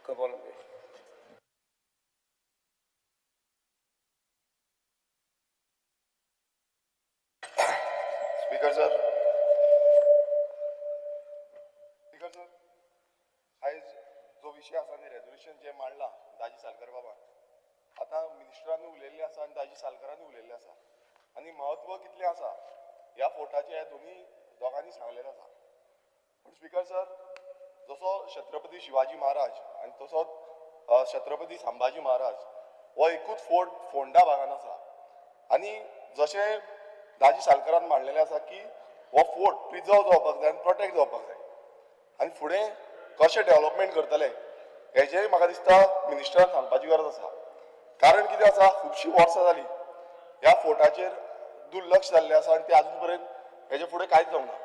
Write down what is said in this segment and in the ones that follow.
Couple. Speaker sir, speaker sir, आयज जो विशय आसा न्ही, रेजोल्युशन जें मांडलां दाजी सालकर बाबान, आतां मिनिस्टरानूय उलयल्लें आसा आनी दाजी सालकरानूय उलयल्लें आसा आनी म्हत्व कितलें आसा ह्या फोर्टाचें ह्या दोनी दोगांनी सांगलेलें आसा. पूण स्पीकर सर, जसो छत्रपती शिवाजी महाराज आनी तसोच छत्रपती संभाजी महाराज हो एकूच फोर्ट फोंडा भागान आसा आनी जशें दाजी सालकरान मांडलेलें आसा की हो फोर्ट प्रिजर्व जावपाक जाय आनी प्रोटेक्ट जावपाक जाय आनी फुडें कशें डेवलपमेंट करतले हेजेंय म्हाका दिसता मिनिस्टरान सांगपाची गरज आसा. कारण कितें आसा, खुबशीं वर्सां जालीं ह्या फोर्टाचेर दुर्लक्ष जाल्लें आसा आनी तें आजून पर्यंत हेजे फुडें कांयच जावंक ना.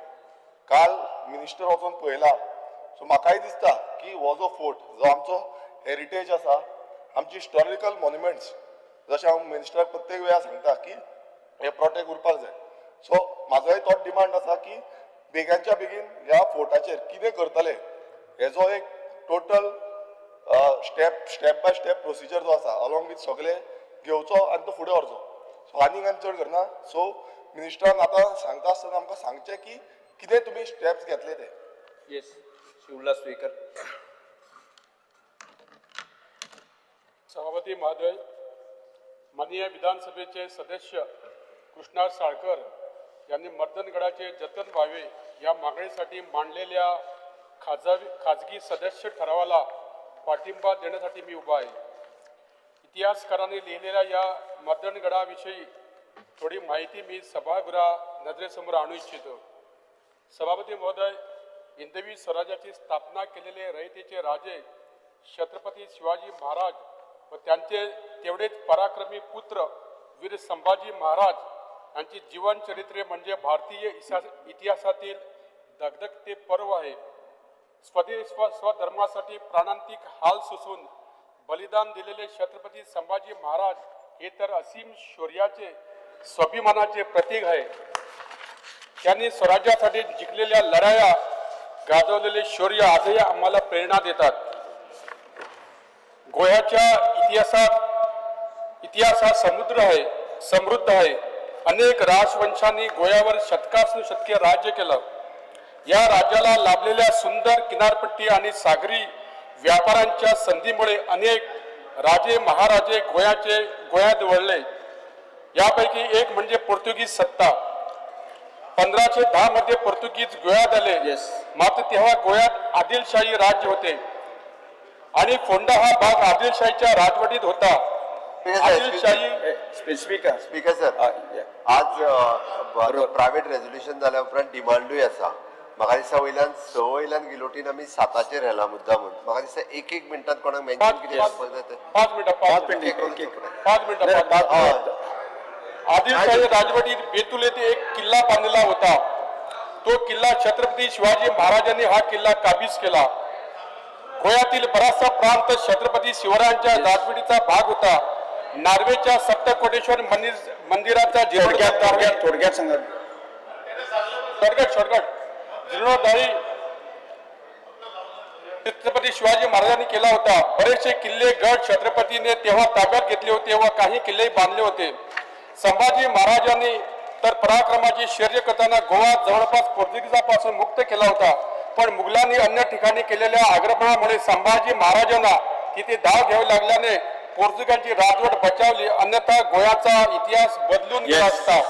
काल मिनिस्टर वचोन पळयला, सो म्हाकाय दिसता की हो जो फोर्ट जो आमचो हेरिटेज आसा, आमची हिस्टॉरिकल मॉन्युमेंट्स, जशें हांव मिनिस्टराक प्रत्येक वेळार सांगता की हे प्रोटेक्ट उरपाक जाय. सो म्हाजोय तोच डिमांड आसा की बेगांच्या बेगीन ह्या फोर्टाचेर कितें करतले हेजो एक total step by step procedure जो आसा अलॉंग विथ सगळे घेवचो आनी तो फुडें व्हरचो. सो आनीक आनी चड करना. सो मिनिस्टरान आतां सांगता आसतना आमकां सांगचें की कितें तुमी स्टेप्स घेतले ते. येस, श्री उल्हास तुयेंकार. सभापती महोदय, माननीय विधानसभेचे सदस्य कृष्णा साळकर यांनी मर्दनगडाचे जतन व्हावे या मागणीसाठी मांडलेल्या खाजगी सदस्य ठरावाला पाठिंबा देण्यासाठी मी उभा आहे. इतिहासकारांनी लिहिलेल्या या मर्दनगडाविषयी थोडी माहिती मी सभागृहा नजरेसमोर आणू इच्छितो. सभापती महोदय, हिंदवी स्वराज्याची स्थापना केलेले रयतेचे राजे छत्रपती शिवाजी महाराज व त्यांचे तेवढेच पराक्रमी पुत्र वीर संभाजी महाराज यांची जीवनचरित्रे म्हणजे भारतीय इतिहासातील धगधगते पर्व आहे. स्वदेश स्वधर्मासाठी प्राणांतिक हाल सोसून बलिदान दिलेले छत्रपती संभाजी महाराज हे तर असीम शौर्याचे, स्वाभिमानाचे प्रतीक आहे. त्यांनी स्वराज्यासाठी जिंकलेल्या लढाया, गाजवलेले शौर्य आजही आम्हाला प्रेरणा देतात. गोव्याच्या इतिहास हा समुद्र आहे, समृद्ध आहे. अनेक राजवंशांनी गोव्यावर शतकानुशतके राज्य केलं. या राज्याला लाभलेल्या सुंदर किनारपट्टी आणि सागरी व्यापारांच्या संधीमुळे अनेक राजे महाराजे गोव्यात वळले. यापैकी एक म्हणजे पोर्तुगीज सत्ता. 1510 मध्ये पोर्तुगीज गोव्यात आले. मात्र तेव्हा गोव्यात आदिलशाही राज्य होते आणि फोंडा हा भाग आदिलशाहीच्या राजवटीत होता. आदिलशाही स्पीकर स्पीकर सर, आज प्रायव्हेट रेजोल्युशन जाल्या उपरांत डिमांडूय आसा. म्हाका दिसता वयल्यान 6 वयल्यान गिलोटीन आमी 7चेर व्हेला मुद्दा म्हूण. म्हाका दिसता एक एक मिनटान कोणाक मेन्शन कितें करपाक जाय तें. 5 मिनटां, 5 मिनटां. 5 मिनटां. आदिलशाही राजवटीत बेतूल येथे एक किल्ला बांधलेला होता. तो किल्ला छत्रपती शिवाजी महाराजांनी हा किल्ला काबीज केला. गोव्यातील बराचसा प्रांत छत्रपती शिवरायांच्या राजवटीचा भाग होता. नार्वेच्या सप्तकोटेश्वर मंदिराचा जीर्णोद्धार थोडक्यात सांगा. शॉर्टकट जीर्णोद्धारी छत्रपती शिवाजी महाराजांनी केला होता. बरेचसे किल्ले गड छत्रपतीने तेव्हा ताब्यात घेतले होते व काही किल्ले बांधले होते. संभाजी महाराजांनी तर पराक्रमाची शौर्य करताना गोवा जवळपास पोर्तुगीजापासून मुक्त केला होता. पण मुघलांनी अन्य ठिकाणी केलेल्या आक्रमणामुळे संभाजी महाराजांना तिथे धाव घ्यावी लागल्याने पोर्तुगालची राजवट बचावली, अन्यथा गोव्याचा इतिहास बदलून गेला असता.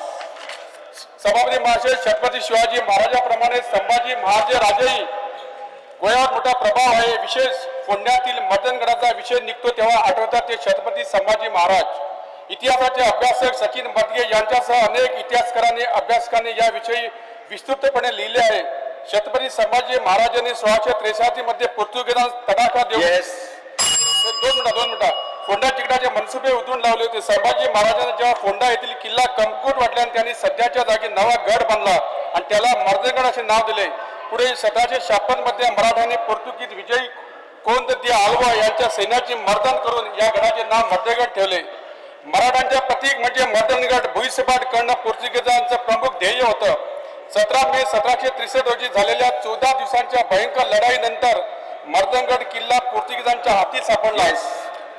सभापती महाशय, छत्रपती शिवाजी महाराजाप्रमाणे संभाजी महाराजे राजेही गोव्यावर मोठा प्रभाव आहे. विशेष फोंड्यातील मर्दनगडाचा विषय निघतो तेव्हा आठवतात ते छत्रपती संभाजी महाराज. इतिहासाचे अभ्यासक सचिन मदगे यांच्यासह अनेक इतिहासकारांनी, अभ्यासकांनी याविषयी विस्तृतपणे लिहिले आहे. छत्रपती संभाजी महाराजांनी 1683 मध्ये पोर्तुगीजांना तडाखा देऊन 2 मिनिटं 2 मिनिटं फोंडा जिंकण्याचे मनसुबे उधळून लावले होते. संभाजी महाराजांना जेव्हा फोंडा येथील किल्ला कमकुवत वाटल्याने त्यांनी सध्याच्या जागी नवा गड बांधला आणि त्याला मर्दनगड असे नाव दिले. पुढे 1756 मध्ये मराठ्यांनी पोर्तुगीज विजयी कोंद दी आल्वा यांच्या सैन्याची मर्दन करून या गडाचे नाव मर्दनगड ठेवले. मराठ्यांचे प्रतीक म्हणजे मर्दनगड भुईसपाट करणं पोर्तुगीजांचं प्रमुख ध्येय होतं. 17 मे 1763 रोजी झालेल्या 14 दिवसांच्या भयंकर लढाईनंतर मर्दनगड किल्ला पोर्तुगीजांच्या हाती सापडला.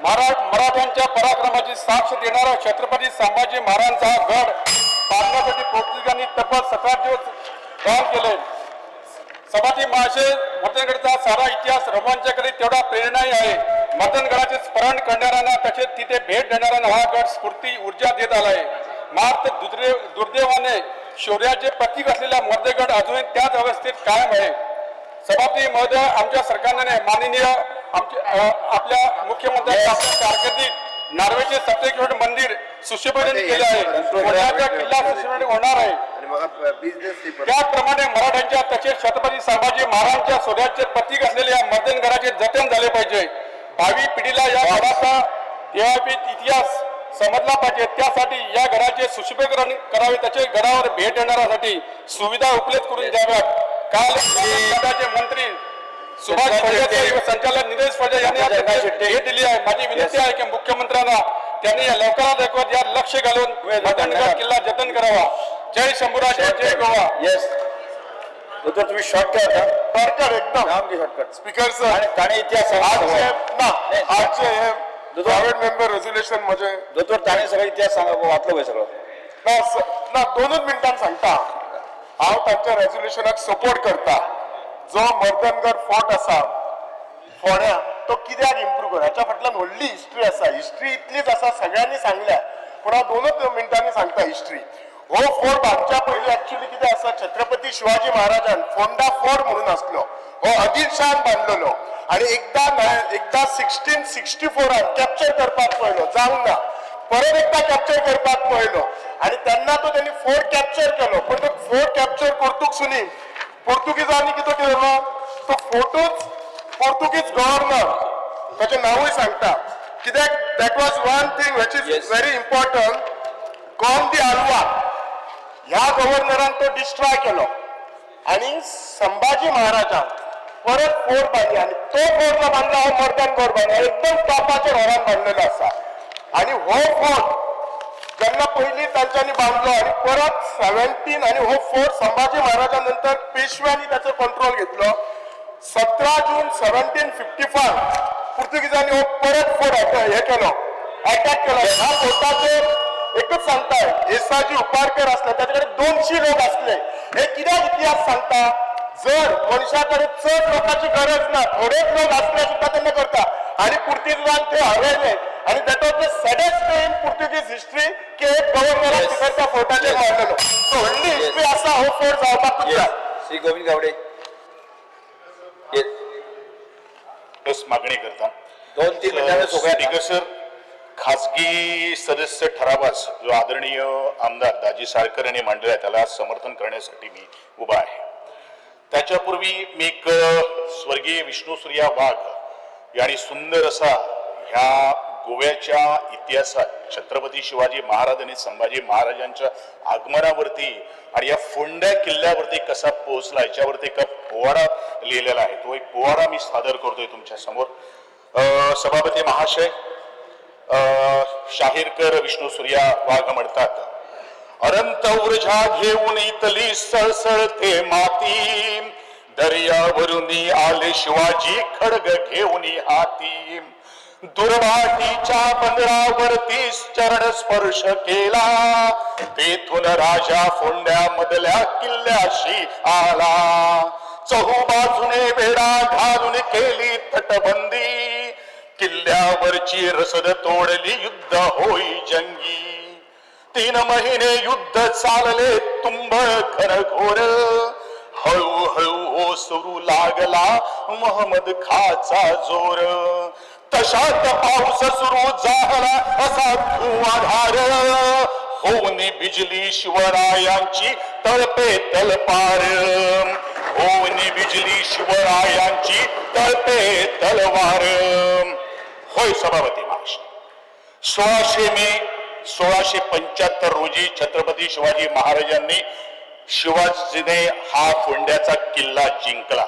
मराठ्यांच्या पराक्रमाची साक्ष देणारा छत्रपती संभाजी महाराजांचा हा गड बांधण्यासाठी पोर्तुगीजांनी तब्बल 17 दिवस काम केले. सभापती महाशय, मर्दनगडचा सारा इतिहास रोमांचकारी तेवढा प्रेरणाही आहे. मर्दनगडाचे स्मरण करणाऱ्यांना तसेच तिथे भेट देणाऱ्यांना हा गड स्फूर्ती ऊर्जा देत आला आहे. मात्र दुर्दैवाने शौर्याचे प्रतीक असलेला मर्दनगड अजूनही त्याच अवस्थेत कायम आहे. सभापती महोदय, आमच्या सरकारने माननीय आमचे आपल्या मुख्यमंत्र्यांच्या आपल्या कारकिर्दीत नार्वेचे सप्तेश्वर मंदिर सुशोभीकरण केले आहे. कोटाचा किल्ला सुशोभीकरण होणार आहे. आणि म्हाका बिझनेस त्याचप्रमाणे मराठ्यांच्या तसेच छत्रपती संभाजी महाराजांच्या शौर्याचे प्रतीक असलेल्या या मर्दनगडाचे जतन झाले पाहिजे. भावी पिढीला या गडाचा देवापीत इतिहास समजला पाहिजे. त्यासाठी या गडाचे सुशोभीकरण करावे तसेच गडावर भेट देणाऱ्यासाठी सुविधा उपलब्ध करून द्याव्यात. काल गडाचे मंत्री सुभाष फडके व संचालक निलेश फडके यांनी या भेट दिली आहे. माझी विनंती आहे की मुख्यमंत्र्यांना त्यांनी या लवकरात लवकर यात लक्ष घालून मर्दनगड किल्ला जतन करावा. जय शंभूराज, जय गोवा. येस दोतोर, तुम्ही शॉर्ट काय आता? शॉर्टकट एकदम. सामकी शॉर्टकट. स्पीकर सर, ताणें इतिहास सांगला आजचे सगळो. ना, नाही, आजचे हे दोतोर. प्रायव्हेट मेंबर रेझोल्युशन म्हजे दोतोर, ताणें सगळो इतिहास सांगला, वाचलो पळय सगळो. ना ना, दोनूच मिनटान सांगता. हांव तांच्या रेझोल्युशनाक सपोर्ट करता. जो मर्दनगड फोर्ट आसा फोंड्या, तो कित्याक इम्प्रूव कर, हाच्या फाटल्यान व्हडली हिस्ट्री आसा. हिस्ट्री इतलीच आसा, सगळ्यांनी सांगल्या, पूण हांव दोनूच मिनटांनी सांगता हिस्ट्री. हो फोर्ट बांदच्या पयलीं एक्चुअली कितें आसा, छत्रपती शिवाजी महाराजान फोंडा फोर्ट म्हणून आसलो. हो आदिलशाहान बांदलेलो आनी एकदां 1664 कॅप्चर करपाक पळयलो, जावंक ना. परत एकदा कॅप्चर करपाक पळयलो आनी तेन्ना तो त्यांनी फोर्ट कॅप्चर केलो, पण तो फोर्ट कॅप्चर करतूक सुनी पोर्तुगीजांनी कितें केलो, तो फोर्टूच पोर्तुगीज गव्हर्नर, ताचें नांवूय सांगता कित्याक, that was one thing which is very important. Gomes de Alva ह्या गव्हर्नरान तो डिस्ट्रॉय केलो आनी संभाजी महाराजान परत फोर्ट बांदली आनी तो फोर्ट जो बांदला हो मर्दनगड बांदला, एकदम टॉपाचेर होरान बांदलेलो आसा. आनी हो फोर्ट जेन्ना पयलीं तांच्यांनी बांदलो आनी परत 17 आनी हो फोर्ट संभाजी महाराजा नंतर पेशव्यांनी ताचो कंट्रोल घेतलो. 17 जून 1755 पुर्तुगीजांनी हो परत फोर्ट हे केलो, अटॅक केलो. ह्या फोर्टाचेर एकच सांगता, येसाजी उपारकर असले, ताचे कडेन 200 लोक असले. हे कित्याक इतिहास सांगता, जर मनशा कडेन चड लोकांची गरज ना, थोडेच लोक असले सुद्दां तेन्ना करता. आनी पुर्तुगीजान ते हरयले आनी that was the saddest day in Portuguese history की एक गव्हर्नराक भितर त्या फोर्टाचेर मारलेलो. सो व्हडली हिस्ट्री आसा हो फोर्ट जावपाकूच जाय. श्री गोविंद गावडे. येस. बस मागणी करता. 2-3 मिनिटांनी सोंपया. स्पीकर सर, खाजगी सदस्य ठरावास जो आदरणीय आमदार दाजी साळकर यांनी मांडला आहे त्याला समर्थन करण्यासाठी मी उभा आहे. त्याच्यापूर्वी मी एक स्वर्गीय विष्णुसूर्या वाघ यांनी सुंदर असा ह्या गोव्याच्या इतिहासात छत्रपती शिवाजी महाराज आणि संभाजी महाराजांच्या आगमनावरती आणि या फोंड्या किल्ल्यावरती कसा पोहोचला याच्यावरती एका पोवाडा लिहिलेला आहे. तो एक पोवाडा मी सादर करतोय तुमच्या समोर. सभापती महाशय, शाहीरकर विष्णू सूर्या वाघ म्हणतात, अनंत ऊर्जा घेऊन इथली सळसळते माती, दर्यावरून आले शिवाजी खडग घेऊन हाती, दुर्वाटीच्या बंदरावरती चरण स्पर्श केला, तेथून राजा फोंड्या मधल्या किल्ल्याशी आला, चहूबाजूने वेढा घालून केली तटबंदी, किल्ल्यावरची रसद तोडली युद्ध होई जंगी, 3 महिने युद्ध चालले तुंबळ घनघोर, हळूहळू ओसरू लागला मोहम्मद खाचा जोर, तशात पाऊस सुरू झाला असा धुवाधार, होऊन बिजली शिवरायांची तळपे तलपार, होऊन बिजली शिवरायांची तळपे तलवार. होय सभापती महाशय, 1600 मे 1675 रोजी छत्रपती शिवाजी महाराजांनी शिवाजीने हा फोंड्याचा किल्ला जिंकला.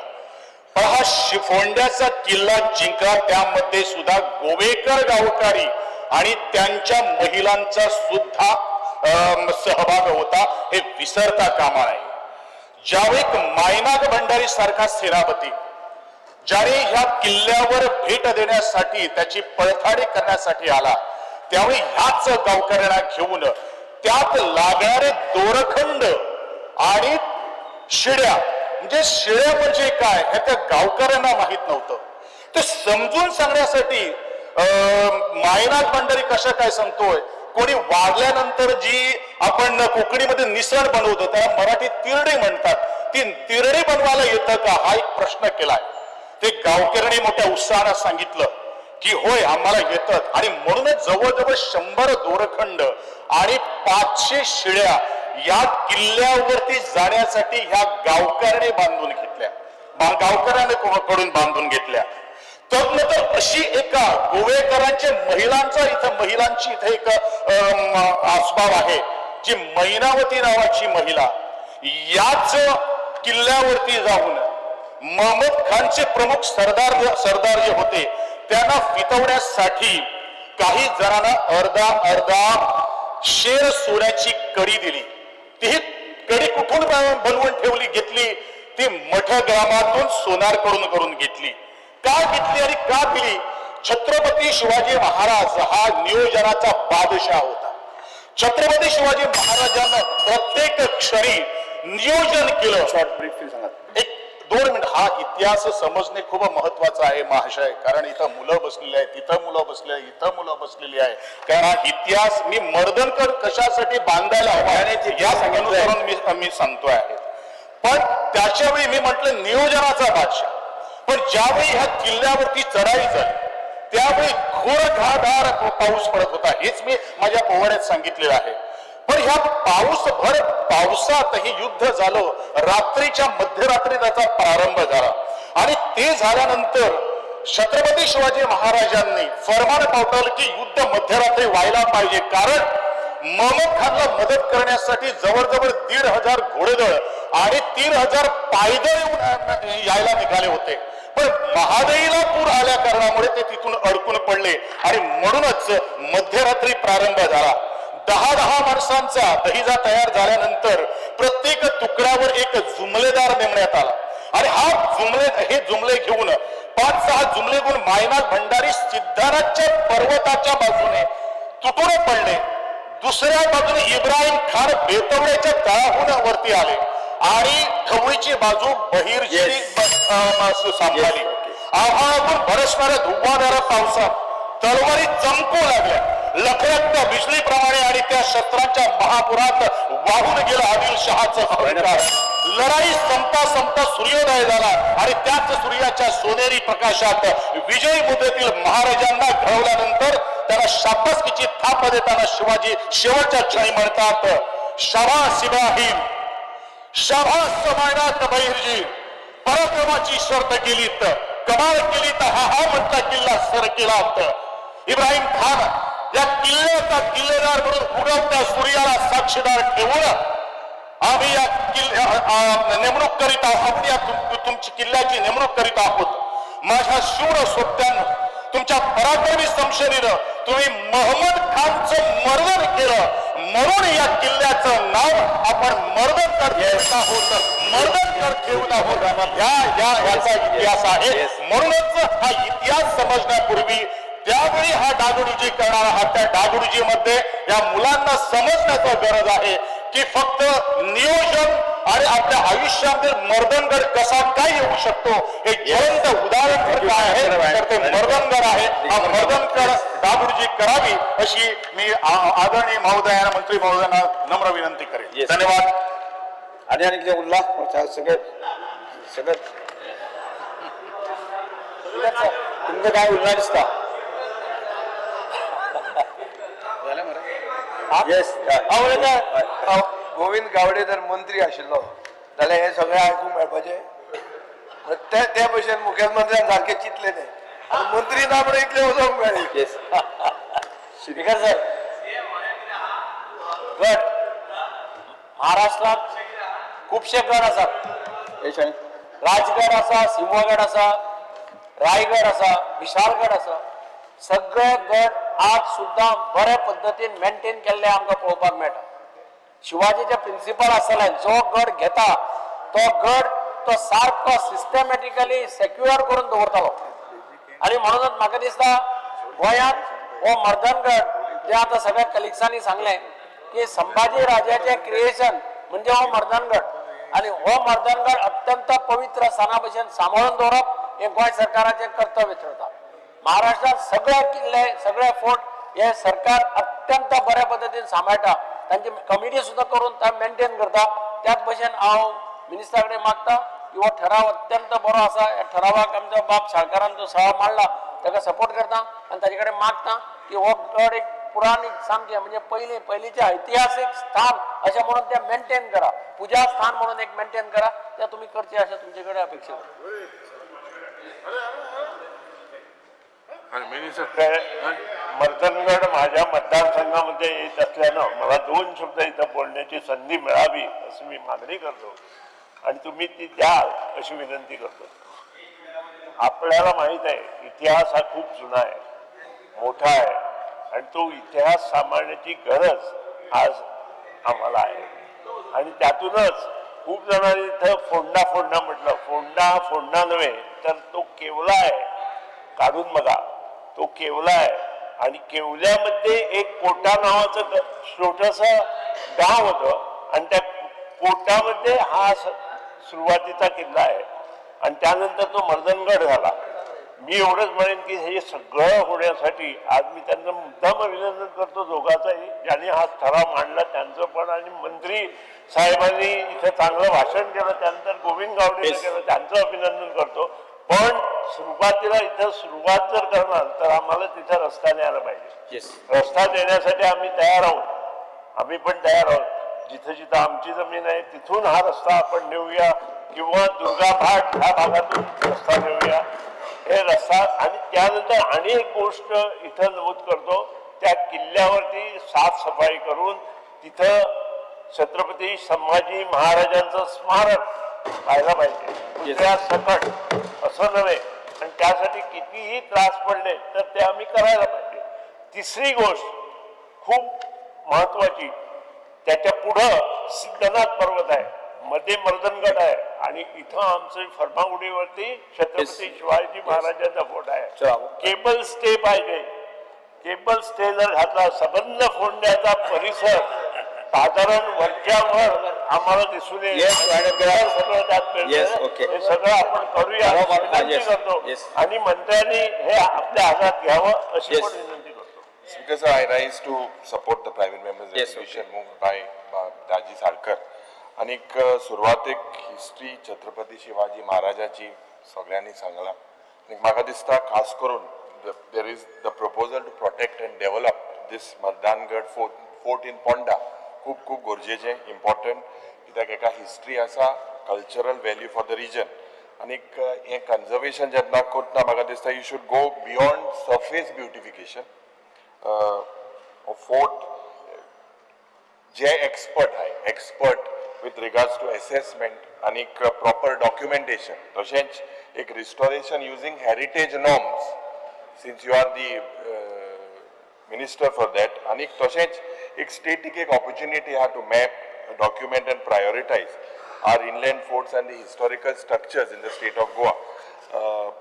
पण हा फोंड्याचा किल्ला जिंकला त्यामध्ये सुद्धा गोवेकर गावकरी आणि त्यांच्या महिलांचा सुद्धा सहभाग होता हे विसरता कामा नये. ज्यावेळी मायनाक भंडारी सारखा सेनापती ज्याने ह्या किल्ल्यावर भेट देण्यासाठी, त्याची पडताळणी करण्यासाठी आला, त्यावेळी ह्याच गावकऱ्यांना घेऊन त्यात लागणारे दोरखंड आणि शिड्या, म्हणजे शिड्या म्हणजे काय हे त्या गावकऱ्यांना माहित नव्हतं, ते समजून सांगण्यासाठी मायनाक भंडारी कशा काय सांगतोय, कोणी वारल्यानंतर जी आपण कोकणीमध्ये निसण बनवतो त्याला मराठीत तिरडी म्हणतात, ती तिरडी बनवायला येतं का हा एक प्रश्न केलाय. ते गावकऱ्यांनी मोठ्या उत्साहानं सांगितलं की होय आम्हाला येतात, आणि म्हणूनच जवळजवळ 100 दोरखंड आणि 500 शिळ्या या किल्ल्यावरती जाण्यासाठी ह्या गावकऱ्याने बांधून घेतल्या, गावकऱ्याने कडून बांधून घेतल्या. तदनंतर अशी एका गोवेकरांच्या महिलांचा इथं, महिलांची इथे एक आस्भाव आहे, जी मैनावती नावाची महिला याच किल्ल्यावरती जाऊन महमद खानचे प्रमुख सरदार सरदार जे होते त्यांना फितवण्यासाठी काही जणांना अर्धा अर्धा शेर सोन्याची कडी दिली. ती ही कडी कुठून बनवून ठेवली घेतली, ती मठग्रामातून सोनारकडून करून घेतली. का घेतली आणि का दिली? छत्रपती शिवाजी महाराज हा नियोजनाचा बादशाह होता. छत्रपती शिवाजी महाराजांना प्रत्येक क्षणी नियोजन केलं. शॉर्ट ब्रीफ सांगा. 1-2 मिनिट. हा इतिहास समजणे खूप महत्वाचा आहे महाशय, कारण इथं मुलं बसलेली आहेत, तिथं मुलं बसलेली आहेत, इथं मुलं बसलेली आहे. कारण हा इतिहास मी मर्दनकर कशासाठी बांधायला हवा या अनुसरून मी मी सांगतो आहे. पण त्याच्यावेळी मी म्हटलं नियोजनाचा बादशाह, पण ज्यावेळी ह्या किल्ल्यावरती चढाई झाली त्यावेळी घोरघाधार पाऊस पडत होता, हेच मी माझ्या पोवाड्यात सांगितलेलं आहे. पण ह्या पाऊसभर पावसातही युद्ध झालं, रात्रीच्या मध्यरात्री त्याचा प्रारंभ झाला. आणि ते झाल्यानंतर छत्रपती शिवाजी महाराजांनी फरमान पाठवलं की युद्ध मध्यरात्री व्हायला पाहिजे, कारण महमद खानला मदत करण्यासाठी जवळजवळ 1,500 घोडेदळ आणि 3,000 पायदळ येऊन यायला निघाले होते. पण महादईला पूर आल्या कारणामुळे ते तिथून अडकून पडले आणि म्हणूनच मध्यरात्री प्रारंभ झाला. 10-10 माणसांचा दहिजा तयार झाल्यानंतर प्रत्येक तुकड्यावर एक जुमलेदार नेमण्यात आला आणि हा जुमले हे जुमले घेऊन 5-6 जुमले घेऊन मायनाक भंडारी सिद्धाराच्या पर्वताच्या बाजूने तुटून पडले. दुसऱ्या बाजूने इब्राहिम खान बेतवड्याच्या तळाहून वरती आले आणि खवळीची बाजू बहिर्जी सांभाळली. आभाळातून बरसणाऱ्या धुव्वाधारा पावसात तलवारी चमकू लागल्या, लखलखत्या बिजलीप्रमाणे, आणि त्या शस्त्रांच्या महापुरात वाहून गेला आदिलशहाचं अहंकार. लढाई संपता संपता सूर्योदय झाला आणि त्याच सूर्याच्या सोनेरी प्रकाशात विजयी मुद्रेतील महाराजांना घडवल्यानंतर त्यांना शाबासकीची थाप देताना शिवाजी शेवटच्या क्षणी म्हणतात, शाबास इब्राहिम, शाबास मायनाक बहिर्जी, पराक्रमाची शर्त केली तर कमाल केली तर हा हा म्हटला किल्ला सर केला. इब्राहिम खान या किल्ल्याचा किल्लेदार म्हणून उगवत्या सूर्याला साक्षीदार ठेवून आम्ही या किल्ल्या नेमणूक करीत आहोत, आपण या तुमची किल्ल्याची नेमणूक करीत आहोत. माझ्या शूर सोबत्यांनो, तुमच्या पराक्रमी समशेरीनं तुम्ही मोहम्मद खानचं मर्दन केलं, म्हणून या किल्ल्याचं नाव आपण मर्दनगड ठेवत आहोत, मर्दनगड ठेवत आहोत. या या याचा इतिहास आहे. म्हणूनच हा इतिहास समजण्यापूर्वी त्यावेळी हा डागडुजी करणारा हा त्या डागडुजीमध्ये या मुलांना समजण्याचा गरज आहे की फक्त नियोजन आणि आपल्या आयुष्यामध्ये मर्दनगड कसा काय येऊ शकतो हे ज्वलंत उदाहरण जर काय आहे तर ते मर्दनगड आहे. हा मर्दनगड डागडुजी करावी अशी मी आदरणीय महोदयांना, मंत्री महोदयांना नम्र विनंती करेन. धन्यवाद. आणि आणि कितें उरला सगळे सगळं तुमचं काय उरला दिसता. येस. गोविंद गावडे जर मंत्री आशिल्लो जाल्यार हें सगळें आयकूंक मेळपाचें. ते ते भशेन मुखेलमंत्र्यान सारकें चिंतलें तें, आनी मंत्री ना म्हणून इतलें वचोंक मेळ्ळें. येस स्पीकर सर, गड महाराष्ट्रात खुबशे गड आसात. राजगड आसा, सिंहगड आसा, रायगड आसा, विशालगड आसा. सगळे गड आज सुद्दां बऱ्या पद्दतीन मेंटेन केल्ले आमकां पळोवपाक मेळटा. शिवाजीचे प्रिंसिपल आसताले, जो गड घेता तो गड तो सारको सिस्टमॅटिकली सेक्युअर करून दवरतालो. आनी म्हणूनच म्हाका दिसता गोंयांत हो मर्दनगड जे आतां सगळ्या कलिग्सांनी सांगलें की संभाजी राजाचें क्रिएशन म्हणजे हो मर्दनगड आनी हो मर्दनगड अत्यंत पवित्र स्थाना भशेन सांबाळून दवरप हें गोंय सरकाराचें कर्तव्य थरता. महाराष्ट्रात सगळे किल्ले, सगळे फोर्ट हे सरकार अत्यंत बऱ्या पद्दतीन सांबाळटा, तांची कमिटी सुद्दां करून ते मेंटेन करता. त्याच भशेन हांव मिनिस्टरा कडेन मागता की हो ठराव अत्यंत बरो आसा. ह्या ठरावाक आमचो बाब साळकारान जो सभा मांडला ताका सपोर्ट करता आनी ताजे कडेन मागता की हो गड एक पुराणीक सामकें म्हणजे पयलीं पयलींचें ऐतिहासीक स्थान अशें म्हणून तें मेंटेन करा, पुजा स्थान म्हणून एक मेंटेन करा, तें तुमी करचें अशें तुमचे कडेन अपेक्षा. मर्दनगड माझ्या मतदारसंघामध्ये येत असल्यानं मला दोन शब्द इथं बोलण्याची संधी मिळावी अशी मी मागणी करतो आणि तुम्ही ती द्याल अशी विनंती करतो. आपल्याला माहीत आहे इतिहास हा खूप जुना आहे, मोठा आहे आणि तो इतिहास सांभाळण्याची गरज आज आम्हाला आहे. आणि त्यातूनच खूप जणांनी इथं फोंडा फोंडा म्हटलं. फोंडा हा फोंडा नव्हे तर तो केवला आहे, काढून बघा तो केवला आहे. आणि केवल्यामध्ये एक कोटा नावाचं छोटंसं गाव होतं आणि त्या कोटामध्ये हा सुरुवातीचा किल्ला आहे आणि त्यानंतर तो मर्दनगड झाला. मी एवढंच म्हणेन की हे सगळं होण्यासाठी आज मी त्यांचं मुद्दाम अभिनंदन करतो दोघांचाही, ज्यांनी हा ठराव मांडला त्यांचं पण, आणि मंत्री साहेबांनी इथं चांगलं भाषण केलं, त्यानंतर गोविंद गावडेंनी केलं, त्यांचं अभिनंदन करतो. पण सुरुवातीला इथं सुरुवात जर करणार तर आम्हाला तिथं रस्ता न्यायला पाहिजे. रस्ता देण्यासाठी आम्ही तयार आहोत, आम्ही पण तयार आहोत. जिथं जिथं आमची जमीन आहे तिथून हा रस्ता आपण नेऊया किंवा दुर्गा भाट ह्या भागातून रस्ता नेऊया, हे रस्ता. आणि त्यानंतर आणि एक गोष्ट इथं नमूद करतो, त्या किल्ल्यावरती साफसफाई करून तिथं छत्रपती संभाजी महाराजांचं स्मारक पाहायला पाहिजे, पुतळ्या सकट असं नव्हे. आणि त्यासाठी कितीही त्रास पडले तर ते आम्ही करायला पाहिजे. तिसरी गोष्ट खूप महत्वाची, त्याच्या पुढं सिद्धनाथ पर्वत आहे, मध्ये मर्दनगड आहे आणि इथं आमचं फर्मागुडीवरती छत्रपती शिवाजी महाराजांचा फोट आहे. केबल स्टे पाहिजे, केबल स्टे जर घातला सबंध फोडण्याचा परिसर साधारण वरच्यावर आम्हाला दिसून येईल. सगळं त्यात मिळतं. हे सगळं आपण करूया विनंती करतो आणि मंत्र्यांनी हे आपल्या हातात घ्यावं अशी पण विनंती करतो. Speaker sir, I rise to support the private members resolution moved by Daji Salkar. आनीक सुरवातेक हिस्ट्री छत्रपती शिवाजी महाराजाची सगळ्यांनी सांगला आनी म्हाका दिसता खास करून there is the proposal to protect and develop this Mardangad fort in Ponda खूब खूब गरजेचें, इम्पॉर्टंट, कित्याक एका हिस्ट्री आसा, cultural value for the region. आनीक हें कन्जर्वेशन जेन्ना करतना म्हाका दिसता you should go beyond surface beautification. Fort J expert आहे, expert with regards to assessment आनीक प्रॉपर डॉक्युमेंटेशन, तशेंच एक restoration using heritage norms, since you are the minister for that. आनीक तशेंच एक स्टेटीक एक ऑपॉर्च्युनिटी आहा to map, document and prioritise our inland forts and the historical structures in the state of Goa.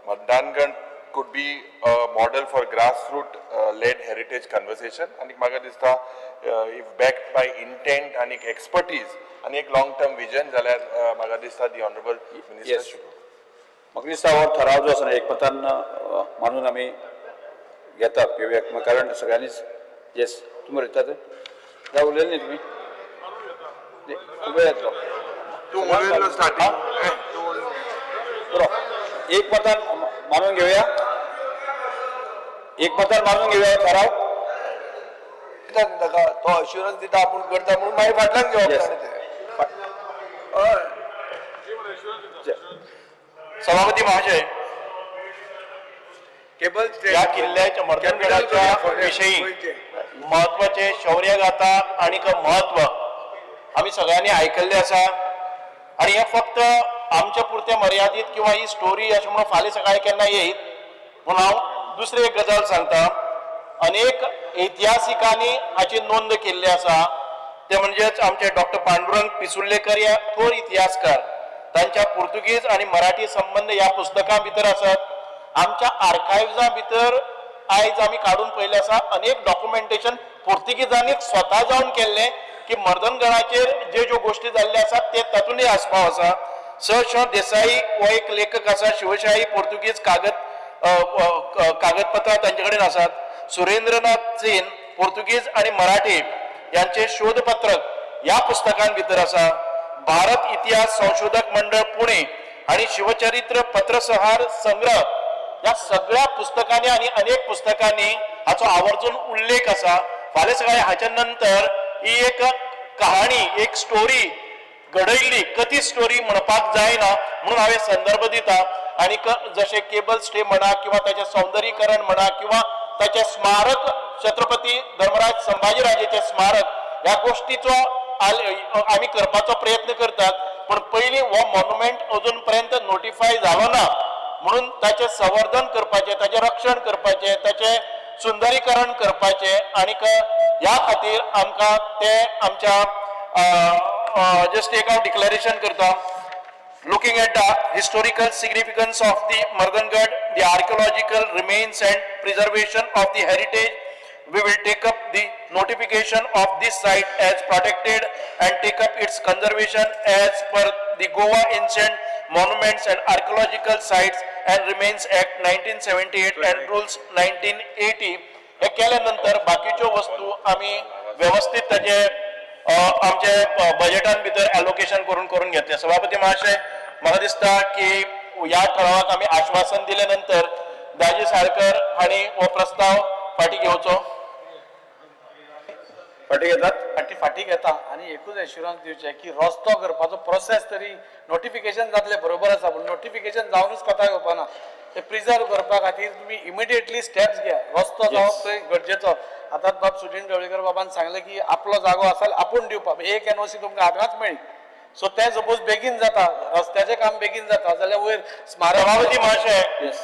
Mardangad could be a model for grassroots led heritage conversation आणि म्हाका दिसता if backed by intent आणि expertise आणि एक long term vision जाल्यार म्हाका दिसता the honorable minister should. म्हाका दिसता हो ठराव जो आसा न्ही, एकमतान मानून आमी घेतात घेवया, कारण सगळ्यांनीच. येस, तुमी उलयतात जावं, उलयले न्ही तुमी, उबे येतलो तूं उलयल्लो स्टार्टींग. बरो, एकमतान मानून घेवया, एकमतान मानून घेवया ठराव. दिता न्ही ताका तो अश्युरन्स दिता आपूण करता म्हणून मागीर फाटल्यान घेवप ताणें तें. हय. सभापती महाशय, केबल या किल्ल्याच्या मर्दनगडाच्या विषयी महत्वाचे शौर्यगाथा आणि महत्व आमी सगळ्यांनी आयकल्ले आसा आणि हे फक्त आमच्या पुरते मर्यादीत किंवा ही स्टोरी अशें म्हणून फाल्यां सकाळी केन्ना येयत म्हणून हांव दुसरी एक गजाल सांगता. अनेक इतिहासिकांनी हाची नोंद केल्ली आसा, ते म्हणजेच आमचे डॉक्टर पांडुरंग पिसुर्लेकर हे थोर इतिहासकार. तांच्या पुर्तुगीज आनी मराठी संबंद ह्या पुस्तकां भितर आसात. आमच्या आर्कायव्जां भितर आयज आमी काडून पळयलें आसा अनेक डॉक्युमेंटेशन पुर्तुगीजांनी स्वता जावन केल्लें की मर्दनगडाचेर जे ज्यो गोश्टी जाल्ल्यो आसात ते तातूंतय आस्पाव आसा. स श देसाई हो एक लेखक आसा. शिवशाही पुर्तुगीज कागदपत्रां तांचे कडेन आसात. सुरेंद्रनाथ सेन पुर्तुगीज आनी मराठी यांचे शोधपत्रक ह्या पुस्तकां भितर आसा. भारत इतिहास संशोधक मंडळ पुणे आणि शिवचरित्र पत्रसहार संग्रह ह्या सगळ्या पुस्तकांनी आणि अनेक पुस्तकांनी हाचो आवर्जून उल्लेख आसा. फाल्यां सकाळी हाच्या नंतर ही एक कहाणी, एक स्टोरी घडयल्ली, कथीत स्टोरी म्हणपाक जायना म्हणून हांवें संदर्भ दिता. आनी जशें केबल स्टे म्हणा किंवा ताचें सौंदर्यीकरण म्हणा किंवा ताचें स्मारक, छत्रपती धर्मराज संभाजी राजेचें स्मारक ह्या गोश्टीचो आमी करपाचो प्रयत्न करतात. पूण पयलीं हो मॉन्युमेंट अजून पर्यंत नोटिफाय जालो ना म्हणून ताचें संवर्धन करपाचें, ताचें रक्षण करपाचें, ताचें सुंदरीकरण करपाचें आनीक ह्या खातीर आमकां ते आमच्या जस्ट एक हांव डिक्लरेशन करता. Looking at the historical significance of the Mardangad, the archaeological remains and preservation of the heritage, we will take up the notification of this site as protected and take up its conservation as per the Goa Ancient Monuments and Archaeological Sites and Remains Act 1978 and Rules 1980. हे केल्या नंतर बाकीच्यो वस्तू आमी व्यवस्थित ताजे आमचे बजेटान भितर एलोकेशन करून करून घेतले. सभापती महाशय, म्हाका दिसता की ह्या ठरावाक आमी आश्वासन दिले नंतर दाजी साळकर हांणी हो प्रस्ताव फाटी घेवचो. फाटी घेतात. फाटी फाटी घेता आनी एकूच एश्युरन्स दिवचें की रस्तो करपाचो प्रोसेस तरी नोटिफिकेशन जातलें, बरोबर आसा, पूण नोटिफिकेशन जावनूच कोता येवपा ना. ते प्रिजर्व करपा खातीर तुमी इमिडिएटली स्टेप्स घेया. रस्तो जावप थंय गरजेचो. आतांच बाब सुदिन ढवळीकर बाबान सांगलें की आपलो जागो आसा जाल्यार आपूण दिवपाक एक एनओसी तुमकां आतांच मेळ्ळी. सो तें सपोज बेगीन जाता, रस्त्याचें काम बेगीन जाता जाल्यार वयर स्मारक. सभापती महाशय, येस.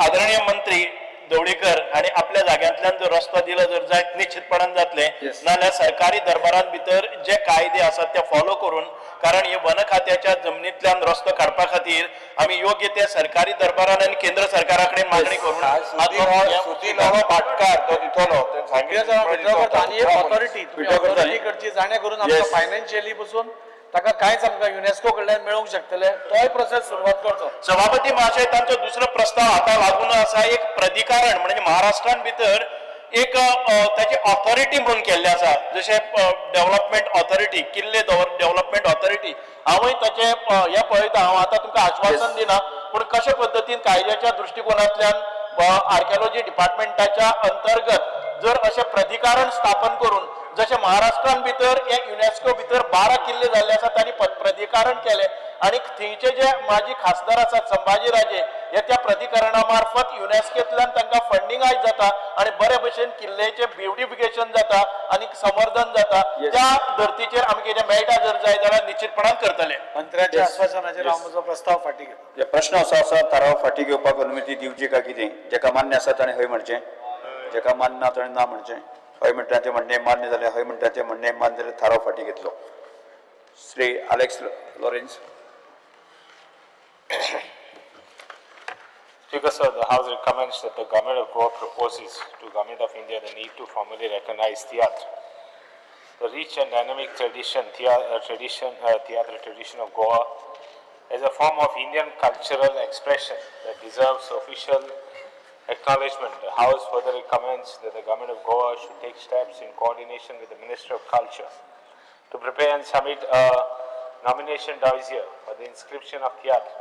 आदरणीय मंत्री ढवळीकर हांणी आपल्या जाग्यांतल्यान जर रस्तो दिलो जर जायत, निश्चितपणान जातले. नाजाल्यार सरकारी दरबारात भितर जे कायदे आसात ते फॉलो करून, कारण हे वन खात्याच्या जमनींतल्यान रस्तो काडपा खातीर आमी योग्य ते सरकारी दरबारान आनी केंद्र सरकारा कडेन मागणी करून सुदीन भाटकार तो दितलो. विड्रॉ करता आनी एक ऑथॉरिटी तुम्ही Withdraw करता ऑथॉरिटी न्ही? करची जाणे करून आमकां फायनान्शियली पसून ताका कांयच आमकां युनेस्को कडल्यान मेळोवंक शकतले, तोय प्रोसेस सुरवात करचो. सभापती महाशय, तांचो दुसरो प्रस्ताव हाता लागून आसा. एक प्राधिकरण म्हणजे महाराष्ट्रान भितर एक ताची ऑथॉरिटी म्हणून केल्लें आसा, जशें डेव्हलपमेंट ऑथॉरिटी, किल्ले डेव्हलपमेंट ऑथॉरिटी. हांवूय ताचें हें पळयता. हांव आतां तुमकां आश्वासन दिना, पूण कशे पद्दतीन कायद्याच्या दृश्टिकोनांतल्यान आर्किओलॉजी डिपार्टमेंटाच्या अंतर्गत जर अशें प्राधिकरण स्थापन करून, जशें महाराष्ट्रान भितर हे युनेस्को भितर 12 किल्ले जाल्ले आसा, तांणी प्राधिकरण केलें आनी थंयचे जे माजी खासदार आसात संभाजी राजे हे त्या प्राधिकरणा मार्फत युनेस्कोंतल्यान तांकां फंडींग आयज जाता आनी बरे भशेन किल्ल्याचें ब्युटिफिकेशन जाता आनी संवर्धन जाता. त्या धर्तीचेर आमी कितें मेळटा जर जाय जाल्यार निश्चितपणान करतले. मंत्र्याच्या आश्वासनाचेर हांव म्हजो प्रस्ताव फाटी घेता. जे प्रश्न असो आसा, थाराव फाटी घेवपाक अनुमती दिवची काय कितें? जेका मान्य आसा ताणें हय म्हणचें, जेका मान्य ना ताणें ना म्हणचें. हय म्हणटा तें म्हणणें मान्य जालें. हय म्हणटा तें म्हणणें मान्य जालें. थाराव फाटी घेतलो. Shri Alex Lawrence. Speaker, sir, the House recommends that the Government of Goa proposes to Government of India the need to formally recognize Tiatr. The rich and dynamic theatre tradition of Goa as a form of Indian cultural expression that deserves official acknowledgement. The House further recommends that the Government of Goa should take steps in coordination with the Ministry of Culture to prepare and submit a nomination dossier for the inscription of Tiatr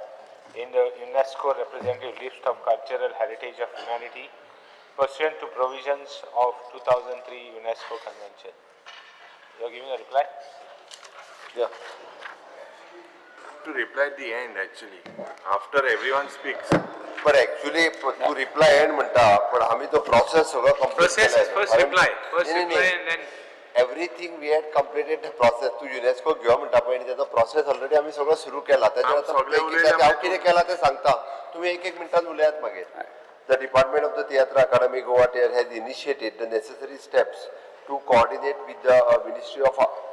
in the UNESCO Representative List of Cultural Heritage of Humanity pursuant to provisions of 2003 UNESCO Convention. You are giving a reply? Yeah. To reply at the end actually, after everyone speaks. पण actually तू reply and म्हणटा, पण आमी तो process सगळो complete. Process is first reply. First reply and then Everything we had completed the process. तू UNESCO घेव म्हणटा पळय न्ही, तेजो प्रोसेस ऑलरेडी आमी सगळो सुरू केला. तेजेर आतां सगळे एक उलयले. हांव कितें केलां तें सांगता. तुमी एक एक मिनटान उलयात मागीर. The Department of the Tiatr Academy Goa has initiated the necessary steps to coordinate with the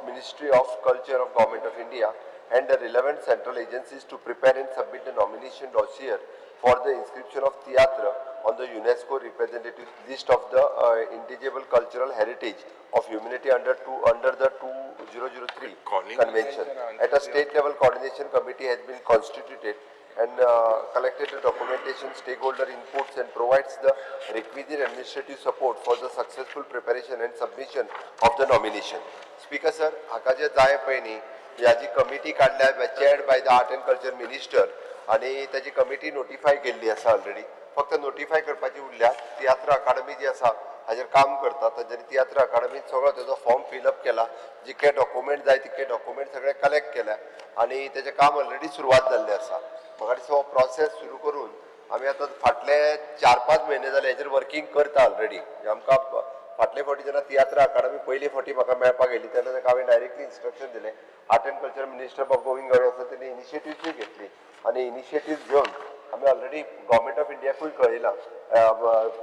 Ministry of Culture of Government of India. and the relevant central agencies to prepare and submit the nomination dossier for the inscription of Tiatr on the UNESCO representative list of the intangible cultural heritage of humanity under the 2003 convention. At a state level coordination committee has been constituted and collected the documentation, stakeholder inputs and provides the requisite administrative support for the successful preparation and submission of the nomination. Speaker sir, हाका जे जाय पळय न्ही, ह्या जी committee काडल्या chaired by the art and culture minister आनी ताजी committee notify केल्ली आसा ऑलरेडी, फक्त नोटिफाय करपाची उरल्या. तियात्र अकादमी जी आसा हाजेर काम करता, तांच्यांनी तियात्र अकादमीन सगळो तेजो फॉर्म फिलअप केला, जितके डॉक्युमेंट जाय तितके डॉक्युमेंट सगळे कलेक्ट केल्या आनी तेजें काम ऑलरेडी सुरवात जाल्लें आसा. म्हाका दिसता हो प्रोसेस सुरू करून आमी आतां फाटले 4-5 म्हयने जाले हेजेर वर्कींग करता ऑलरेडी. आमकां फाटले फावटी जेन्ना तियात्र अकादमी पयली फावटी म्हाका मेळपाक येयली तेन्ना ताका हांवें डायरेक्टली इन्स्ट्रक्शन दिलें. आर्ट एंड कल्चर मिनिस्टर बाब गोविंद गावडे आसा तेणी इनिशिएटिव्हूय घेतली आनी इनिशिएटीव घेवन आमी ऑलरेडी गव्हर्मेंट ऑफ इंडियाकूय कळयलां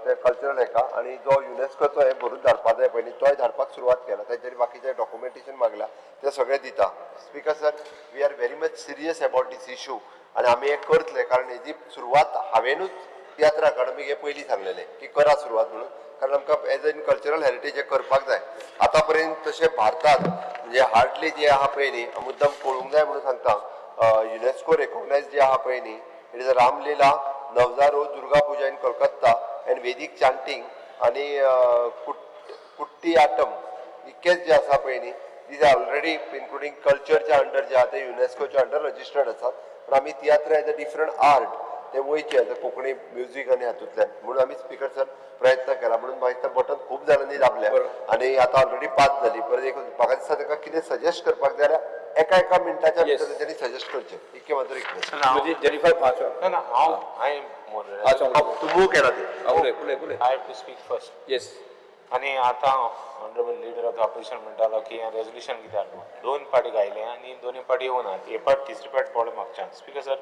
ते कल्चरल हेका आनी जो युनेस्कोचो हें भरून धाडपा जाय पयलीं तोय धाडपाक सुरवात केला. तांच्यांनी बाकीचें डॉक्युमेंटेशन मागलां तें सगळें दिता. Speaker sir, we are very much serious about this issue आनी आमी हें करतले, कारण हेजी सुरवात हांवेनूच तियात्र अकादमीक हें पयलीं सांगलेलें की करा सुरवात म्हणून, कारण आमकां एज एन कल्चरल हेरिटेज हें करपाक जाय. आतां पर्यंत तशें भारतांत म्हणजे हार्डली जे आहा पळय न्ही, मुद्दम कळूंक जाय म्हणून सांगता, युनेस्को रेकोगनायज जे आहा पळय न्ही, it is a Ramlila, Navzaro, Durga Puja in Kolkata and Vedic chanting आनी कुट्टी आटम इतकेच जे आसा पळय न्ही, these are already including कल्चरच्या under जे आहा ते युनेस्कोच्या अंडर रजिस्टर्ड आसात. पण आमी तियात्र एज अ डिफरंट आर्ट ते वयचे एज अ कोंकणी म्युजीक आनी हातूंतल्यान म्हणून आमी स्पिकर सर प्रयत्न केला. म्हणून म्हाका दिसता बटन खूब जाणांनी दाबल्या आनी आतां ऑलरेडी 5 जाली. परत एक म्हाका दिसता ताका कितें सजेस्ट करपाक जाय जाल्यार एका एका मिनटाच्या भितर तेंच्यांनी सजेस्ट करचें, इतकें म्हाजो रिक्वेस्ट. ना, हांव I am more तूं मूव केला ते. I have to speak first. Yes. आनी आतां honourable leader of the opposition म्हणटालो की हें रेजोल्युशन कितें हाडलो, 2 पाटी गायले आनी दोनूय पाटी येवना, एक पाट तिसरी पाट पडलो म्हाका चान्स. स्पीकर सर,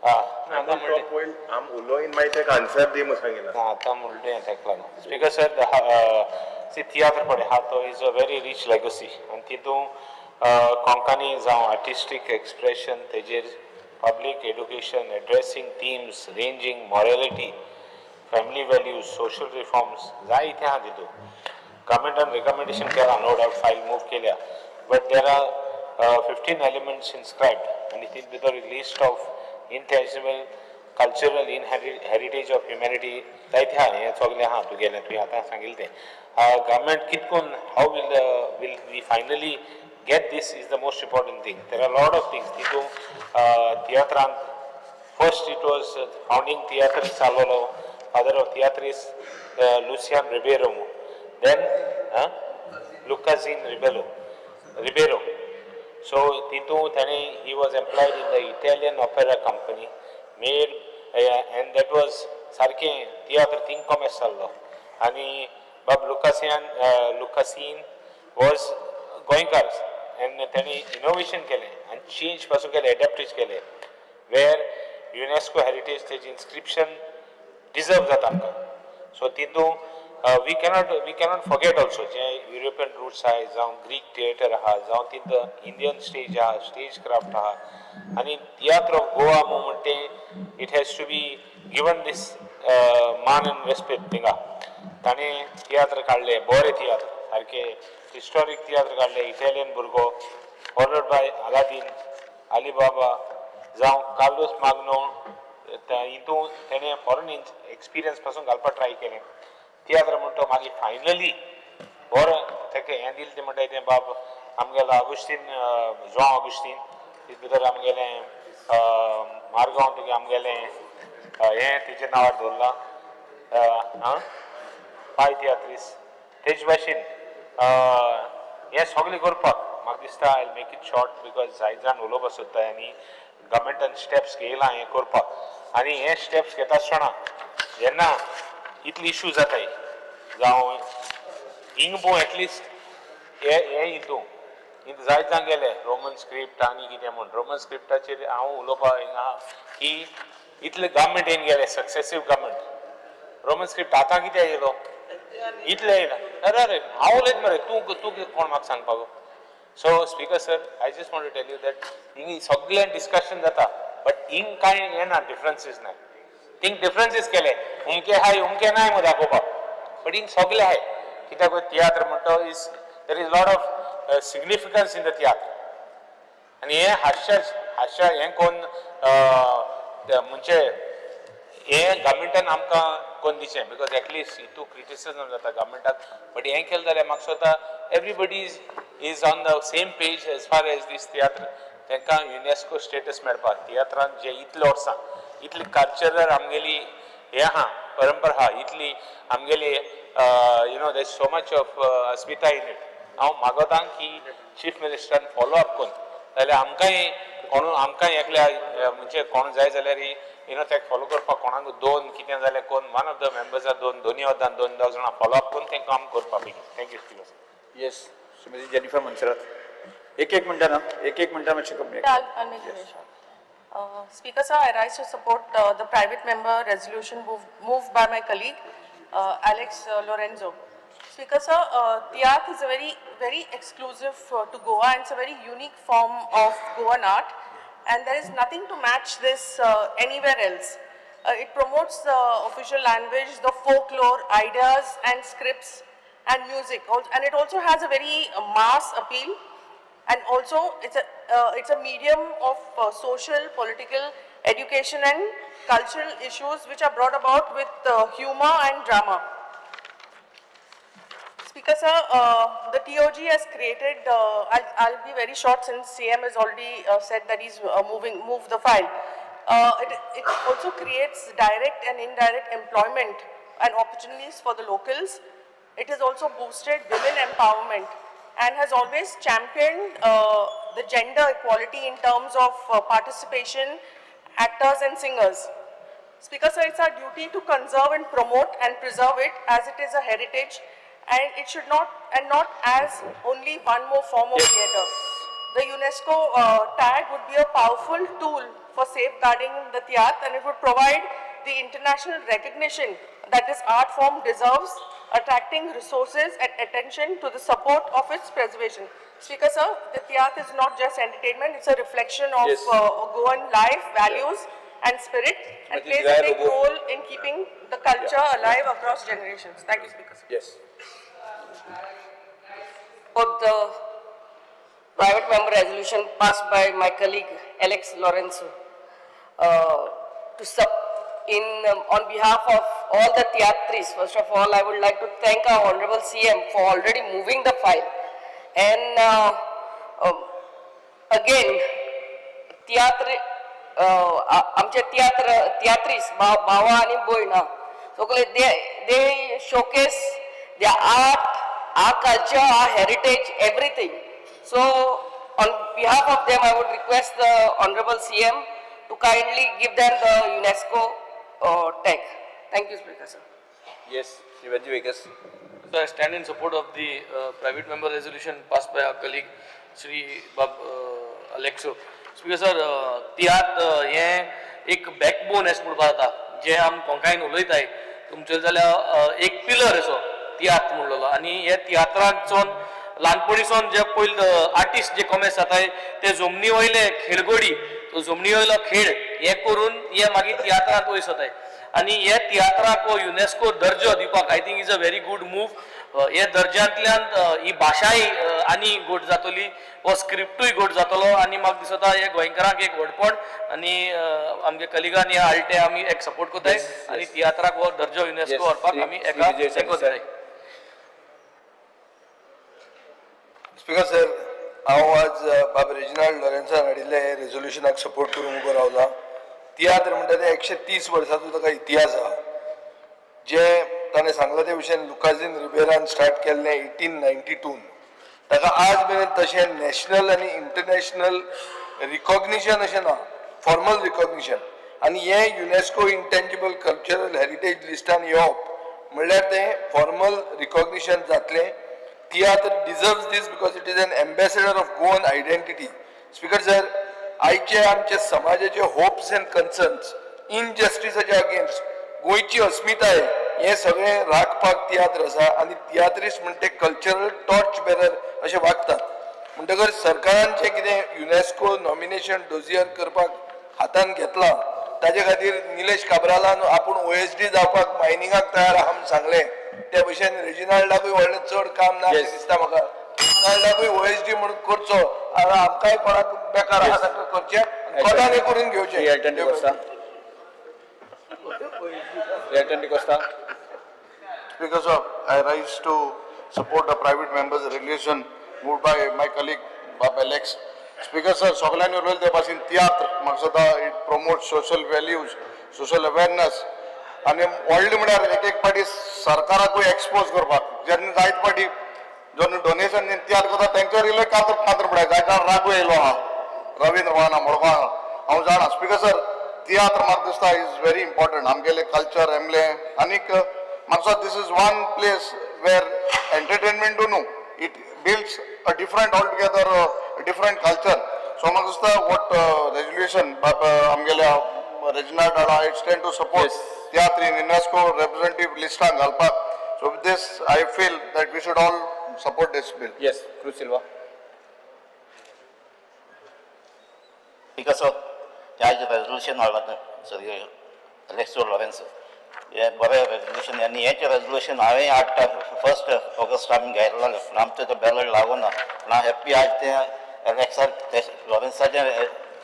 आतां म्हणलें तेका लागून. स्पीकर सर, सी तियात्र पळय आहा तो is a very rich legacy आनी तितून कोंकणी जावं आर्टिस्टीक एक्सप्रेशन तेजेर public education addressing themes ranging morality, family values, social reforms जायते आहा तितून. गव्हर्मेंटान रिकमेंडेशन केलां, नो डावट फायल मूव केल्या, but there are 15 elements inscribed आनी तितून भितर list of intangible cultural heritage of humanity जायते आहा. हें सगळें आहा तुगेलें, तुवें आतां सांगिल्लें तें. गव्हर्मेंट कितकोन how will we finally get this is the most important thing. There are lot of things तितून. तियात्रान first it was founding tiatr चालवलो father of tiatrist Lucian Ribeiro, then Lucazin Ribeiro. So तितून ताणें he was employed in the Italian opera company made and that was सारकें तियात्र thing कॉमेस जाल्लो. आनी बाब लुकासीन was गोंयकार and ताणें innovation केलें आनी चेंज पासून केलें, एडॅप्टेज केलें, वेर युनेस्को हेरिटेज तेजी इन्स्क्रिप्शन डिजर्व जाता आमकां. सो तितून we cannot forget also J European roots आहाय, जावं ग्रीक थिएटर आहा, जावं तितून इंडियन स्टेज आहा, स्टेज क्राफ्ट आहा. आनी तियात्र ऑफ गोवा म्हणटा तें it has to be given this मान एंड रेस्पेक्ट. थिंगा ताणें तियात्र काडले, बरे तियात्र, सारके हिस्टोरीक तियात्र काडले. इटालियन भुरगो फॉलोड बाय अलादीन, अलीबाबा जावं कार्लोस माग्नो, हितून तेणें फॉरन एक्सपिरियन्स पासून घालपाक ट्राय केलें. तियात्र म्हणटा मागीर फायनली बरो तेका हें दिलें तें म्हणटा तें बाब आमगेलो आगुस्तीन, जुआंव आगुस्तीन, तितून भितर आमगेलें मारगांव तुगे आमगेलें हें तेजें नांवार दवरलां आं पाय तियात्रीस. तेज भाशेन हें सगळें करपाक म्हाका दिसता I make it short because जायत जाण उलोवपाक सोदता आनी गव्हर्मेंटान स्टेप्स घेयला हें करपाक. आनी हे स्टेप्स घेता आसतना जेन्ना इतले इशू जाताय जावं हिंग पळोवं एटलिस्ट हे हे हितून हिंग जायत जाण गेले रोमन स्क्रिप्ट आनी कितें म्हूण. रोमन स्क्रिप्टाचेर हांव उलोवपाक हिंगा की इतले गव्हर्मेंट येवन गेले, सक्सेसीव गव्हर्मेंट, रोमन स्क्रिप्ट आतां कित्याक येयलो इतले येयला. अरे अरे हांव उलयत मरे, तूं तूं कोण म्हाका सांगपाक? So speaker sir, I just want to tell you that हिंग सगळें डिस्कशन जाता, बट हिंग कांय हें ना, डिफरन्सीस ना. थिंग डिफरन्सीस केले, उमके हाय उमके नाय मो दाखोवपाक, बट हिंग सगळे हाय. कित्याक तियात्र म्हणटा is there is lot of significance in the tiatr. आनी हें हास्य हास्य हें कोण म्हणजे हें गव्हर्मेंटान आमकां कोण दिचें, because at least हितू क्रिटिसिजम जाता गव्हर्मेंटाक, बट हें केलें जाल्यार म्हाका दिसता everybody is on the same page as far as this tiatr. तांकां युनेस्को स्टेटस मेळपाक तियात्रान जे इतले वर्सां इतली कल्चरल आमगेली हें आहा, परंपरा आहा, इतली आमगेली you know there so much of अस्मिताय in it. हांव मागोतां की चीफ मिनिस्टरान फॉलो अप करून जाल्यार आमकांय कोण आमकांय एकल्या म्हणजे कोण जाय जाल्यार you know ताका फॉलो करपाक कोणाक दोन कितें जाल्यार कोण वन ऑफ the मेंबर्सा दोन दोनी वतान दोन दोग जाणां फॉलो अप करून तें काम करपा बेगीन. Thank you speaker sir. Yes, Shrimati Jennifer Monserrate. एक एक मिनटान, एक एक मिनटान मातशें कमी. I'll make it very short. Speaker sir, I rise to support the private member resolution moved by my colleague Alex Lourenco. Speaker sir, Tiatr is a very, very exclusive to Goa, and it's a very unique form of Goan art, and there is nothing to match this anywhere else. It promotes the official language, the folklore, ideas and scripts and music, and it also has a very mass appeal. And also, it's a medium of social, political, education and cultural issues which are brought about with humor and drama. Speaker sir, the TOG has created, I'll be very short since CM has already said that he's moved the file. It also creates direct and indirect employment and opportunities for the locals. It has also boosted women empowerment and has always championed the gender equality in terms of participation, actors and singers. Speaker sir, it's our duty to conserve and promote and preserve it as it is a heritage, and it should not, and not as only one more form of theatre. The UNESCO tag would be a powerful tool for safeguarding the tiatr, and it would provide the international recognition that this art form deserves, attracting resources and attention to the support of its preservation. Speaker sir, the tiatr is not just entertainment, it's a reflection of Goan life, values and spirit, and Srimati plays a Jaya big Lobo. role in keeping the culture alive across generations. Thank you, Speaker sir. Yes. For the private member resolution passed by my colleague Alex Lourenco, to sub in on behalf of all the tiatris, first of all, I would like to thank our Honorable CM for already moving the file. And again, tiatr, आमचे तियात्र तियात्रीस भावा आनी भयण हा सगळे they showcase the art, our culture, our heritage, everything. So on behalf of them, I would request the Honorable CM to kindly give them the UNESCO tag. Thank you, Speaker sir. Yes, Shri Venzy Viegas. So I stand in support of the private member resolution passed by our colleague Shri Bab Alexo. Speaker sir, तियात्र हें एक backbone अशें म्हणपाक जाता, जें आम कोंकायन उलयताय तुमचे जाल्यार एक पिलर असो तियात्र म्हणलेलो. आनी हे तियात्रांचोन ल्हानपणीसून जे पयले आर्टिस्ट जे कॉमेस जाताय ते जमनी वयले खेळगडी, तो जमनी वयलो खेळ हे करून हे मागीर तियात्रांत वयर सरताय. आनी हे तियात्राक हो युनेस्को दर्जो दिवपाक I think is a very good move. हे दर्ज्यांतल्यान ही भाशाय आनी गोड जातली, हो स्क्रिप्टूय गोड जातलो. आनी म्हाका दिसता हे गोंयकारांक एक व्हडपण, आनी आमगे कलिगान हे हाडले ते आमी एक सपोर्ट करताय आनी तियात्राक हो दर्जो युनेस्को व्हरपाक आमी एका श्री विजय तेंको सरदेसाय. दिताय. स्पीकर सर, हांव आज बाब रेजिनाल्ड लॉरेन्सान हाडिल्ल्या हे रेजोल्युशनाक सपोर्ट करूंक उबो रावला. तियात्र म्हणटा ते 130 वर्सांचो ताका इतिहास आहा. जे ताणें सांगलां ते भशेन लुकाझीन रिबेरान स्टार्ट केल्लें 1892, ताका आज मेरेन तशें नॅशनल आनी इंटरनॅशनल रिकॉग्निशन अशें ना, फॉर्मल रिकॉग्निशन. आनी हें युनेस्को इंटेंजिबल कल्चरल हेरिटेज लिस्टान येवप म्हणल्यार तें फॉर्मल रिकॉग्निशन जातलें. Tiatr deserves this because it is an ambassador of Goan identity. Speaker sir, आयचे आमचे समाजाचे होप्स अँड कन्सर्न्स, इनजस्टिसाच्या अगेन्स्ट गोंयची अस्मिताय हें सगळें राखपाक तियात्र आसा. आनी तियात्रिस्ट म्हणटे कल्चरल टॉर्च बेरर अशें वागतात. म्हणटकर सरकारान जें कितें युनेस्को नॉमिनेशन डोजियर करपाक हातान घेतलां ताजे खातीर निलेश काब्रालान आपूण ओएसडी जावपाक मायनिंगाक तयार आहा म्हूण सांगलें. त्या भशेन रेजिनाल्डाकूय व्हडलें चड काम ना अशें दिसता म्हाका. रेजिनाल्डाकूय ओएसडी म्हणून करचो आनी आमकांय कोणाक बेकार आहा तांकां करचें, कोणाक करून घेवचें. Elton D'Costa. Elton D'Costa. Speaker sir, I rise to support the private members resolution moved by my colleague Bob Alex. Speaker sir, सगळ्यांनी उलयले ते भाशेन तियात्र म्हाका दिसता it promote social values, social awareness आनी व्हडलें म्हळ्यार एक एक पाटी सरकाराकूय एक्सपोज करपाक. जेन्ना जायत पाटी जेन्ना डोनेशन तियात्र करता तेंचेर इल्लें कातर कातर पडटा. जायत जाण रागू येयलो आहा रवींद्र भवना मडगांव हांव जाणा. स्पीकर सर, तियात्र म्हाका दिसता is very important आमगेलें कल्चर एमलें आनीक म्हाका दिसता this is one place where एंटरटेनमेंटू न्हू, it builds a different all together different culture. So म्हाका दिसता what resolution आमगेल्या रेजिनाल्ड हाडा, it stand to support tiatr in UNESCO representative लिस्टान घालपाक. So with this I feel that we should all support this bill. Yes, Cruz Silva. Speaker sir, ह्या resolution हाडलां sir अलेक्सो Lawrence, हें बरें resolution. आनी हें resolution हांवें हाडटा फर्स्ट ऑगस्ट आमी घेतलेलें, पूण आमचें तो बॅलट लागूना. पूण हांव हॅप्पी आज तें अलेक्सा लॉरेन्साचें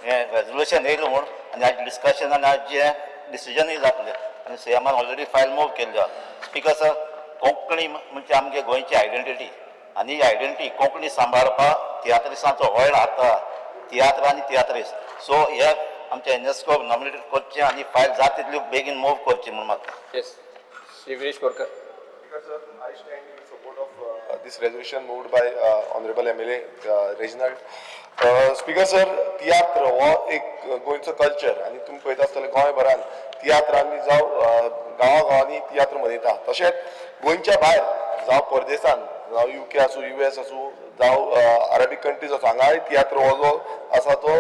हें रेजोल्युशन येयलें म्हूण, आनी आज डिस्कशन आनी आज जें डिसिजनूय जातलें आनी सीएमान ऑलरेडी फायल मूव केल्ली आसा. स्पीकर सर, कोंकणी म्हणजे आमगे गोंयची आयडेंटिटी आनी ही आयडेंटिटी कोंकणी सांबाळपाक तियात्रिसांचो व्हड हात आहा, तियात्र आनी तियात्रीस. सो हे आमच्या युनेस्को नॉमिनेट करचें आनी फायल जाता तितली बेगीन मूव करची म्हूण मागता. Yes, Shri Viresh Borkar. Speaker sir, I stand in support of this resolution moved by honourable MLA Reginald. Speaker sir, तियात्र हो एक गोंयचो कल्चर आनी तुमी पळयता आसतले गोंयभरान तियात्र आमी जावं गांवा गांवांनी तियात्र मनयता. तशेंच गोंयच्या भायर जावं परदेसान, जावं युके आसूं, युएस आसूं, जावं अरेबीक कंट्रीज आसूं, हांगाय तियात्र हो जो आसा तो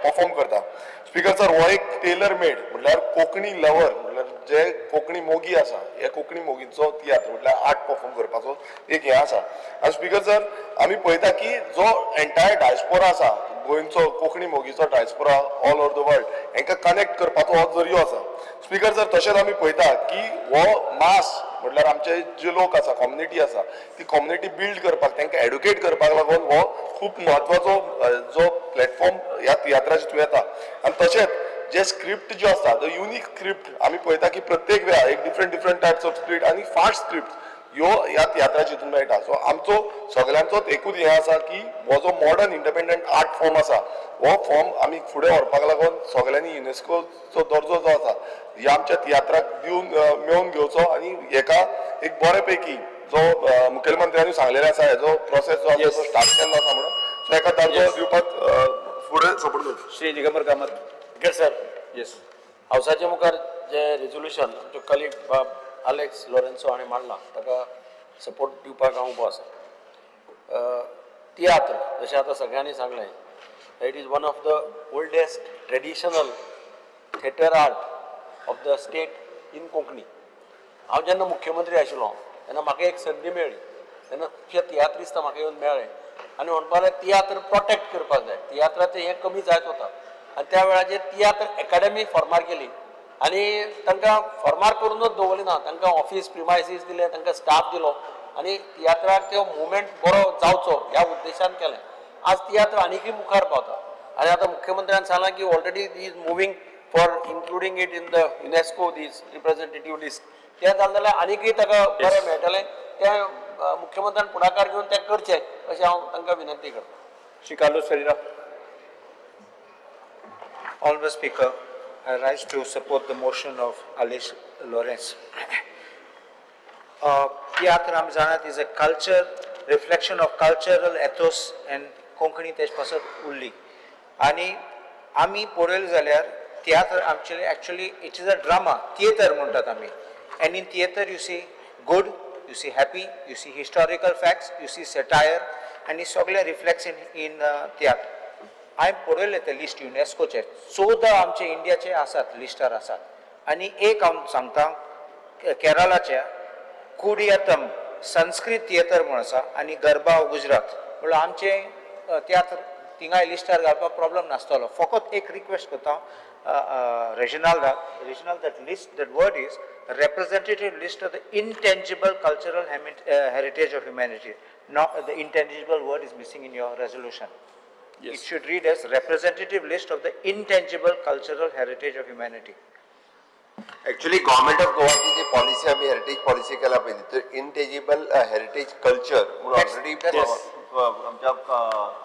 परफॉर्म करता. स्पीकर सर, हो एक टेलर मेड म्हटल्यार कोंकणी लवर, म्हटल्यार जे कोंकणी मोगी आसा, हे कोंकणी मोगींचो तियात्र म्हटल्यार आर्ट परफॉर्म करपाचो एक हें आसा. आनी स्पीकर सर, आमी पळयता की जो एंटायर डायस्पोरा आसा गोंयचो, कोंकणी मोगीचो diaspora all over the world, हेंकां कनेक्ट करपाचो हो जरियो आसा. स्पीकर सर, तशेंच आमी पळयता की हो मास म्हटल्यार आमचे जे लोक आसा, कम्युनिटी आसा, ती कम्युनिटी बिल्ड करपाक, तांकां एडुकेट करपाक लागून हो खूब म्हत्वाचो जो प्लॅटफॉर्म ह्या तियात्राचे थ्रू येता. आनी तशेंच जे स्क्रिप्ट ज्यो आसता, the unique script आमी पळयता की प्रत्येक वेळा एक different different types of script आनी फास्ट स्क्रिप्ट ह्यो ह्या तियात्राच्या हितून मेळटा. सो आमचो सगळ्यांचोच एकूच हें आसा की हो जो मॉडर्न इंडिपेंडंट आर्ट फॉर्म आसा, हो फॉर्म आमी फुडें व्हरपाक लागून सगळ्यांनी युनेस्कोचो दर्जो जो आसा ह्या आमच्या तियात्राक दिवन मेळोवन घेवचो आनी हेका एक बरे पैकी जो मुखेलमंत्र्यांनी सांगलेलें आसा हेजो प्रोसेस जो आसा तो स्टार्ट केल्लो आसा म्हणून, सो हेका दर्जो दिवपाक फुडें सपोर्ट करचो. श्री दिगंबर कामत. सर, येस, हावसाच्या मुखार जे रेजोल्युशन आमचो कलीग बाब अलेक्स लॉरेन्सो हाणें मांडला ताका सपोर्ट दिवपाक हांव उबो आसा. तियात्र जशें आतां सगळ्यांनी सांगलें, it is one of the oldest traditional theatre art of the state in Konkani. हांव जेन्ना मुख्यमंत्री आशिल्लो तेन्ना म्हाका एक संदी मेळ्ळी, तेन्ना खुबशे तियात्रिस्त म्हाका येवन मेळ्ळे आनी म्हणपाक लागले तियात्र प्रोटेक्ट करपाक जाय, तियात्राचें हें कमी जायत वता. आनी त्या वेळाचेर तियात्र एकाडेमी फॉर्मार केली आनी तांकां फॉर्मार करूनच दवरली ना, तांकां ऑफिस प्रिमायसीस दिले, तांकां स्टाफ दिलो आनी तियात्राक तो मुवमेंट बरो जावचो ह्या उद्देशान केलें. आज तियात्र आनीकय मुखार पावता आनी आतां मुख्यमंत्र्यान सांगलां की already is moving for including it in the UNESCO this representative list. तें जालें जाल्यार आनीकय ताका बरें मेळटलें. तें मुख्यमंत्र्यान फुडाकार घेवन तें करचें अशें हांव तांकां विनंती करतां. Shri Carlos Ferreira. Honorable Speaker, I rise to support the motion of Alex Lawrence. Tiatr आमी जाणात is a culture, reflection of cultural ethos and Konkani तेज पासत उरली. आनी आमी पळयलें जाल्यार तियात्र आमचे actually it is a drama, theatre म्हणटात आमी. And in theatre you see good, you see happy, you see historical facts, you see satire, आनी सगळें रिफ्लेक्ट्स इन इन तियात्र. हांवें पळयलें तें लिस्ट युनेस्कोचें, 14 आमचे इंडियाचे आसात लिस्टार आसात. आनी एक हांव सांगता, केरळाचे कुडियतम संस्कृत थिएटर म्हूण आसा आनी गरबा गुजरात, म्हणल्यार आमचें तियात्र थिंगाय लिस्टार घालपाक प्रॉब्लम नासतलो. फकत एक रिक्वेस्ट करता रेजिनाल्डाक, Reginald, that list, that word is representative list of the intangible cultural heritage of humanity. Not the intangible word is missing in your resolution. It should read as representative list of the intangible cultural heritage of humanity. Actually government of गोवाची जी policy आमी heritage policy केला पळय तितून intangible heritage culture म्हणून already आमच्या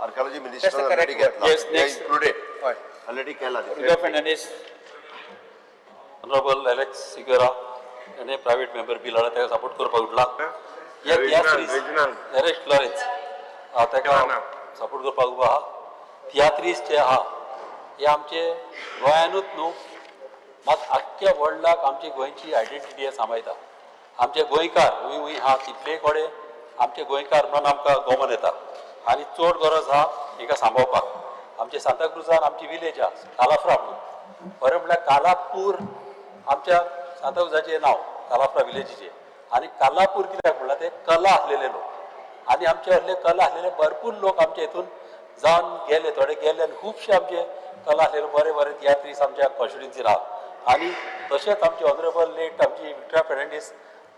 archaeology minister already घेतला. Included already केला. Rudolph Fernandes. Honourable Alex Sequeira हेणे प्रायव्हेट मेंबर बिल हाडला, ताका सपोर्ट करपाक उठला. हे तियात्रीस एलेक्स लॉरेन्स ताका सपोर्ट करपाक उबो आहा. तियात्रीस जे आहा हे आमचे गोंयानूच न्हू मात आख्ख्या वर्ल्डाक आमची गोंयची आयडेंटिटी सांबाळटा. आमचे गोंयकार हुंय हुंय आहा तितले कडेन आमचे गोंयकार म्हणून आमकां गोमन येता आनी चड गरज आहा हिका सांबाळपाक. आमचे सांताक्रुजान आमची विलेज आहा कालाफ्रा म्हणून, खरें म्हळ्यार कालापूर आमच्या सांताक्रुजाचें नांव, कालाफ्रा विलेजीचें. आनी कालापूर कित्याक म्हणल्यार ते कला आसलेले लोक आनी आमचे असले कला आसलेले भरपूर लोक आमच्या हितून जावन गेले, थोडे गेले आनी खुबशे आमचे कला आसलेले बरे बरे तियात्रीस आमच्या कॉन्स्टिट्युन्सीन आहा. आनी तशेंच आमचे ऑनरेबल लेट आमची विक्टोरिया फेर्नांडीस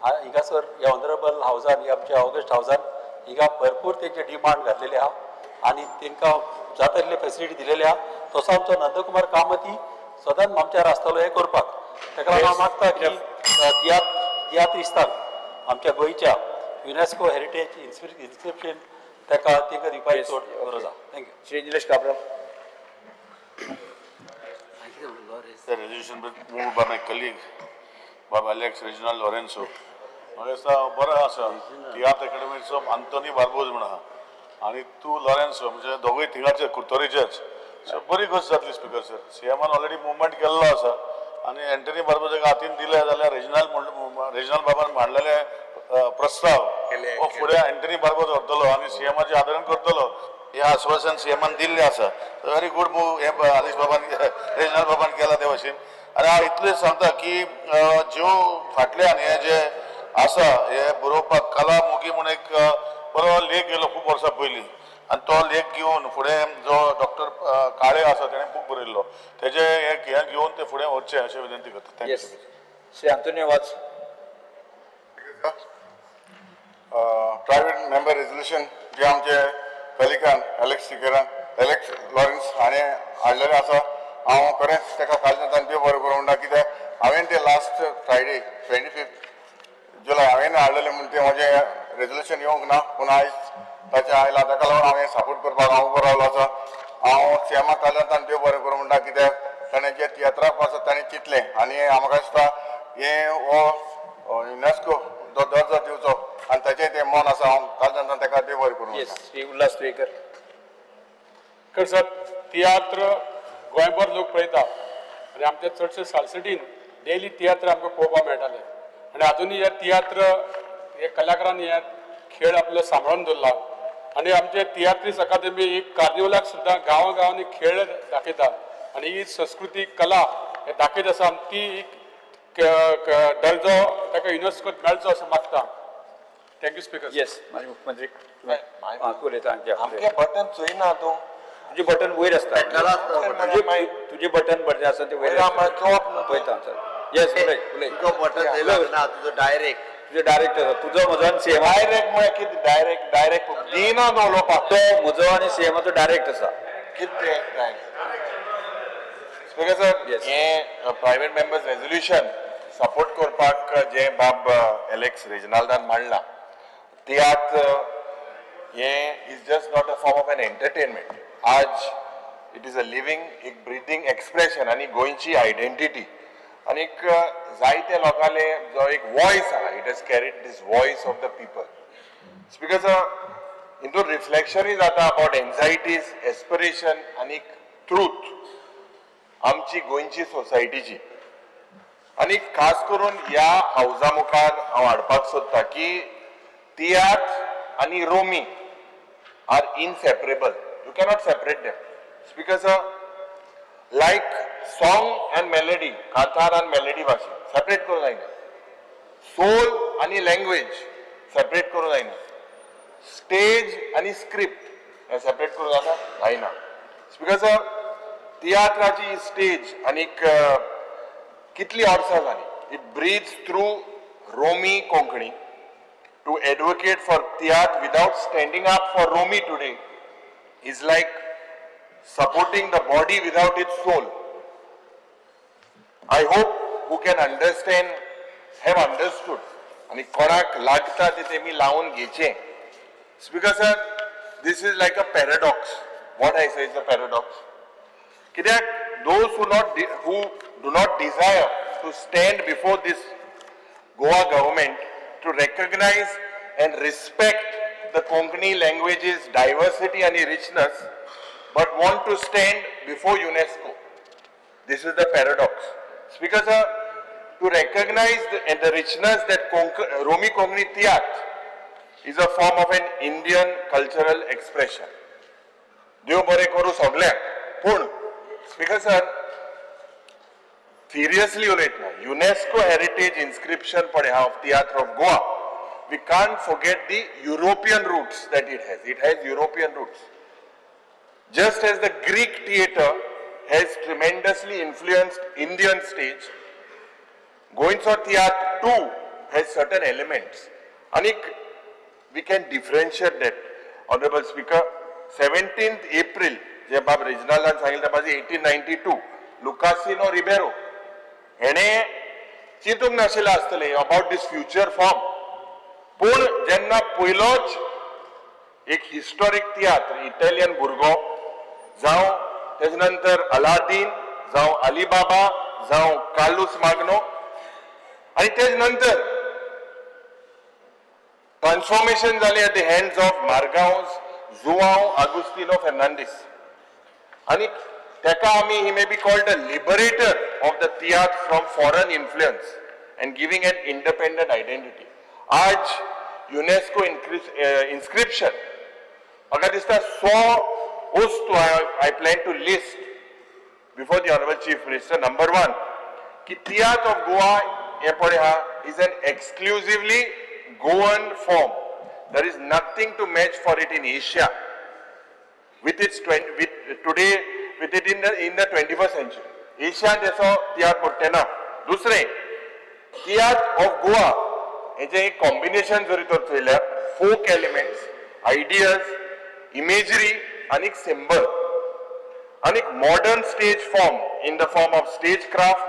हिंगासर ह्या ऑनरेबल हावजान, आमच्या ऑगस्ट हावजान हिंगा भरपूर तेंचे डिमांड घातलेले आहा आनी तेंकां जाता तितले फेसिलिटी दिलेली आहा. तसो आमचो नंदकुमार कामती सदांच आमच्यार आसतलो हें करपाक. ताका लागून हांव मागता की तियात्रिस्तांक आमच्या गोंयच्या युनेस्को हेरिटेज इन्स्क्रिप्शन ताका तेंकां दिवपाची चड गरज आहा. Thank you. Shri Nilesh Cabral. The resolution was moved by my colleague, Bob Alex Reginald Lorenzo. म्हाका दिसता बरो आसा तियात्र अकॅडमीचो अंतोनी बार्बोज म्हण आहा आनी तूं लॉरेन्सो, म्हणजे दोगूय थिंगाचे कुर्तोरीचेच. सो बरी गोश्ट जातली स्पिकर सर. सीएमान ऑलरेडी मुवमेंट केल्लो आसा आनी एंटनी बार्बोजाक हातीन दिले जाल्यार रेजिनाल्ड बाबान मांडलेले प्रस्ताव हो फुडें एंटनी बार्बोज व्हरतलो आनी सीएमाचें आदरण करतलो हें आश्वासन सीएमान दिल्लें आसा. व्हेरी गूड मूव हें आलिश बाबान, रेजिनाल्ड बाबान केला ते भाशेन. आनी हांव इतलें सांगता की ज्यो फाटल्यान हें जें आसा हे बरोवपाक कला मोगी म्हूण एक बरो लेख गेलो खूब वर्सां पयलीं आनी तो लेख घेवन फुडें जो डॉक्टर काळे आसा तेणें बूक बरयल्लो तेजें हें घेवन ते फुडें व्हरचें अशें विनंती करता. Thank you. Shri Antonio Vaz. Private member resolution जे आमचे कलिकान एलेक्स सिकेरान, एलेक्स लॉरेन्स हाणें हाडलेलें आसा. हांव खरेंच ताका कालच्यान देव बरें करूं म्हणटा, कित्याक हांवें तें लास्ट फ्रायडे 25 जुलय हांवें हाडलेलें म्हूण तें म्हजें रेजोल्युशन येवंक ना, पूण आयज ताचें आयलां. ताका लागून हांवें सपोर्ट करपाक हांव उबो रावलो आसा. हांव सीएमाक कालच्यान देव बरें करूं म्हणटा, कित्याक ताणें जें तियात्राक पासत ताणें चिंतलें आनी म्हाका दिसता हें हो युनेस्को जो दर्जो दिवचो आनी ताचें तें मन आसा. हांव कालच्यान ताका देव बरें करूं. श्री उल्हास तुयेकर. सर, तियात्र गोंयभर लोक पळयता आनी आमच्या चडशे सालसिटीन डेली तियात्र आमकां पळोवपाक मेळटाले आनी आजुनूय हे तियात्र हे कलाकारांनी हे खेळ आपलो सांबाळून दवरला आनी आमचे तियात्रीस अकादमी ही कार्निवलाक सुद्दां गांवां गांवांनी खेळ दाखयता आनी ही संस्कृती कला हे दाखयत आसा. ती एक दर्जो ताका युनेस्कोत मेळचो असो मागता. Thank you speaker. Yes, माजी मुख्यमंत्री. तूं उलयता. आमचें बटन चोयना तूं, तुजें बटन वयर आसता. तुजें बटन बरें आसा तें वयर पळयता. येस, उलय उलय. तुजो बटन ना, तुजो डायरेक्ट, तुजो डायरेक्ट आसा. तुजो म्हजो आनी सीएम डायरेक्ट म्हळ्यार कितें? डायरेक्ट डायरेक्ट दिना न्हू उलोवपाक. तो म्हजो आनी सीएमाचो डायरेक्ट आसा. कितें स्पीकर सर, हें प्रायवेट मेंबर्स रेजोल्युशन सपोर्ट करपाक जें बाब एलेक्स रेजिनाल्डान मांडलां, तियात्र हें is just not a form of an entertainment. आज it is a living, एक ब्रिदींग एक्सप्रेशन आनी गोंयची आयडेंटिटी आनीक जायते लोकांले जो एक वॉयस आहा, it has carried this voice of the people. Speaker sir, हितून रिफ्लेक्शनूय जाता अबाउट एन्झायटीज, एस्पिरेशन आनी ट्रूथ आमची गोंयची सोसायटीची. आनी खास करून ह्या हावजा मुखार हांव हाडपाक सोदता की तियात्र आनी रोमी are inseparable. You cannot separate them. Speaker sir, like song and melody, कांतार आनी मेलडी भाशेन सेपरेट करूं जायना. सोल आनी लँग्वेज सेपरेट करूं जायना. स्टेज आनी स्क्रिप्ट हें सेपरेट करूं जाता जायना. स्पीकर सर, तियात्राची स्टेज आनीक कितली वर्सां जाली, it breathes through Romi Konkani. To advocate for tiatr without standing up for Romi today is like supporting the body without its soul. I hope who can understand have understood. आनी कोणाक लागता ते तेमी लावन घेवचें. Speaker sir, this is like a paradox. What I say is a paradox. कित्याक those who do not desire to stand before this Goa government to recognize and respect the Konkani language's diversity and richness, but want to stand before UNESCO. This is the paradox. Speaker sir, to recognize the richness that Romi Konkani Tiatr is a form of an Indian cultural expression. देव बरें करूं सगल्यांक, पूण speaker sir, seriously उलयतना UNESCO heritage inscription पळय हा of tiatr of Goa, we can't forget the European roots that it has. It has European roots. Just as the Greek theatre has tremendously influenced Indian stage, गोंयचो तियात्र too has certain elements. आनीक we can differentiate that. Honorable Speaker, 17th April, जे बाब रेजिनाल्डान सांगिल्लें त्या 1892, लुकासिनो रिबेरो हेणे चिंतूंक नाशिल्लें आसतलें about this future form. पूण जेन्ना पयलोच एक हिस्टोरीक तियात्र इटालियन भुरगो जावं, तेजे नंतर अलादीन जावं, अलीबाबा जावं, कार्लूस माग्नो, आनी तेज नंतर ट्रान्सफॉर्मेशन जालें at the hands of Margao Joao Agostinho Fernandes. आनी तेका आमी, he may be called the liberator of the tiatr from foreign influence and giving an independent identity. आज युनेस्को इन्स्क्रिप्शन म्हाका दिसता 100 वस्तू I plan to list before the honourable Chief Minister. Number one, की तियात्र of Goa हे पळय हा is an exclusively Goan form. There is nothing to match for it in Asia with its with today, with it in the 21st century. एशियान तेचो तियात्र मोडटे ना. दुसरें, तियात्र of Goa हेजें एक कॉम्बिनेशन जरी तर चोयल्यार फोक एलिमेंट्स, आयडियाज, इमेजरी आनी सिंबल आनी modern stage form in the form of stage craft,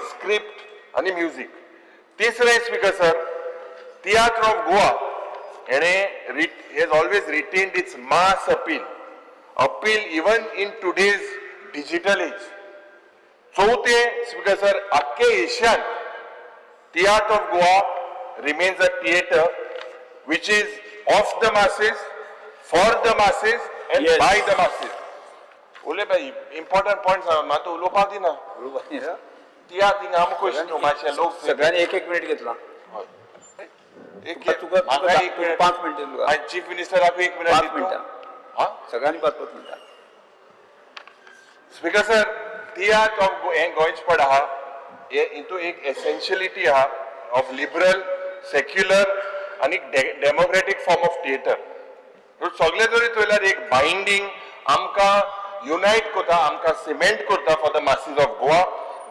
script आनी म्युजीक. तिसरें, speaker sir, tiatr of Goa हेणे has always retained its mass appeal even in today's digital age. चौथे, स्पीकर सर, आख्खे ASEAN tiatr of Goa remains a theatre which is of the masses, for the masses and by the masses. उलय बाई, important point सांग म्हाका, उलोवपाक दिना. तियात्र हिंगा आमकां क्वेश्चन न्हू, मातशें लोक सगळ्यांनी एक एक मिनिट घेतला. एक तुका म्हाका एक मिनिट. 5 मिनटां तुका. आनी चीफ मिनिस्टराकूय एक मिनिट पांच दिता. मिनटां. हा. सगळ्यांनी 5-5 मिनटां. स्पीकर सर, तियात्र ऑफ हें गोंयचपण आहा, हे हितून एक एसेन्शियलिटी आहा ऑफ लिबरल, सेक्युलर आनी डेमोक्रेटीक फॉर्म ऑफ थिएटर. सगळे जरी चोयल्यार एक बायंडींग आमकां युनायट करता, आमकां सिमेंट करता for the masses of Goa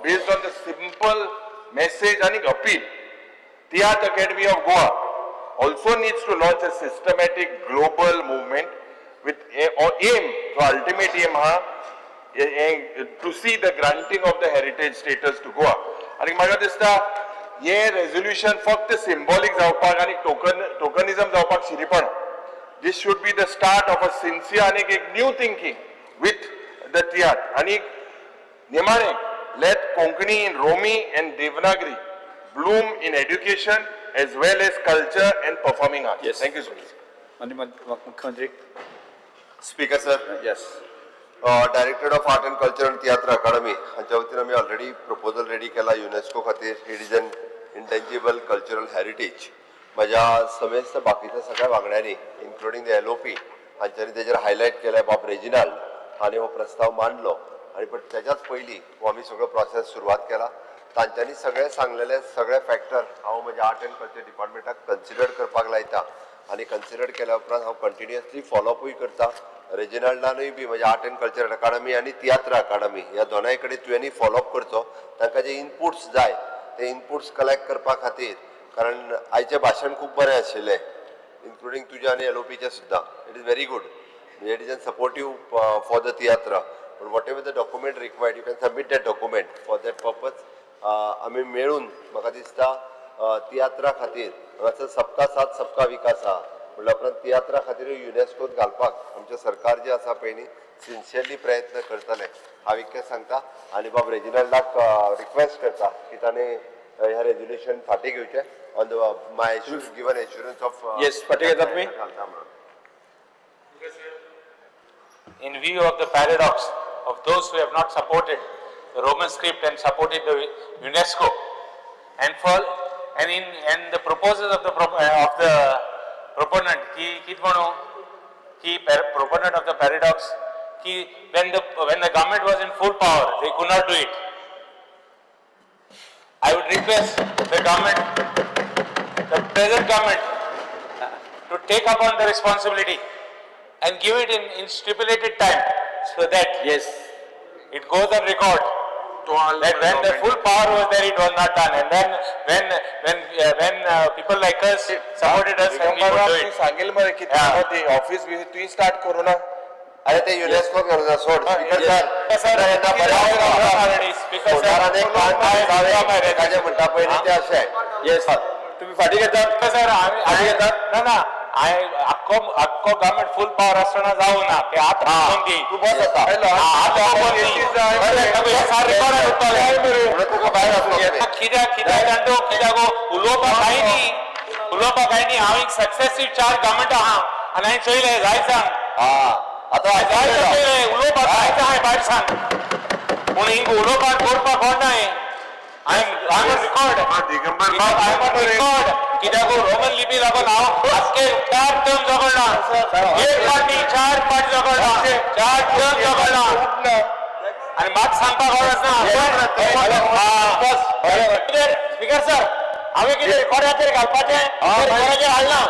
based on the simple message आनी appeal. Tiatr Academy of Goa also needs to launch a systematic global movement with a or aim, so ultimate aim हा to see the granting of the heritage status to Goa. आनी म्हाका दिसता हे resolution फक्त सिम्बॉलीक जावपाक आनी टोकनिजम जावपाक शिरीपण. This should be the start of a sincere आनी एक new thinking with the tiatr. आनी निमाणे, let Konkani in Romi and Devanagari bloom in education as well as culture and performing arts. Thank you so much. माननीय मुख्यमंत्री. Speaker sir, yes. Directorate of Art and Culture and Tiatr Academy हांच्या वतीन आमी already proposal ready केला UNESCO खातीर. It is an intangible cultural heritage. म्हज्या समेस्त बाकीच्या सगळ्या वांगड्यांनी, including the LOP, हांच्यांनी तेजेर हायलायट केलें. बाब रेजिनाल्ड हांणी हो प्रस्ताव मांडलो आनी पण तेज्याच पयलीं हो आमी सगळो प्रोसेस सुरवात केला. तांच्यांनी सगळे सांगलेले सगळे फॅक्टर हांव म्हज्या आर्ट अँड कल्चर डिपार्टमेंटाक कन्सिडर करपाक लायता आनी कन्सिडर केल्या उपरांत हांव कंटिन्युअसली फॉलोअपूय करता. रेजिनाल्डानूय बी म्हणजे आर्ट अँड कल्चर अकाडमी आनी तियात्र अकाडमी ह्या दोनाय कडेन तुवेंनी फॉलोअप करचो. तांकां जे इनपुट्स जाय ते इनपुट्स कलेक्ट करपा खातीर, कारण आयचें भाशण खूब बरें आशिल्लें, इन्क्लुडींग तुजें आनी एलओपीचें सुद्दां. It is very good, म्हणजे it is an supportive for the tiatr. पण whatever the document required, you can submit that document for that purpose. आमी मेळून म्हाका दिसता तियात्रा खातीर हांगासर सबका साथ सबका विकास आहा म्हणल्या उपरांत तियात्रा खातीर युनेस्कोत घालपाक आमचें सरकार जें आसा पळय न्ही सिन्सियरली प्रयत्न करतलें, हांव इतकें सांगता. आनी बाब रेजिनाल्डाक रिक्वेस्ट करता की ताणें ह्या रेजोल्युशन फाटीं घेवचें on the my given assurance of Yes, फाटीं घेतात तुमी? घालता म्हणून. In view of the paradox of those who have not supported the Roman script and supported the UNESCO, and for and in and the proposals of the proponent ki kit mano ki proponent of the paradox ki when the government was in full power they could not do it. I would request the government, the present government, to take upon the responsibility and give it in stipulated time so that yes it goes on record that when the full power was there it was not done, and then when people like us supported us and we could do it. सांगेल मरे की office बी तुवें start करू ना. अरे ते UNESCO घालून सोड. स्पीकर सर, ताजें म्हणटा पयलीं ते अशें. येस, तुम्ही फाटीं घेतात? सर, फाटीं घेतात? ना ना, आख्खो आख्खो गव्हर्मेंट फुल पावर आसतना जावं ना ते आतां तूं बस आतां. तुका भायर आसलो कित्याक कित्याक जाणटो कित्याक उलोवपाक कांय न्ही, उलोवपाक कांय न्ही. हांव एक सक्सेसीव चार गव्हर्मेंट आहा आनी हांवें चोयलें जाय सांग आतां जाय चोयलें उलोवपाक जाय हांवें भायर सांग, पूण हिंग उलोवपाक करपाक कोण ना. I am on record, I am on record. कित्याक रोमन लिपी लागून हांव आजके 4 टर्म झगडला, एक पार्टी 4 पार्टी झगडला, 4 टर्म झगडला आनी म्हाका सांगपाक गरज ना. स्पीकर सर, हांवें कितें रिकॉर्डाचेर घालपाचें रिकॉर्डाचेर हाडना,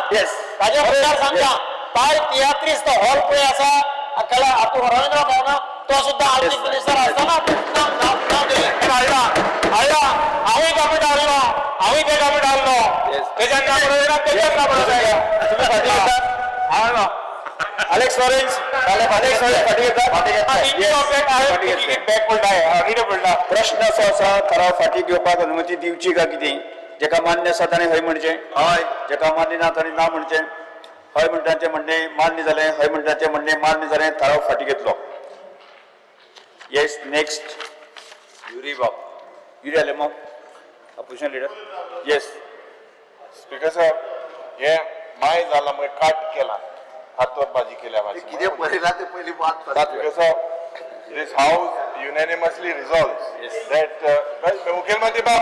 ताजे मुखार सांगता पाय तियात्रीस्त हॉल पळय आसा कला आतां रवींद्र भावना तो सुद्दां आर्थिक मिनिस्टर आसतना नांव दिलें हाडला हाडला. हांवूय गव्हर्मेंट हाडलो, हांवूय ते गव्हर्मेंट हाडलो, तेज्यान ना बरोबर तेज्यान ना बरोबर. हाडलो अलेक्स लॉरेन्स, अलेक्स लॉरेन्स फाटीं घेतात? बॅक पडटा. प्रश्न असो आसा, ठराव फाटीं घेवपाक अनुमती दिवची काय कितें? जेका मान्य आसा ताणें हय म्हणचें, हय. जेका मान्य ना ताणें ना म्हणचें. हय म्हणटाचें म्हणणें मान्य जालें, हय म्हणटाचें म्हणणें मान्य जालें, ठराव फाटीं घेतलो. येस, नेक्स्ट युरी बाब, Yuri Alemao, opposition leader. Yes speaker sir, hey my जाला मग काट केला हातवर भाजी केल्या. कितें बरयलां तें पयलीं वाच. Speaker sir, this house unanimously resolves that मुखेलमंत्री बाब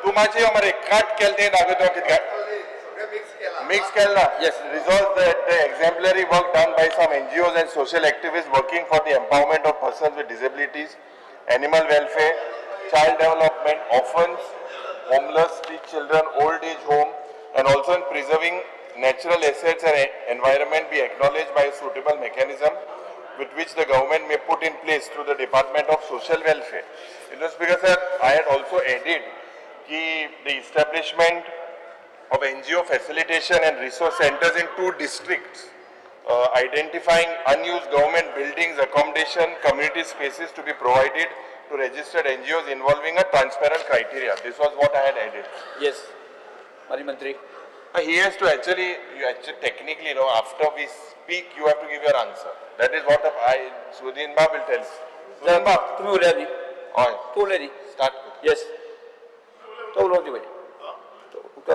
तूं मातशी यो मरे, काट केलें तें दाखयतो कितें मिक्स केलें ना. Resolves that the exemplary work done by some NGOs and social activists working for the empowerment of persons with disabilities, animal welfare, child development, orphans, homeless, street children, old age home, and also in preserving natural assets and environment be acknowledged by a suitable mechanism with which the government may put in place through the Department of Social Welfare. Mr. Speaker sir, I had also added the establishment of NGO facilitation and resource centers in 2 districts, identifying unused government buildings, accommodation, community spaces to be provided to registered NGOs involving a transparent criteria. This was what I had added. Yes, Mani Mantri. He has to actually, you actually technically, you know, after we speak, you have to give your answer. That is what I, Sudin Bab will tell. Sudin Bab. तुम्ही उलया न्ही? हय. तूं उलय न्ही? Start. Yes. तो उलोवंक दी पयलीं.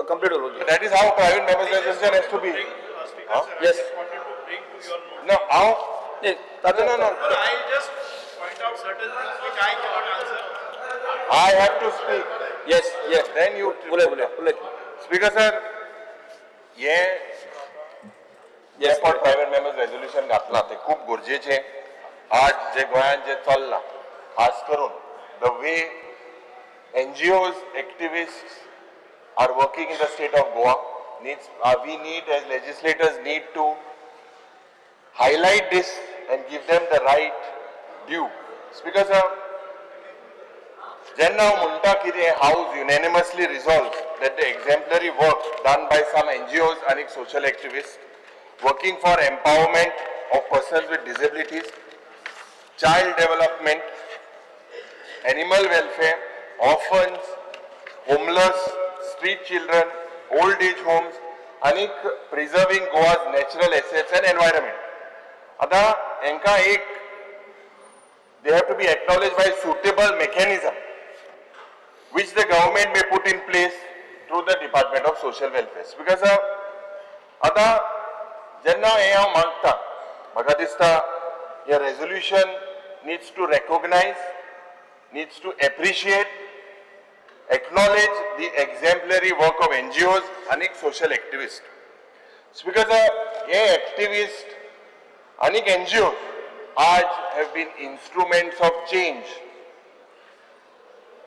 कंप्लीट उलोवंक दी. That is how private members resolution has to be. Huh? Yes. No, how? No, no, no. I just point out certain things which I cannot answer. I have to speak. Yes, yes. Then you. उलय, उलय, उलय. Speaker sir, ये yes for private members resolution घातला ते खूब गरजेचें. आज जे गोंयांत जे चल्लां, खास करून the way NGOs, activists are working in the state of Goa needs, we need as legislators need to highlight this and give them the right due. Speaker sir, जेन्ना हांव म्हणटा कितें, House unanimously resolve that the exemplary work done by some NGOs आनी social activist working for empowerment of persons with disabilities, child development, animal welfare, orphans, homeless, street children, old age homes आनी preserving Goa's natural assets and environment. आतां हेंकां एक they have to be acknowledged by suitable mechanism which the government may put in place through the Department of Social Welfare. Because आतां जेन्ना हें हांव मागता, म्हाका दिसता हें resolution needs to recognize, needs to appreciate, acknowledge the exemplary work of NGOs आनी social activist. Speaker, हे एक्टिविस्ट आनी एनजीओ आज have been instruments of change.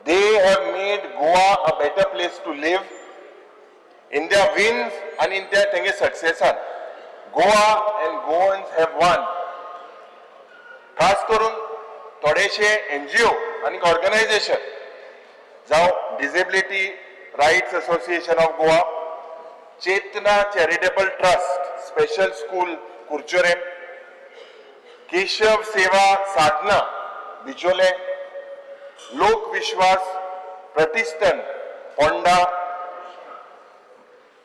They have made Goa a better place to live. In their wins and in their तेंगे सक्सेसान Goa and Goans have won. खास करून थोडेशे NGO आनी organisation जावं Disability Rights Association of Goa, Chetna Charitable Trust, Special School Curchorem, Keshav Seva Sadhana Bicholim, Lok Vishwas Pratishthan Ponda,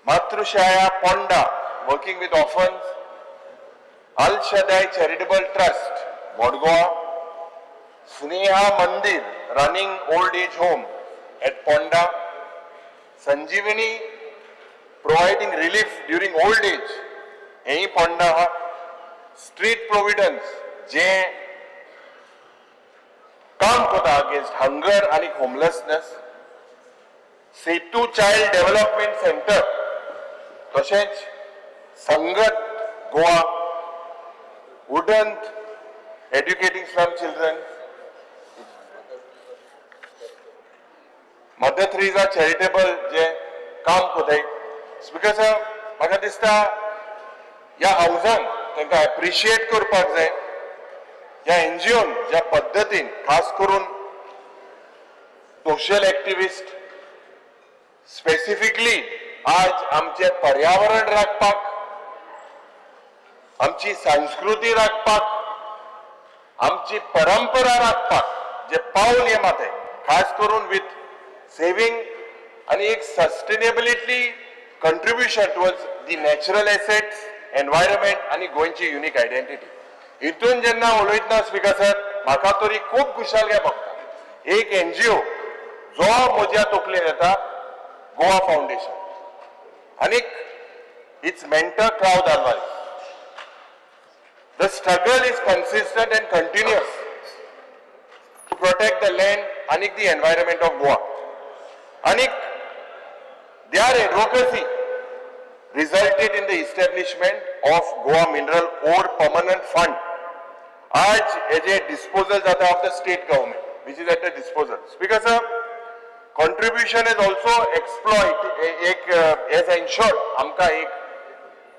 Matruchhaya Ponda working with orphans, Al Shaddai Charitable Trust Modgoa, Sneha Mandir running old age home at Ponda, Sanjeevani providing relief during old age हेंय पोंडा आहा, street प्रोविडन्स जे काम करता against hunger आनी homelessness, Setu Child Development Centre, तशेंच संगत Goa, Udant educating slum children, Mother Teresa Charitable जे काम करताय. Speaker sir, म्हाका दिसता ह्या हावजान तांकां एप्रिशिएट करपाक जाय. ह्या एनजीओन ज्या पद्दतीन खास करून सोशल एक्टिविस्ट स्पेसिफिकली आज आमचें पर्यावरण राखपाक, आमची संस्कृती राखपाक, आमची परंपरा राखपाक जे पावल हे माते, खास करून विथ सेविंग आनी एक sustainability contribution towards the natural assets, environment आनी गोंयची युनीक आयडेंटिटी. हितून जेन्ना उलयतना स्पीकर सर, म्हाका तरी खूब खुशालकाय भोगता. एक एनजीओ जो म्हज्या तकलेन येता, गोवा फावंडेशन आनीक it's mentor Claude Alvares. The struggle is consistent and continuous to protect the land and the environment of Goa. And their advocacy resulted in the establishment of Goa Mineral Ore Permanent Fund. आज as a disposal जाता of the state government, which is at the disposal. Speaker sir, contribution is also exploit एक as ensured आमकां एक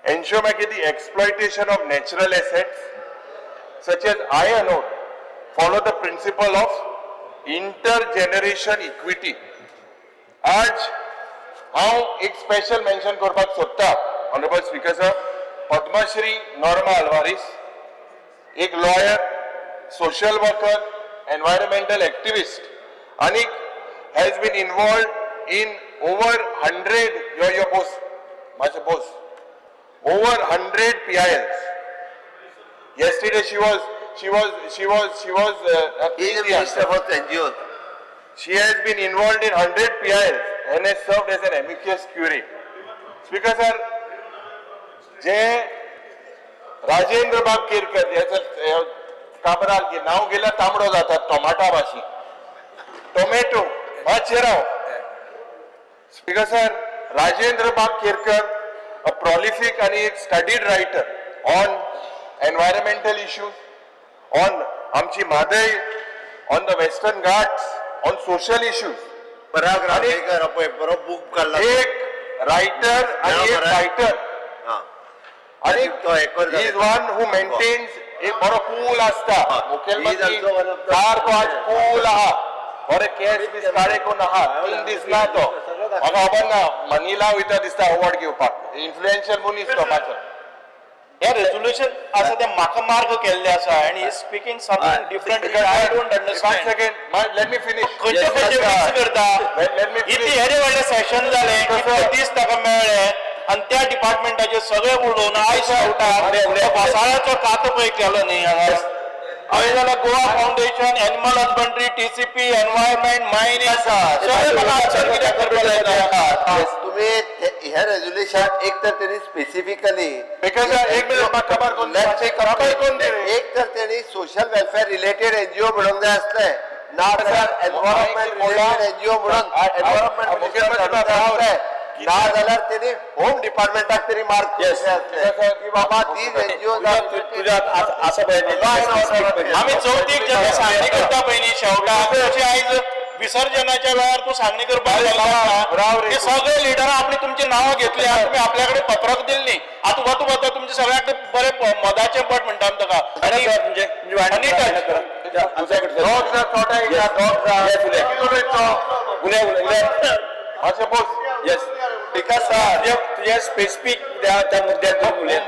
ensure मागीर the exploitation of natural assets such as iron ore follow the principle of intergeneration equity. आज हांव एक special mention करपाक सोदता, honourable speaker sir, Padmashri Norma Alvares, एक lawyer, social worker, environmental activist आनी has been involved in over 100, यो यो बोस मातशें Bose, over 100 PILs. Yesterday she was He is the minister for NGOs. She has been involved in 100 PILs and has served as an amicus curiae. Speaker sir, जे राजेंद्र बाब केरकर हेचो काबराल की नांव गेल्यार तांबडो जाता टोमाटा भाशी टोमॅटो, मातशें राव. स्पीकर सर, राजेंद्र बाब केरकर, a prolific आणि एक studied writer on environmental issues, on आमची Mhadei, on the Western Ghats, on social issues. Parag Ramekar पळय बरो बूक काडला. एक रायटर आणि एक बरोबर. फायटर. हा. आणि is one who maintains एक बरो कूल आसता मुखेलमंत्री सारको आज कूल आहा, बरे केस बीस काळे करून आहा, 3 दीस ना तो म्हाका खबर ना, मनीला वयता दिसता अवॉर्ड घेवपाक, इन्फ्लुएन्शियल मनीस तो मातसो. हे रेजोल्युशन आसा ते म्हाका मार्क केल्ले आसा आनी he speaking something different, I don't understand. One second, let me finish. खंयचे खंयचे मिक्स करता. Let me इतले हेरे व्हडले सेशन जाले, इतले दीस ताका मेळ्ळे आनी त्या डिपार्टमेंटाचे सगळे उलोवन आयज शेवटाक घोसाळ्याचो कातो पळय केलो न्ही हांगा. हांवें जाल्यार Goa foundation, animal husbandry, TCP, environment, mining सगळे म्हाका आन्सर कित्याक करपाक जाय. तुम्ही हे रेजोल्युशन एक तर त्यांनी स्पेसिफिकली एक मिनिट म्हाका खबर कोण खबर कोण एक तर त्यांनी सोशल वेलफेअर रिलेटेड एनजीओ म्हणूंक जाय आसले, ना जाल्यार एनवायरमेंट रिलेटेड एनजीओ म्हणून एनवायरमेंट, ना जाल्यार तेणी होम डिपार्टमेंटाक तरी मार्क आसले की बाबा these NGO. आमी चवथीक जेन्ना सांगणी करता पळय न्ही शेवटाक, तशी आयज विसर्जनाच्या वेळार तूं सांगणी करपाक लागला. सगळे लिडरां आपली तुमची नांवां घेतली, तुमी आपल्या कडेन पत्रक दिल्ली, आतां वता वता तुमचे सगळ्याक बरे मदाचे बट म्हणटा आमी ताका. आनी तुझ्या स्पेसिफीक त्या मुद्द्यार उलय.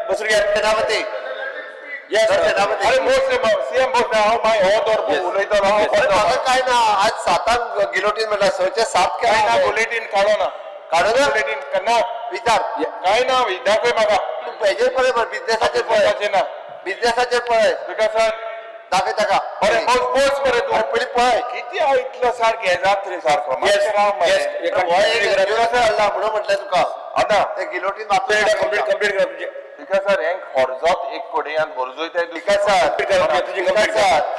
बसून घ्या. सेनापती. अरे सीएम बोस हांव मागीर हो तर उलयतलो हांव. म्हाका काय ना, आज सातांक गिलोटीन म्हणल्यार 6चे 7 काय ना, बुलेटीन काडो ना, काडो ना बुलेटीन ना, विचार काय ना, दाखय म्हाका. तूं हेजेर पळय, बिजनेसाचेर पळय ना, बिजनेसाचेर पळय. स्पीकर सर दाखय ताका. बरें बोस बोस बरें तूं पयलीं पळय कितें हांव इतलो सारकें हें जाता रे सारको. म्हणून म्हटलें तुका आतां ते गिलोटीन कंप्लीट कंप्लीट करा तुझे. स्पीकर सर हेंक खर्जोत एक कडेन खर्जोयताय. Speaker sir,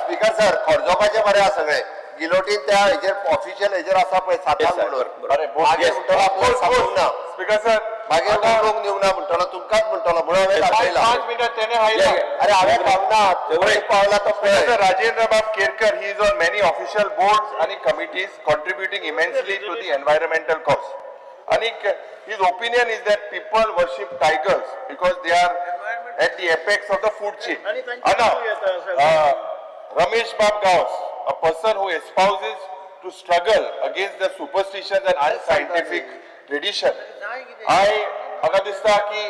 speaker sir खर्जोपाचें बरें आसा सगळें, गिलोटीन त्या हेजेर ऑफिशियल हेजेर आसा पळय सातांक म्हणून. मागीर म्हणटलो आपल्याक सांगूंक ना. स्पीकर सर मागीर उलोवंक दिवंक ना म्हणटलो, तुमकांच म्हणटलो म्हणून हांवें दाखयला. 5 मिनटां तेणें हायला. अरे हांवें पावना, पावला तो पळय. राजेंद्र बाब Kerkar, he is on many official boards आनी committees contributing immensely to the environmental cause. आणि his opinion is that people worship tigers because they are at the apex of the food chain. Anna, Ramesh Bab Gawas, a person who espouses to struggle against the superstitions and unscientific tradition. I, म्हाका दिसता की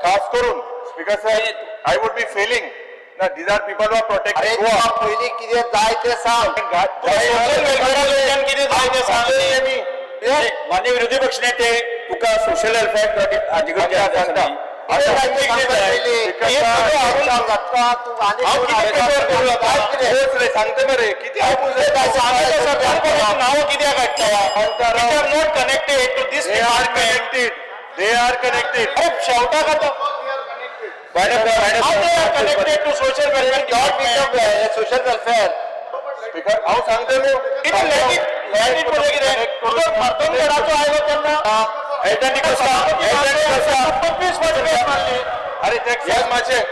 खास करून speaker sir, I would be failing. ना, these are people who are protecting Goa. पयलीं कितें जाय तें सांग. सोशल वेलफेअरा कितें जाय तें सांग. मान्य विरोधी पक्ष नेते, तुका सोशल वेलफेअर सांगते मरे किती नांव कित्याक काडटा? Are not connected to this department. They are connected. अरे शेवटाक आतां connected to social welfare department. Social welfare speaker हांव सांगते न्हू. कितें कितें मर्दनगडाचो आयलो तेन्ना 25 फावटी बेल मारली. अरे ते सांग मातशें.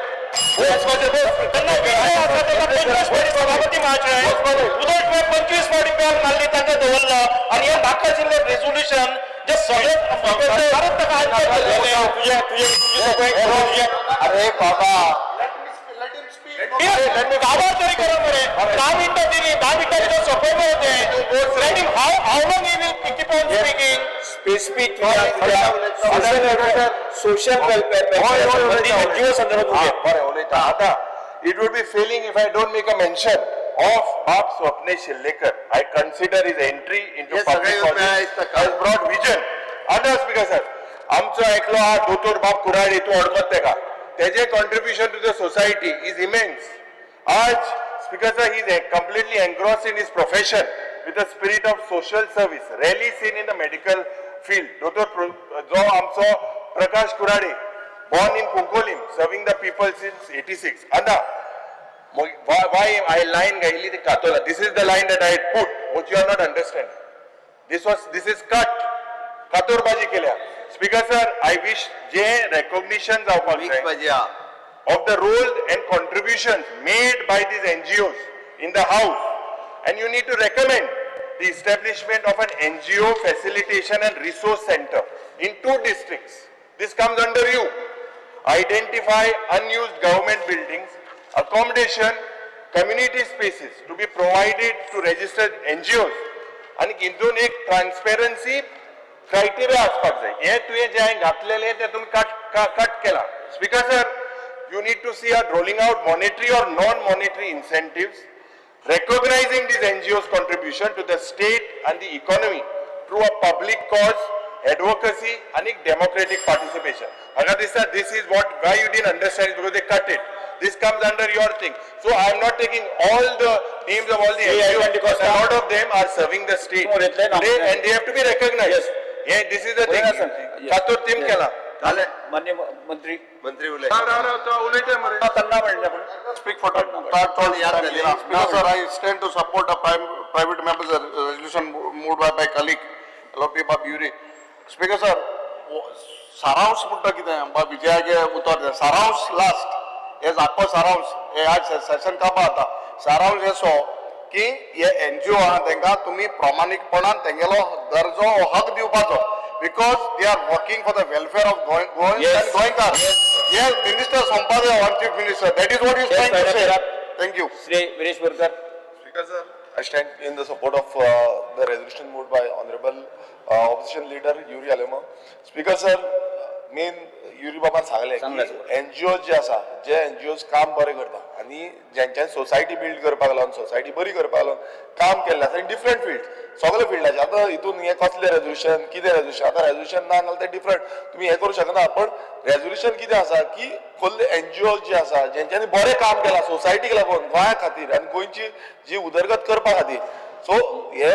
तेन्ना विजय आसा तेका 25 फावटी सभापती महाशय उदक 25 फावटी बेल मारली, तांकां दवरलो. आनी हें नाका आशिल्लें रेजोल्युशन जे सगळे सरकारान ताका आन्सर केल्लें. अरे बाबा काबार तरी करा मरे. 10 मिनटां दिली, 10 मिनटां भितर सोंपय मरे तें. Let him, how long he will keep on speaking? Specific social welfare NGO संदर्भात. बरें उलयता आतां. It would be failing if I don't make a mention of Bab Swapnesh Shillekar. I consider his entry into public office has brought vision. आतां speaker sir, आमचो एकलो आहा दोतोर बाब कुराडी, तूं वळखत तेका. तेजें contribution to the society is immense. आज speaker sir, he is completely engrossed in his profession with a spirit of social service, rarely seen in the medical field. दोतोर जो आमचो Prakash Kurade, born in Cuncolim, serving the people since 86. आतां why I line गायली ती कातोला. This is the line that I had put, which you are not understanding. This is cut. कातोरबाजी केल्या. Speaker sir, I wish J recognition जावपाक जाय of the role and contributions made by these NGOs in the house, and you need to recommend the establishment of an NGO facilitation and resource center in 2 districts. This comes under you. Identify unused government buildings, accommodation, community spaces to be provided to registered NGOs. आनी हितून एक transparency criteria आसपाक जाय. हे तुवें जे हांवें घातलेले ते तुमी कट केला. Speaker sir, you need to see a rolling out monetary or non monetary incentives, recognizing these NGOs' contribution to the state and the economy through a public cause, advocacy and democratic participation. म्हाका दिसता this is what, why you didn't understand is because they cut it. This comes under your thing. So I am not taking all the names of all the NGOs, because a lot of them are serving the state today and they have to be recognized. Yeah, this is the thing. तातूंत team केला. मान्य मंत्री मंत्री उलय. उलयते मरे. त्यांना म्हणलं आपण. Speak for the Speaker sir, I stand to support the private members resolution moved by my colleague LOP Bab Yuri. Speaker sir, सारांश म्हणटा कितें बा विजयागे उतर दिलें. सारांश लास्ट हे आख्खो सारांश हे आज सेशन काबा जाता. सारांश असो की हे एनजीओ आहा तेंकां तुमी प्रामाणीकपणान तेंगेलो दर्जो हो हक दिवपाचो, because they are working for the welfare of Goa and गोंयकार. Yes, minister Sampade or chief minister, that is what he is trying to say. Thank you. Shri Viresh Borkar. Speaker sir, I stand in the support of the resolution moved by Honorable Opposition Leader Yuri Alemao. Speaker sir, main Yuri बाबान सांगलें की NGO जे आसा, जे NGOs काम बरें करता आनी जेंच्यांनी society build करपाक लागून, सोसायटी बरी करपाक लागून काम केल्लें आसा इन डिफरंट फिल्ड, सगळे फिल्डाचे. आतां हितून हें कसलें रेजोल्युशन, कितें रेजोल्युशन, आतां रेजोल्युशन ना जाल्यार तें डिफरंट तुमी हें करूं शकना. पण रेजोल्युशन कितें आसा की कसले एनजीओ जे आसा जेंच्यांनी बरें काम केलां सोसायटीक लागून, गोंया खातीर आनी गोंयची जी उदरगत करपा खातीर, सो हे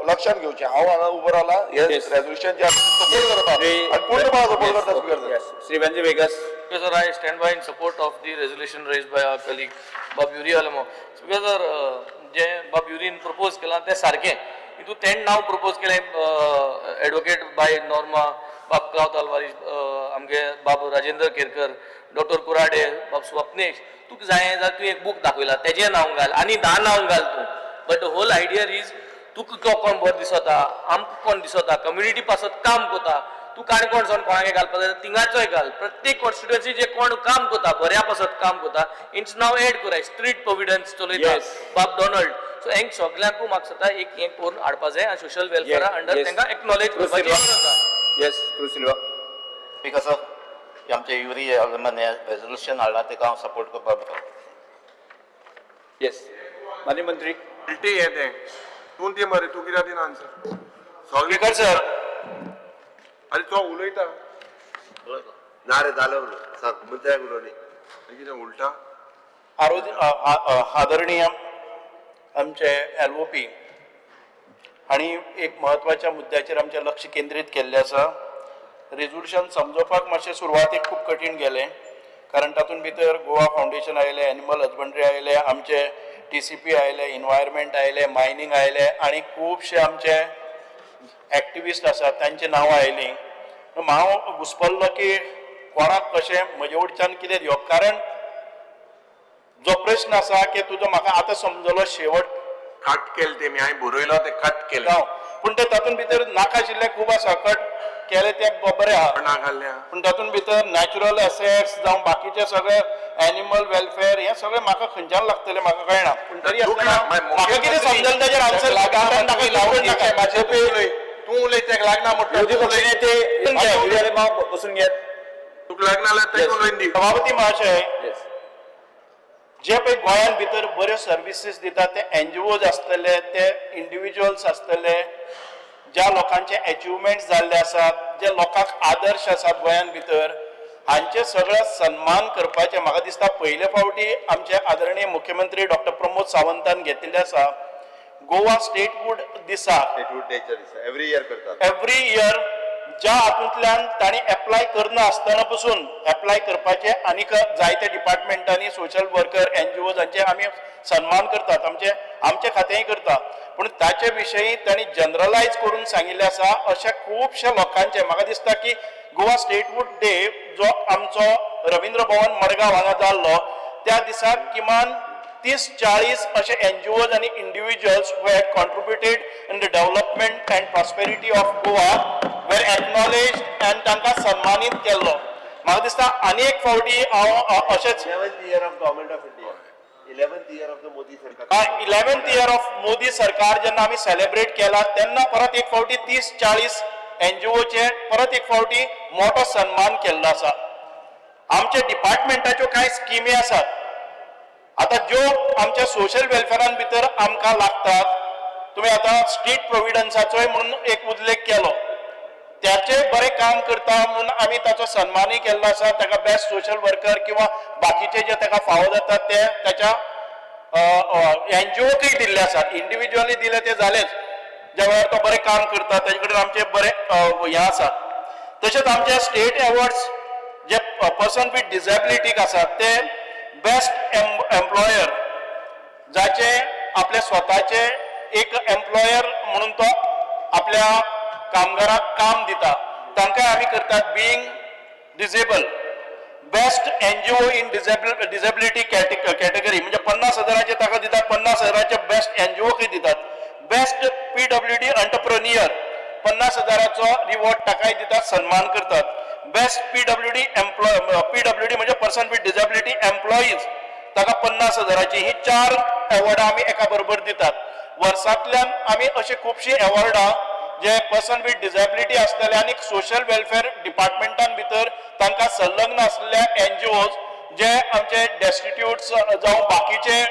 लक्षात घेवचें. हांव हांगा उबो रावला हे रेजोल्युशन जे आसा सपोर्ट करता आनी पूर्णपणान सपोर्ट करता. Speaker sir. Shri Venzy Viegas. Speaker sir, I stand by in support of the resolution raised by our colleague Bob Yuri Alemao. Speaker sir, जे बाब युरीन प्रपोज केलां तें सारकें. हितून तेणें नांव प्रपोज केलें एडवोकेट बाय नॉर्मा, बाब क्लावद आल्वारीस, आमगे बाब राजेंद्र केरकर, डॉक्टर कुराडे, बाब स्वप्नेश. तुका जाय जाल्यार तुवें एक बूक दाखयला तेजें नांव घाल आनी 10 नांव घाल तूं. But the whole idea is तुका कोण बरो दिसता, आमकां कोण दिसता, कम्युनिटी पासत काम करता. तूं काणकोण सावन कोणाक घालपा जाय तिंगाचोय घाल. प्रत्येक कॉन्स्टिट्युएन्सी जे कोण काम करता, बऱ्या पासत काम करता, इंच नांव एड कराय. स्ट्रीट प्रोविडन्स चलयता बाब डॉनल्ड. सो हेंक सगल्यांकूय म्हाका दिसता एक हें करून हाडपा जाय आनी सोशल वेलफेअरा अंडर तांकां एक्नॉलेज करपाची गरज आसा. Yes, Cruz Silva. Speaker sir, आमचे युरी आलेमान हें रेजोल्युशन हाडलां तेका हांव सपोर्ट करपाक. येस, मान्य मंत्री. उलटी हें तें तूं ती मरे, तूं कित्याक दिना answer? Speaker sir, आरे तो उलयता ना रे, जालें उलोवन. सांग मंत्र्याक उलोवनी. कितें उलटा. आदरणीय आमचे LOP हांणी एक म्हत्वाच्या मुद्द्याचेर आमचें लक्ष केंद्रीत केल्लें आसा. रेजोल्युशन समजोवपाक मातशें सुरवातेक खूब कठीण गेलें, कारण तातूंत भितर गोवा फावंडेशन आयलें, एनिमल हजबंड्री आयलें, आमचे TCP आयले, इनवायरमेंट आयलें, मायनींग आयलें आनी खुबशे आमचे एक्टिविस्ट आसात तांची नांवां आयलीं. हांव घुसपल्लो की कोणाक कशें म्हजे वटच्यान कितें दिवप, कारण जो प्रश्न आसा की तुजो म्हाका आतां समजलो शेवट. कट केलें तेमी, हांवें बरयलो तें कट केलें. पूण ते तातूंत भितर नाका आशिल्लें खूब आसा, कट केलें तें बरें आहा, पूण तातूंत भितर नॅचरल एसेट्स जावं बाकीचे सगळे एनिमल वेलफेअर हें सगळें म्हाका खंयच्यान लागतलें म्हाका कळना. पूण तरी आसतना म्हाका कितें समजलें ताजेर आन्सर लागना. तूं उलय तेका लागना विरोधी पक्ष नेते युरी आलेमाव बसून घेत. तुका लागना जाल्यार तेका उलोवन दी. सभापती महाशय, जे पळय गोंयांत भितर बऱ्यो सर्विसीस दितात ते एनजीओज आसतले, ते इंडिविज्युअल्स आसतले, ज्या लोकांचे एचिवमेंट्स जाल्ले आसात, जे लोकांक आदर्श आसात गोंयांत भितर, हांचे सगळे सन्मान करपाचे म्हाका दिसता पयले फावटी आमचे आदरणीय मुख्यमंत्री डॉक्टर प्रमोद सावंतान घेतिल्ले आसा. गोवा स्टेटहूड दिसा, एवरी इयर करतात, एवरी इयर, ज्या हातूंतल्यान तांणी एप्लाय करना आसतना पसून एप्लाय करपाचें आनीक जायते डिपार्टमेंटांनी सोशल वर्कर एनजीओ हांचे आमी सन्मान करतात, आमचे आमचे खातेंय करता. पूण ताचे विशयी तांणी जनरलायज करून सांगिल्लें आसा. अशा खुबश्या लोकांचे म्हाका दिसता की गोवा स्टेटहूड डे जो आमचो रवींद्र भवन मडगांव हांगा जाल्लो त्या दिसाक किमान 30-40 अशे एनजीओज आनी individuals who had contributed in the development and prosperity of Goa were acknowledged and तांकां सन्मानीत केल्लो. म्हाका दिसता आनी एक फावटी हांव अशेंच 11th year of government of India, 11th year of the Modi सरकार. 11th year of Modi सरकार जेन्ना आमी सेलेब्रेट केला तेन्ना परत एक फावटी 30-40 एनजीओचे परत एक फावटी मोठो सन्मान केल्लो आसा. आमच्या डिपार्टमेंटाच्यो कांय स्किमी आसात आतां ज्यो आमच्या सोशल वेलफेरान भितर आमकां लागतात. तुमी आतां स्ट्रीट प्रोविडन्साचोय म्हणून एक उल्लेख केलो, त्याचे बरें काम करता म्हणून आमी ताचो सन्मानूय केल्लो आसा. ताका बेस्ट सोशल वर्कर किंवा बाकीचे जे ताका फावो जातात ते ताच्या एनजीओकय दिल्ले आसात. इंडिविज्युअली दिले ते जालेच, ज्या वेळार तो बरें काम करता ताजे कडेन आमचे बरे हें आसा. तशेंच आमचे स्टेट एवॉर्ड्स जे पर्सन विथ डिसेबिलिटीक आसात ते बेस्ट एम्प्लॉयर, जाचे आपले स्वताचे एक एम्प्लॉयर म्हणून तो आपल्या कामगाराक काम दिता, तांकां आमी करतात being disable. Best NGO in disability category म्हणजे 50,000 ताका दितात, 50,000 बेस्ट एनजीओकय दितात. बेस्ट PWD entrepreneur 50,000 reward ताकाय दितात, सन्मान करतात. बेस्ट PWD PWD म्हणजे पर्सन विथ डिसेबिलिटी एम्प्लॉईज ताका 50,000. ही 4 एवॉर्डां आमी एका बरोबर दितात. वर्सांतल्यान आमी अशी खुबशीं एवॉर्डां जे पर्सन विथ डिसेबिलिटी आसतले आनी सोशल वेलफेअर डिपार्टमेंटान भितर तांकां संलग्न आसलेल्या एनजीओज जे आमचे डेस्टिट्यूट्स जावं बाकीचे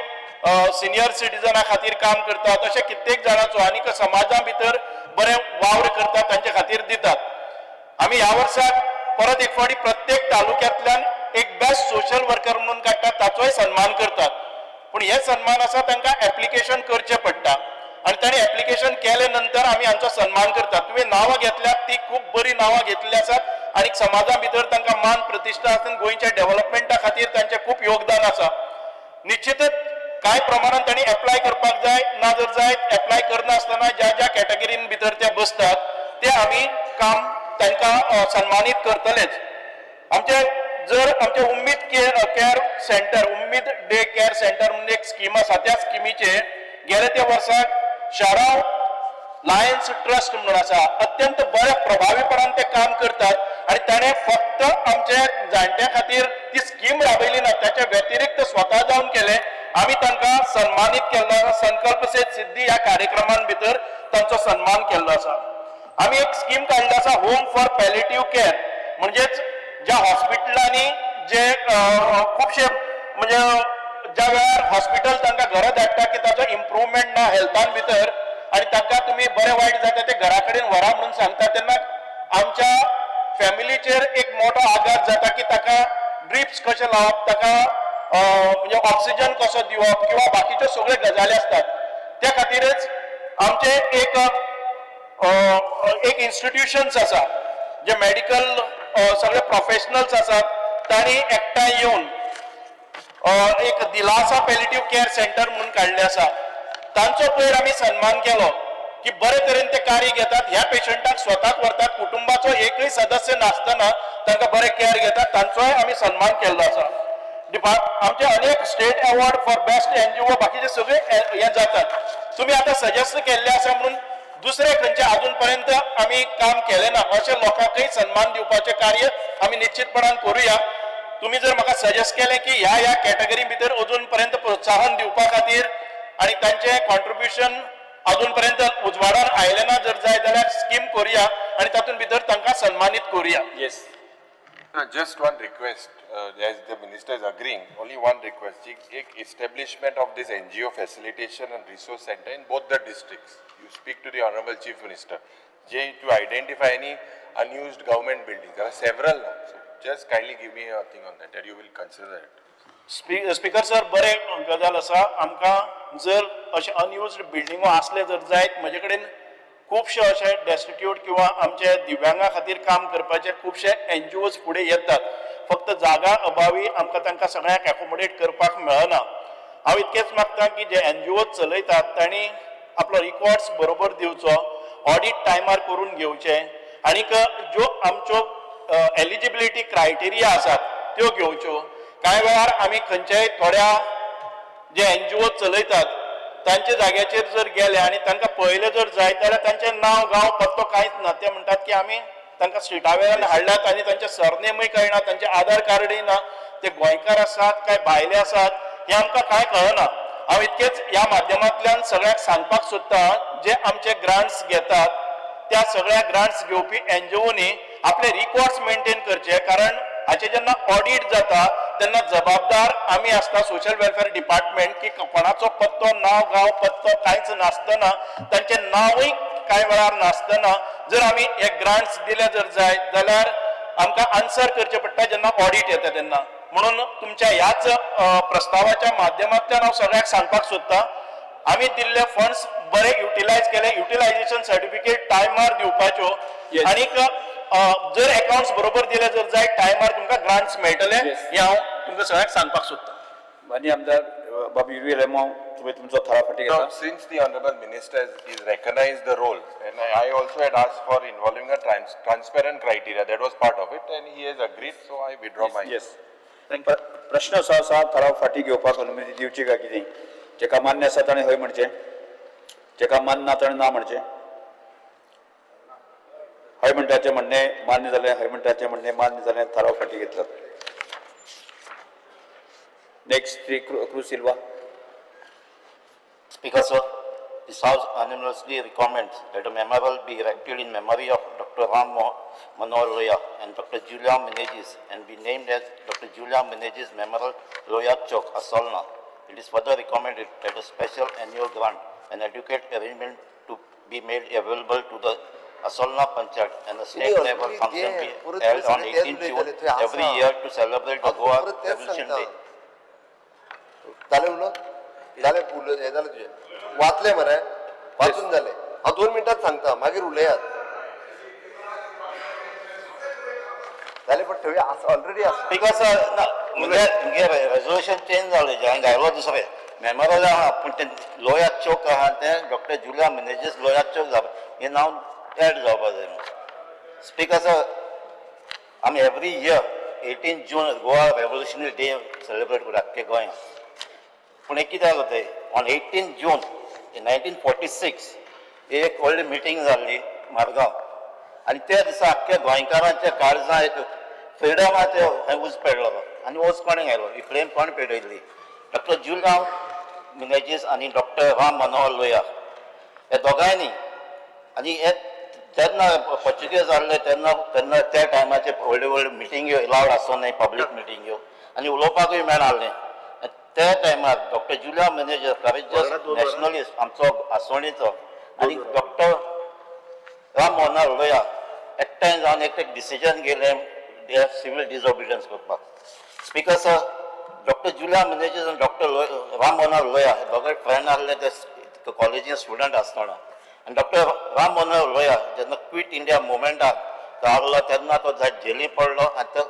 सिनियर सिटीजना खातीर काम करतात, अशे कित्येक जाणांचो आनी समाजा भितर बरे वावर करतात तांचे खातीर दितात. आमी ह्या वर्साक परत एक फावटी प्रत्येक तालुक्यांतल्यान एक बेस्ट सोशल वर्कर म्हणून काडटात, ताचोय सन्मान करतात. पूण हे सन्मान आसा तांकां एप्लिकेशन करचें पडटा आनी तांणी एप्लिकेशन केले नंतर आमी हांचो सन्मान करतात. तुवें नांवां घेतल्यात ती खूब बरी नांवां घेतलेली आसात आनी समाजा भितर तांकां मान प्रतिश्ठा आसा, गोंयच्या डेव्हलपमेंटा खातीर तांचें खूब योगदान आसा. निश्चितच कांय प्रमाणान तांणी एप्लाय करपाक जाय, ना जर जाय एप्लाय करनासतना ज्या ज्या कॅटेगरीन भितर ते बसतात ते आमी काम तांकां सन्मानीत करतलेच. आमचे जर आमचे Umeed care centre, Umeed day care centre म्हणून एक स्कीम आसा, त्या स्किमीचे गेले त्या वर्साक शाराव लायन्स ट्रस्ट म्हणून आसा, अत्यंत बऱ्या प्रभावीपणान ते काम करतात आनी ताणें फक्त आमच्या जाणट्या खातीर ती स्कीम राबयली ना, त्याच्या व्यतिरिक्त स्वता जावन केले. आमी तांकां सन्मानीत केल्लो आसा. संकल्प से सिद्धी ह्या कार्यक्रमान भितर तांचो सन्मान केल्लो आसा. आमी एक स्कीम काडली आसा होम फॉर पॅलेटिव्ह केअर, म्हणजेच ज्या हॉस्पिटलांनी जे खुबशे म्हणजे ज्या वेळार हॉस्पिटल तांकां घरा धाडटा की ताचो इम्प्रुवमेंट ना हेल्थान भितर आनी तांकां तुमी बरें वायट जाता ते घरा कडेन व्हरा म्हणून सांगता, तेन्ना आमच्या फॅमिलीचेर एक मोठो आघात जाता की ताका ड्रिप्स कशें लावप, ताका म्हणजे ऑक्सिजन कसो दिवप किंवा बाकीच्यो सगळ्यो गजाली आसतात. त्या खातीरच आमचे एक एक इन्स्टिट्युशन्स आसा जे मेडिकल सगळे प्रोफेशनल्स आसात तांणी एकठांय येवन एक दिलासा पॅलेटिव्ह केअर सेंटर म्हणून काडलें आसा. तांचो पयर आमी सन्मान केलो की बरे तरेन ते कार्य घेतात, ह्या पेशंटाक स्वताक व्हरतात, कुटुंबाचो एकय सदस्य नासतना तांकां बरे केअर घेतात, तांचोय आमी सन्मान केल्लो आसा. आमचे अनेक state award for best NGO बाकीचे सगळे हे जातात. तुमी आतां सजेस्ट केल्ले आसा म्हणून दुसरे खंयचे अजून पर्यंत आमी काम केलें ना अशे लोकांकय सन्मान दिवपाचें कार्य आमी निश्चितपणान करुया. तुमी जर म्हाका सजेस्ट केलें की ह्या ह्या कॅटेगरी भितर अजून पर्यंत प्रोत्साहन दिवपा खातीर आनी तांचें कॉन्ट्रिब्युशन अजून पर्यंत उजवाडान आयलें ना जर जाय जाल्यार स्कीम करुया आनी तातूंत भितर तांकां सन्मानीत करुया. Yes. Just one request, as the minister is agreeing, only one request, एक establishment of this NGO facilitation and resource center in both the districts. You speak to the Honorable Chief Minister, J, to identify any unused government buildings. There are several now. So just kindly give me a thing on that, that you will consider it. Speaker sir, बरें गजाल आसा. आमकां जर अशें अनयुज्ड बिल्डिंगो आसले जर जायत, म्हजे कडेन खुबशे अशे डेस्टिट्यूट किंवा आमचे दिव्यांगा खातीर काम करपाचे खुबशे एनजीओज फुडें येतात. फक्त जागा अभावी आमकां तांकां सगळ्यांक एकोमोडेट करपाक मेळना. हांव इतकेंच मागता की जे एनजीओज चलयतात तांणी आपलो रिकॉर्ड्स बरोबर दिवचो, ऑडीट टायमार करून घेवचें आनीक ज्यो आमच्यो एलिजिबिलिटी क्रायटेरिया आसात त्यो घेवच्यो. कांय वेळार आमी खंयच्याय थोड्या जे एनजीओ चलयतात तांच्या जाग्याचेर जर गेले आनी तांकां पळयलें जर जायत जाल्यार तांचें नांव, गांव, पत्तो कांयच ना. ते म्हणटात की आमी तांकां स्ट्रिटा वेल्यान हाडल्यात आनी तांचें सरनेमूय कळना, तांचें आधार कार्डूय ना, ते गोंयकार आसात काय भायले आसात हें आमकां कांय कळना. हांव इतकेच ह्या माध्यमांतल्यान सगळ्यांक सांगपाक सोदता, जे आमचे ग्रांट्स घेतात त्या सगळ्या ग्रांट्स घेवपी एनजीओनी आपले रिकॉर्ड्स मेंटेन करचे, कारण हाचे जेन्ना ऑडिट जाता तेन्ना जबाबदार आमी आसता सोशल वेलफेअर डिपार्टमेंट की कोणाचो पत्तो, नांव, गांव, पत्तो कांयच नासतना, तांचें नांवूय कांय वेळार नासतना जर आमी हे ग्रांट्स दिले जर जायत जाल्यार आमकां आन्सर करचें पडटा जेन्ना ऑडिट येता तेन्ना. म्हणून तुमच्या ह्याच प्रस्तावाच्या माध्यमांतल्यान हांव सगळ्यांक सांगपाक सोदता, आमी दिल्ले फंड्स बरे युटिलायज केले, युटिलायजेशन सर्टिफिकेट टायमार दिवपाच्यो आनीक जर अकाउंट्स बरोबर दिले जर जाय टायमार तुमकां ग्रांट्स मेळटले, हें हांव तुमकां सगळ्यांक सांगपाक सोदता. माननीय आमदार बाब युरी आलेमांव, तुमी तुमचो थराव फाटीं घेता. Since the honorable minister is recognized the role, and I also had asked for involving a transparent criteria, that was part of it, and he has agreed, so I withdraw my. Yes. प्रश्न असो आसा, थराव फाटीं घेवपाक अनुमती दिवची काय कितें? जेका मान्य आसा ताणें हय म्हणचें, जेका मान्य ना ताणें ना म्हणचें. हय म्हणटाचें म्हणणें मान्य जालें, हय म्हणटाचें म्हणणें मान्य जालें, थाराव फाटीं घेतलो. Next, Shri Cruz Silva. Speaker sir, this House unanimously recommends that a memorial be erected in memory of Dr. Ram Manohar Lohia and Dr. Julia Menezes and be named as Dr. Julia Menezes Memorial Lohia Chowk, Assolna. It is further recommended that a special annual grant and adequate arrangement to be made available to the Assolna Panchayat and a state level function be held on 18 June every year to celebrate the Goa Revolution Day. जालें उलोवप? जालें उलोवप, हें जालें तुजें? वाचलें मरे? वाचून जालें. हांव 2 मिनटांत सांगता, मागीर उलयात. जालें, पण थंय आसा ऑलरेडी आसा. स्पीकर सर, ना म्हणजे रेजोल्युशन चेंज जालें, जें हांवें घायलो दुसरें मेमोरियल आहा, पूण तें लोया चौक आहा तें डॉक्टर जुलिया मिनेजीस लोया चौक जावपा, हें नांव एड जावपा जाय. स्पीकर सर, आमी every year 18 June Goa revolutionary day celebrate करता आख्खे गोंयांत. पूण एक कितें जालें तें ऑन 18 जून 1946 एक व्हडली मिटींग जाल्ली मारगांव आनी त्या दिसा आख्ख्या गोंयकारांच्या काळजां एक फ्रिडमाचें हें उज पेडलो आनी उज कोणें घालो, ही फ्लेम कोणें पेटयल्ली? डॉक्टर जुलियांव मिनेजीस आनी डॉक्टर राम मनोहर लोहिया ह्या दोगांयनी. आनी हे जेन्ना पोर्चुगीज आहले तेन्ना तेन्ना त्या टायमाचे व्हडल्यो व्हडल्यो मिटिंग्यो एलावड आसो न्हय, पब्लीक मिटिंग्यो, आनी उलोवपाकूय मेळनासलें. त्या टायमार doctor Julião Menezes courageous nationalist आमचो आसवणीचो आनी डॉक्टर राम मनोहर लोहिया एकठांय जावन एक एक डिसिजन घेयलें सिवील डिसओबिडियन्स करपाक. Speaker sir, doctor Julião Menezes आनी डॉक्टर राम मनोहर लोहिया हे दोगांय फ्रेंड आहले ते कॉलेजीन स्टुडंट आसतना. आनी डॉक्टर राम मनोहर लोहिया जेन्ना क्विट इंडिया मुवमेंटाक तो आहलो तेन्ना तो जेलीन पडलो आनी तो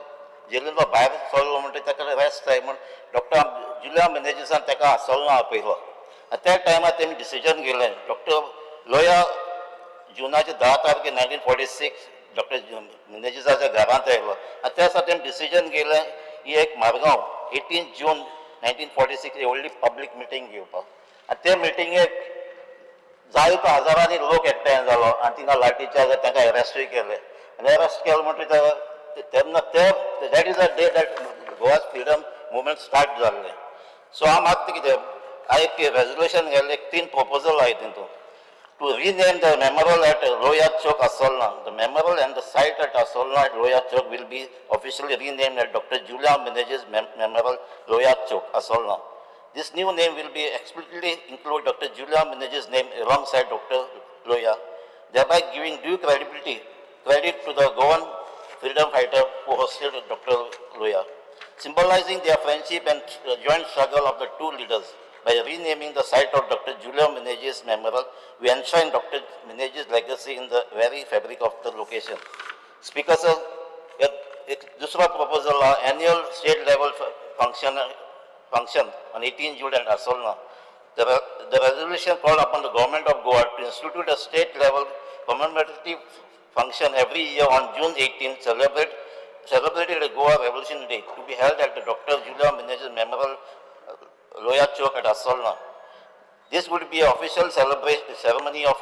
जेलीन तो भायर सरलो म्हणटकीर ताका रेस्ट जाय म्हूण डॉक्टर जुलियांव मिनेजीसान ताका आसोलना आपयलो. आनी त्या टायमार तेमी डिसिजन घेयलें. डॉक्टर लोहिया जुनाचे 10 तारखे 1946 डॉक्टर मिनेजीसाच्या घरांत आयलो आनी त्या दिसा तेमी डिसिजन घेयलें ही एक मारगांव 18 जून 1946 ही व्हडली पब्लीक मिटींग घेवपाक. आनी ते मिटिंगेक जायतो हजारांनी लोक एकठांय जालो आनी थिंगा लाठीचार्ज, तांकां एरेस्टूय केले. आनी एरेस्ट केलो म्हणटकीर तेन्ना ते that is a day that Goa's freedom movement start जाल्लें. सो हांव मागता कितें, हांव एक रेजोल्युशन घालें, एक 3 प्रपोजल आहाय तितून. To rename the memorial at Loya Chowk, Assolna. The memorial and the site at Assolna at Loya Chowk will be officially renamed at Dr. Julia Menezes Memorial Loya Chowk, Assolna. This new name will be explicitly include Dr. Julia Menezes' name alongside Dr. Loya, thereby giving due credit to the Goan freedom fighter who hosted Dr. Loya, symbolizing their friendship and joint struggle of the two leaders. By renaming the site of Dr. Julia Menezes Memorial, we enshrine Dr. Menezes' legacy in the very fabric of the location. Speaker sir, एक दुसरो proposal आहा, annual state level function on 18 June at Assolna. The resolution called upon the government of Goa to institute a state level commemorative function every year on June 18, celebrated the Goa Revolution Day, to be held at the Dr. Julia Menezes Memorial Loya Chowk at Assolna. This would be an official celebration ceremony of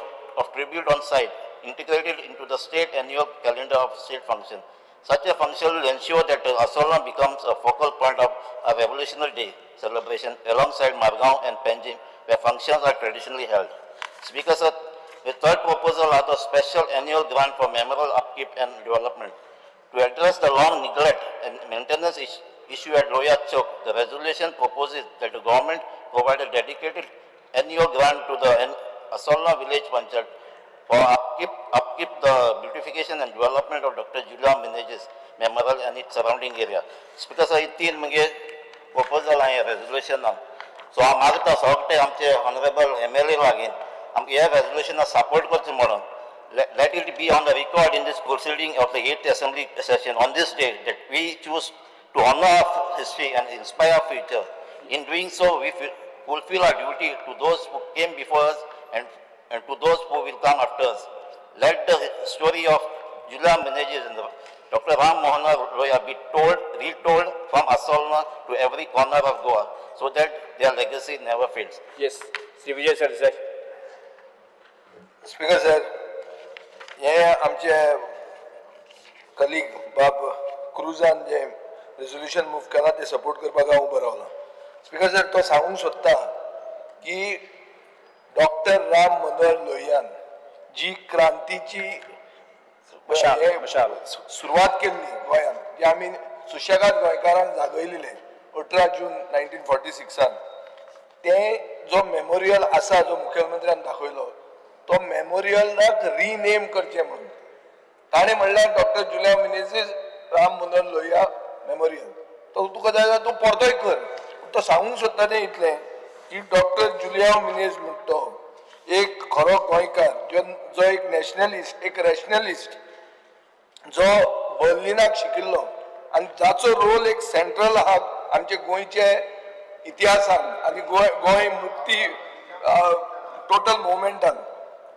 tribute on site, integrated into the state annual calendar of state function. Such a function will ensure that Assolna becomes a focal point of a Revolutionary Day celebration alongside Margao and Panjim, where functions are traditionally held. Speaker sir, the third proposal are the special annual grant for memorial upkeep and development. To address the long neglect and maintenance issue at Loya Chowk, the resolution proposes that the government provide a dedicated annual grant to the Assolna village panchayat for upkeep the beautification and development of Dr. Julia Menezes Memorial and its surrounding area. Speaker sir, तीन म्हणजे proposal आहे resolution. So हांव मागता सगळे आमचे honourable MLA लागीं आमकां ह्या रेजोल्युशनाक सपोर्ट करचें म्हणून. Let it be on the record in this proceeding of the 8th Assembly session on this day that we choose to honor our history and inspire our future. In doing so, we fulfill our duty to those who came before us and to those who will come after us. Let the story of Julia Menezes and Dr. Ram Mohan Loya be retold from Assolna to every corner of Goa, so that their legacy never fades. Yes, Shri Vijay Sardesai. Speaker sir, हे आमचे colleague बाब क्रुजान जे resolution move केलां तें support करपाक हांव उबो रावला. Speaker sir, तो सांगूंक सोदता की डॉक्टर राम मनोहर लोहियान जी क्रांतीची सुरवात केल्ली गोंयांत, जी आमी सुशेगाद गोंयकारांक जागयलेले 18 जून 1946, तें जो मेमोरियल आसा जो मुखेलमंत्र्यान दाखयलो तो मेमोरियलाक रिनेम करचें म्हणून ताणें म्हणल्यार डॉक्टर जुलिया मिनेझीस राम मनोहर लोहिया मेमोरियल. तो तुका जाय जाल्यार तूं परतोय कर. तो सांगूंक सोदता तें इतलें की डॉक्टर जुलिया मिनेज म्हणटा तो एक खरो गोंयकार, जो एक नॅशनलिस्ट, एक रॅशनलिस्ट, जो बर्लिनाक शिकिल्लो आनी जाचो रोल एक सेंट्रल आहा आमचे गोंयचे इतिहासान आनी गोंय मुक्ती टोटल मुवमेंटान,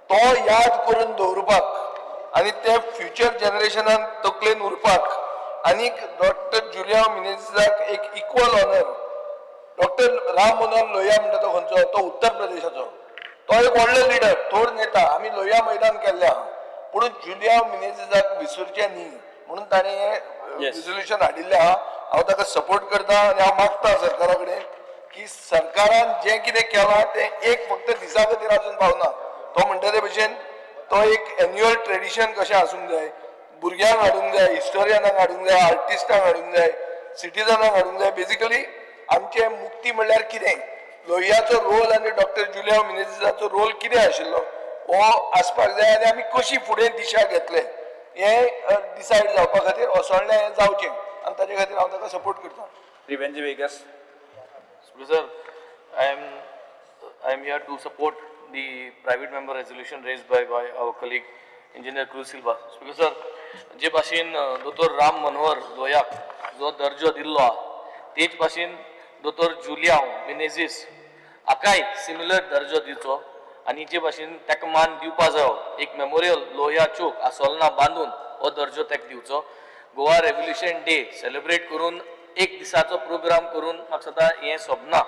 तो याद करून दवरपाक आनी ते फ्युचर जनरेशनान तकलेन उरपाक आनीक डॉक्टर जुलिया मिनेझाक एक equal honour. Doctor Ram Manohar Lohia म्हणटा तो खंयचो, तो उत्तर प्रदेशाचो, तो एक व्हडलो लिडर, थोर नेता. आमी लोहिया मैदान केल्लें आहा, पूण जुलिया मिनेझाक विसरचें न्ही म्हणून ताणें हें रेजोल्युशन हाडिल्लें आहा. हांव ताका सपोर्ट करता आनी हांव मागता सरकारा कडेन की सरकारान जें कितें केलां तें एक फक्त दिसा खातीर आजून पावना. तो म्हणटा ते भशेन तो एक एन्युअल ट्रेडिशन कशें आसूंक जाय, भुरग्यांक हाडूंक जाय, हिस्टोरियनांक हाडूंक जाय, आर्टिस्टांक हाडूंक जाय, सिटीजनांक हाडूंक जाय. बेजिकली आमचें मुक्ती म्हणल्यार कितें, लोहियाचो रोल आनी डॉक्टर जुलिया मिनेझीसाचो रोल कितें आशिल्लो हो आसपाक जाय आनी आमी कशी फुडें दिशा घेतले हें डिसायड जावपा खातीर असोळणें हें जावचें आनी ताजे खातीर हांव ताका सपोर्ट करता. Shri Venzy Viegas. Sir, I am here to support the private member resolution raised by our colleague Engineer Cruz Silva. Speaker sir, जे भाशेन दोतोर राम मनोहर लोहियाक जो दर्जो दिल्लो आहा तेच भाशेन दोतोर जुलियांव मिनेझीस हाकाय सिमिलर दर्जो दिवचो आनी जे भाशेन ताका मान दिवपा जायो एक मेमोरियल लोहिया चौक आसोलना बांदून हो दर्जो ताका दिवचो. गोवा रेव्होल्युशन डे सेलिब्रेट करून एक दिसाचो प्रोग्राम करून म्हाका दिसता हें सोबना.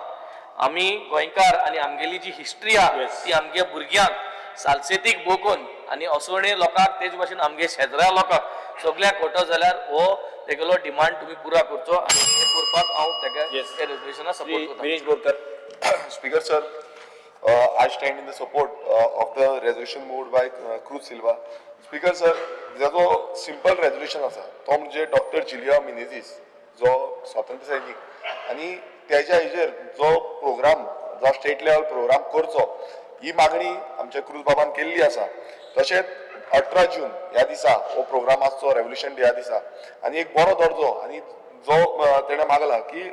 आमी गोंयकार आनी आमगेली जी हिस्ट्री आहा ती आमगे भुरग्यांक सालसेतीक बोकोन आनी असोळणे लोकांक तेच भाशेन आमगे शेजरा लोकांक सगळ्यांक कळटो जाल्यार हो तेगेलो डिमांड तुमी पुरा करचो आनी हें करपाक हांव तेका रेजोल्युशनाक सपोर्ट करता. Vinesh Borkar. Speaker sir, I stand in the support of the resolution moved by Cruz Silva. Speaker sir, जो सिंपल रेजोल्युशन आसा तो म्हणजे डॉक्टर जुलिया मिनेझीस जो स्वातंत्र्य सैनीक आनी तेज्या हेजेर जो प्रोग्राम जो स्टेट लेवल प्रोग्राम करचो ही मागणी आमच्या क्रूज बाबान केल्ली आसा. तशेंच 18 जून ह्या दिसा हो प्रोग्राम आसचो रेव्होल्युशन डे ह्या दिसा आनी एक बरो दर्जो आनी जो तेणें मागला की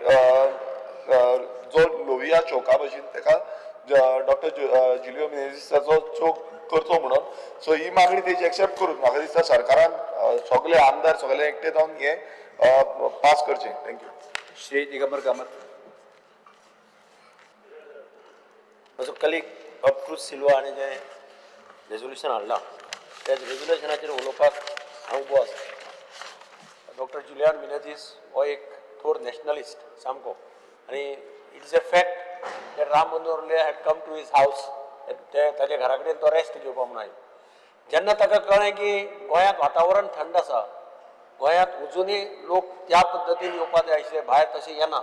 जो लोहिया चौका भशेन ताका डॉक्टर जुलियो मिनेझीसाचो चौक करचो म्हणून. सो ही मागणी तेजी एक्सेप्ट करून म्हाका दिसता सरकारान सगळे आमदार सगळे एकटे जावन हें पास करचें. Thank you. Shri Digambar Kamat. म्हजो कलीग बाब क्रूज सिल्वा हाणें जें रेजोल्युशन हाडलां त्या रेजोल्युशनाचेर उलोवपाक हांव उबो आसा. डॉक्टर जुलियान मिनेझीस हो एक थोर नॅशनलिस्ट सामको आनी it is a fact that Ram Manohar Lohia had come to his house. ते ताच्या घरा कडेन तो रेस्ट घेवपा म्हणून आयलो. जेन्ना ताका कळ्ळें की गोंयांत वातावरण थंड आसा, गोंयांत अजुनूय लोक त्या पद्दतीन येवपाक जाय आशिल्ले, भायर तशें येना,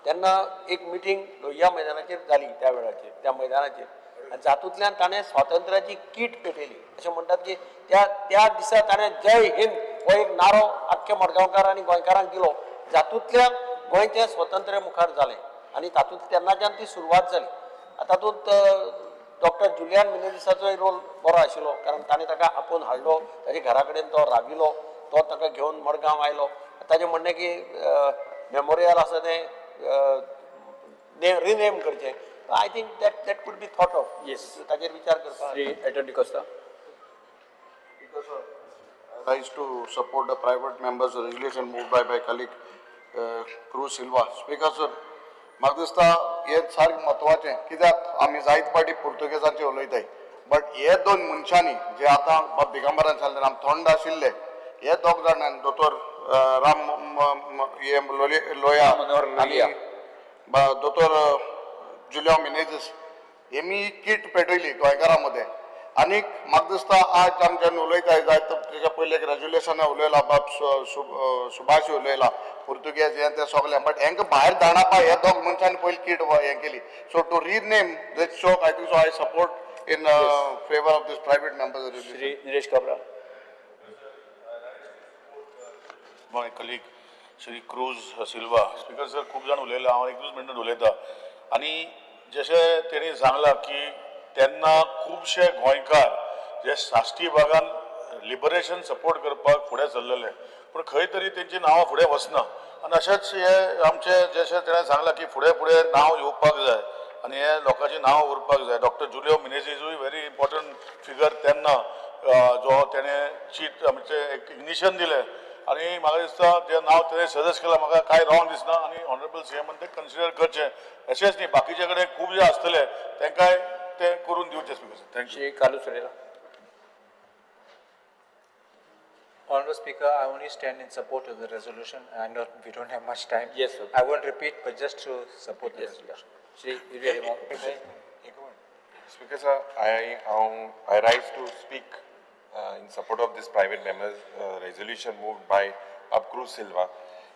तेन्ना एक मिटींग लोहिया मैदानाचेर जाली त्या वेळाचेर, त्या मैदानाचेर, आनी जातूंतल्यान ताणें स्वातंत्र्याची कीट पेटयली. अशें म्हणटात की त्या त्या दिसा ताणें जय हिंद हो एक नारो आख्ख्या मडगांवकार आनी गोंयकारांक दिलो, जातूंतल्यान गोंयचें स्वातंत्र्य मुखार जालें आनी तातूंत तेन्नाच्यान ती सुरवात जाली. तातूंत डॉक्टर जुलियान मिनेझीसाचोय रोल बरो आशिल्लो, कारण ताणें ताका आपोवन हाडलो, ताच्या घरा कडेन तो राविलो, तो ताका घेवन मडगांव आयलो. ताचें म्हणणें की मेमोरियल आसा तें रिनेम करचें. I think that could be thought of. Yes, ताचेर विचार करपाक. Shri Elton D'Costa. I rise to support the private members resolution moved by my colleague Cruz Silva. Speaker sir, म्हाका दिसता हें सारकें म्हत्वाचें, कित्याक आमी जायते फावटी पुर्तुगेजांचेर उलयताय, बट हे दोन मनशांनी जे आतां बाब दिगंबरान सांगलें, आम थंड आशिल्ले हे दोग जाणांक, दोतोर राम हे लोया आनी दोतोर जुलियो मिनेझीस, हेमी कीट पेटयली गोंयकारां मदें. आनीक म्हाका दिसता आज आमी जेन्ना उलयताय जायत तेच्या पयलीं एक रेजोल्युशनां उलयला बाब सुभाष उलयला, पुर्तुगेज हें तें सगळें, बट हेंकां भायर धाडपा हे दोग मनशांनी पयलीं कीट हें केली. So to rename this chowk, I think so I support in favour of this private members. Shri Nilesh Kabra. My colleague Shri Cruz Silva. Speaker sir, खूब जाण उलयला, हांव एकूच मिनट उलयता. आनी जशें तेणी सांगलां की तेन्ना खुबशे गोंयकार जे साश्टी भागान लिबरेशन सपोर्ट करपाक फुडें सरलेले, पूण खंय तरी तेंची नांवां फुडें वचना. आनी अशेंच हे आमचे जशें तेणें सांगलां की फुडें फुडें नांव येवपाक जाय आनी हे लोकांची नांवां उरपाक जाय. डॉक्टर जुलियो मिनेझीसूय व्हेरी इम्पॉर्टंट फिगर तेन्ना, जो तेणें चीट आमचें एक इग्निशन दिलें आनी म्हाका दिसता जें नांव तेणें सजेस्ट केलां म्हाका कांय रॉंग दिसना आनी ऑनरेबल सी एमान तें कन्सिडर करचें. अशेंच न्ही, बाकीचे कडेन खूब जे आसतले तांकांय तें करून दिवचें. Speaker sir, thank you. Shri Carlos Ferreira. Honorable Speaker, I only stand in support of the resolution. I know we don't have much time. Yes, sir. I won't repeat, but just to support the resolution. Shri Yuri Alemao. Speaker sir, I rise to speak in support of this private members resolution moved by Cruz Silva.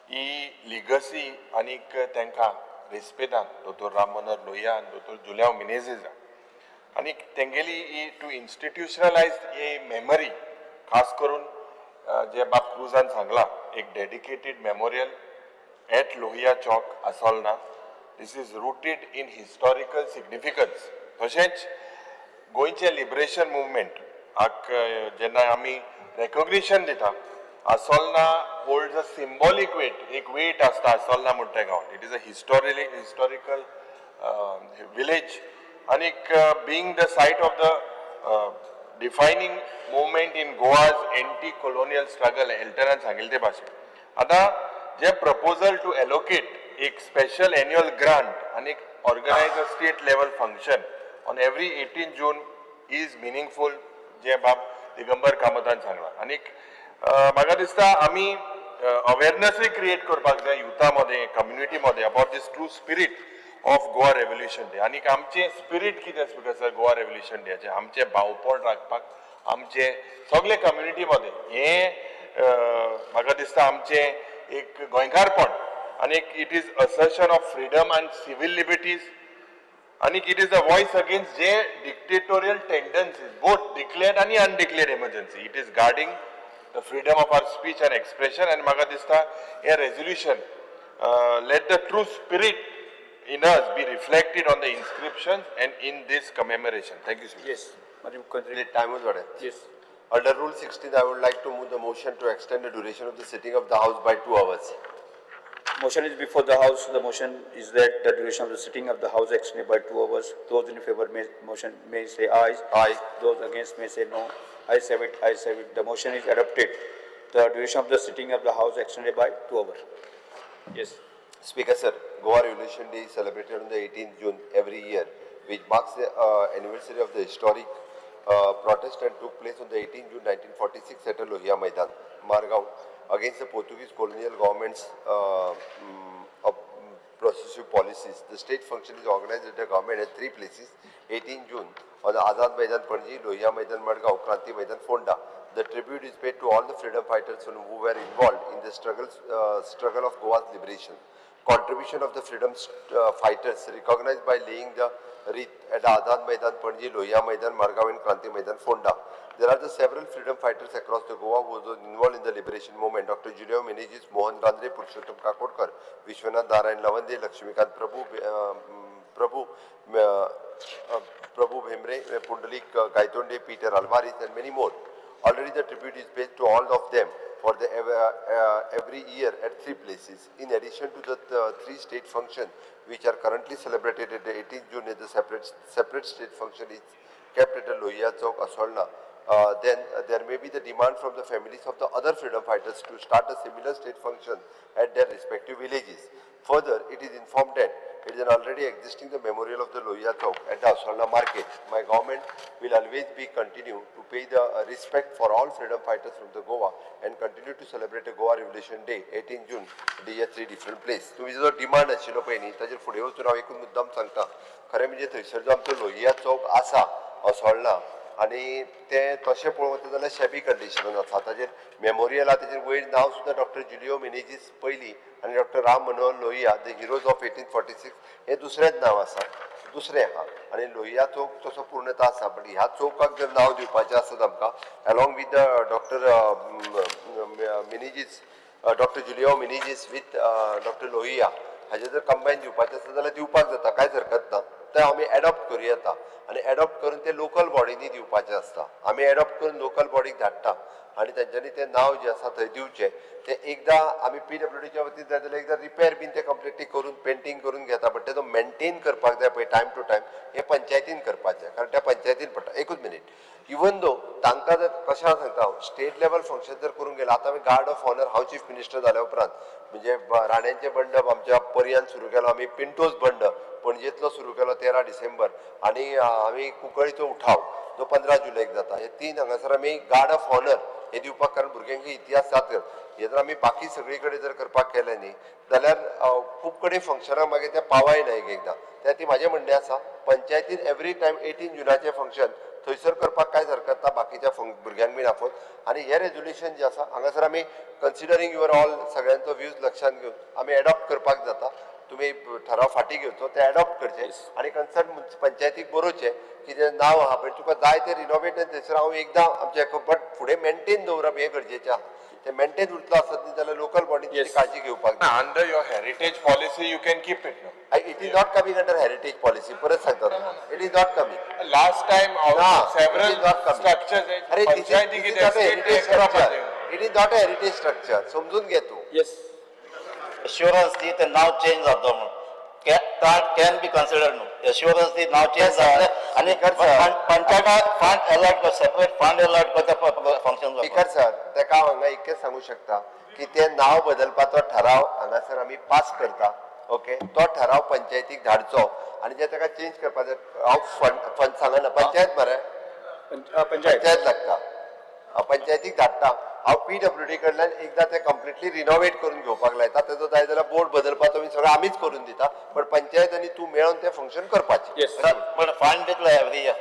He legacy आनीक तांकां रेस्पेदान दोतोर राम मनोहर लोहिया आनी दोतोर जुलियांव मिनेझीस आनी तेंगेली ही two इन्स्टिट्युशनलायज ही memory, खास करून जे बाब क्रुजान सांगला एक dedicated memorial at Lohia Chowk Assolna, this is rooted in historical significance. तशेंच गोंयचें लिबरेशन मुवमेंट हाक जेन्ना आमी रेकॉग्निशन दिता, Assolna holds a symbolic weight, एक वेट आसता आसोलना म्हणटा गांवांत. It is a historical village आनीक being the site of the defining movement in Goa's anti colonial struggle, एल्टनान सांगिल्ले ते भाशेन. आतां जे प्रपोजल टू एलोकेट एक स्पेशल एन्युअल ग्रांट आनी organise a state level function on every 18 June is meaningful, जे बाब दिगंबर कामतान सांगलां. आनीक म्हाका दिसता आमी अवेरनसूय क्रिएट करपाक जाय युथा मदें, कम्युनिटी मदें about this true spirit of Goa revolution day. आनीक आमचें स्पिरीट कितें स्पीकर सर, गोवा रेव्होल्युशन डेचें आमचें भावपण राखपाक आमचे सगळे कम्युनिटी मदें हें म्हाका दिसता आमचें एक गोंयकारपण आनीक it is assertion of freedom and civil liberties आनीक it is a voice against J dictatorial tendencies, both declared आनी undeclared emergency. It is guarding the freedom of our speech and expression. आनी म्हाका दिसता हें resolution let the true spirit in us be reflected on the inscriptions and in this commemoration. Thank you, sir. Yes, Madam Country. Time was what? Yes. Under Rule 16, I would like to move the motion to extend the duration of the sitting of the House by 2 hours. Motion is before the House. The motion is that the duration of the sitting of the House extended by 2 hours. Those in favor may motion may say aye. Aye. Those against may say no. Ayes have it. Ayes have it. The motion is adopted. The duration of the sitting of the House extended by 2 hours. Yes. Speaker sir, Goa Revolution Day is celebrated on the 18th June every year, which marks the anniversary of the historic protest and took place on the 18th June 1946 at Lohia Maidan, Margao, against the Portuguese colonial government's processive policies. The state function is organized at the government at three places: 18 June on the Azad Maidan Panaji, Lohia Maidan Madgaon, Kranti Maidan Fonda. The tribute is paid to all the freedom fighters who were involved in the struggle of Goa's liberation. Contribution of the freedom fighters recognized by laying the wreath at Azad Maidan Panaji, Lohia Maidan Margao and Kranti Maidan Fonda. There are the several freedom fighters across the Goa who were involved in the liberation movement. Dr. Julio Menezes, Mohan Randre, Purushottam Kakodkar, Vishwanath Narayan Lavande, Lakshmikant Prabhu, Prabhu Bhemre, Pundalik Gaitonde, Peter Alvarez and many more. Already the tribute is paid to all of them for the every year at three places. In addition to the three state functions which are currently celebrated at the 18th June, the separate state function is kept at the Lohia Chowk, Assolna. Then there may be the demand from the families of the other freedom fighters to start a similar state function at their respective villages. Further, it is informed that it is an already existing the memorial of the Lohia Chowk at the Assolna market. My government will always be continue to pay the respect for all freedom fighters from the Goa and continue to celebrate the Goa Revolution Day, 18 June, the year three different place. तुम्ही जो demand आशिल्लो पळय न्ही ताजेर फुडें वचून हांव एकूच मुद्दाम सांगता. खरें म्हणजे थंयसर जो आमचो लोहिया चौक आसा असोळणा आनी तें तशें पळोवंक वता जाल्यार शेबी कंडिशनान आसा. ताजेर मेमोरियल आहा, तेजेर वयर नांव सुद्दां डॉक्टर जुलियो मिनेजीस पयली आनी doctor Ram Manohar Lohia the heroes of 1846 हें दुसरेंच नांव आसा, दुसरें आहा. आनी लोहिया चौक तसो पूर्णता आसा, बट ह्या चौकाक जर नांव दिवपाचें आसत आमकां along with the doctor Menezes, doctor Julio Menezes with doctor Lohia हाजें जर कंबायन दिवपाचें आसा जाल्यार दिवपाक जाता, कांयच हरकत ना. तें आमी एडॉप्ट करूं येता आनी एडॉप्ट करून तें लोकल बॉडींनी दिवपाचें आसता. आमी एडॉप्ट करून लोकल बॉडीक धाडटा आनी तेंच्यांनी तें नांव जें आसा थंय दिवचें. तें एकदां आमी पीडब्ल्यूडीच्या वतीन जाय जाल्यार एकदां रिपेर बीन तें कंप्लिटली करून पेंटींग करून घेता, बट तेजो मेनटेन करपाक जाय पळय टायम टू टायम, हें पंचायतीन करपाचें, कारण त्या पंचायतीन पडटा. एकूच मिनीट, इवन दो तांकां जर कशें हांव सांगता, हांव स्टेट लेवल फंक्शन जर करूंक गेलो, आतां आमी गार्ड ऑफ ऑनर, हांव चीफ मिनिस्टर जाल्या उपरांत म्हणजे राण्यांचें बंड आमच्या पर्यान सुरू केलो, आमी पिंटोज बंड पणजेंतलो सुरू केलो 13 डिसेंबर आनी आमी कुंकळीचो उठाव जो 15 जुलयक जाता. हे तीन हांगासर आमी गार्ड ऑफ ऑनर हे दिवपाक, कारण भुरग्यांक इतिहास जात. हे जर आमी बाकी सगळी कडेन जर करपाक केलें न्ही जाल्यार खूब कडेन फंक्शनां मागीर तें पावाय ना एक एकदां. त्या ती म्हाजें म्हणणें आसा पंचायतीन एवरी टायम 18 जुनाचें फंक्शन थंयसर करपाक कांयच हरकत ना, बाकीच्या भुरग्यांक बीन आपोवन. आनी हें रेजोल्युशन जें आसा हांगासर आमी कन्सिडरींग your all सगळ्यांचो व्यूज लक्षांत घेवन आमी एडॉप्ट करपाक जाता. तुमी ठराव फाटीं घेवचो, ते एडॉप्ट करचे आनी कन्सर्न पंचायतीक बरोवचें की जें नांव आहा पळय तुका जाय तें रिनोवेट थंयसर हांव एकदां आमचें बट फुडें मेनटेन दवरप हें गरजेचें आहा. तें मेनटेन उरतलो आसत न्ही जाल्यार लोकल बॉडीची काळजी घेवपाक जाय. Under your heritage policy you can keep it. It is not coming under heritage policy, परत सांगता, it is not coming. Last time several structures अरे it is not a heritage structure, समजून घे तूं. येस, एश्युरन्स दी तें नांव चेंज जाता म्हणून can be considered न्हू. एश्युरन्स दी नांव चेंज जातलें आनी पंचायता fund allot, separate fund allot करता फंक्शन. स्पीकर सर, तेका हांव हांगा इतकें सांगूं शकता की तें नांव बदलपाचो ठराव हांगासर आमी पास करता, ओके. तो ठराव पंचायतीक धाडचो आनी जे ताका चेंज करपाचें हांव फंड सांगना, पंचायत मरे पंचायत लागता, पंचायतीक धाडटा. हांव पीडब्ल्यूडी कडल्यान एकदां तें कंप्लिटली रिनोवेट करून घेवपाक लायता, तेजो जाय जाल्यार बोर्ड बदलपाचो बी सगळें आमीच करून दिता, बट पंचायत आनी तूं मेळोन तें फंक्शन करपाचें. पण फंड दितलो एवरी इयर.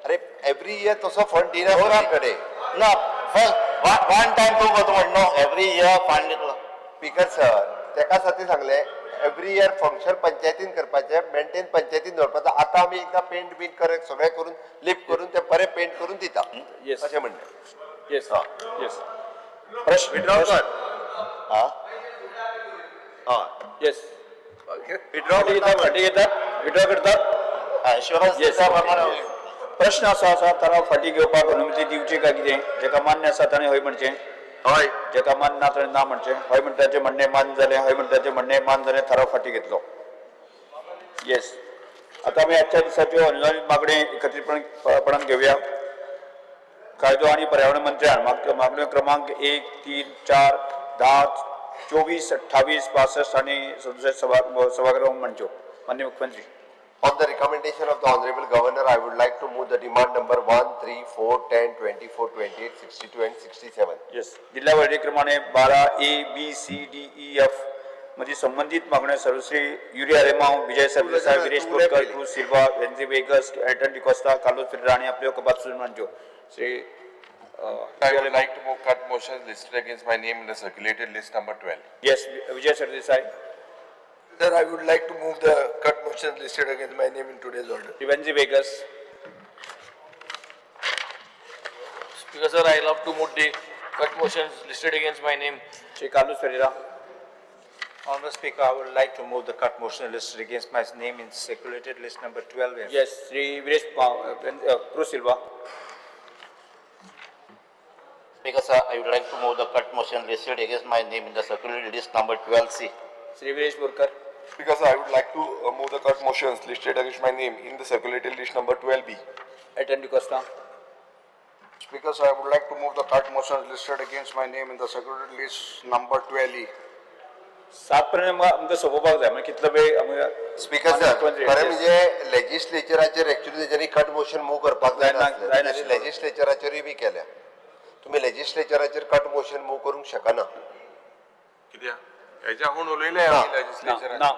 अरे एवरी इयर तसो फंड दिना कडेन ना, फर्स्ट वन टायम तूं करता म्हण न्हू, एवरी इयर फंड दितलो. स्पीकर सर, तेका साठी सांगलें एवरी इयर फंक्शन पंचायतीन करपाचें, मेनटेन पंचायतीन दवरपाचें. आतां आमी एकदां पेंट बीन कर सगळें करून लिप करून तें बरें पेंट करून दिता अशें म्हणलें. येस येस, प्रश्न विड्रॉ कर. येस, विड्रॉ फाटीं घेतात, विड्रॉ करतात. प्रश्न असो आसा, ठराव फाटीं घेवपाक अनुमती दिवची काय कितें? जेका मान्य आसा ताणें हय म्हणचें, हय. जेका मान्य ना ताणें ना म्हणचें. हय म्हणटाचें म्हणणें मान्य जालें, हय म्हणटाचें म्हणणें मान्य जालें, ठराव फाटीं घेतलो. येस, आतां आमी आजच्या दिसाच्यो अनुदानीत मागण्यो एकत्रीतपणान घेवया. कायदो आनी पर्यावरण मंत्र्यान मागण्यो क्रमांक 1, 3, 4, 10, 24, 28, 65 आनी 67 सभागृह म्हणच्यो. माननीय मुख्यमंत्री. On the recommendation of the Honorable Governor, I would like to move the demand number 1, 3, 4, 10, 24, 28, 62 and 67. Yes. दिल्ल्या वळेरेप्रमाणे 12 A, B, C, D, E, F, मदीं संबंदीत मागण्यो सर्वश्री युरी आलेमांव, विजय सरदेसाय, विरेश बोरकर, क्रूज सिल्वा, वेन्झी वेगस, एल्टन डिकोस्ता, कार्लोस फेरेरा आनी आपल्यो कबात मांडच्यो. Shri I would like to move cut motions listed against my name in the circulated list number 12. Yes, Vijay Sardesai. Sir, I would like to move the cut motions listed against my name in today's order. Shri Venzy Veigas. Speaker sir, I love to move the cut motions listed against my name. Shri Carlos Ferreira. Honorable Speaker, I would like to move the cut motion listed against my name in circulated list number 12. Yes, Shri Viresh Cruz Silva. Speaker sir, I would like to move the cut motion listed against my name in the circulated list number 12C. Shri Viresh Borkar. Speaker sir, I would like to move the cut motions listed against my name in the circulated list number 12B. Elton D'Costa. Speaker sir, I would like to move the cut motions listed against my name in the circulated list number 12E. सात पर्यंत आमकां सोंपोवपाक जाय, म्हणजे कितलो वेळ आमकां. Speaker sir, खरें म्हणजे लेजिस्लेचराचेर एक्चुअली तेच्यांनी कट मोशन मूव करपाक जायना, लेजिस्लेचराचेरूय बी केल्या. तुमी लेजिस्लेचराचेर कट मोशन मूव करूंक शकना. कित्याक हेज्या हून उलयले आमी लेजिस्लेचरान? ना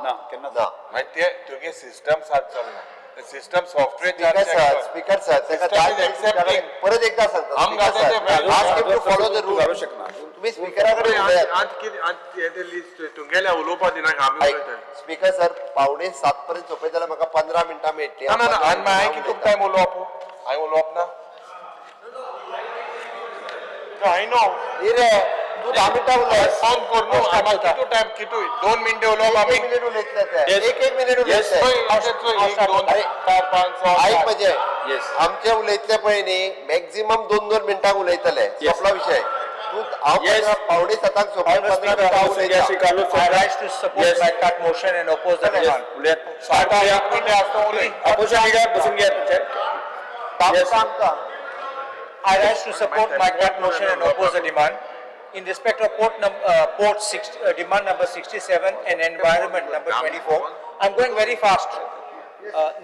ना, केन्ना ना. मागीर ते तुगे सिस्टम सात चलना, system software. Speaker sir, speaker sir, ताका परत एकदा सांगता, ask him to follow the rule. तुम्ही स्पीकरा कडेन उलयात. तुमगेल्या उलोवपा दिनाका, आमी उलयता. स्पीकर सर, 6:45 पर्यंत सोंपयता जाल्यार म्हाका 15 मिनटां मेळटली. ना ना, आनी मागीर हांवें कितलो टायम उलोवप? हांवें उलोवप ना? I know. न्ही रे, तूं 10 मिनटां उलय. फोन कर न्हू, कितू टायम कितू 2 मिनटां उलोवप आमी. एक मिनीट उलयतले ते, एक एक मिनीट उलयतले. 1 2 4 5 6. आयक म्हणजे आमचे उलयतले पळय न्ही, मॅक्झिमम 2-2 मिनटां उलयतले, सोंपला विशय. तूं हांव 6:45 सोंपय, 15 मिनटां उलयता. I rise to support my cut motion and oppose the demand. Opposition leader बसून घेयात. I rise to support my cut motion and oppose the demand. In respect of port six, demand number 67 and environment number 24, I'm going very fast.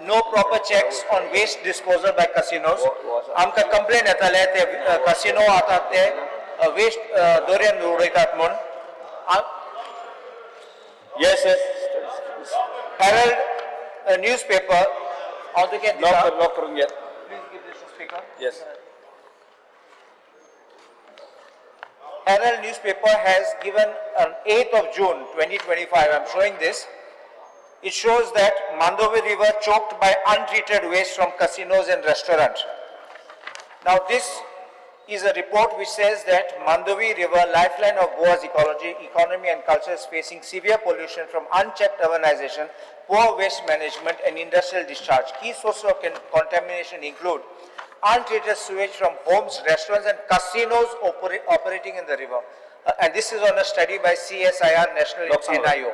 No proper checks on waste disposal by casinos. आमकां complain येताले ते casino आतां ते waste दोरयेन उडयतात म्हूण. Yes, yes. Herald newspaper हांव तुका दिता. लॉक करून घेयात. Please give this to speaker. Yes. Herald newspaper has given on 8th of June 2025, I'm showing this. It shows that Mandovi River choked by untreated waste from casinos and restaurants. Now this is a report which says that Mandovi River, lifeline of Goa's ecology, economy and culture, is facing severe pollution from unchecked urbanization, poor waste management and industrial discharge. Key sources of contamination include untreated sewage from homes, restaurants and casinos operating in the river. And this is on a study by CSIR National NIO.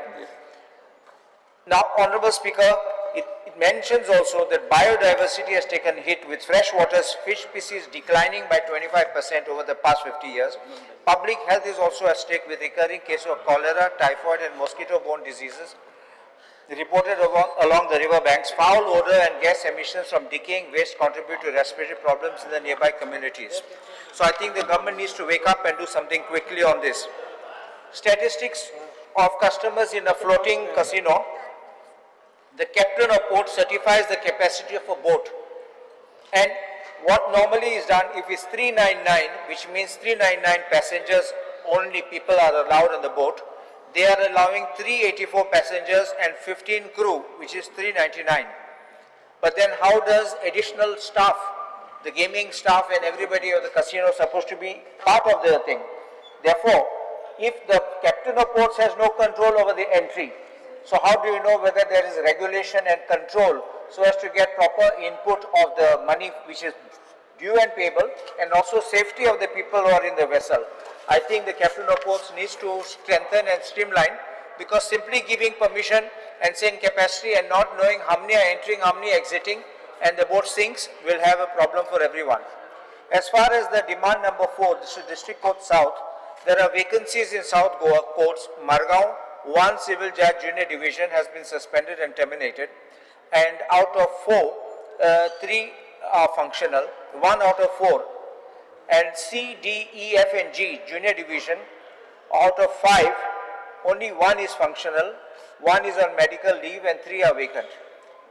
Now, Honorable Speaker, it mentions also that biodiversity has taken hit with freshwater fish species declining by 25% over the past 50 years. Public health is also at stake with recurring cases of cholera, typhoid and mosquito-borne diseases reported along the river banks. Foul odor and gas emissions from decaying waste contribute to respiratory problems in the nearby communities. So I think the government needs to wake up and do something quickly on this. Statistics of customers in a floating casino. The captain of port certifies the capacity of a boat. And what normally is done, if it's 399, which means 399 passengers only people are allowed on the boat, they are allowing 384 passengers and 15 crew, which is 399. But then how does additional staff, the gaming staff and everybody of the casino supposed to be part of the thing? Therefore, if the captain of ports has no control over the entry, so how do you know whether there is regulation and control so as to get proper input of the money which is due and payable, and also safety of the people who are in the vessel? I think the captain of ports needs to strengthen and streamline, because simply giving permission and saying capacity and not knowing how many are entering, how many are exiting, and the boat sinks, will have a problem for everyone. As far as the demand number 4, this is District Court South, there are vacancies in South Goa courts. Margao, 1 civil judge junior division has been suspended and terminated, and out of 4, 3 are functional, 1 out of 4. And C, D, E, F and G junior division, out of 5, only 1 is functional, 1 is on medical leave and 3 are vacant.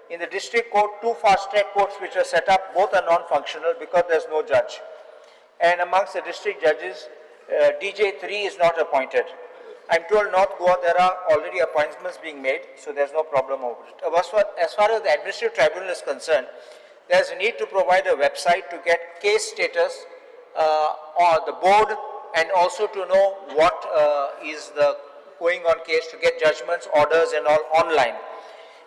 In the district court, 2 fast track courts which are set up, both are non-functional because there's no judge. And amongst the district judges, DJ3 is not appointed. I'm told North Goa there are already appointments being made, so there's no problem over it. As far as the administrative tribunal is concerned, there's a need to provide a website to get case status on the board and also to know what is the going on case, to get judgments, orders and all online.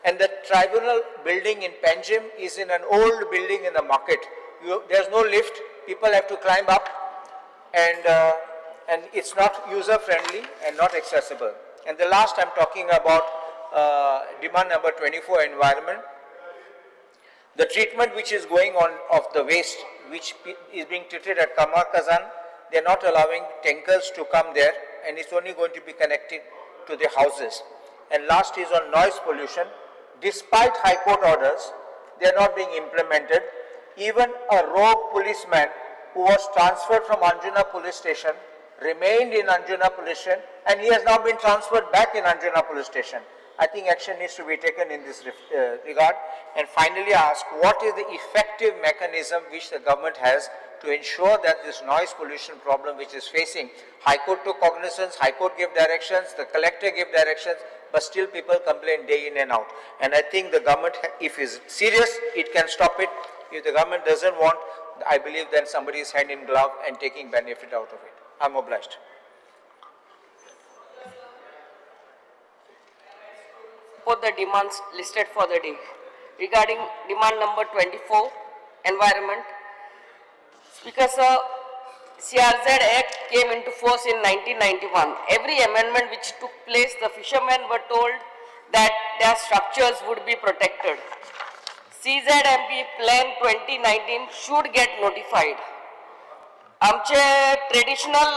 And the tribunal building in Panjim is in an old building in the market. There's no lift, people have to climb up, and it's not user friendly and not accessible. And the last I'm talking about demand number 24, environment. The treatment which is going on of the waste which is being treated at Kamarkazan, they're not allowing tankers to come there, and it's only going to be connected to the houses. And last is on noise pollution. Despite High Court orders, they are not being implemented. Even a rogue policeman who was transferred from Anjuna police station remained in Anjuna police station, and he has now been transferred back in Anjuna police station. I think action needs to be taken in this regard. And finally, I ask, what is the effective mechanism which the government has to ensure that this noise pollution problem which is facing, High Court took cognizance, High Court gave directions, the collector gave directions, but still people complain day in and out. And I think the government, if is serious, it can stop it. If the government doesn't want, I believe then somebody is hand in glove and taking benefit out of it. I'm obliged. For the demands listed for the day. Regarding demand number 24, environment. Speaker sir, CRZ Act came into force in 1991. Every amendment which took place, the fishermen were told that their structures would be protected. CZMP Plan 2019 should get notified. आमचे traditional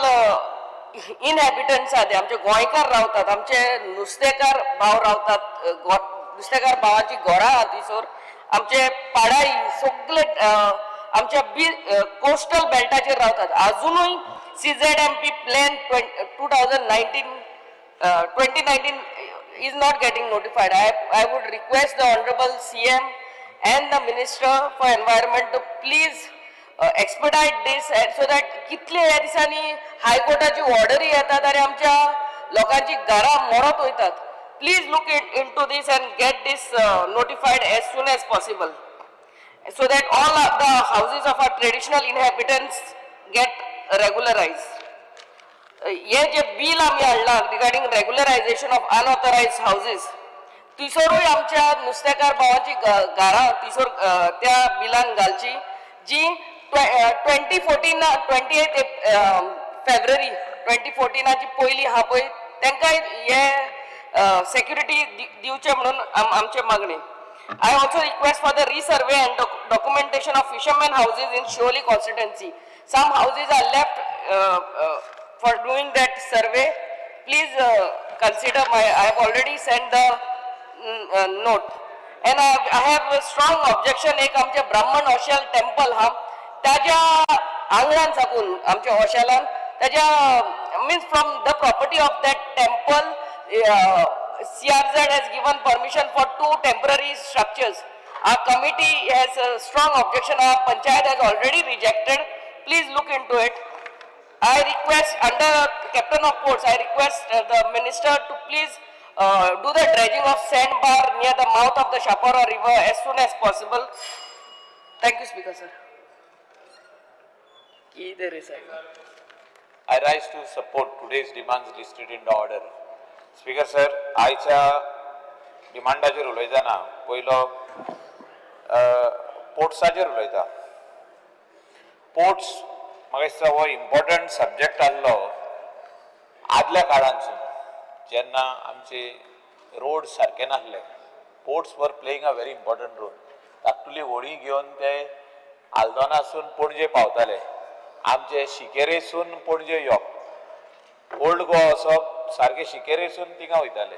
इनहॅबिटंट्स आहा ते आमचे गोंयकार रावतात, आमचे नुस्तेकार भाव रावतात, नुस्तेकार भावाची घरां आहा थंयसर, आमचे पाडाई सगळे आमच्या बी कोस्टल बेल्टाचेर रावतात. आजुनूय CZMP plan 2019 2019 is not getting notified. I would request the Honorable CM and the Minister for Environment to please expedite this so that कितले ह्या दिसांनी हायकोर्टाची ऑर्डरी येतात आनी आमच्या लोकांची घरां मोडत वयतात. Please look into this and get this notified as soon as possible so that all of the houses of our traditional inhabitants get regularized. हे जे बिल आमी हाडलां regarding regularization of unauthorized houses, थंयसरूय आमच्या नुस्तेकार भावाची घरां थंयसर त्या बिलान घालची जी 2014 28 फेब्रुवारी 2014 पयली आहा पळय, तांकांय हे सेक्युरिटी दिवचे म्हणून आमचे मागणी. I also request for the resurvey and documentation of fishermen houses in Siolim constituency. Some houses are left for doing that survey. Please consider my, I have already sent the note. And I have a strong objection. एक आमचे ब्राह्मण ओशाल temple हा, ताज्या आंगणान साकून आमच्या ओशालान ताज्या means from the property of that temple CRZ has given permission for 2 temporary structures. Our committee has a strong objection. Our panchayat has already rejected. Please look into it. I request under Captain of Ports, I request the minister to please do the dredging of sandbar near the mouth of the Chapora river as soon as possible. Thank you, Speaker sir. I rise to support today's demands listed in the order. Speaker sir, आयच्या डिमांडाचेर उलयतना पयलो पोर्ट्साचेर उलयता. Ports म्हाका दिसता हो important subject आहलो आदल्या काळांसून, जेन्ना आमचे रोड सारके नासले. Ports were playing a very important role. धाकटुली होडी घेवन ते आल्दोनासून पणजे पावताले, आमचे शिकेरेसून पणजे येवप, ओल्ड गोवा वचप, सारके शिकेरेसून थिंगा वयताले,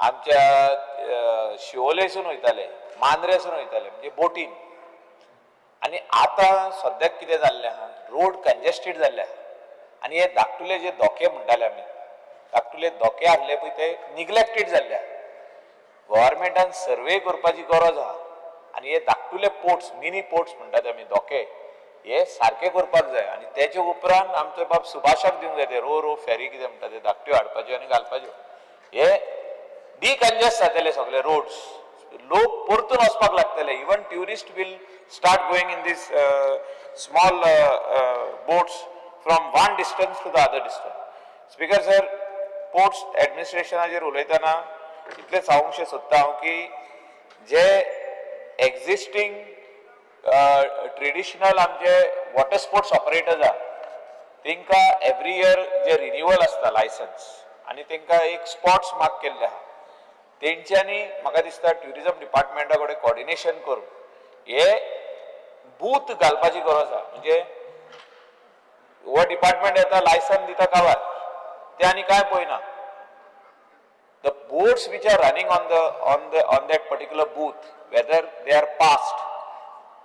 आमच्या शिवोलेसून वयताले, मांद्रेसून वयताले, म्हणजे बोटीन. आनी आतां सद्याक कितें जाल्लें आहा, रोड कंजेस्टेड जाल्ले आहा आनी हे धाकटुले जे धोके म्हणटाले आमी, धाकटुले धोके आहले पळय ते निग्लेक्टेड जाल्ले आहा. गव्हर्मेंटान सर्वे करपाची गरज आहा आनी हे धाकटुले पोर्ट्स, मिनी पोर्ट्स म्हणटात आमी, धोके हे सारके करपाक जाय. आनी तेजे उपरांत आमचो बाब सुभाषाक दिवंक जाय ते रो रो फेरी कितें म्हणटा ते धाकट्यो हाडपाच्यो आनी घालपाच्यो. हे डिकंजस्ट जातले सगळे रोड्स, लोक परतून वचपाक लागतले. Even tourist will start going in this small boats from one distance to the other distance. Speaker sir, ports एडमिनिस्ट्रेशनाचेर उलयतना इतलें सांगूंकशें सोदता हांव की जे एक्झिस्टींग ट्रेडिशनल आमचे वॉटर स्पोर्ट्स ऑपरेटर्स आहा तेंकां एवरी इयर जे रिन्युअल आसता लायसन्स आनी तेंकां एक स्पॉट्स मार्क केल्ले आहा, तेंच्यांनी म्हाका दिसता ट्युरिजम डिपार्टमेंटा कडेन कॉर्डिनेशन करून हे बूथ घालपाची गरज आहा. म्हणजे हो डिपार्टमेंट येता, लायसन दिता काबार, ते आनी कांय पळयना. The boats which are running on the on the on that particular booth, whether they are passed,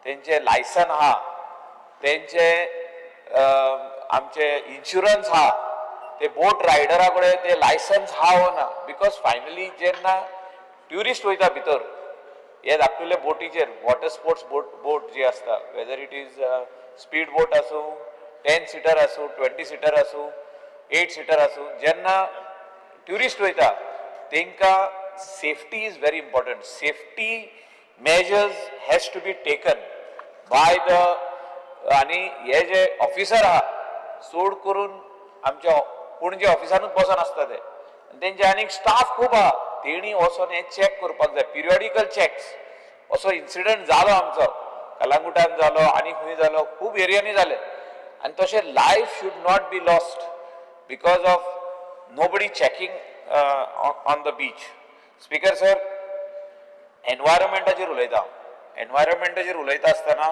तेंचे लायसन आहा, तेंचे आमचे इन्शुरन्स आहा, ते बोट रायडरा कडेन ते लायसन्स आहा वो ना, because finally जेन्ना ट्युरिस्ट वयता भितर हे धाकटुले बोटीचेर, वॉटर स्पोर्ट्स बोट जी आसता, whether it is speed boat आसूं, 10 सिटर आसूं, 20 सिटर आसूं, 8 सिटर आसूं, जेन्ना ट्युरिस्ट वयता तेंकां safety is very important. Safety measures has to be taken by the, आनी हे जे ऑफिसर आहा चड करून आमच्या पणजे ऑफिसानूच बसोन आसता ते, तेंचे आनीक स्टाफ खूब आहा, तेणी वचोन हें चॅक करपाक जाय, पिरियडिकल चॅक्स. असो इन्सिडंट जालो आमचो कलांगुटान जालो आनी खंय जालो, खूब एरियांनी जाले. आनी तशें life should not be lost because of nobody checking on the beach. Speaker sir, एनवायरमेंटाचेर उलयता हांव. एनवायरमेंटाचेर उलयता आसतना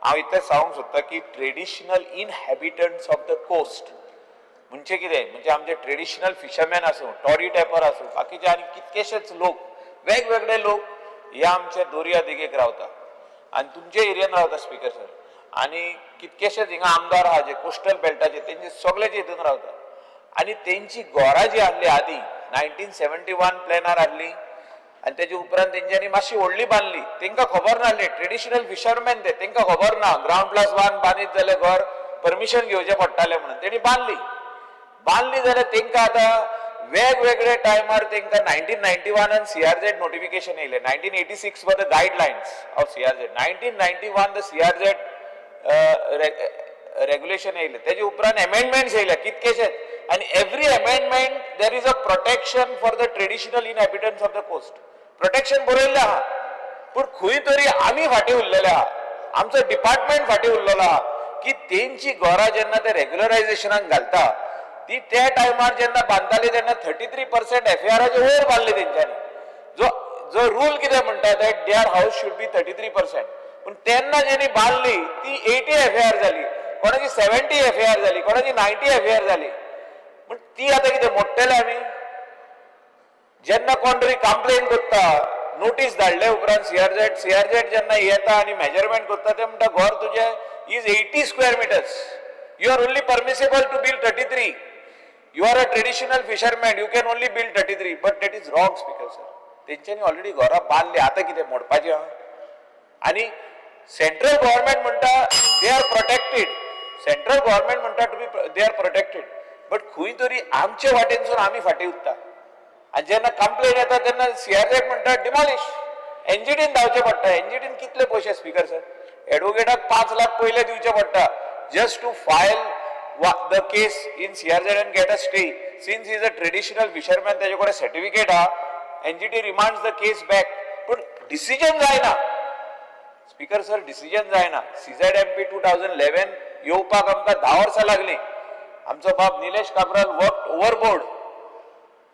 हांव इतलें सांगूंक सोदता की traditional inhabitants of the coast म्हणजे कितें, म्हणजे आमचे ट्रेडिशनल फिशरमॅन आसूं, टॉडी टॅपर आसूं, बाकीचे आनी कितकेशेच लोक, वेगवेगळे लोक ह्या आमच्या दर्या देगेक रावता आनी तुमचे एरियान रावता स्पीकर सर. आनी कितकेशेच हिंगा आमदार आहा जे कोस्टल बेल्टाचे, तेंचे सगळे जे हितून रावता आनी तेंची घरां जी आहली आदी 1971 प्लॅनार आहली आनी तेजे उपरांत तेंच्यांनी मातशी व्हडली बांदली. तेंकां खबर नासली, ट्रेडिशनल फिशरमॅन ते, तेंकां खबर ना ग्रावंड प्लस वन बांदीत जाल्यार घर परमिशन घेवचें पडटालें म्हणून. तेणी बांदली, बांदली जाल्यार तेंकां आतां वेगवेगळे टायमार तेंकां 1991 सीआरझेड नोटिफिकेशन येयलें. 1986 were the guidelines of CRZ, 1991 the CRZ regulation येयलें. तेजे उपरांत एमेंडमेंट्स येयले कितकेशेच आनी every amendment there is a protection for the traditional inhabitants of the coast. Protection बरयल्लें आहा, पूण खंय तरी आमी फाटीं उरलेले आहा, आमचो डिपार्टमेंट फाटीं उरलेलो आहा की तेंची घरां जेन्ना ते रेगुलरायझेशनाक घालता ती त्या टायमार जेन्ना बांदताली तेन्ना 33% एफएआराचे वयर बांदले तेंच्यांनी. जो जो रूल कितें म्हणटा that their house should be 33%, पूण तेन्ना जेणी बांदली ती 80 एफएआर जाली, कोणाची 70 एफएआर जाली, कोणाची 90 एफएआर जाली. पूण ती आतां कितें मोडटले आमी? जेन्ना कोण तरी कंप्लेन करता, नोटीस धाडले उपरांत सीआरझेड, सीआरझेड जेन्ना येता आनी मेजरमेंट करता ते म्हणटा घर तुजें is 80 square meters, you are only permissible to build 33, you are a traditional fisherman, you can only build 33. But that is wrong, speaker sir. तेंच्यांनी ऑलरेडी घरां बांदली, आतां कितें मोडपाचें आहा? आनी सेंट्रल गव्हर्मेंट म्हणटा they are protected, central government म्हणटा to be they are protected, but खंय तरी आमचे वाटेनसून आमी फाटीं उरता. आनी जेन्ना कंप्लेन येता तेन्ना सीआरझेड म्हणटा डिमॉलिश, एनजीटीन धांवचें पडटा. एनजीटीन कितले पयशे स्पीकर सर, एडवोकेटाक 5 लाख पयले दिवचे पडटा just to file the case in CRZ and get a stay. Since is a traditional fisherman, तेजे कडेन सर्टिफिकेट आहा, NGT remands the case back, पूण डिसिजन जायना स्पीकर सर, डिसिजन जायना. सीझेडएमपी 2011 येवपाक आमकां 10 वर्सां लागलीं. आमचो बाब निलेश काब्राल वर्क ओवरबोर्ड,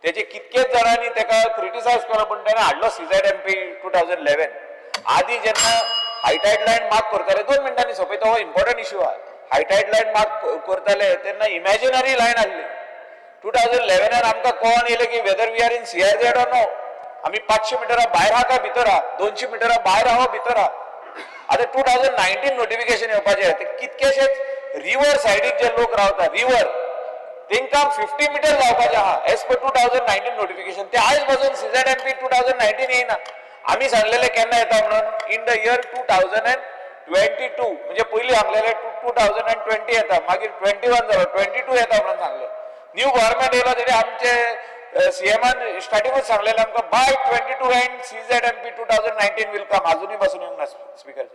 तेजे कितकेच जाणांनी तेका क्रिटिसायज केलो, पूण तेणें हाडलो सीझेडएमपी 2011. आदी जेन्ना हायटायड लायन मार्क करताले, 2 मिनटांनी सोंपयता, हो इम्पॉर्टंट इश्यू आहा. हायटायड लायन मार्क करताले तेन्ना इमॅजिनरी लायन आहली. 2011 आमकां कळोन येयलें की whether we are in CRZ or no, आमी 500 मिटरां भायर आहा काय भितर आहा, 200 मिटरां भायर आहा भितर आहा. आतां 2019 नोटिफिकेशन येवपाचें, ते कितकेशेच रिवर सायडीक जे लोक रावता, रिवर तेंकां 50 मिटर जावपाचें आहा as per 2019 notification. ते आयज पासून CZMP 2019 येयना. आमी सांगलेले केन्ना येता म्हणून इन the year 2022, म्हणजे पयलीं सांगलेले 2020 येता, मागीर 21 जालो, 22 येता म्हणून सांगले. न्यू गव्हर्मेंट येयलो तेणी आमचे सीएमान स्टार्टिंगूच सांगलेले आमकां by 22 and CZMP 2019 will come. अजुनूय पासून येवंक ना speaker.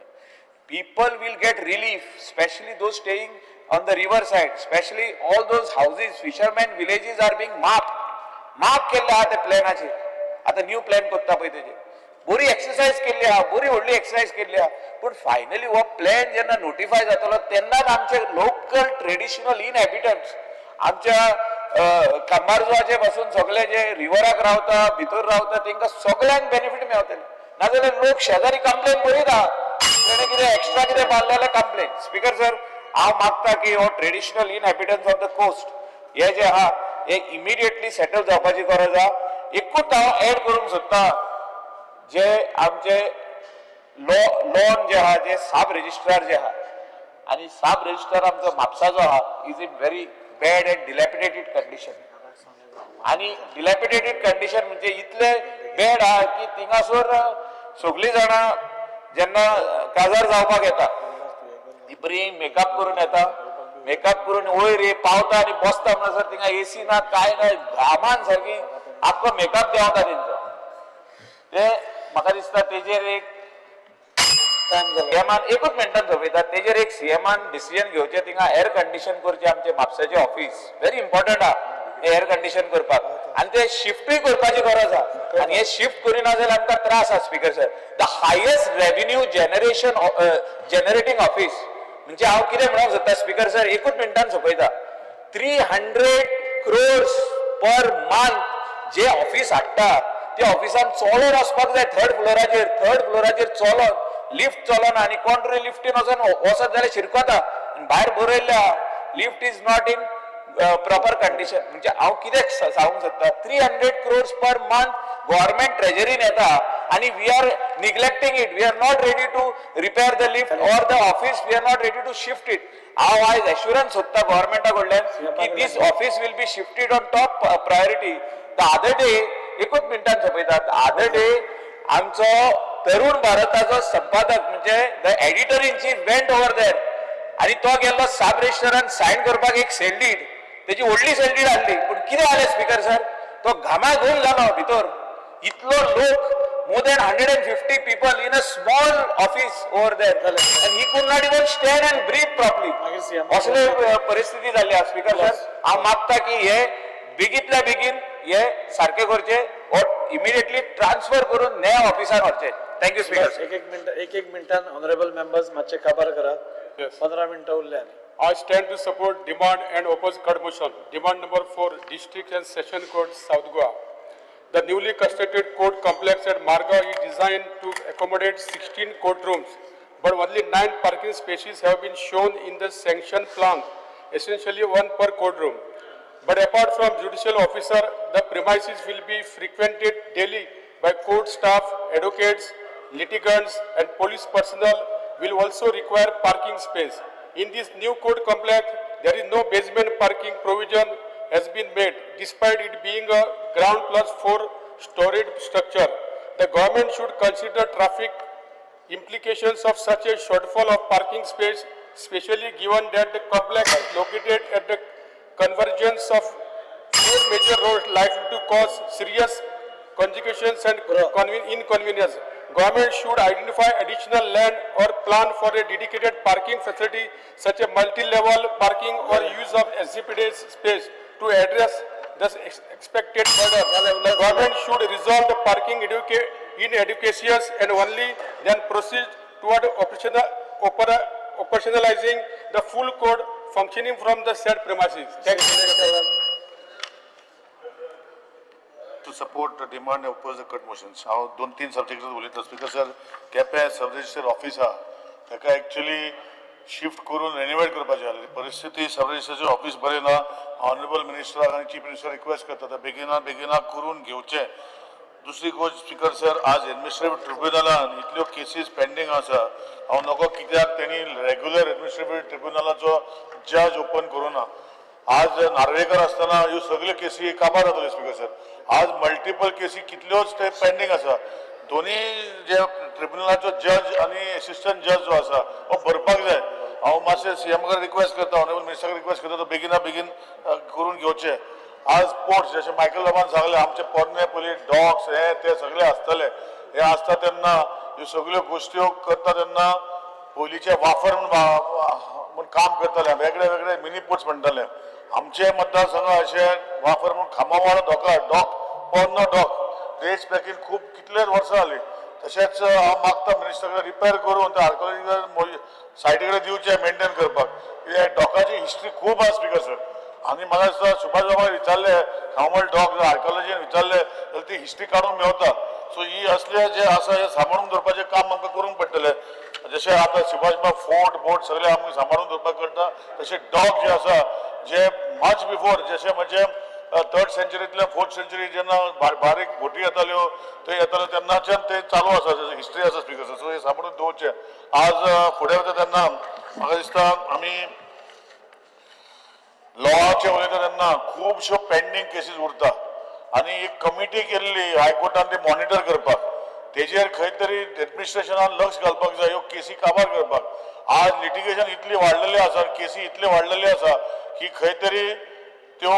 People will get relief, specially those staying on the river side, specially all those houses, fishermen villages are being mark mark केल्ले आहा ते प्लॅनाचेर. आतां न्यू प्लॅन करता पळय तेजेर बरी एक्सरसायज केल्ली आहा, बरी व्हडली एक्सरसायज केल्ली आहा, पूण फायनली हो प्लॅन जेन्ना नोटिफाय जातलो तेन्नाच आमचे लोकल ट्रेडिशनल इनहॅबिटंट्स, आमच्या कांबारजुवाचे पासून सगळे जे रिवराक रावता, भितर रावता, तेंकां सगळ्यांक बेनिफीट मेवतले. नाजाल्यार लोक शेजारी कंप्लेन करीत आहा, तेणे कितें एक्स्ट्रा कितें बांदलें जाल्यार कंप्लेन. स्पीकर सर, हांव मागता की हो traditional inhabitants of the coast हे जे आहा हे इमिडिएटली सेटल जावपाची गरज आहा. एकूच हांव एड करूंक सोदता, जे आमचे लॉन जे आहा, जे सब रजिस्ट्रार जे आहा आनी सब रजिस्ट्रार आमचो म्हापसा जो आहा is in very bad and dilapidated condition. आनी डिलॅपिडेटेड कंडिशन म्हणजे इतले बॅड आहा की थिंगासर सगळीं जाणां जेन्ना काजार जावपाक येता ती बरी मेकअप करून येता, मेकअप करून वयर पावता आनी बसता म्हणसर थिंगा एसी ना काय ना, घामान सारकी आख्खो मेकअप देंवता तेंचो. ते म्हाका दिसता तेजेर एक सीएमान एकूच मिनटान सोंपयता, तेजेर एक सीएमान डिसिजन घेवचें, थिंगा एअर कंडिशन करचें आमचें म्हापशाचें ऑफिस व्हेरी इम्पॉर्टंट आहा एअर कंडिशन करपाक, आनी ते शिफ्टूय करपाची गरज आहा. आनी हे शिफ्ट करिना जाल्यार आमकां त्रास आहा speaker sir. The highest revenue generation generating office म्हणजे हांव कितें म्हणूंक सोदता स्पीकर सर, एकूच मिनटान सोंपयता, 300 क्रोर्स पर मंथ जे ऑफिस हाडटा ते ऑफिसान चलोन वचपाक जाय थर्ड फ्लोराचेर, थर्ड फ्लोराचेर चलोन लिफ्ट चलना आनी कोण तरी लिफ्टीन वचोन वचत जाल्यार शिरकता आनी भायर बरयल्लें आहा lift is not in proper condition. म्हणजे हांव कितें सांगूंक सोदता, 300 क्रोर्स पर मंथ गव्हर्मेंट ट्रेजरीन येता आनी we are neglecting it. We are not ready to repair the lift or the office, we are not ready to shift it. हांव आयज assurance सोदता गव्हर्मेंटा कडल्यान की this office will be shifted on top priority. The other day, एकूच मिनटान सोंपयता, other day आमचो तरुण भारताचो संपादक म्हणजे the editor in chief went over there आनी तो गेल्लो सब रजिस्टरान सायन करपाक एक सेल डीड, तेजी व्हडली सेल डीड आहली, पूण कितें जालें स्पीकर सर, तो घामाघूम जालो भितर, इतलो लोक, more than 150 people in a small office over there and he could not even stand and breathe properly. असले परिस्थिती जाल्ली आहा स्पीकर सर. हांव मागता की हे बेगीतल्या बेगीन हे सारकें करचें or immediately transfer करून नया ऑफिसान व्हरचें. Thank you speaker. एक एक मिनट, एक एक मिनटान ऑनरेबल मेंबर्स मातशे काबार करात, 15 मिनटां उरल्या. I stand to support demand and oppose cut motion. Demand number 4, District and Session Court, South Goa. The newly constructed court complex at Margao is designed to accommodate 16 courtrooms, but only 9 parking spaces have been shown in the sanction plan, essentially 1 per courtroom. But apart from judicial officer, the premises will be frequented daily by court staff, advocates, litigants, and police personnel will also require parking space. In this new court complex, there is no basement parking provision has been made, despite it being a ground plus 4 storage structure. The government should consider traffic implications of such a shortfall of parking space, especially given that the complex is located at the convergence of 4 major roads likely to cause serious congestions and inconvenience. Government should identify additional land or plan for a dedicated parking facility such as multi-level parking or use of SGPD space to address this expected burden. The government should resolve the parking inadequacies and only then proceed toward operationalizing the full code functioning from the said premises. Thank you. To support the demand and oppose the cut motions. हांव 2-3 subject उलयता speaker sir. Quepem sub registrar office आहा ताका actually shift करून renovate करपाची आसली परिस्थिती. सब रजिस्टराचें office बरें ना. ऑनरेबल मिनिस्टराक आनी चीफ मिनिस्टर रिक्वेस्ट करता आतां बेगिना बेगिना करून घेवचें. दुसरी गोश्ट स्पीकर सर, आज एडमिनिस्ट्रेटीव ट्रिब्युनलान इतल्यो केसीस पेंडींग आसा. हांव नको कित्याक तेणी रेगुलर एडमिनिस्ट्रेटीव ट्रिब्युनलाचो जज ओपन करूं ना. आज नार्वेकर आसतना ह्यो सगल्यो केसी काबार जातल्यो स्पीकर सर. आज मल्टिपल केसी कितल्योच ते पेंडींग आसा. दोनी जे ट्रिब्युनलाचो जज आनी एसिस्टंट जज जो आसा हो भरपाक जाय. हांव मातशें सीएम कडेन रिक्वेस्ट करता, ऑनरेबल मिनिस्टराक रिक्वेस्ट करता, तो बेगिना बेगीन करून घेवचें. आज पोर्ट्स जशें मायकल बाबान सांगलें, आमचे पोरणे पयलीं डॉक्स हे ते सगळे आसतले, हे आसता तेन्ना ह्यो सगल्यो गोश्ट्यो करता तेन्ना पयलींचे वाफर म्हूण काम करताले, वेगळे वेगळे मिनी पोर्ट्स म्हणटाले. आमचे मतदारसंघ अशे वाफर म्हूण खांबावाडो धोका डॉक, पोन्नो डॉक रेट्स पॅकीन खूब कितलेच वर्सां जालीं. तशेंच हांव मागता मिनिस्टर कडेन रिपेर करून ते आर्कोलॉजिकल सायटी कडेन दिवचें मेनटेन करपाक. कित्याक डॉकाची हिस्ट्री खूब आसा स्पीकर सर. आनी म्हाका दिसता सुभाष बाबाक विचारलें, खांबोळ डॉक आर्कोलॉजीन विचारलें जाल्यार ती हिस्ट्री काडूंक मेवता. सो ही असले जे आसा हे सांबाळून दवरपाचें काम आमकां करूंक पडटलें. जशें आतां सुभाष बाब फोर्ट बोट सगळें आमकां सांबाळून दवरपाक कळटा, तशें डॉक जे आसा जे मच बिफोर जशें म्हणजे थर्ड सेंचुरींतल्या फोर्थ सेंचुरी जेन्ना बारीक बोटी येताल्यो ते येताल्यो तेन्नाच्यान ते चालू आसा, हिस्ट्री आसा स्पीकर सर. सो हे सांबाळून दवरचें. आज फुडें वता तेन्ना म्हाका दिसता आमी लॉचे उलयता तेन्ना खुबश्यो पेंडींग केसीस उरता आनी एक कमिटी केल्ली हायकोर्टान ती मॉनिटर करपाक, तेजेर खंय तरी एडमिनिस्ट्रेशनान लक्ष घालपाक जाय ह्यो केसी काबार करपाक. आज लिटिगेशन इतली वाडलेली आसा, केसी इतले वाडलेली आसा की खंय तरी त्यो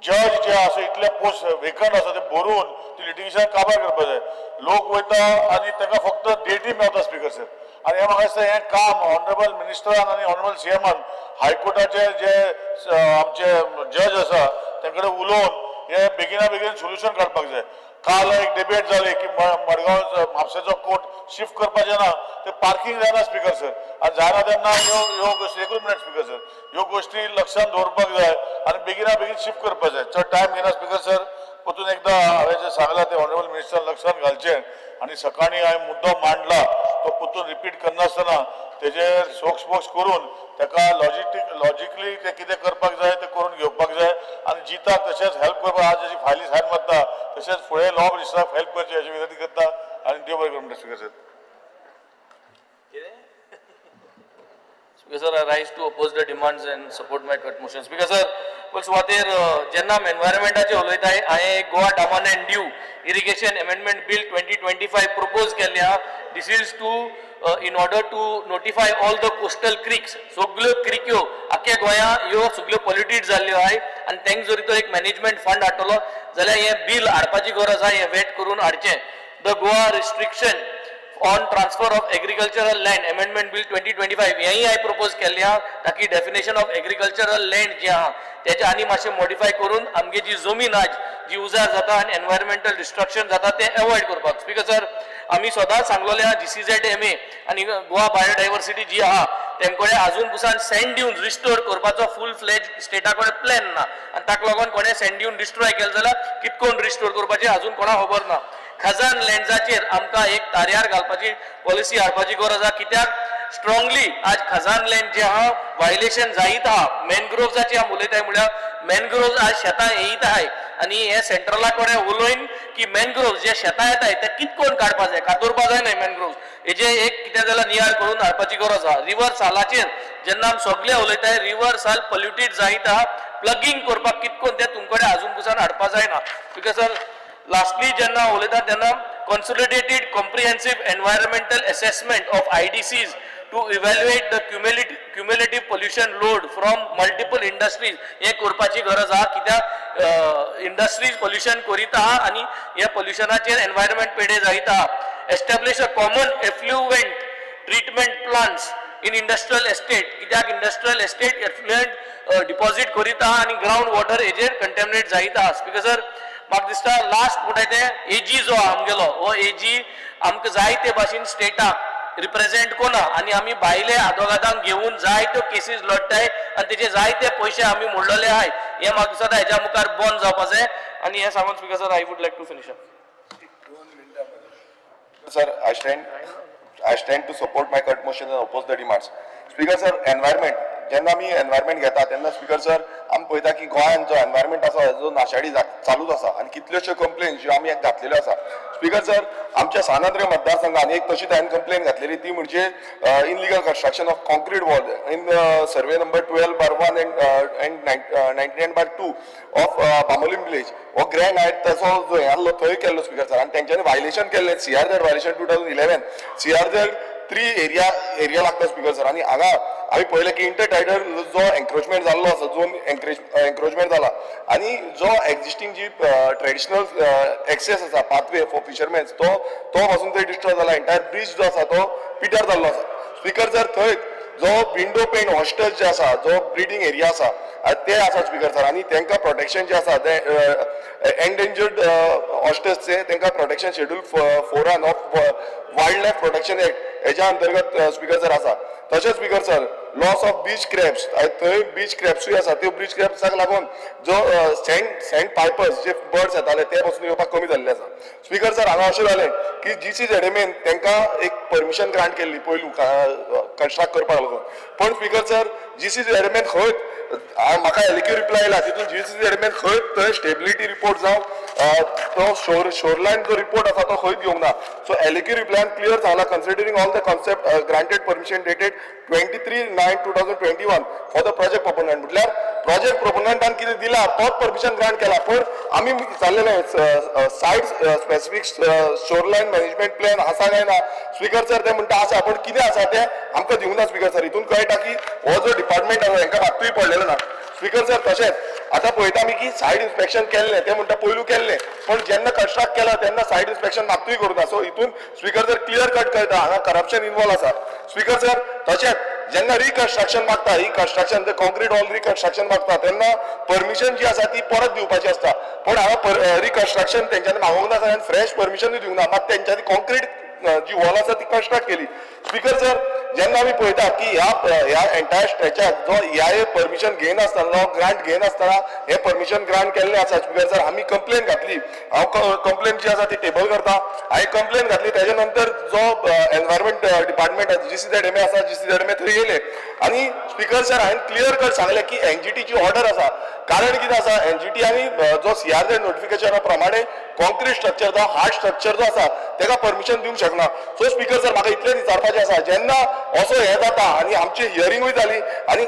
जज जे आसा इतले पोस्ट वेकंट आसा ते भरून ती लिटिगेशन काबार करपाक जाय. लोक वयता आनी तांकां फक्त डेटी मेवता स्पीकर सर. आनी हें म्हाका दिसता हें काम ऑनरेबल मिनिस्टरान आनी ऑनरेबल सीएमान हायकोर्टाचे जे आमचे जज आसा तेंचे कडेन उलोवन हे बेगिना बेगीन सोल्युशन काडपाक जाय. काल एक डिबेट जाली की मडगांव म्हापशेचो कोर्ट शिफ्ट करपाचें ना, ते पार्किंग जायना स्पीकर सर. आनी जायना तेन्ना ह्यो ह्यो गोश्टी, एकूच मिनट स्पीकर सर, ह्यो गोश्टी लक्षांत दवरपाक जाय आनी बेगिना बेगीन शिफ्ट करपाक जाय. चड टायम घेना स्पीकर सर. परतून एकदां हांवें जें सांगलां तें ऑनरेबल मिनिस्टरान लक्षांत घालचें आनी सकाळीं हांवें मुद्दो मांडला तो परतून रिपीट करनासतना तेजेर सोक्स बोक्स करून ताका लॉजिकली तें कितें करपाक जाय तें करून घेवपाक जाय आनी जिताक तशेंच हेल्प करपाक आज जशी फायली सायन मारता तशेंच फुडें लॉ मिनिस्टराक हेल्प करचें अशी विनंती करता आनी देव बरें करूं speaker sir. Speaker sir, I rise to oppose the demands and support my cut motion. Speaker sir, पयले सुवातेर जेन्ना आमी एनवायरमेंटाचेर उलयताय, हांवें Goa Daman and Diu irrigation amendment bill 2025 propose केल्लें आहा. This is to in order to notify all the coastal creeks. सगल्यो क्रिक्यो आख्या गोंया ह्यो सगल्यो पॉल्युटेड जाल्ल्यो आहाय आनी तांकां जरी तो एक मॅनेजमेंट फंड हाडटलो जाल्यार हें बील हाडपाची गरज आहा, हें वेट करून हाडचें. The Goa restriction on transfer of agricultural land amendment bill 2025 हेंय हांवें प्रपोज केल्लें आहा, ताकी डेफिनेशन ऑफ एग्रीकल्चरल लँड जें आहा तेजें आनी मातशें मॉडिफाय करून आमगे जी जमीन आज जी उजार जाता आनी एनवायरमेंटल डिस्ट्रक्शन जाता तें एवॉयड करपाक. स्पीकर सर, आमी सदांच सांगलोलें आहा GCZMA आनी गोवा बायोडायवर्सिटी जी आहा तेमकडे आजून पुसान सँड ड्यून्स रिस्टोर करपाचो फूल फ्लॅज स्टेटा कडेन प्लॅन ना आनी ताका लागून कोणें सँड ड्यून डिस्ट्रॉय केलें जाल्यार कितकोन रिस्टोर करपाचें आजून कोणाक खबर ना. खजान लँड्साचेर आमकां एक तारयार घालपाची पॉलिसी हाडपाची गरज आहा, कित्याक स्ट्रॉंगली आज खजान लँड जे आहा वायलेशन जायत आहा. मॅनग्रोव्साची आमी उलयताय म्हळ्यार मॅनग्रोव्स आज शेतां येयत आहाय आनी हे सेंट्रला कडेन उलोवन की मॅनग्रोव्स जे शेतां येताय ते कितकोन काडपा जाय, कातोरपा जाय न्हय मॅनग्रोव्स, हेजे एक कितें जाल्यार नियाळ करून हाडपाची गरज आहा. रिवर सालाचेर जेन्ना आमी सगळे उलयताय रिवर साल पॉल्युटेड जायत आहा, प्लगींग करपाक कितकोन तें तुमकडे आजून पसून हाडपा जायना. Because sir lastly जेन्ना उलयता तेन्ना consolidated comprehensive environmental assessment of IDCs to evaluate the cumulative pollution load from multiple industries हें करपाची गरज आहा, कित्याक इंडस्ट्रीज पोल्युशन करीत आहा आनी ह्या पोल्युशनाचेर एनवायरमेंट पेडे जायत आहा. Establish a common effluent treatment plants in industrial estate, कित्याक इंडस्ट्रियल एस्टेट एफ्लुएंट डिपॉझिट करीत आहा आनी ग्रावंड वॉटर हेजेर कंटेमिनेट जायत आहा. स्पीकर सर, म्हाका दिसता लास्ट म्हणटा तें एजी जो आहा आमगेलो हो एजी आमकां जाय ते भाशेन स्टेटाक रिप्रेझेंट कोना आनी आमी भायले आदवोगादांक घेवन जायत्यो केसीस लडटाय आनी तेजे जायते पयशे आमी मोडलेले आहाय. हें म्हाका दिसता हेज्या मुखार बंद जावपा जाय आनी हें सांगून speaker sir, I would like to finish up. Sir, I stand to support my cut motion and oppose the demands. Speaker sir, environment, जेन्ना आमी एनवायरमेंट घेता तेन्ना स्पीकर सर आमी पळयता की गोंयांत जो एनवायरमेंट आसा जो नाशाडी चालूच आसा आनी कितल्योश्यो कंप्लेन ज्यो आमी घातलेल्यो आसा. स्पीकर सर, आमच्या सान आंद्रे मतदारसंघान एक तशीच हांवें कंप्लेन घातलेली, ती म्हणजे illegal construction of concrete wall in survey number 12/1 and 99/2 of Bambolim village. हो ग्रँड हायट ताचो जो हें आसलो थंय केल्लो स्पीकर सर, आनी तेंच्यांनी वायलेशन केल्लें CRZ violation 2011 CRZ 3 area लागता स्पीकर सर. आनी हांगा आमी पळयलें की इंटरटायडल जो एन्क्रोचमेंट जाल्लो आसा, झोन एन्क्रोचमेंट जाला आनी जो एक्झिस्टींग जी ट्रेडिशनल एक्सेस आसा पाथवे फॉर फिशरमॅन्स तो पासून थंय डिस्ट्रॉय जाला. एंटायर ब्रीज जो आसा तो पिड्ड्यार जाल्लो आसा. स्पीकर सर, थंय जो विंडो पेन हॉस्टल्स जे आसा, जो ब्रिडींग एरिया आसा ते आसा स्पीकर सर, आनी तांकां प्रोटेक्शन जे आसा ते एन्डेंजर्ड हॉस्टल्स तांकां protection schedule 4 of wildlife protection act हेज्या अंतर्गत स्पीकर सर आसा. तशेंच speaker sir, loss of beach crabs, थंय बीच क्रॅप्सूय आसा, त्यो बीच क्रॅप्साक लागून जो सँड पायपर्स जे बर्ड्स येताले ते पसून येवपाक कमी जाल्ले आसा. स्पीकर सर, हांगा अशें जालें की GCZMA तांकां एक परमिशन ग्रांट केल्ली पयलू कन्स्ट्रक्ट करपाक लागून, पण स्पीकर सर GCZMA खंय म्हाका LAQ reply आयला तितून GCZMA खंय थंय स्टेबिलिटी रिपोर्ट जावं तो शोरलायन जो रिपोर्ट आसा तो खंयच घेवंक ना. सो LAQ रिप्लायन क्लियर सांगला, considering all the concept granted permission dated 23/9/2021 for the project proponent. म्हटल्यार प्रोजेक्ट प्रोपोनंटान कितें दिला तोच परमिशन ग्रांट केला, पण आमी विचारलेलें site specific shoreline management plan आसा काय ना. स्पीकर सर, ते म्हणटा आसा, पण कितें आसा तें आमकां दिवंक ना. स्पीकर सर, हितून कळटा की हो जो डिपार्टमेंट आसा हेंकां मात्तूय पडलेलो ना. स्पीकर सर, तशेंच आतां पळयता आमी की सायड इन्स्पेक्शन केल्लें, ते म्हणटा पयलू केल्लें, पण जेन्ना कन्स्ट्रक्ट केला तेन्ना सायड इन्स्पेक्शन मात्तूय करूं ना. सो हितून स्पीकर सर क्लियर कट कळटा हांगा करप्शन इनवॉल्व आसा. स्पीकर सर, तशेंच जेन्ना रिकन्स्ट्रक्शन मागता, रिकन्स्ट्रक्शन कॉन्क्रीट वॉल रिकन्स्ट्रक्शन मागता तेन्ना परमिशन जी आसा ती परत दिवपाची आसता, पण हांगा रिकन्स्ट्रक्शन तेंच्यांनी मागोवंक ना आनी फ्रेश परमिशनूय दिवंक ना, मात तेंच्यांनी कॉन्क्रीट जी वॉल आसा ती कन्स्ट्रक्ट केली. स्पीकर सर, जेन्ना आमी पळयता की ह्या एंटायर स्ट्रेचाक जो EIA permission घेयनासतना, ग्रांट घेयनासतना हें परमिशन ग्रांट केल्लें आसा. स्पीकर सर, आमी कंप्लेन घातली, हांव कंप्लेन जी आसा ती टेबल करता. हांवें कंप्लेन घातली, तेजे नंतर जो एनवायरमेंट डिपार्टमेंट GCZMA आसा, GCZMA थंय येयले आनी स्पीकर सर हांवें क्लियर कट सांगलें की NGTची ऑर्डर आसा. कारण कितें आसा, NGT आनी जो CRZ नोटिफिकेशना प्रमाणे कॉन्क्रीट स्ट्रक्चर जो हार्ड स्ट्रक्चर जो आसा तेका परमिशन दिवंक शकना. सो स्पीकर सर, म्हाका इतलेंच विचारपाचें आसा, जेन्ना असो हें जाता आनी आमची हियरिंगूय जाली आनी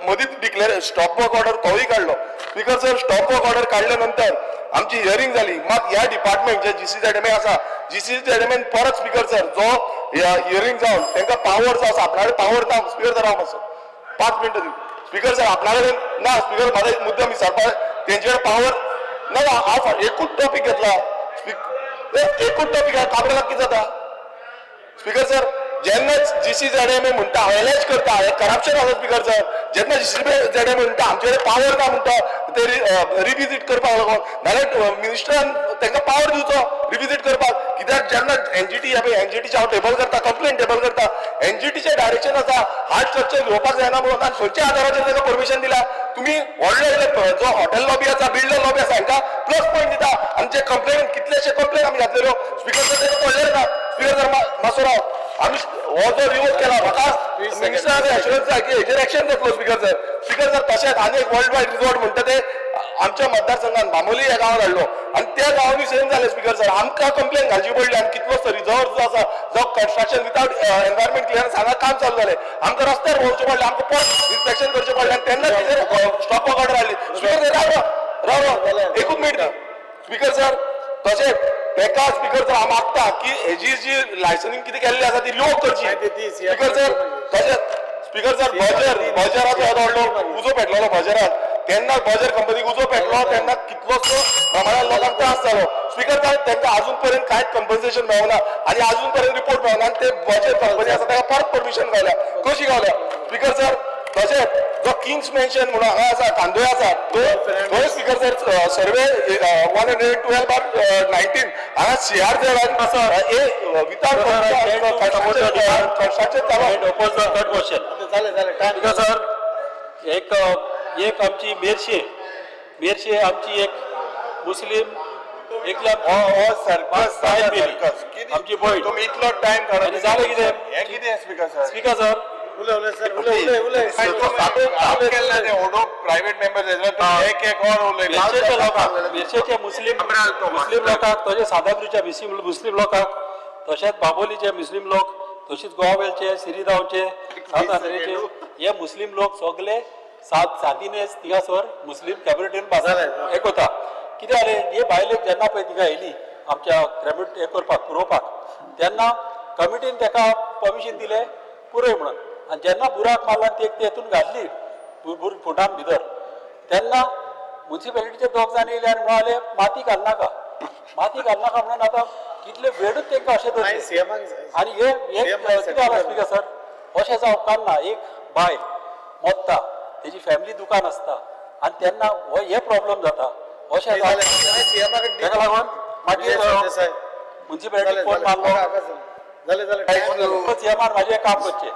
मदींच डिक्लेर स्टॉप वर्क ऑर्डर तोवूय काडलो. Speaker sir, stop work order काडल्या नंतर आमची हियरिंग जाली, मात ह्या डिपार्टमेंट जे GCZMA आसा, GCZMA परत स्पीकर सर जो हियरिंग जावन तांकां पावर्स आसा, आपणा कडेन पावर ना. स्पीकर सर, हांव मातसो 5 मिनटां दी. स्पीकर सर, आपणा कडेन ना. स्पीकर, म्हाका एक मुद्दम विचारपाक तेंचे कडेन पावर ना. हांव एकूच टॉपीक घेतला, एकूच टॉपीक काबराक कितें जाता. स्पीकर सर, जेन्ना GCZMA म्हणटा, एलएच करता, हें करप्शन आसा. स्पीकर सर, जेन्ना GCZMA म्हणटा आमचे कडेन पावर ना म्हणटा ते रिविजीट करपाक लागून, नाल्यार मिनिस्टरान तांकां पावर दिवचो रिविजीट करपाक. कित्याक जेन्ना NGT, NGTचे हांव टेबल करता, कंप्लेन टेबल करता, NGTचे डायरेक्शन आसा हार्ड स्ट्रक्चर घेवपाक जायना म्हणून, आनी खंयच्या आधाराचेर तांकां परमिशन दिला? तुमी व्हडले जो हॉटेल लॉबी आसा, बिल्डर लॉबी आसा, हांकां प्लस पॉयंट दिता. आनी जे कंप्लेन, कितलेशे कंप्लेन आमी घातलेल्यो स्पीकर सर, तांकां पडलेले ना. स्पीकर सर, मातसो राव, आमी हो जो रिवोक केला, म्हाका मिनिस्टरान एश्युरन्स जाय की हेजेर एक्शन जातलो. स्पीकर सर, स्पीकर सर, तशेंच आनी एक वर्ल्ड वायड रिजॉर्ट म्हणटा ते आमच्या मतदारसंघात बांबोली ह्या गांवात हाडलो आनी त्या गांवांनी सेम जालें. स्पीकर सर, आमकां कंप्लेन घालची पडली आनी कितलोसो रिजॉर्ट जो आसा, जो कन्स्ट्रक्शन विदाउट एनवायरमेंट क्लियरन्स हांगा काम चालू जालें, आमकां रस्त्यार भोंवचें पडलें, आमकां परत इन्स्पेक्शन करचें पडलें आनी तेन्ना तेजेर स्टॉप वर्क ऑर्डर हाडली. स्पीकर सर, राव राव राव, एकूच मिनट. स्पीकर सर, तशेंच तेका स्पीकर सर हांव मागता की हेजी जी लायसनिंग कितें केल्ली आसा ती रिवोक करची. स्पीकर सर, तशेंच स्पीकर सर, बजराचो हो व्हडलो उजो पेटलेलो बजराक, तेन्ना बजर कंपनीक उजो पेटलो तेन्ना कितलोसो प्रमाणात लोकांक त्रास जालो. स्पीकर सर, तांकां अजून पर्यंत कांयच कंपन्सेशन मेळना आनी अजून पर्यंत रिपोर्ट मेळना आनी ते बजर कंपनी आसा ताका परत परमिशन गावल्या, कशी गावल्या? स्पीकर सर, तशेंच जो किंग्स मेन्शन म्हणून हांगा आसा, कांदोळे आसा, तो थंय स्पीकर सर सर्वे 112/19 हांगा CRZ without construction चालू. स्पीकर सर, एक आमची मेरशे आमची एक मुस्लीम एकल्या सर्कस, आमची भयण, तुमी इतलो टायम काडून जालें कितें? हें कितें स्पीकर सर? स्पीकर सर, उलय उलय सर, उलय उलय उलय. प्रायव्हेट मेंबर एक एक और उलयले. मिरचेच्या लोकांक, मिरचेचे मुस्लीम मुस्लीम लोकांक, तशें सांताक्रूजच्या मुस्लीम लोकांक, तशेंच बाबोलीचे मुस्लीम लोक, तशीच गोवावेलचे, सिरीगांवचे, सांत आंद्रेचे हे मुस्लीम लोक सगळे सात सातीनेच थिंगासर मुस्लीम कम्युनिटीन एक वता. कितें जालें, हे बायलेक जेन्ना पळय थिंगा येयली आमच्या क्रेमिट हें करपाक, पुरोवपाक, तेन्ना कमिटीन ताका परमिशन दिलें पुरय म्हणून. आनी जेन्ना बुराक मारला ते तेतून घातली फुटान भितर, तेन्ना मुन्सिपेलिटीचे दोग जाण येयले आनी म्हणाले माती घालनाका, माती घालनाका म्हणून. आतां कितले वेळूच तांकां अशें दवरलें. आनी हे कितें जालां स्पीकर सर, अशें जावंक ना. एक बायल मोत्ता, तेजी फॅमिली दुकान आसता आनी तेन्ना हो हे प्रॉब्लम जाता. अशें ताका लागून मागीर मुन्सिपेलिटीक फोन मारलो, सीएमान म्हाजें काम करचें,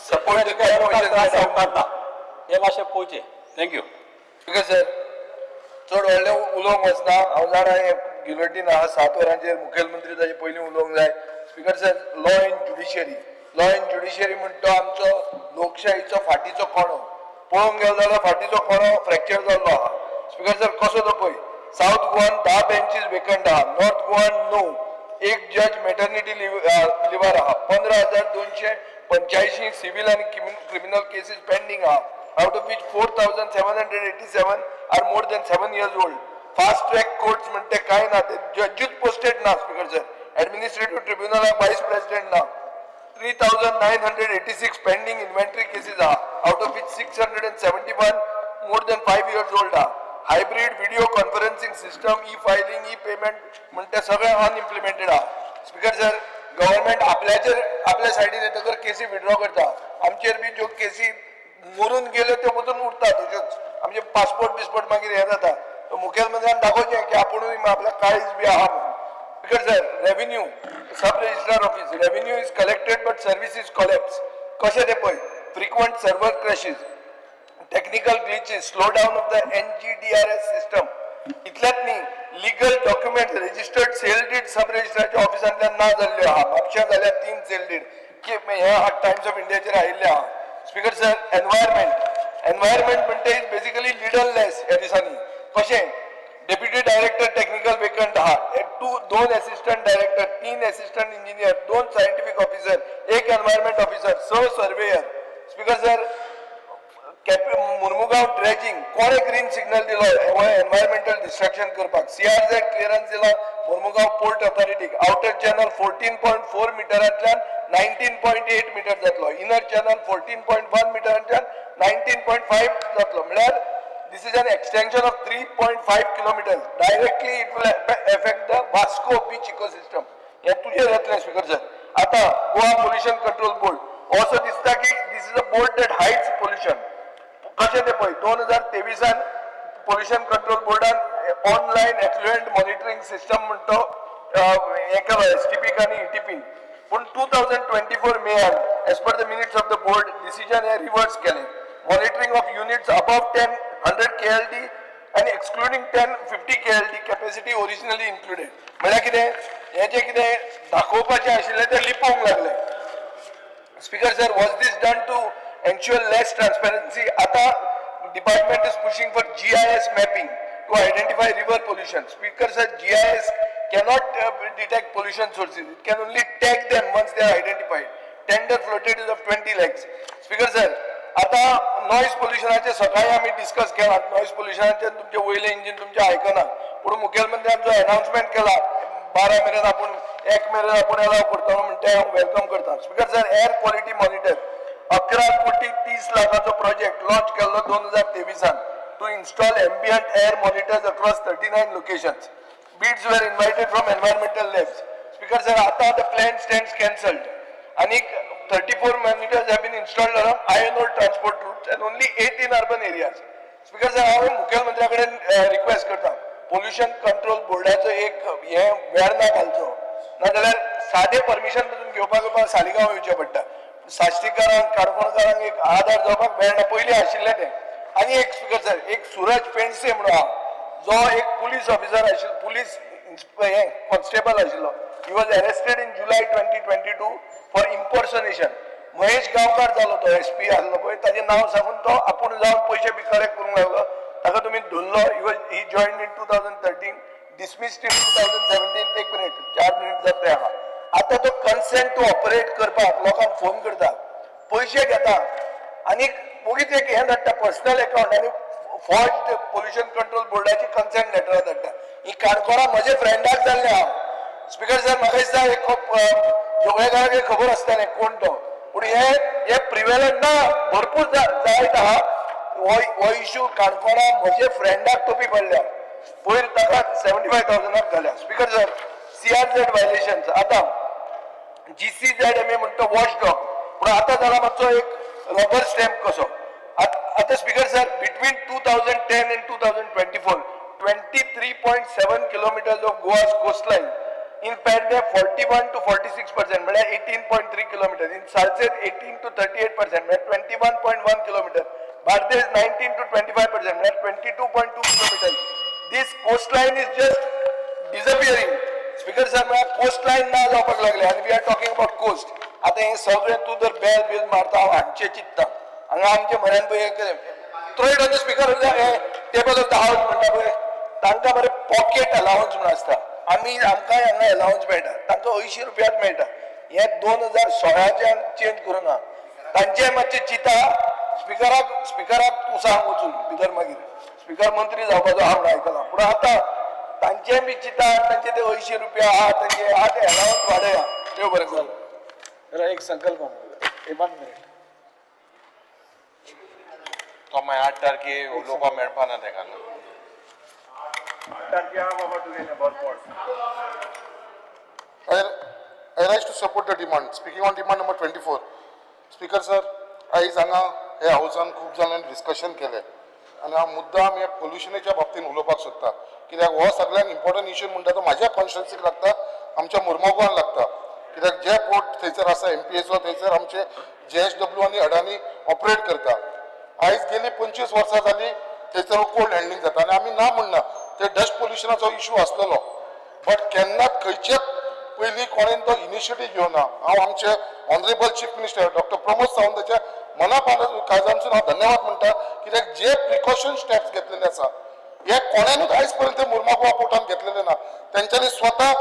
त्रास जावपाक ना, हें मातशें पळोवचें. Thank you. Speaker sir, चड व्हडलें उलोवंक वचना. हांव जाणा हें गिलोटीन आहा 7 वरांचेर, मुखेलमंत्री ताजे पयलीं उलोवंक जाय. Speaker sir, law and judiciary, law and judiciary म्हणटा तो आमचो लोकशाहीचो फाटीचो कणो. पळोवंक गेलो जाल्यार फाटीचो कणो फ्रॅक्चर जाल्लो आहा. स्पीकर सर, कसो तो पळय, सावथ गोवान 10 बेंचीस वेकंट आहा, नॉर्थ गोवान 9, एक जज मेटर्निटी लिव्हार आहा, 15,285 सिव्हिल आनी क्रिमिनल केसीस पेंडींग आहा, out of which 4,787 are more than 7 years old. Fast track courts म्हणटे काय ना, ते जजूच पोस्टेड ना. स्पीकर सर, ऍडमिनिस्ट्रेटिव्ह ट्रिब्युनलाक वायस प्रेसिडेंट ना. 3,986 पेंडींग इन्व्हेंटरी केसीस आहा, out of which 671 more than 5 years old आहा. Hybrid video conferencing system, e filing, e payment म्हणटे सगळें अनइम्प्लिमेंटेड आहा. स्पीकर सर, गव्हर्मेंट आपल्याचेर आपल्या सायडीन येतकर केसी विड्रॉ करता. आमचेर बी ज्यो केसी मरून गेल्यो त्यो वचून उरता तश्योच. आमचे पासपोर्ट बिस्पोर्ट मागीर हें जाता. मुखेलमंत्र्यान दाखोवचें की आपुणूय आपल्याक काळीज बी आहा म्हणून. Speaker sir, revenue sub registrar office, revenue is collected but service is collapse. कशें तें पळय, frequent server crashes, technical glitches, slow down of the NGDRS system. इतल्यात न्ही, legal document registered sale deed सब रजिस्ट्रारच्या ऑफिसांतल्यान ना जाल्ल्यो आहा. म्हापश्यां जाल्या 3 सेल डीड की हे टायम्स ऑफ इंडियाचेर आयिल्लें आहा. स्पीकर सर, एनवायरमेंट, एनवायरमेंट म्हणटा is basically लिडरलेस ह्या दिसांनी. कशें, डेप्युटी डायरेक्टर टेक्निकल वेकंट आहा, 2 assistant director, 3 assistant engineer, 2 scientific officer, 1 environment officer, 6 surveyor. Speaker sir, Mormugao dredging कोणे ग्रीन सिग्नल दिलो एनवायरमेंटल डिस्ट्रक्शन करपाक? CRZ clearance दिला मुर्मुगांव पोर्ट ऑथॉरिटीक. आउटर चॅनल 14.4 मिटरांतल्यान 19.8 मिटर जातलो, इनर चॅनल 14.1 मिटरांतल्यान 19.5 जातलो. म्हळ्यार this is an extension of 3.5 kilometers. Directly it will affect the Vasco beach ecosystem. हें तुजें जातलें स्पीकर सर. आतां गोवा पोल्युशन कंट्रोल बोर्ड असो दिसता की this is a board that hides pollution. कशें तें पळय, 2023 पोल्युशन कंट्रोल बोर्डान ऑनलायन एफ्लुएंट मॉनिटरींग सिस्टम म्हणतो हें केलो एसटीपीक आनी ईटीपीन. पूण 2024 मेयान as per the minutes of the board decision हें रिवर्स केलें. Monitoring of units above 100 KLD आनी excluding 1050 KLD capacity originally included. म्हळ्यार कितें, हें जें कितें दाखोवपाचें आशिल्लें तें लिपोवंक लागलें. Speaker sir, was this done to ensure less transparency? आता department is pushing for GIS mapping to identify river pollution. Speaker sir, GIS cannot detect pollution sources. It can only tag them once they are identified. Tender floated is of 20 lakhs. Speaker sir, आता noise पोल्युशनाचे सकाळी आमी discuss केला. Noise पोल्युशनाचे तुमचे वयले engine तुमचे आयकना, पूण मुखेलमंत्र्यान जो अनाउन्समेंट केला 12 मेरेन आपूण 1 मेरेन आपूण एलाव करतलो म्हण ते हांव welcome करता. Speaker sir, air quality monitor 11 कोटी 30 लाखाचो प्रोजेक्ट लॉन्च केल्लो 2023 to install ambient air monitors across 39 locations. Bids were invited from environmental labs. Speaker sir, आता the plan stands cancelled. आनीक 34 monitors have been installed along iron ore transport routes and only 8 in urban areas. Speaker sir, हांव मुखेलमंत्र्या कडेन request करता, pollution control बोर्डाचो एक हे वेर्ना घालचो, नाजाल्यार सादें परमिशन पसून घेवपाक सालिगांव येवचें पडटा. साश्टीकारांक, काणकोणकारांक एक आदार जावपाक वेर्णा पयलीं आशिल्लें तें. आनी एक स्पीकर सर, एक सुरज पेंडसे म्हणून आहा, जो एक पुलीस ऑफिसर आशिल्लो, पुलीस हे कॉन्स्टेबल आशिल्लो. He was arrested in July 2022 for impersonation. Mahesh Gaonkar जालो तो एस पी आसलो पळय, ताजें नांव सांगून तो आपूण जावन पयशे बी कलेक्ट करूंक लागलो. ताका तुमी धरलो. He joined in 2013, dismissed in 2017. एक मिनिट, 4 मिनिट जाता आहा. आतां तो कन्सेंट टू ऑपरेट करपाक लोकांक फोन करता, पयशे घेता आनी वगीच एक हें धाडटा पर्सनल एकावंट आनी फॉल्ट पोल्युशन कंट्रोल बोर्डाची कन्सेंट लेटरां धाडटा. ही काणकोणा म्हजे फ्रेंडाक जाल्लें आहा. स्पिकर सर, म्हाका दिसता एक जोगळेकाराक खबर आसतालें कोण तो, पूण हे प्रिवेलंट ना भरपूर जायत आहा. हो इशू काणकोणा म्हजे फ्रेंडाक तोपी पडल्या, पयर ताका 75,000 घाल्या. स्पिकर सर, CRZ violations आतां GCZMA म्हणटा वॉच डॉग, पूण आतां जाला मातसो एक रबर स्टॅम्प कसो. आतां speaker sir, between 2010 and 2024 23.7 kilometers of Goa's coastline, in Pedne 41 to 46%, म्हळ्यार 18.3 kilometers, in Salcete 18 to 38%, म्हळ्यार 21.1 kilometers, Bardez 19 to 25%, म्हळ्यार 22.2 kilometers. This coastline is just disappearing. Speaker sir, म्हळ्यार coastline ना जावपाक लागले आनी we are talking about coast. आतां हें सगळें तूं जर बेल बील मारता, हांव हांचें चिंत्ता हांगा आमचे म्हऱ्यान पळय throw it on the speaker table of the house म्हणटा पळय, तांकां बरें पॉकेट अलावन्स म्हूण आसता. आमी आमकांय हांगा अलावन्स मेळटा, तांकां 80 रुपयाच मेळटा. हे 2016च्यान चेंज करूं ना, तांचें मातशें चिंता. स्पिकराक तूं सांग वचून भितर, मागीर स्पिकर मंत्री जावपाचो आहा म्हणून आयकलां, पूण आतां तांचें बी चिंता, तांचे ते 80 रुपया आहा, तांचे आहा ते अलावन्स वाडया. देव बरें करूं. एक संकल्प, 1 मिनिट. तो मागीर 8 तारखे उलोवपाक मेळपा ना तेका न्हू. 8 तारखे आहा बाबा तुगेलें भरपूर. I rise to support the demand. Speaking on demand number 24. Speaker sir, आयज हांगा हे हावसान खूब जाणांनी डिस्कशन केलें आनी हांव मुद्दाम हे पोल्युशनाच्या बाबतीन उलोवपाक सोदता, कित्याक हो सगळ्यांत इम्पॉर्टंट इशू म्हणटा तो म्हाज्या कॉन्स्टिट्युन्सीक लागता, आमच्या मुर्मगांवान लागता. कित्याक जे पोर्ट थंयसर आसा MPAचो, थंयसर आमचे JSW आनी अडानी ऑपरेट करता. आयज गेली 25 वर्सां जाली थंयसर कोल्ड हँडलिंग जाता आनी आमी ना म्हणना ते डस्ट पोल्युशनाचो इशू आसलेलो, बट केन्नाच खंयचेच पयलीं कोणेन तो इनिशिएटीव घेवना. हांव आमचे honourable chief minister doctor Pramod सावंताच्या मना काळजांतसून हांव धन्यवाद म्हणटा, कित्याक जे प्रिकॉशन स्टेप्स घेतलेले आसा हे कोणानूच आयज पर्यंत मुर्मागोवा पोर्टान घेतलेले ना. तेंच्यांनी स्वता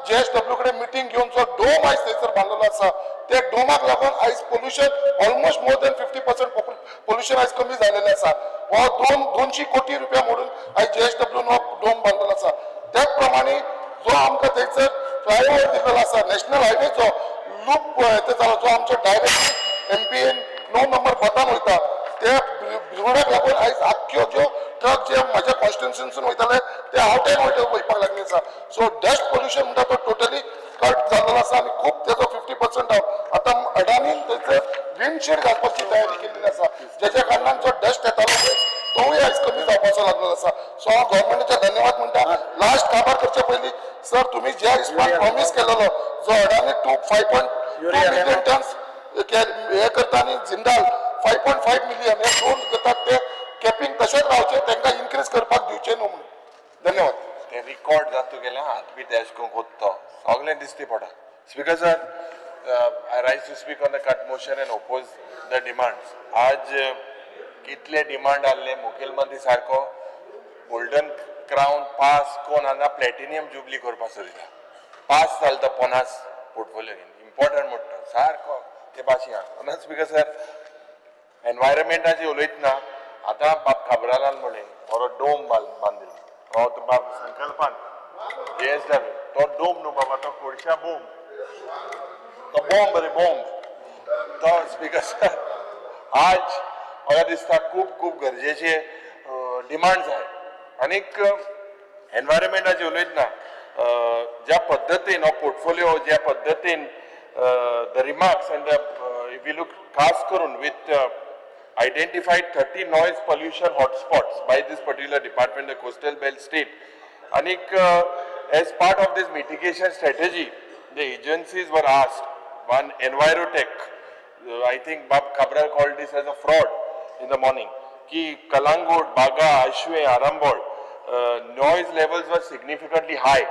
JSW कडेन मिटींग घेवन जो डोम आयज थंयसर बांदलेलो आसा, त्या डोमाक लागून आयज pollution almost more than 50% pollution आयज कमी जालेलें आसा. हो 200 कोटी रुपया मोडून आयज JSW हो डोम बांदलेलो आसा. त्याच प्रमाणे जो आमकां थंयसर फ्लायओवर दिलेलो आसा, नॅशनल हायवेचो लूप जालो, जो आमचो डायरेक्टली MPN 9 number बतान वयता, त्या रोडाक लागून आयज आख्ख्यो ज्यो ट्रक जे म्हाज्या कॉन्स्टिट्युन्सीसून वयताले ते आवटान वयपाक लागले आसा. सो डस्ट पोल्युशन म्हणटा तो टोटली कट जाल्लो आसा आनी खूब तेजो 50% डावन. आतां अडानीन थंयसर विंडशील्ड घालपाची तयारी केल्ली आसा, जेच्या कारणान जो डस्ट येतालो पळय तोवूय आयज कमी जावपाचो लागलेलो आसा. सो हांव गव्हर्मेंटाचे धन्यवाद म्हणटा. लास्ट काबार करचे पयलीं सर, तुमी ज्या हिसपान प्रॉमीस केलेलो जो अडानी 5.2 मिलियन टन्स हे करता आनी जिंदाल 5.5 मिलियन हे दोन करतात, ते कॅपिंग तशेंच रावचें, तांकां इन्क्रीज करपाक दिवचें न्हू म्हणून. धन्यवाद. ते रिकॉर्ड जाता तुगेलें हात बी तेश करून कोत्तो सगळें दिसती पडटा. Speaker sir, I rise to speak on the cut motion and oppose the demands. आज कितले डिमांड आहले मुखेलमंत्री सारको गोल्डन क्रावन पास कोण हांगा प्लॅटिनियम जुबली करपाक सोदिता. पास जालो तो 50 पोर्टफोलियो इम्पॉर्टंट म्हणटा सारको ते भाशेन आहा. स्पिकर सर, एनवायरमेंटाची उलयतना आतां बाब काब्रालान म्हणलें बरो डोम बांदिल्लो तो बाब संकल्पान JSW, तो डोम न्हू बाबा, तो कोळशा बोम, तो बॉम्ब रे बॉम्ब तो. स्पिकर सर, आज म्हाका दिसता खूब खूब गरजेचे डिमांड्स आहाय. आनीक एनवायरमेंटाची उलयतना ज्या पद्दतीन हो पोर्टफोलियो, ज्या पद्दतीन the remarks and if you look खास करून with identified 30 noise pollution hotspots by this particular department, the coastal belt state. Anik, as part of this mitigation strategy, the agencies were asked, one Envirotech, I think Bab Cabral called this as a fraud in the morning, ki Kalangut, Baga, Ashwe, Arambol, noise levels were significantly high.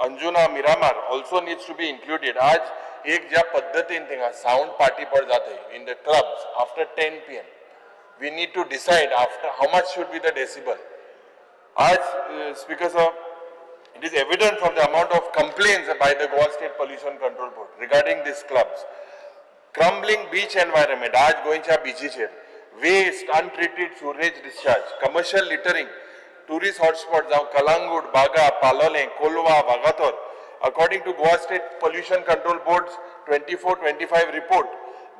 Anjuna, Miramar also needs to be included. Aaj एक ज्या पद्दतीन थिंगा sound party पड जाता in the clubs after 10 p.m., we need to decide after how much should be the decibel. आज speaker sir, it is evident from the amount of complaints by the Goa State Pollution Control Board regarding these clubs. Crumbling beach environment, आज गोंयच्या बिचीचेर waste, untreated sewerage discharge, commercial littering, tourist hotspot जावं कलांगूट, बागा, पालोलें, Colva, Vagator. According to Goa State Pollution Control Board's 24-25 report,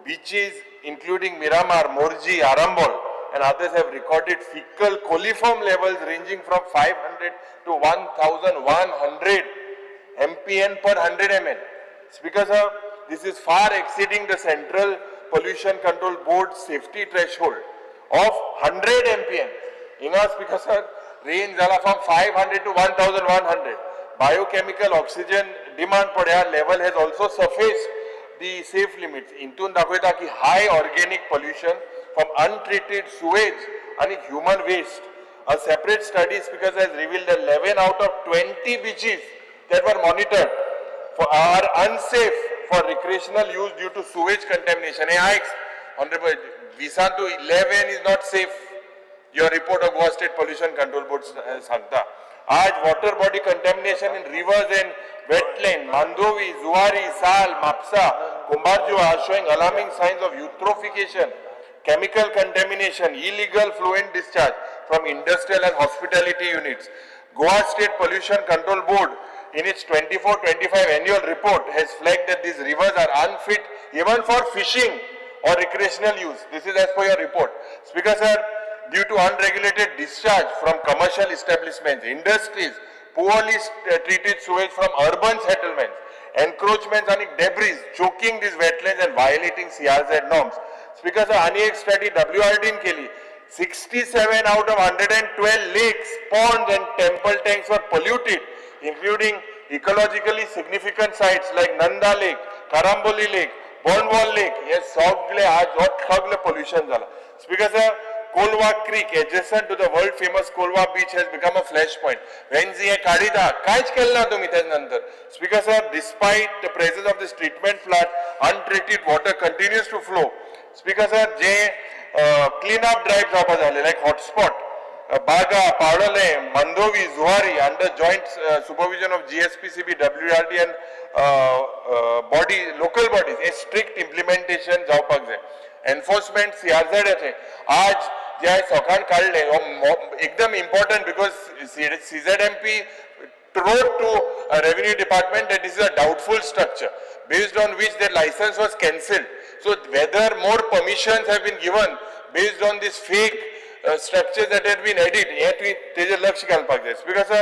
beaches including Miramar, Morji, Arambol and others have recorded fecal coliform levels ranging from 500 to 1100 mpn per 100 ml. Speaker sir, this is far exceeding the Central Pollution Control Board safety threshold of 100 mpn. Hinga speaker sir, range जाला from 500 to 1100. Biochemical oxygen demand पळया level has also surpassed the safe limits. हितून दाखयता की high organic pollution from untreated sewage आणि human waste. A separate study, speaker, has revealed that 11 out of 20 beaches that were monitored for are unsafe for recreational use due to sewage contamination. Hey, I, honorable, विसांतू 11 is not safe. Your report of Goa State Pollution Control Board सांगता. आज water body contamination in rivers and wetland, Mandovi, Zuari, Sal, Mapsa, Kumbharjua are showing alarming signs of eutrophication, chemical contamination, illegal effluent discharge from industrial and hospitality units. Goa State Pollution Control Board in its 24-25 annual report has flagged that these rivers are unfit even for fishing or recreational use. This is as per your report. Speaker sir, due to unregulated discharge from commercial establishments, industries, poorly treated sewage from urban settlements, encroachments and debris choking these wetlands and violating CRZ norms. Speaker sir, आनी एक study WRD न केली. 67 out of 112 lakes, ponds and temple tanks were polluted, including ecologically significant sites like Nanda Lake, Karamboli Lake, Bondwal Lake. हे सगळे आज सगळे pollution झाला. Speaker sir, Colva Creek adjacent to the world famous Colva Beach has become a flashpoint. Venzi हे काढिता कांयच केलें ना तुम्ही त्याच्या नंतर. Speaker sir, despite the presence of this treatment plant, untreated water continues to flow. Speaker sir, J clean up drive जावपा जाले लायक hotspot Baga, Palolem, Mandovi, Zuari under joint supervision of GSPCB, WRD and body, local bodies, a strict implementation जावपाक जाय. Enforcement सीआरझेडाचें आज जे सकाळ काडले हो एकदम important because CZMP wrote to revenue department that this is a doubtful structure based on which their license was cancelled. So whether more permissions have been given based on this fake structures that have been added, हे तुवें तेजेर लक्ष घालपाक जाय. Because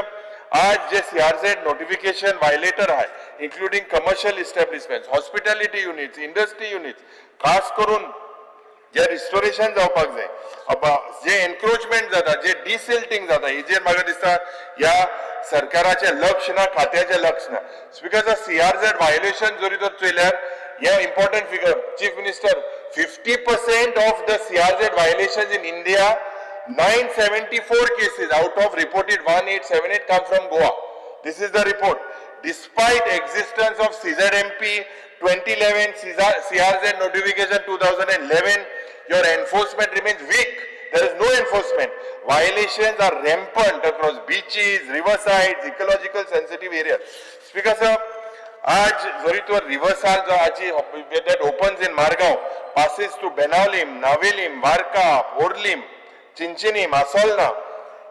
आज जे CRZ notification व्हायलेटर आहाय, including commercial establishment, hospitality units, industry units, खास करून जे रिस्टोरेशन जावपाक जाय, जे एन्क्रोचमेंट जाता, जे डिसिल्टिंग जाता, हेजेर म्हाका दिसता ह्या सरकाराचें लक्ष ना, खात्याचें लक्ष ना. स्पीकर, सीआरझेड व्हायलेशन जरी तर चोयल्यार हे important figure, Chief Minister, 50% of the CRZ violation in India, 974 cases out of reported 1878, come from Goa. This is the report. Despite existence of CZMP 2011, CRZ notification 2011, your enforcement remains weak. There is no enforcement. Violations are rampant across beaches, riversides, ecological sensitive areas. Speaker sir, आज जरी तो रिव्हरसाल जो आजी that opens in Margao, passes to Benaulim, Navelim, Varca, Orlim, Chinchinim, Assolna,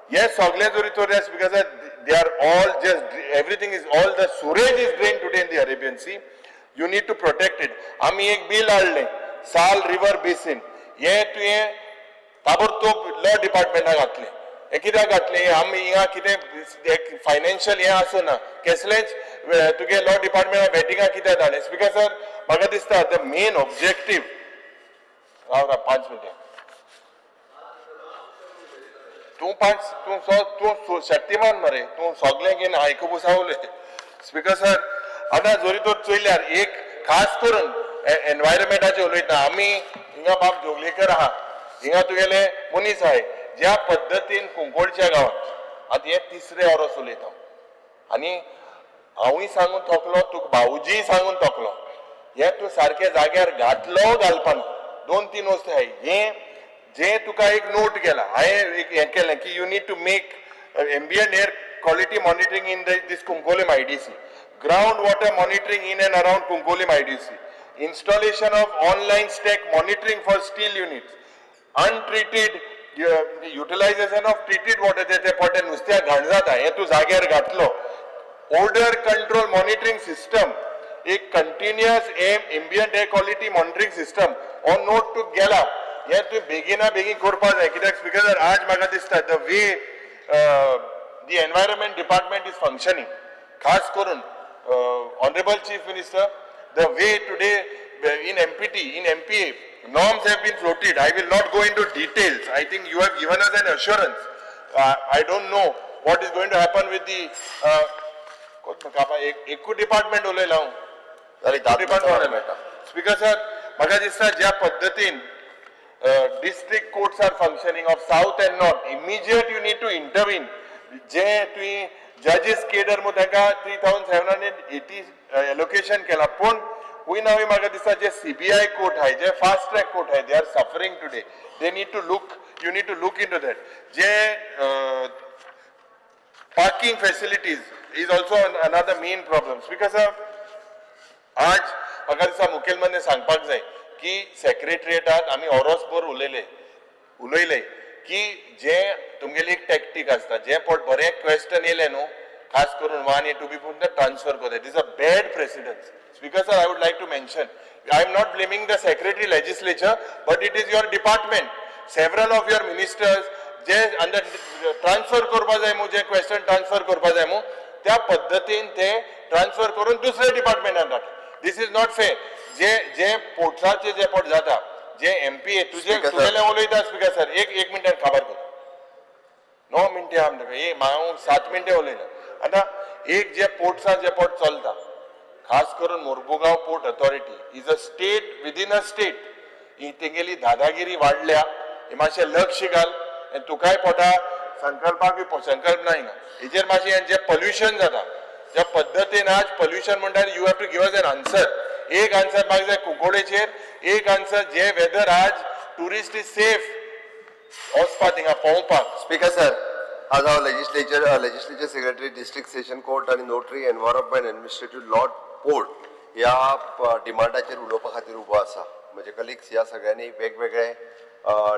हे सगळे जरी तर because they are all just everything is, all the sewage is drain today in the Arabian Sea. You need to protect it. आमी एक bill हाडलें, साल river basin, हे तुवें ताबडतोब लॉ डिपार्टमेंटाक घातलें. हें कित्याक घातलें? आमी हिंगा कितें एक फायनान्शियल हें आसना केसलेंच, तुगे लॉ डिपार्टमेंटा वेटिंगा कित्याक धाडलें? स्पीकर सर, म्हाका दिसता the main objective, राव राव, 5 मिनटां तूं पांच तूं तूं शक्तिमान मरे, तूं सगळें घेवन आयकूप सावले. स्पीकर सर, आतां जरी तर चोयल्यार एक खास करून एनवायरमेंटाचेर उलयतना आमी हिंगा बाब जोगलेकर आहा, हिंगा तुगेले मनीस आहाय, ज्या पद्दतीन कुंकोळच्या गांवांत आतां हे तिसरे वरस उलयता आनी हांवूय सांगून थकलो, तुका भाऊजीय सांगून थकलो. हे तूं सारके जाग्यार घातलो घालपाक दोन तीन वस्तू आहाय. हे जे तुका एक नोट केला, हांवें एक हें केलें की you need to make ambient air quality monitoring in this Cuncolim IDC, ground water monitoring in and around Cuncolim IDC, installation of online stack monitoring for steel units, untreated utilization of treated water, ते पोटे नुस्त्याक घाण जाता हें तूं जाग्यार घातलो, order control monitoring system, एक continuous ambient air quality monitoring system हो नोट तूं गेला, हें तूं बेगिना बेगीन करपाक जाय. कित्याक स्पीकर सर, आज म्हाका दिसता the way the environment department is functioning, खास करून honourable chief minister, the way today in MPT, in MPA, norms have been floated. I will not go into details. I think you have given us an assurance. I don't know what is going to happen with the एकूच department उलयला हांव. Department. Speaker sir, म्हाका दिसता ज्या पद्दतीन district courts are functioning of south and north, immediate you need to intervene. जे तुवें जजीस cadre म्हूण तांकां 3780 allocation केला, पूण वयना म्हाका दिसता जे सीबीआय कोर्ट आहाय, जे फास्ट ट्रॅक कोर्ट आहाय, they are suffering today. They need to look, you need to look into that. J parking facilities is also another main problem. Because आज म्हाका दिसता मुखेलमंत्री सांगपाक जाय की सेक्रेटरिएटात आमी ओरोसभर उलयले की जे तुमगेली एक टॅक्टीक आसता, जे पोट बरें क्वेश्चन येयलें न्हू, खास करून one A two B पूण ते ट्रान्सफर करता. It is a bad precedence. Speaker sir, I would like to mention, I am not blaming the secretary legislature, but it is your department, several of your ministers J under transfer करपा जाय मू, जे question transfer करपा जाय मू, त्या पद्दतीन ते transfer करून दुसऱ्या डिपार्टमेंटान धाडटा. This is not fair. जे जे पोर्ट्साचे जे पोट जाता, जे एमपीए तुजे तुगेले उलयता. स्पीकर सर, एक एक मिनटान खबर कर, 9 मिनटां आमकां, हांव 7 मिनटां उलयना. आतां एक जे पोर्ट्सां जे पोट चलता, खास करून Mormugao port authority is a state within a state, ही तेगेली दादागिरी वाडल्या. हे मातशें लक्ष घाल. तुकाय पोटा संकल्पाक संकल्प ना हिंगा हेजेर मातशें जें पॉल्युशन जाता ज्या पद्दतीन आज पॉल्युशन म्हणटा, you have to give us an answer. एक आन्सर म्हाका जाय कुंकळेचेर, एक आन्सर जे वेदर आज ट्युरिस्ट is safe वचपाक थिंगा पळोवपाक. स्पीकर सर, आज हांव legislature secretary, district session court आनी notary, environment administrative law, port ह्या डिमांडाचेर उलोवपा खातीर उबो आसा. म्हजे कलिग्स ह्या सगळ्यांनी वेगवेगळे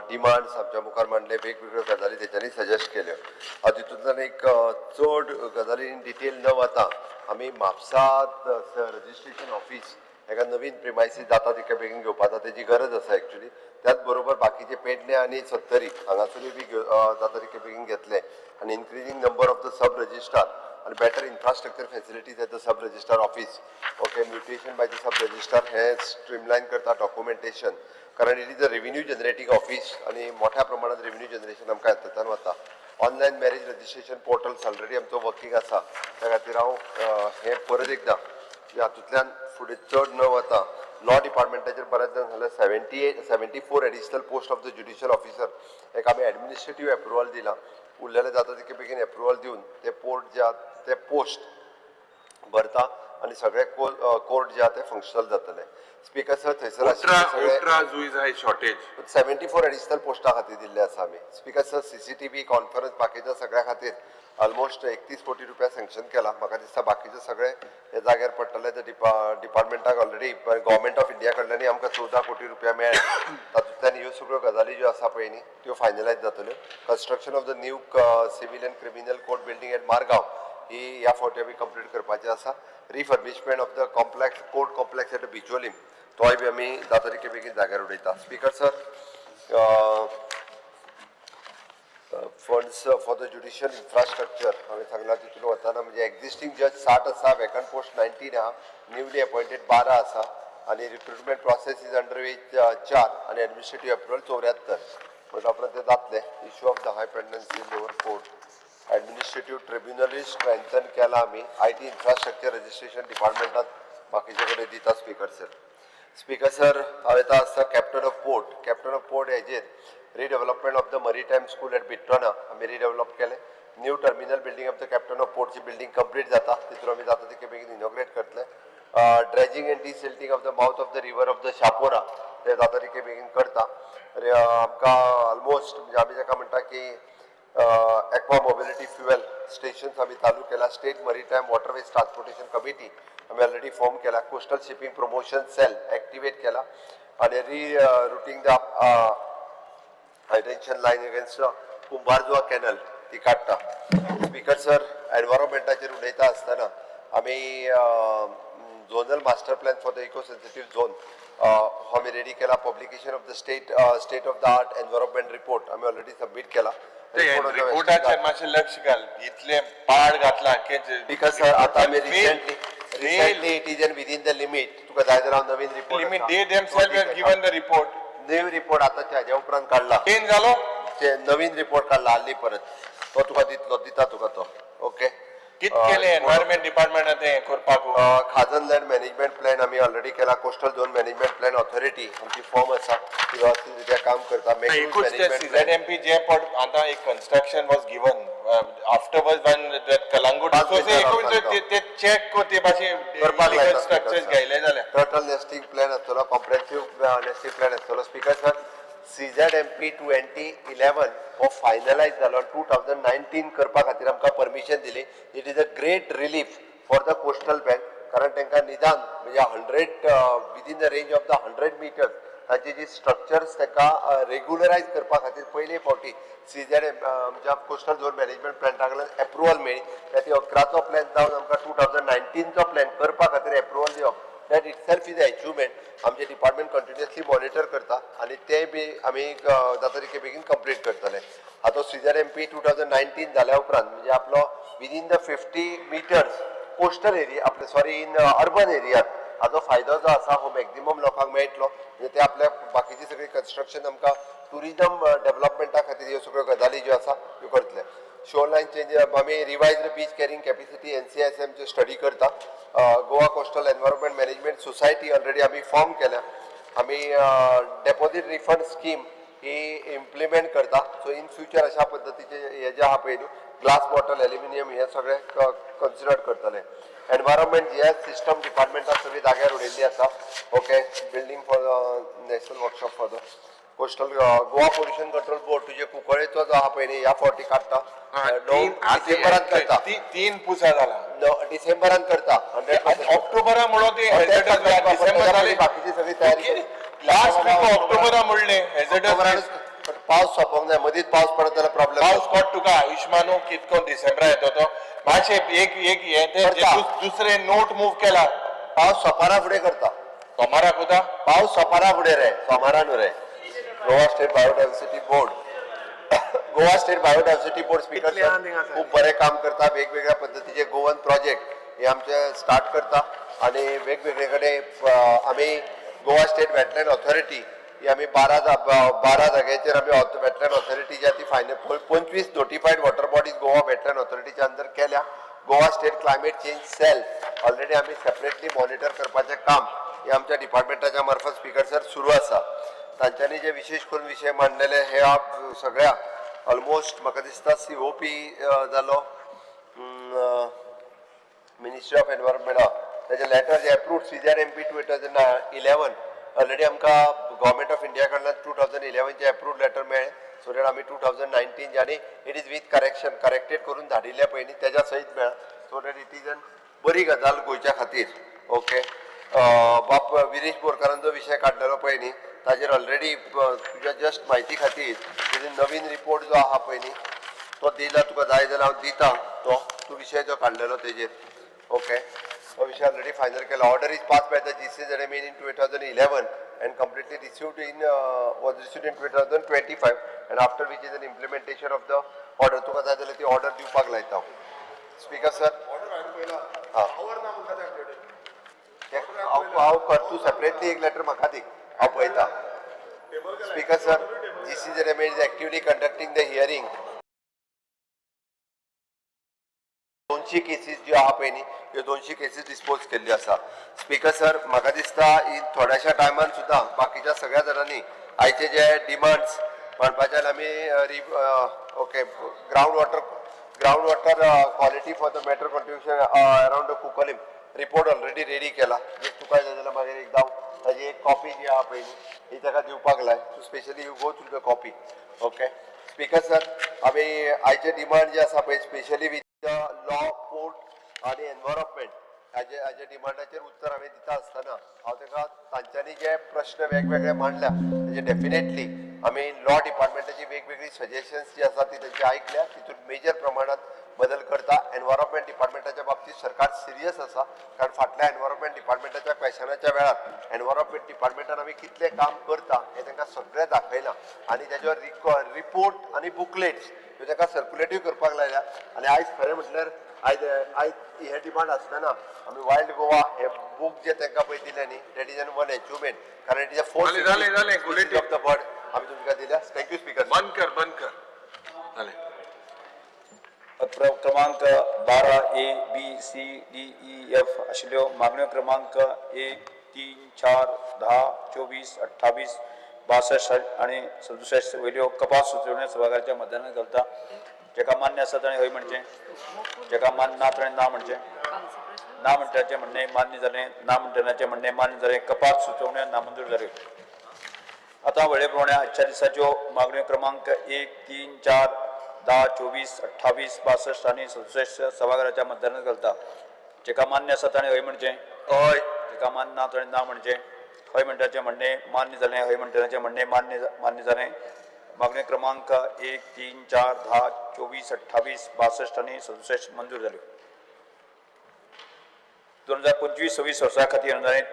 डिमांड्स आमच्या मुखार मांडले, वेगवेगळ्यो गजाली तेच्यांनी सजेस्ट केल्यो. हांव तितूंतल्यान एक चड गजाली इन डिटेल न वता आमी म्हापसा रजिस्ट्रेशन ऑफीस एका नवीन प्रिमायसीस जाता तितक्या बेगीन घेवपाचा तेजी गरज आसा एक्चुली. त्याच बरोबर बाकीचे पेडणे आनी सत्तरी हांगासरूय बी जाता तितके बेगीन घेतले आनी increasing number of the sub registrar आनी better infrastructure facilities at the sub registrar office. Okay, mutation by the sub registrar hey streamline करता डॉक्युमेंटेशन, कारण it is a revenue generating office आनी मोठ्या प्रमाणात रेव्हेन्यू जनरेशन आमकां हातूंतल्यान वता. Online marriage registration portals already आमचो वर्किंग आसा, त्या खातीर हांव हें परत एकदां हातूंतल्यान फुडें चड न वता लॉ डिपार्टमेंटाचेर बऱ्याच जाण सांगलें, 74 additional post of the judicial officer एक आमी एडमिनिस्ट्रेटीव एप्रुवल दिलां. उरलेलें जाता तितके बेगीन एप्रुवल दिवन ते पोर्ट जे आहा ते पोस्ट भरता आनी सगळे कोर्ट जे आहा ते फंक्शनल जातले. स्पीकर सर, थंयसर आशिल्ले शॉर्टेज 74 एडिशनल पोस्टा खातीर दिल्ले आसा आमी. स्पीकर सर, सीसीटीव्ही कॉन्फरन्स बाकीच्या सगळ्या खातीर ऑलमोस्ट 31 कोटी रुपया सँक्शन केला. म्हाका दिसता बाकीचे सगळे हे जाग्यार पडटले. ते डिपार्टमेंटाक ऑलरेडी गव्हर्मेंट ऑफ इंडिया कडल्यानूय आमकां 14 कोटी रुपया मेळ्ळे. तातूंतल्यान ह्यो सगळ्यो गजाली ज्यो आसा पळय न्ही त्यो फायनलायज जातल्यो. Construction of the new civil and criminal court building at Margao ही ह्या फावटी आमी कंप्लीट करपाची आसा. Refurbishment of the complex court complex at Bicholim तोय बी आमी जाता तितके बेगीन जाग्यार उडयता. Speaker sir, funds for the judicial infrastructure हांवें सांगलां तितून वताना म्हणजे एक्झिस्टींग जज 60 आसा, वेकंट पोस्ट 19 आहा, न्यूली अपॉयंटेड 12 आसा आनी recruitment process is under way 4 आनी एडमिनिस्ट्रेटीव एप्रुवल 74 म्हणटा उपरांत ते जातले. Issue of the high pendency lower court administrative ट्रिब्युनलूय strengthen केला आमी. I T infrastructure registration डिपार्टमेंटात बाकीचे कडेन दिता. स्पीकर सर, स्पीकर सर, हांव येता आसता captain of port. Captain of port हेजेर redevelopment of the maritime school at Bitrona आमी रिडेवलप केलें. New terminal building of the captain of पोर्टची building complete जाता, तितून आमी जाता तितके बेगीन इनॉग्रेट करतले. Dredging and desilting of the mouth of the river of the Chapora ते जाता तितके बेगीन करता. आमकां ऑलमोस्ट म्हणजे आमी ताका म्हणटा की एक्वा मोबिलिटी फ्युएल स्टेशन्स आमी चालू केला. State maritime waterways transportation committee आमी ऑलरेडी फॉर्म केला. Coastal shipping promotion cell activate केला आनी rerouting the high tension line against Kumbharjua canal ती काडटा. स्पीकर सर, एनवायरोमेंटाचेर उलयता आसतना आमी zonal master plan for the eco sensitive zone हो आमी रेडी केला. Publication of the state of the art environment report आमी ऑलरेडी सबमीट केला. रिपोर्टाचेर मातशें लक्ष घाल, इतलें पाड घातलां. Because sir, आतां आमी recently it is within the limit. तुका जाय जाल्यार हांव नवीन report limit they themselves have given the report. New report आतां हाज्या उपरांत काडला. चेंज जालो. नवीन रिपोर्ट काडला हाली परत, तो तुका दितलो, दिता तुका तो. ओके. कित केलें एनवायरमेंट डिपार्टमेंटान तें करपाक? खाजन लँड मॅनेजमेंट प्लॅन आमी ऑलरेडी केला. Coastal zone management plan authority आमची फॉर्म आसा, ती वेवस्थीत रित्या काम करता. एकूच ते सीझेडएमपी जे पड आतां एक construction was given afterwards when that Calangute, ते चॅक कर ते भाशेन इलिगल स्ट्रक्चर्स घायले जाल्यार. टर्टल नेस्टिंग प्लॅन आसतलो, कॉम्प्रेन्सिव नेस्टिंग प्लॅन आसतलो. स्पीकर सर, सीझेडएमपी 2011 हो फायनलायज जालो. 2019 करपा खातीर आमकां परमिशन दिली. It is a great relief for the coastal bank, कारण तांकां निदान म्हणजे 100 within the range of the 100 meters तांची जी स्ट्रक्चर्स तांकां रेगुलरायज करपा खातीर पयले फावटी सीझेड आमच्या कोस्टल झोन मॅनेजमेंट प्लॅना कडल्यान एप्रुवल मेळ्ळी. त्या 11चो प्लॅन जावन आमकां 2019चो प्लॅन करपा खातीर एप्रुवल दिवप, that itself is a achievement. आमचे डिपार्टमेंट कंटिन्युअसली मॉनिटर करता आनी ते बी आमी जाता तितके बेगीन कंप्लीट करतले. आतां सीझेडएमपी 2019 जाल्या उपरांत म्हणजे आपलो within the 50 meters coastal area आपले, सॉरी, इन अर्बन एरियात हाजो फायदो जो आसा हो मॅक्झिमम लोकांक मेळटलो. म्हणजे ते आपल्या बाकीची सगळी कन्स्ट्रक्शन आमकां ट्युरिजम डेव्हलपमेंटा खातीर ह्यो सगळ्यो गजाली ज्यो आसा त्यो करतले. शोर लायन चेंज आमी revised beach carrying capacity NCISM study करता. Goa coastal environment management society already आमी फॉर्म केल्या. आमी डेपॉझीट रिफंड स्कीम ही इम्प्लिमेंट करता. सो इन फ्युचर अशा पद्दतीचे हे जे आहा पळय न्हू, ग्लास बॉटल, एल्युमिनियम हे सगळे कन्सिडर करतले. एनवायरमेंट जी एस सिस्टम डिपार्टमेंटान सगळी जाग्यार उडयल्ली आसा. Okay, building for national workshop for the coastal Goa pollution control board तुजे कुंकळेचो जो आहा पळय न्ही, ह्या फावटी काडटा, 9 डिसेंबरान करता. तीन पुसा जाला. डिसेंबरान करता 100%. ऑक्टोबरा म्हणून ती डिसेंबर जाली. बाकीची सगळी तयारी. लास्ट वीक ऑक्टोबरा म्हणले हॅझर्डस. पावस सोंपोंक जाय, मदींच पावस पडत जाल्यार प्रॉब्लेम. पावस कोट तुका आयुष्मानो कितको डिसेंबरा येतो तो मातशें एक एक हे ते दुसरे नोट मूव केला. पावस सोपारा फुडें करता. सोमाराक उता पावस सोपारा फुडें रे, सोमारा न्हू रे. Goa state biodiversity board, Goa state biodiversity board, speaker, खूब बरें काम करता. वेगवेगळ्या पद्दतीचे गोवन प्रोजेक्ट हे आमचे स्टार्ट करता आनी वेगवेगळे कडेन आमी गोवा स्टेट वेटलँड ऑथॉरिटी ही आमी 12 जाग्यांचेर आमी वेटलँड ऑथॉरिटी जी आहा ती final 25 notified water bodies Goa wetland ऑथॉरिटीच्या अंदर केल्या. Goa state climate change cell already आमी सेपरेटली मॉनिटर करपाचें काम हे आमच्या डिपार्टमेंटाच्या मार्फत, स्पीकर सर, सुरू आसा. तांच्यांनी जे विशेश करून विशय मांडलेले हे सगळ्या ऑलमोस्ट म्हाका दिसता सीओपी जालो, मिनिस्ट्री ऑफ एनवायरमेंट ताजे लेटर जे approved CZMP 2011 already आमकां गव्हर्मेंट ऑफ इंडिया कडल्यान 2011चे एप्रूव्ड लेटर मेळ्ळें. सो that आमी 2019 आनी it is with correction, corrected करून धाडिल्ल्या पयलीं तेज्या सयत मेळ्ळा. So that it is an बरी गजाल गोंयच्या खातीर. ओके, बाप विरेश बोरकारान जो विशय काडलेलो पळय न्ही, ताजेर ऑलरेडी तुज्या जस्ट म्हायती खातीर तेजे नवीन रिपोर्ट जो आहा पळय न्ही तो दिला. तुका जाय जाल्यार हांव दिता तो, तूं विशय जो काडलेलो तेजेर. ओके, तो विशय ऑलरेडी फायनल केला. Order is pass by the GCZMA in 2011 and completely received in was received in 2025 and after which is an implementation of the order. तुका जाय जाल्यार ती ऑर्डर दिवपाक लायता, स्पीकर सर. हां, हांव कर, तूं सेपरेटली एक लेटर म्हाका दी, हांव पळयता. Speaker sir, GCZMA is actively conducting the hearing. 200 cases ज्यो आहा पळय न्ही, ह्यो 200 केसीस डिस्पोज केल्ल्यो आसा. स्पीकर सर, म्हाका दिसता ही थोड्याशा टायमान सुद्दां बाकीच्या सगळ्या जाणांनी आयचे जे डिमांड्स म्हणपाचे आमी okay, ground water quality for the matter contribution around the Cuncolim. Report already ready केला. तुका जाय जाल्यार मागीर एकदां ताजी एक कॉपी जी आहा पळय न्ही, ही ताका दिवपाक लाय. So specially you go through the copy. Okay speaker sir, आमी आयचे डिमांड जे आसा पळय specially with the law, port आनी एनवायरमेंट हाजे डिमांडाचेर उत्तर हांवें दिता आसतना हांव ताका तांच्यांनी जे प्रश्न वेगवेगळे मांडल्या तेजे डेफिनेटली आमी लॉ डिपार्टमेंटाची वेगवेगळी सजेशन्स जी आसा ती तेंची आयकल्या, तितून मेजर प्रमाणात बदल करता. एनवायरमेंट डिपार्टमेंटाच्या बाबतीत सरकार सिरियस आसा, कारण फाटल्या एनवायरमेंट डिपार्टमेंटाच्या क्वेशनाच्या वेळार एनवायरमेंट डिपार्टमेंटान आमी कितलें काम करता हें तांकां सगळें दाखयलां आनी तेज्यावर रिपोर्ट आनी बुकलेट्स ह्यो तांकां सर्कुलेटीव करपाक लायल्या. आनी आयज खरें म्हटल्यार आयज आयज हे डिमांड आसतना आमी वायल्ड गोवा हे बूक जे तांकां पळय दिले न्ही, that is an one achievement, कारण it is a four of the bird आमी तुमकां दिल्या. Thank you speaker. बंद कर, बंद कर. जालें. क्रमांक 12 A B C D E F आशिल्ल्यो मागण्यो क्रमांक 1 3 4 10 24 28 62 आनी 67 वयल्यो कपात सुचोवण्यो सभाघराच्या मतदानात घालता. जेका मान्य आसा ताणें हय म्हणचें, जेका मान्य ना ताणें ना म्हणचें. ना म्हणटाचें म्हणणें मान्य जालें, ना म्हणटनाचें म्हणणें मान्य जालें. कपात सुचोवण्यो नामंजूर जाल्यो. आतां वेळे प्रमाणे आजच्या दिसाच्यो मागण्यो क्रमांक 1 3 4 10 24 28 62 आनी 67 सभाघराच्या मतदानात घालता. जेका मान्य आसा ताणें हय म्हणचें, हय. जेका मान्य ना ताणें ना म्हणचें. हय म्हणटाचें म्हणणें मान्य जालें, हय म्हणटनाचें म्हणणें मान्य जालें. मागणी क्रमांक 1 3 4 10 24 28 62 आनी 67 मंजूर जाल्यो. 2025-26 वर्सा खातीर अनुदानीत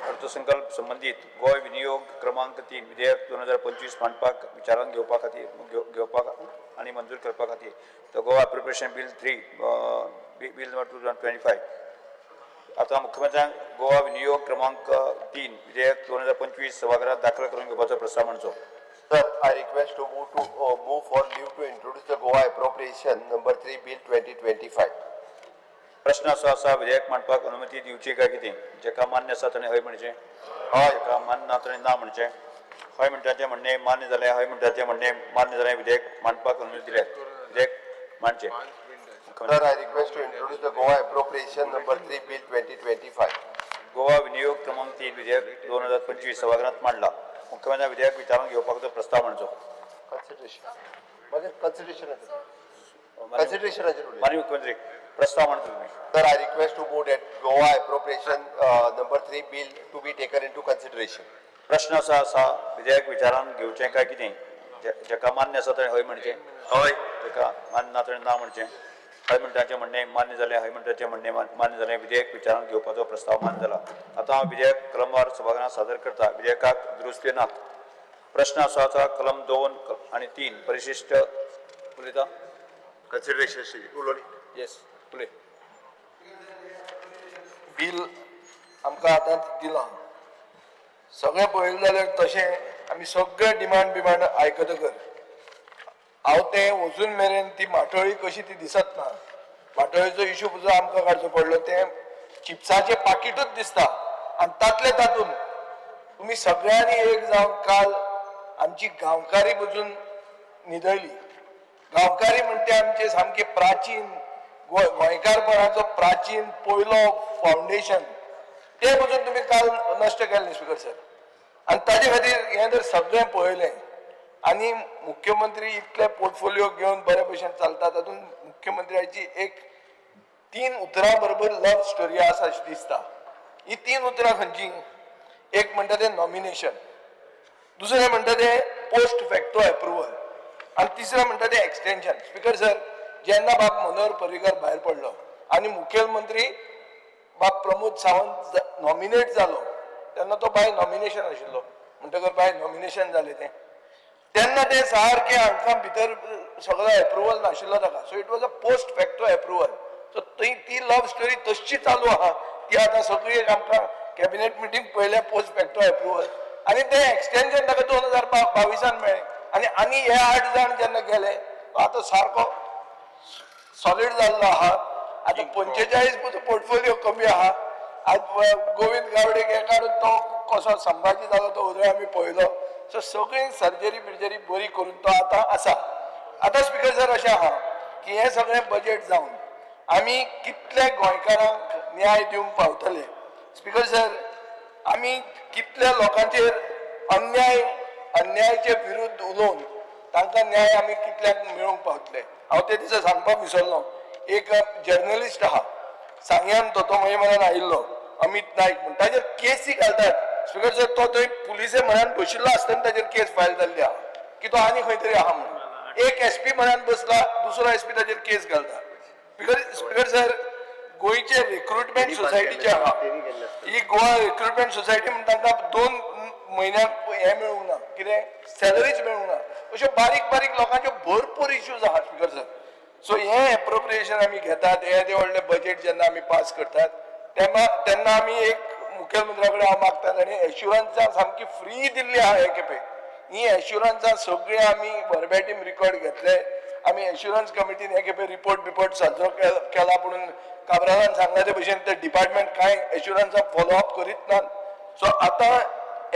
अर्थसंकल्प संबंदीत गोंय विनियोग क्रमांक 3 विधेयक 2025 मांडपाक विचारांत घेवपा खातीर घेवपाक आनी मंजूर करपा खातीर the Goa appropriation bill 3 bill number 2025. आतां मुख्यमंत्र्यांक गोवा विनियोग क्रमांक 3 विधेयक 2025 सभाघरात दाखल करून घेवपाचो प्रस्ताव मांडचो. Sir, I request to move for leave to introduce the Goa appropriation number 3 bill 2025. प्रश्न असो आसा, विधेयक मांडपाक अनुमती दिवची काय कितें? जेका मान्य आसा ताणें हय म्हणचें, हय. जेका मान्य ना ताणें ना म्हणचें. हय म्हणटाचें म्हणणें मान्य जालें, हय म्हणटाचें म्हणणें मान्य जालें. विधेयक मांडपाक अनुमती दिल्या, विधेयक मांडचें. Sir, I request to introduce the Goa appropriation number 3 bill 2025. Goa विनियोग क्रमांक 3 विधेयक 2025 सभाघरात मांडला. मुख्यमंत्र्यांक विधेयक विचारांत घेवपाचो प्रस्ताव मांडचो. कन्सिडरेशन मागीर कन्सिडरेशनाचेर उलयता. माननीय मुख्यमंत्री प्रस्ताव मांडचो तुमी. Sir, I request to move that Goa appropriation number 3 bill to be taken into consideration. प्रश्न असो आसा, विधेयक विचारांत घेवचें काय कितें? जेका मान्य आसा ताणें हय म्हणचें, हय. जेका मान्य ना ताणें ना म्हणचें. हय म्हणटाचें म्हणणें मान्य जालें, हय म्हणटाचें म्हणणें मान्य जालें. विधेयक विचारांत घेवपाचो प्रस्ताव मान्य जाला. आतां हांव विधेयक कलमवार सभाघरांत सादर करता. विधेयकाक दुरुस्ती नात. प्रश्न असो आसा, कलम 2 आनी 3 परिशिश्ट उलयता. कन्सिडरेशन उलोवणी. येस, उलय. बील आमकां आतां दिलां, सगळें पळयलें जाल्यार तशें आमी सगळें डिमांड बिमांड आयकतकर हांव तें वचून मेरेन ती माटोळी कशी ती दिसत ना. माटोळीचो इशू सुद्दां आमकां काडचो पडलो. तें चिप्साचें पाकिटूच दिसता आनी तातले तातूंत तुमी सगळ्यांनी एक जावन काल आमची गांवकारी पसून न्हिदयली. गांवकारी म्हणटे आमचे सामके प्राचीन गोंयकारपणाचो प्राचीन पयलो फावंडेशन, तें पसून तुमी काल नश्ट केलें स्पीकर सर. आनी ताजे खातीर हें जर सगळें पळयलें आनी मुख्यमंत्री इतले पोर्टफोलियो घेवन बरे भशेन चलता, तातूंत मुख्यमंत्र्याची एक 3 उतरां बरोबर लव्ह स्टोरी आसा अशी दिसता. ही 3 उतरां खंयची? एक म्हणटा तें नॉमिनेशन, दुसरें म्हणटा तें पोस्ट फॅक्टो एप्रुवल आनी तिसरें म्हणटा तें एक्सटेंशन. स्पीकर सर, जेन्ना बाब मनोहर पर्रीकर भायर पडलो आनी मुखेलमंत्री बाब प्रमोद सावंत नॉमिनेट जालो तेन्ना तो बाय नॉमिनेशन आशिल्लो, म्हणटकर बाय नॉमिनेशन जालें तें. तेन्ना तें सारकें हांकां भितर सगळो एप्रुवल नाशिल्लो ताका. So it was a post facto approval. So थंय ती लव्ह स्टोरी तशी चालू आहा. ती आतां सगळी आमकां कॅबिनेट मिटींग पळयल्या पोस्ट फॅक्टो एप्रुवल आनी तें एक्सटेंशन ताका 2022 मेळ्ळें. आनी आनी हे 8 जाण जेन्ना गेले तो आतां सारको सॉलीड जाल्लो आहा. आतां 45 पसून पोर्टफोलियो कमी आहा. आज गोविंद गावडेक हे काडून तो कसो संभाजी जालो तो उदय आमी पळयलो. सो सगळी सर्जरी बिर्जरी बरी करून तो आतां आसा. आतां स्पीकर सर अशें आहा की हें सगळें बजेट जावन आमी कितले गोंयकारांक न्याय दिवंक पावतले. स्पीकर सर, आमी कितल्या लोकांचेर अन्यायचे विरुद्ध उलोवन तांकां न्याय आमी कितल्याक मेळोवंक पावतले. हांव ते दिसा सांगपाक विसरलो, एक जर्नलिस्ट आहा सांग्यान, तो म्हजे मनान आयिल्लो अमित नायक म्हूण, ताजेर केसी घालतात. स्पीकर सर, तो थंय पुलिसे म्हणान बशिल्लो आसतना ताजेर केस फायल जाल्ली आहा की तो आनी खंय तरी आहा म्हणून. एक एसपी म्हणान बसला, दुसरो एसपी ताजेर केस घालता. स्पीकर सर, गोंयचे रिक्रुटमेंट सोसायटीचे आहा ही गोवा रिक्रुटमेंट सोसायटी म्हण तांकां 2 म्हयन्याक हें मेळूंक ना, कितें सॅलरीच मेळूंक ना. अश्यो बारीक बारीक लोकांच्यो भरपूर इश्यूज आहात स्पीकर सर. सो हें एप्रोप्रिएशन आमी घेतात, हे येदें व्हडलें बजेट जेन्ना आमी पास करतात तेन्ना आमी एक मुखेलमंत्र्या कडेन हांव मागता, ताणें एश्युरन्सां सामकी फ्री दिल्ली आहा. हे खेपे ही एश्युरन्सां सगळीं आमी वर्बेटीम रिकॉर्ड घेतले, आमी एश्युरन्स कमिटीन हे खेपे रिपोर्ट बिपोर्ट साजरो केला, पुणून काब्रालान सांगला ते भशेन ते डिपार्टमेंट कांय एश्युरन्सां फॉलो अप करीत नात. सो आतां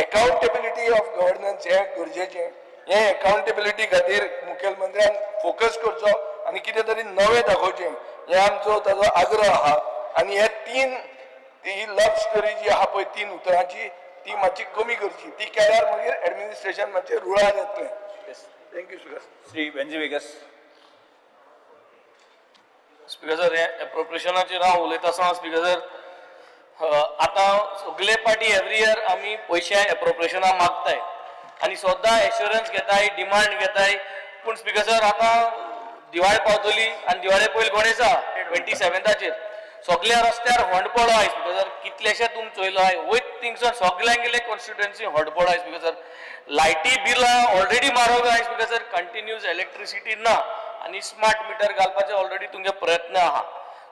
एकाउंटेबिलिटी ऑफ गव्हर्नन्स हें गरजेचें. हें एकाउंटेबिलिटी खातीर मुखेलमंत्र्यान फोकस करचो आनी कितें तरी नवें दाखोवचें, हें आमचो ताजो आग्रह आहा. आनी हे तीन ही लव्ह स्टोरी जी आहा पळय 3 उतरांची, ती मातशी कमी करची. ती केल्यार मागीर एडमिनिस्ट्रेशन मातशें रुळार येतलें. Thank you speaker. Shri Venzy Viegas. Speaker sir, हे एप्रोप्रिएशनाचेर हांव उलयता आसतना स्पीकर सर, आतां सगळे पार्टी एवरी इयर आमी पयशे एप्रोप्रिएशना मागताय आनी सद्दां एश्युरन्स घेताय, डिमांड घेताय. पूण स्पीकर सर, आतां दिवाळी पावतली आनी दिवाळे पयलीं गणेश आहा 27 सगल्या रस्त्यार होंड पडो आहाय स्पीकर सर. कितलेशे तुम चोयलो आहाय वयत थिंगसर सगल्यांगेले कॉन्स्टिट्युएन्सी होंड पडो आहाय स्पीकर सर. लायटी बिलां ऑलरेडी म्हारग आहाय स्पीकर सर, कंटिन्यूज इलेक्ट्रिसिटी ना आनी स्मार्ट मिटर घालपाचे ऑलरेडी तुमगे प्रयत्न आहा.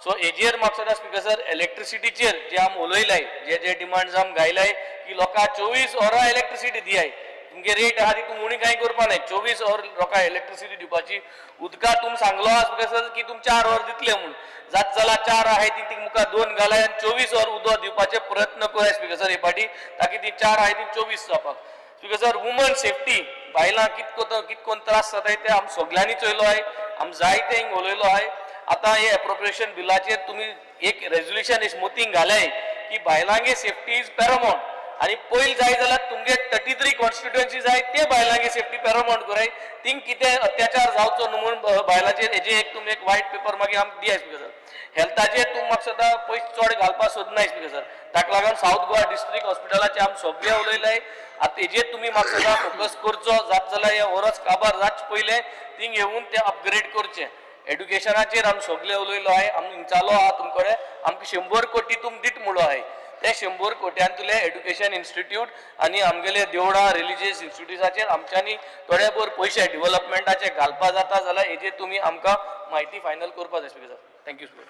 सो हेजेर म्हाका दिसता स्पीकर सर, इलेक्ट्रिसिटीचेर जे आमी उलयलाय, जे जे डिमांड्स आमी घायलाय की लोकांक 24 वरां इलेक्ट्रिसिटी दियाय, तुमगे रेट आहा ती तुमी उणी कांय करपा नाय, 24 वर लोकांक इलेक्ट्रिसिटी दिवपाची. उदका तुमी सांगलो आहा स्पीकर सर की तुमी 4 वर दितले म्हूण, जात जाल्यार 4 आहाय ती मुखार 2 घालाय आनी 24 वर उदक दिवपाचे प्रयत्न कराय स्पीकर सर हे फाटी, ताकी ती 4 आहाय ती 24 जावपाक. स्पीकर सर, वुमन सेफ्टी, बायलां कितकोन त्रास जाताय ते आमी सगल्यांनी चोयलो आहाय, आमी जायते हिंग उलयलो आहाय. आतां हे एप्रोप्रिएशन बिलाचेर तुमी एक रेजोल्युशन मोतींक घालाय की बायलांगे सेफ्टी is paramount, आनी पयलीं जाय जाल्यार तुमगे 33 कॉन्स्टिट्युएन्सी जाय ते बायलांगे सेफ्टी पॅरामाउंट कराय, थिंग कितें अत्याचार जावचो न्हू म्हूण बायलांचेर हेजें एक तुमी एक वायट पेपर मागीर आमकां दियाय स्पीकर सर. हेल्थाचेर तुमी म्हाका सदां पयशे चड घालपाक सोदनाय स्पीकर सर, ताका लागून सावथ गोवा डिस्ट्रिक्ट हॉस्पिटलाचे आमी सगळे उलयलाय. आतां हेजेर तुमी म्हाका सदां फोकस करचो, जात जाल्यार हे वरस काबार जातचें पयलें थिंग येवन तें अपग्रेड करचें. एड्युकेशनाचेर आमी सगळे उलयलो आहाय, आमी हिंगचालो आहा तुमकडे, आमकां 100 कोटी तुमी दीत म्हणलो आहाय, ते 100 कोट्यांतले एड्युकेशन इन्स्टिट्यूट आनी आमगेले देवळां रिलिजियस इन्स्टिट्यूटाचेर आमच्यांनी थोडे भोर पयशे डेव्हलपमेंटाचे घालपा जाता जाल्यार हेजेर तुमी आमकां म्हायती फायनल करपा जाय speaker sir. Thank you speaker.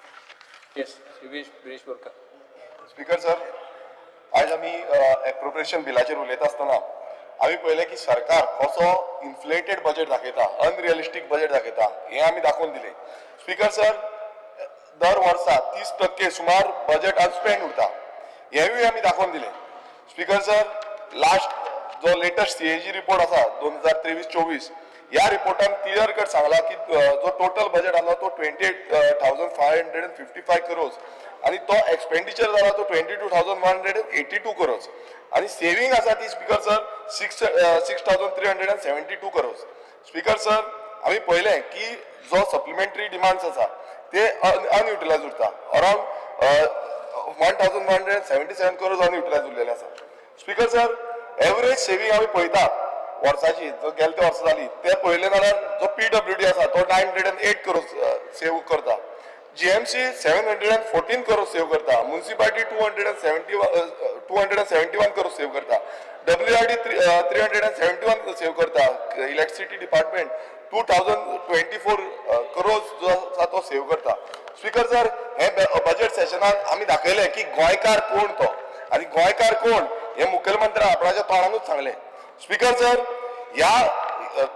Yes, Shri Viresh Borkar. Speaker sir, आयज आमी एप्रोप्रिएशन बिलाचेर उलयता आसतना आमी पळयलें की सरकार कसो इन्फ्लेटेड बजेट दाखयता, अनरियलिस्टीक बजेट दाखयता, हें आमी दाखोवन दिलें. स्पीकर सर, दर वर्सा 30% सुमार बजेट अनस्पेंड उरता, हेंवूय आमी दाखोवन दिलें. स्पीकर सर, लास्ट जो लेटस्ट CAG report आसा 2023-24, ह्या रिपोर्टान क्लियर कट सांगला की जो टोटल बजेट आसलो तो 28,555 करोज आनी तो एक्सपेंडिचर जाला तो 22,182 करोज आनी सेवींग आसा ती स्पीकर सर 6,372 करोज. स्पीकर सर, आमी पळयलें की जो सप्लिमेंटरी डिमांड्स आसा ते अनयुटिलायज उरता, अरावंड 1,177 करोज अनयुटिलायज उरलेले आसा. स्पीकर सर, एवरेज सेवींग आमी पळयता वर्साची, जो गेले ते वर्सा जाली ते पळयलें जाल्यार जो PWD आसा तो 908 करोज सेव करता, GMC 714 crore save करता, मुन्सिपालिटी 271 करोड सेव करता, WRD 371 save करता, इलेक्ट्रिसिटी डिपार्टमेंट 2024 करोड जो आसा तो सेव करता. स्पीकर सर, हे बजेट सेशनान आमी दाखयलें की गोंयकार कोण तो आनी गोंयकार कोण हे मुखेलमंत्र्यान आपणाच्या तोंडानूच सांगलें. स्पीकर सर, ह्या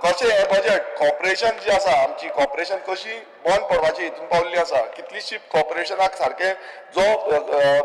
कशें हें बजेट कॉर्पोरेशन जी आसा आमची कॉर्पोरेशन कशी बंद पडपाची हितून पावल्ली आसा, कितलीशी कॉर्पोरेशनाक सारकें जो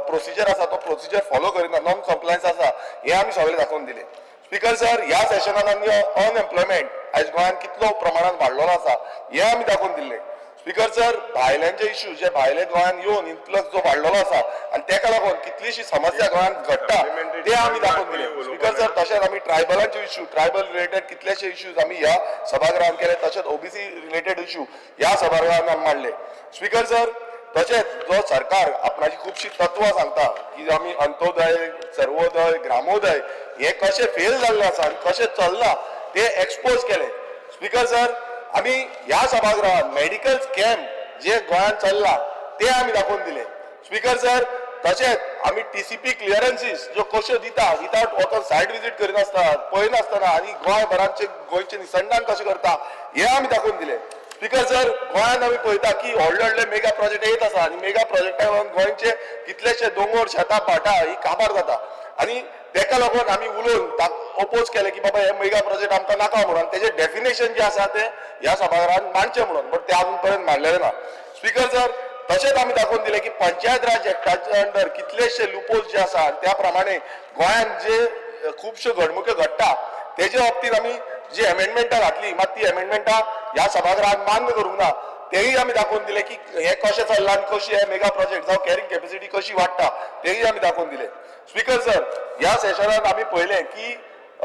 प्रोसिजर आसा तो प्रोसिजर फॉलो करिना, नॉन कंप्लायन्स आसा, हें आमी सगळें दाखोवन दिलें. स्पीकर सर, ह्या सेशनान आमी अनएम्प्लॉयमेंट आयज गोंयांत कितलो प्रमाणान वाडलेलो आसा हें आमी दाखोवन दिल्लें. स्पीकर सर, भायल्यांचे इश्यू जे भायले गोंयांत येवन इन्फ्लक्स जो वाडलेलो आसा आनी तेका लागून कितलीशी समस्या गोंयांत घडटा ते आमी दाखोवन दिले. स्पीकर सर, तशेंच आमी ट्रायबलांचे इश्यू, ट्रायबल रिलेटेड कितलेशे इश्यूज आमी ह्या सभागृहान केले. तशेंच ओबीसी रिलेटेड इश्यू ह्या सभागृहान आमी मांडले. स्पीकर सर, तशेंच जो सरकार आपणाची खुबशी तत्वां सांगता की आमी अंत्योदय, सर्वोदय, ग्रामोदय हे कशें फेल जाल्ले आसा आनी कशें चल्लां ते एक्सपोज केले. स्पीकर सर, आमी ह्या सभागृहात मेडिकल स्कॅम जे गोंयांत चल्ला ते आमी दाखोवन दिले. स्पीकर सर, तशेंच आमी टीसीपी क्लियरन्सीस ज्यो कश्यो दिता विदावट वचोन सायट विजीट करिनासतना, पळयनासतना आनी गोंयभरांचे गोंयचें निसंडान कशें करता हें आमी दाखोवन दिलें. स्पीकर सर, गोंयांत आमी पळयता की व्हडले व्हडले मेगा प्रोजेक्ट येत आसा आनी मेगा प्रोजेक्टाक लागून गोंयचे कितलेशे दोंगोर, शेतां, भाटां ही काबार जाता आनी तेका लागून आमी उलोवन ओपोज केलें की बाबा हे मेगा प्रोजेक्ट आमकां नाका म्हणून, तेजें डेफिनेशन जें आसा तें ह्या सभाघरान मांडचें म्हणून, बट तें आजून पर्यंत मांडलेलें ना. स्पीकर सर, तशेंच आमी दाखोवन दिलें की पंचायत राज एक्टाच्या अंडर कितलेशे लुपोल्स जे आसा आनी त्या प्रमाणे गोंयांत जे खुबश्यो घडणुको घडटा तेजे बाबतींत आमी जी एमेंडमेंटां घातली, मात ती एमेंडमेंटां ह्या सभागृहान मान्य करूंक ना. तेही आमी दाखोवन दिले की हे कशें चल्लां आनी कशी हे मेगा प्रोजेक्ट जावं कॅरिंग कॅपेसिटी कशी वाडटा तेही आमी दाखोवन दिले. स्पीकर सर, ह्या सेशनान आमी पळयलें की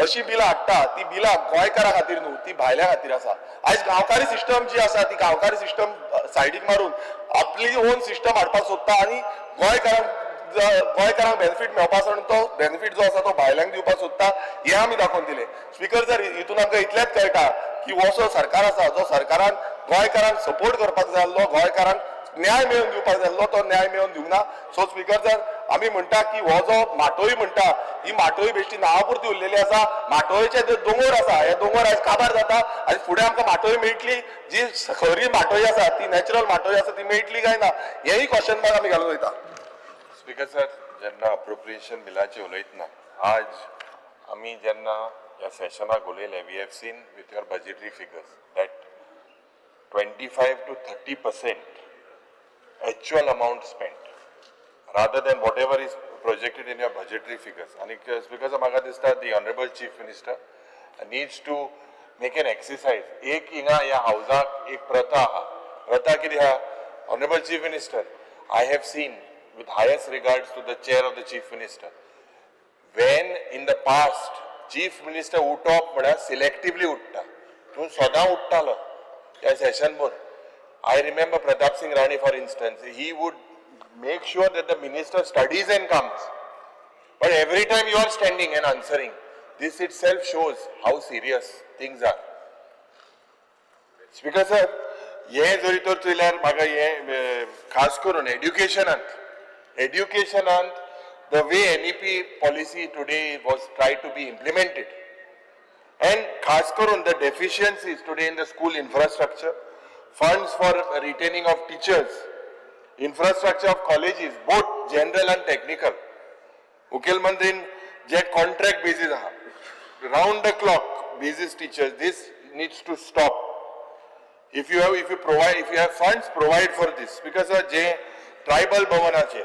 अशी बिलां हाडटा ती बिलां गोंयकारां खातीर न्हू, ती भायल्या खातीर आसा. आयज गांवकारी सिस्टम जी आसा ती गांवकारी सिस्टम सायडीक मारून आपली ओन सिस्टम हाडपाक सोदता आनी गोंयकारांक बेनिफीट मेळपा आसा तो बेनिफीट जो आसा तो भायल्यांक दिवपाक सोदता हें आमी दाखोवन दिलें. स्पीकर सर, हितून आमकां इतलेंच कळटा की हो जो सरकार आसा जो सरकारान गोंयकारांक सपोर्ट करपाक जाय आसलो, गोंयकारांक न्याय मेळोवन दिवपाक जाय आसलो, तो न्याय मेळोवन दिवंक ना. सो स्पीकर सर, आमी म्हणटा की हो जो माटोळी म्हणटा ही माटोळी बेश्टी नांवापुरती उरलेली आसा. माटोळेचे जे दोंगर आसा हे दोंगर आयज काबार जाता आनी फुडें आमकां माटोळी मेळटली, जी खरी माटोळी आसा ती नॅचरल माटोळी आसा ती मेळटली काय ना हेंय क्वेश्चन मार्क आमी घालून वयता. स्पीकर सर, जेन्ना अप्रोप्रिएशन बिलाचे उलयतना आज आमी जेन्ना ह्या सेशनाक उलयले, we have seen with your budgetary figures that 25 to 30% actual amount spent rather than whatever is projected in your budgetary figures. आनी स्पीकर, म्हाका दिसता the honourable chief minister needs to make an exercise. एक हिंगा ह्या हावजाक एक प्रथा आहा. प्रथा कितें आहा? Honourable chief minister, I have seen with highest regards to the chair of the chief minister, when in the past chief minister उठप म्हळ्यार सिलेक्टिवली उठता, तूं सदां उठतालो ह्या सेशन भर. I remember Pratap Singh Rane, for instance, he would make sure that the minister studies and comes. But every time you are standing and answering, this itself shows how serious things are. Speaker sir, हें जरी तर चोयल्यार म्हाका हें खास करून एड्युकेशनांत the way NEP policy today was try to be implemented and खास करून the deficiencies today in the school infrastructure, funds for retaining of teachers, infrastructure of colleges, both general and technical. मुखेलमंत्रीन J contract basis आहा, round the clock basis teachers, this needs to stop. If you have funds, provide for this. Because J tribal भवनाचे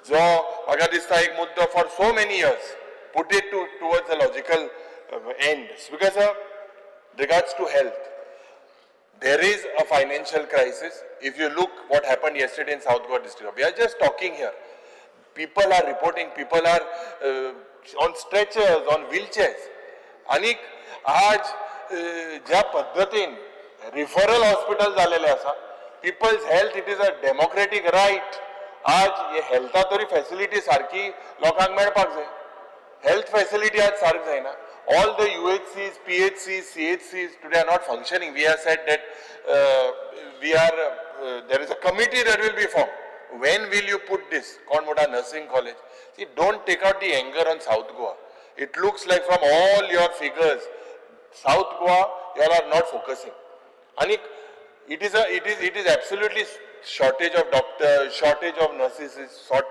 जो म्हाका दिसता एक मुद्दो for so many years, put it to towards the logical end. Because regards to health, there is a financial crisis. If you look what happened yesterday in South Goa district, we are just talking here. People are reporting, people are on stretchers, on wheelchairs. आणि आज ज्या पद्धतीन referral hospital झालेले आसा, people's health, it is a democratic right. आज हे हेल्था तरी facility सारकी लोकांक मेळपाक जाय. हेल्थ फॅसिलिटी आज सारक जायना. All the UHCs, PHCs, CHCs today are not functioning. We have said that we are there is a committee that will be formed. When will you put this? कोण म्हणटा nursing college. See, don't take out the anger on South Goa. It looks like from all your figures, South Goa, you all are not focusing. And it is absolutely shortage of doctors, shortage of nurses,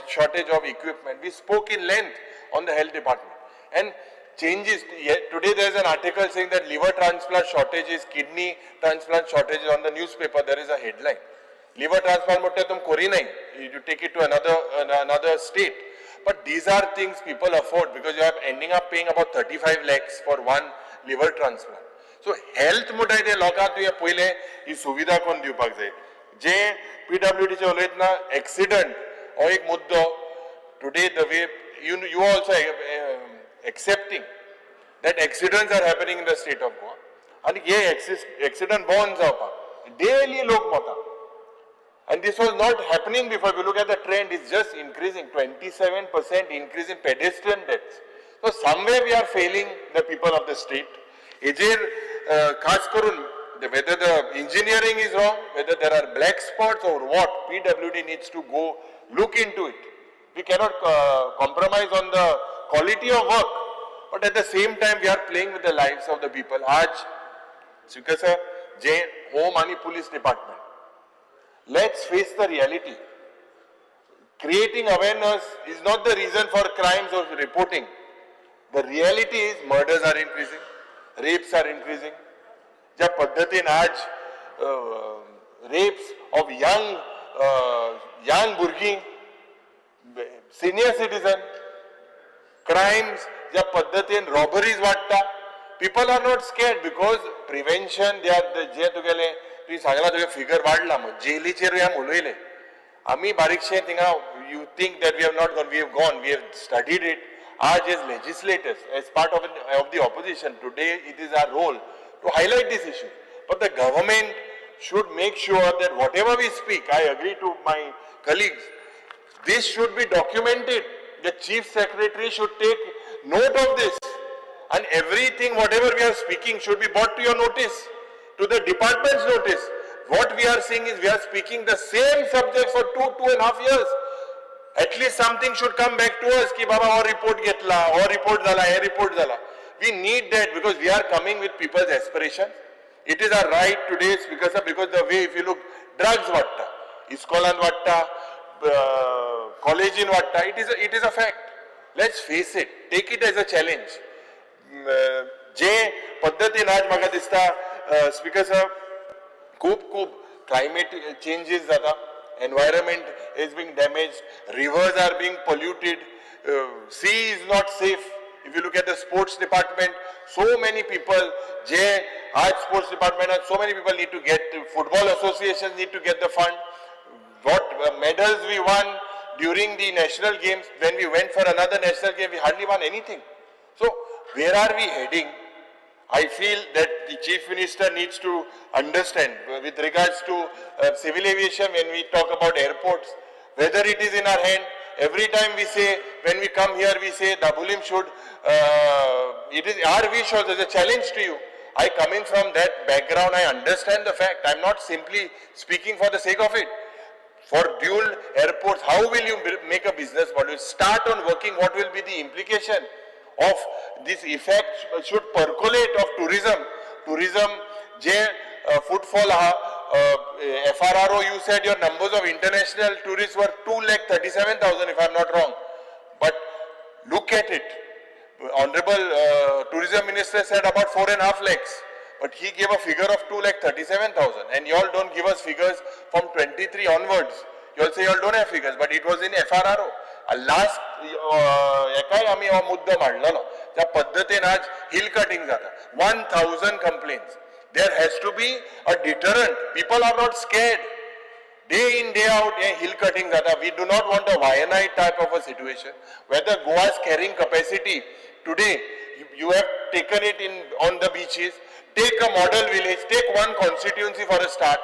shortage of equipment. We spoke in length on the health department. And changes, today there is an article saying that liver transplant shortages, kidney transplant shortages on the newspaper, there is a headline. Liver transplant म्हटल्यार तुम करी नाही, you take it to another state. But these are things people afford because you are ending up paying about 35 lakhs for one liver transplant. So health म्हणटाय ते लोकांक तुवें पयलें ही सुविधा करून दिवपाक जाय. जे पीडब्ल्यूडीचे उलयतना एक्सिडंट हो एक मुद्दो. Today the way you also accepting that accidents are happening in the state of Goa आनी हे एक्सिडंट बंद जावपाक डेली लोक मरता. And this was not happening before. If you look at the trend, it's just increasing, 27% increase in pedestrian deaths. So somewhere we are failing the people of the state. हेजेर खास करून whether the engineering is wrong, whether there are black spots or what, PWD needs to go look into it. We cannot compromise on the quality of work, but at the same time we are playing with the lives of the people. आज Speaker sir, J home आणि police department, let's face the reality. Creating awareness is not the reason for crimes or reporting. The reality is murders are increasing, rapes are increasing. ज्या पद्धतीन आज wraps of young young भुरगीं, senior citizen, crimes ज्या पद्धतीन robberies वाडटा, people are not scared because prevention they are जे तुगेले तुवें सांगला तुगे फिगर वाडला, जेलीचेरूय आमी उलयले. आमी बारीकशे थिंगा, you think that we have not gone, we have gone, we have studied it. आज as legislators, as part of the opposition, today it is our role to highlight this issue. But the government should make sure that whatever we speak, I agree to my colleagues, this should be documented. The chief secretary should take note of this, and everything whatever we are speaking should be brought to your notice, to the department's notice. What we are seeing is we are speaking the same subject for 2.5 years. At least something should come back to us की बाबा हो report घेतला, हो report जाला, हे report जाला. We need that because we are coming with people's aspiration. It is our right today because the way if you look, drugs वाडटा, इस्कॉलान वाडटा, कॉलेजीन वाडटा. It is a fact. Let's face it, take it as a challenge. जे पद्दतीन आज म्हाका दिसता speaker sir, खूब खूब क्लायमेट चेंजीस जाता, environment is being damaged, rivers are being polluted, sea is not safe. If you look at the sports department, so many people जे आज sports department, so many people need to get, football association need to get the fund. What medals we won during the national games, when we went for another national game, we hardly won anything. So where are we heading? I feel that the Chief Minister needs to understand with regards to civil aviation, when we talk about airports, whether it is in our hand. Every time we say, when we come here, we say Dabolim should, it is our wish also, as a challenge to you. I coming from that background, I understand the fact. I am not simply speaking for the sake of it. For dual airports, how will you make a business model? Start on working, what will be the implication of this effect should percolate of tourism. Tourism, J footfall aha, FRRO, you said your numbers of international tourists were 2,37,000 if I am not wrong. But look at it. Honorable Tourism Minister said about 4.5 lakhs. But he gave a figure of 2,37,000, and you all don't give us figures from 23 onwards. You all say you all don't have figures, but it was in FRRO. Last एकाय आमी हो मुद्दो मांडलेलो. त्या पद्दतीन आज hill cutting जाता, 1,000 complaints. There has to be a deterrent. People are not scared. Day in, day out, hey hill cutting जाता. We do not want a Wayanad type of a situation. Whether Goa's carrying capacity today, you have taken it in on the beaches. Take a model village, take one constituency for a start.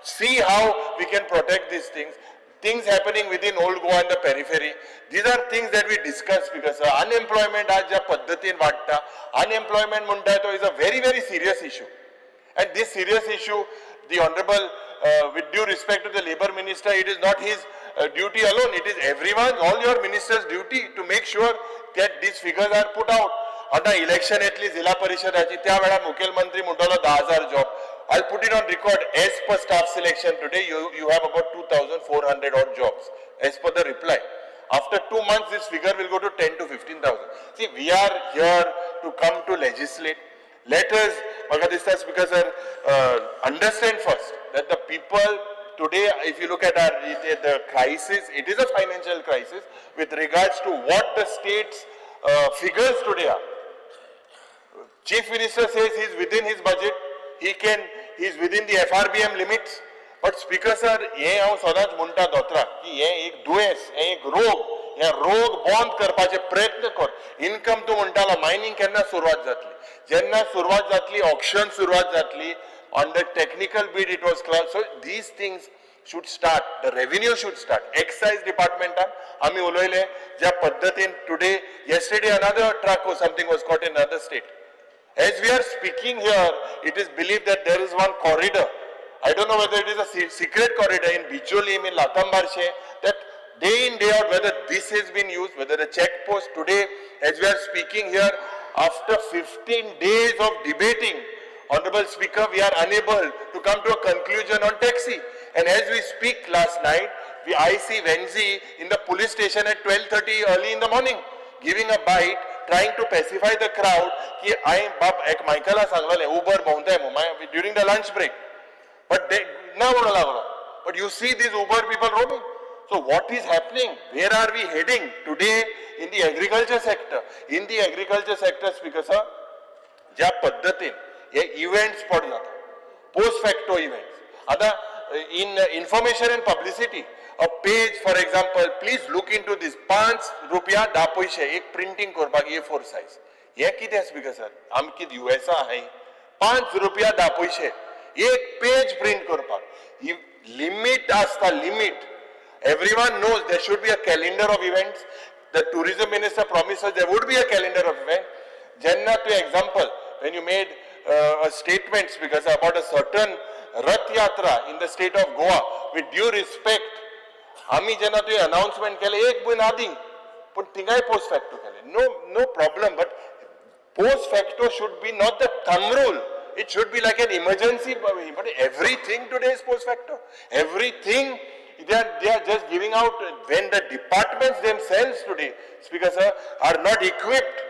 See how we can protect these things. Things happening within Old Goa and the periphery. These are things that we discuss because unemployment आज ज्या पद्दतीन वाडटा, unemployment म्हणटा तो is a very very serious issue. And this serious issue, the honorable, with due respect to the labor minister, it is not his duty alone. It is everyone, all your ministers' duty to make sure that these figures are put out. आता election येतली जिल्हा परिषदाची, त्या वेळार मुखेलमंत्री म्हणटलो 10,000 job. I'll put it on record as per staff selection today, you have about 2,400 odd jobs as per the reply. After 2 months, this figure will go to 10 to 15,000. See, we are here to come to legislate. Let us, म्हाका दिसता Speaker sir, understand first that the people today, if you look at the crisis, it is a financial crisis with regards to what the state's figures today are. Chief Minister says he is within his budget, he is within the FRBM limits. But speaker sir, हें हांव सदांच म्हणटा दोतोराक की हें एक दुयेंस, हें एक रोग, हे रोग बंद करपाचे प्रयत्न कर. इनकम तूं म्हणटालो, मायनींग केन्ना सुरवात जातली? जेन्ना सुरवात जातली, ऑक्शन सुरवात जातली. On the technical bid it was clear. So these things should start, the revenue should start. Excise डिपार्टमेंटान आमी उलयले ज्या पद्दतीन, today, yesterday another truck or something was caught in another state. As we are speaking here, it is believed that there is one corridor. I don't know whether it is a secret corridor in Bicholim, in Latambarshe, that day in, day out, whether this has been used, whether the check post today, as we are speaking here, after 15 days of debating, Honorable Speaker, we are unable to come to a conclusion on taxi. And as we speak last night, I see Venzi in the police station at 12:30 early in the morning, giving a bite, trying to pacify the crowd, की हांवें बाब एक मायकला सांगलेलें Uber भोंवताय म्हणून during the lunch break. But they ना म्हणून लागलो. But you see these Uber people roaming. So what is happening? Where are we heading today in the agriculture sector? In the agriculture sector, Speaker sir, ज्या पद्दतीन हे events spot जाता, post facto events. आतां in information and publicity, a page, for example, please look into this, 5 रुपया 10 पयशे एक printing करपाक ए four size. हें कितें स्पीकर सर? आमी कितें युएसा आहाय? 5 रुपया 10 पयशे एक पेज प्रिंट करपाक. लिमीट आसता, limit. Everyone knows there should be a calendar of events. The tourism minister promises there would be a calendar of events. जेन्ना तूं, example, when you made a statement because about a certain Rath Yatra in the state of Goa, with due respect, आमी जेन्ना तुवें announcement केलें एक म्हयनो आदीं, पूण थिंगाय पोस्ट फॅक्टो केलें. No, no problem, but post facto should be not the thumb rule. It should be like an emergency. But everything today is post facto. Everything they are just giving out when the departments themselves today, Speaker sir, are not equipped.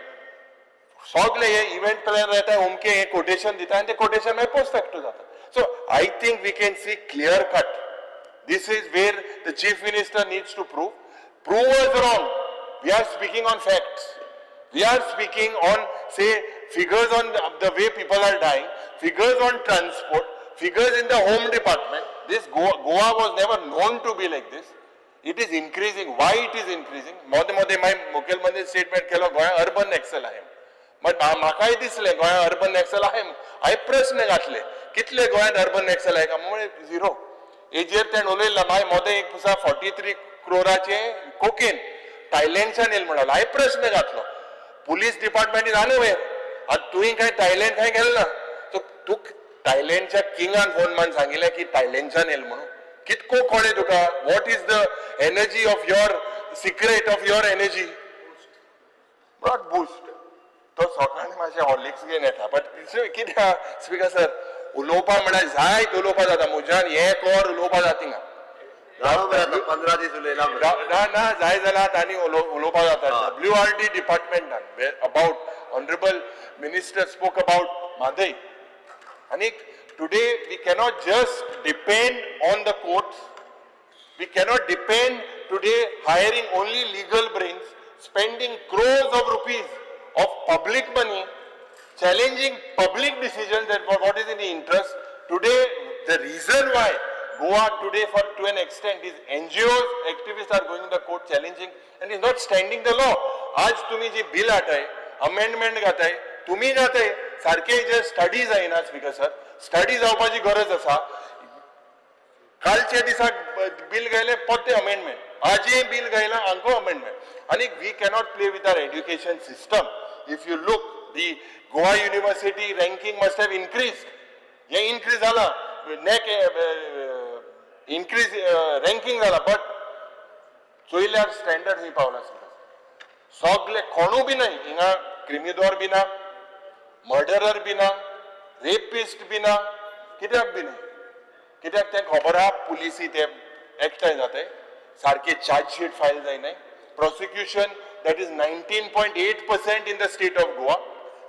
सगळे हे event plan येता, अमके हे quotation दिता आनी ते quotation मागीर post facto जाता. So I think we can see clear cut, this is where the Chief Minister needs to prove us wrong. We are speaking on facts. We are speaking on, say, figures on the way people are dying, figures on transport, figures in the home department. This Goa was never known to be like this. It is increasing. Why it is increasing? मोदे मोदे मागीर मुखेलमंत्री statement केलो, गोंया urban नॅक्सल आहे. But म्हाकाय दिसलें गोंया urban नॅक्सल आहे. हांवें प्रस्न घातले, कितले गोंयांत अर्बन नॅक्सल आहे का? म्हणजे झिरो. हेजेर तेणें उलयला. मागीर मोदें एक आसा, 43 क्रोराचे कोकेन थायलंडच्यान येयल म्हणलो. हांवें प्रस्न घातलो, पुलीस डिपार्टमेंट is अनअवेर. आनी तुवें काय थायलंड काय गेले ना? सो तूं थायलंडच्या किंगान फोन मान सांगिल्लें की थायलंडच्यान येयल म्हणून कितको कळ्ळें तुका? What is the energy of your secret of your energy? Not Boost. तो सकाळी मातशें हॉर्लिक्स घेवन येता. बट कितें स्पीकर सर, उलोवपा म्हळ्यार जायत उलोवपा जाता म्हज्यान. हें कर उलोवपा जाता थिंगा. 15 दीस उलयला. ना ना, जाय जाल्यार आनी उलोवपा जाता. डब्ल्यू आर डी डिपार्टमेंटान about honourable minister spoke about Mhadei. आनी today we cannot just depend on the courts. We cannot depend today hiring only legal brains, spending crores of rupees of public money, challenging public decisions that what is in the interest. Today, the reason why Goa today for to an extent is NGOs, activists are going to the court challenging and is not standing the law. आज तुम्ही जी bill हाडटाय, amendment घाताय, तुमी घाताय, सारखे जे study जायना. Speaker sir, study जावपाची गरज आसा. कालच्या दिसाक बिल घायले, परते अमेंडमेंट. आजय बिल घायला, हांगो अमेंडमेंट. आनी we cannot play with our education system. If you look, the Goa University ranking must have increase. हे इनक्रीज जाला, नॅक इनक्रीज रँकींग जाला, बट चोयल्यार स्टँडर्ड खंय पावला? सगळे कोणू बी न्हय हिंगा, क्रिमिदोर बी ना, मर्डरर बी ना, रेपिस्ट बी ना. कित्याक बी न्हय? कित्याक तें खबर आहा, पुलिसी ते एकठांय जाताय, सारके चार्जशीट फायल जायनाय. Prosecution, that is 19.8% in the state of Goa.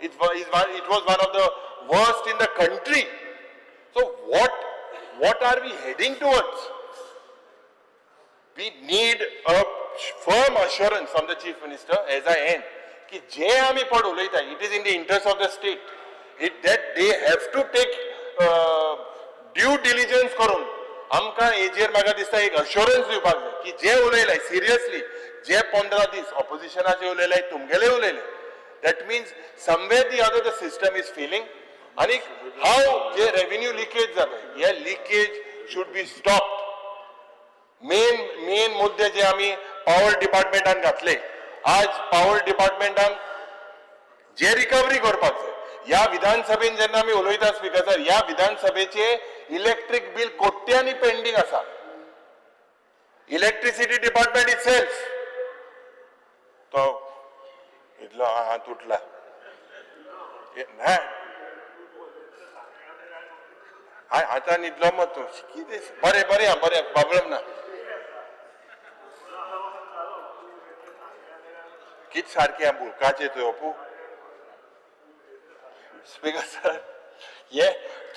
It was one of the worst in the country. So what are we heading towards? We need a firm assurance from the Chief Minister, as I end, की जे आमी पड उलयता, it is in the interest of the state, it that they have to take due diligence करून. आमकां हेजेर म्हाका दिसता एक अश्योरन्स दिवपाक जाय की जे उलयले सिरियसली, जे 15 दीस ऑपोजिशनाचे उलयले, तुमगेले उलयले, that means somewhere the other the system is failing. आनी हाव जे रेव्हेन्यू लिकेज जाता, हे leakage should be stopped. Main main मुद्दे जे आमी पॉवर डिपार्टमेंटान घातले, आज पॉवर डिपार्टमेंटान जे रिकवरी करपाक जाय. ह्या विधानसभेन जेन्ना आमी उलयता स्पीकर सर, ह्या विधानसभेचे इलेक्ट्रीक बील कोट्यांनी पेंडींग आसा. इलेक्ट्रिसिटी डिपार्टमेंट इटसेल्फ तो इतलो हा तुटला. आतां न्हिदलो मग तूं, कितें बरें बरें बरें, प्रॉब्लम ना. कित सारकें बुरकाचें तुवें अपू. स्पीकर सर, हे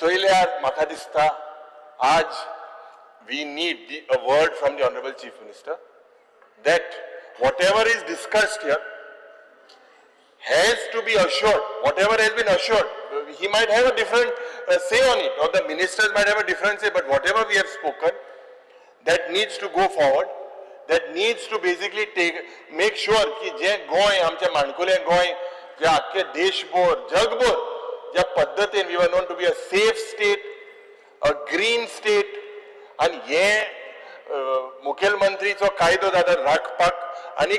चोयल्यार म्हाका दिसता आज we need a word from the honourable chief minister that whatever is discussed here has to be assured. Whatever has been assured, he might have a different say on it, or the ministers might have a different say, but whatever we have spoken, that needs to go forward, that needs to basically make sure की जे गोंय, आमचे माणकुलें गोंय, जे आख्खे देशभर जगभर ज्या पद्दतीन we were known to be a safe state, a green state, आनी हे मुखेलमंत्रीचो कायदो दादा राखपाक आनी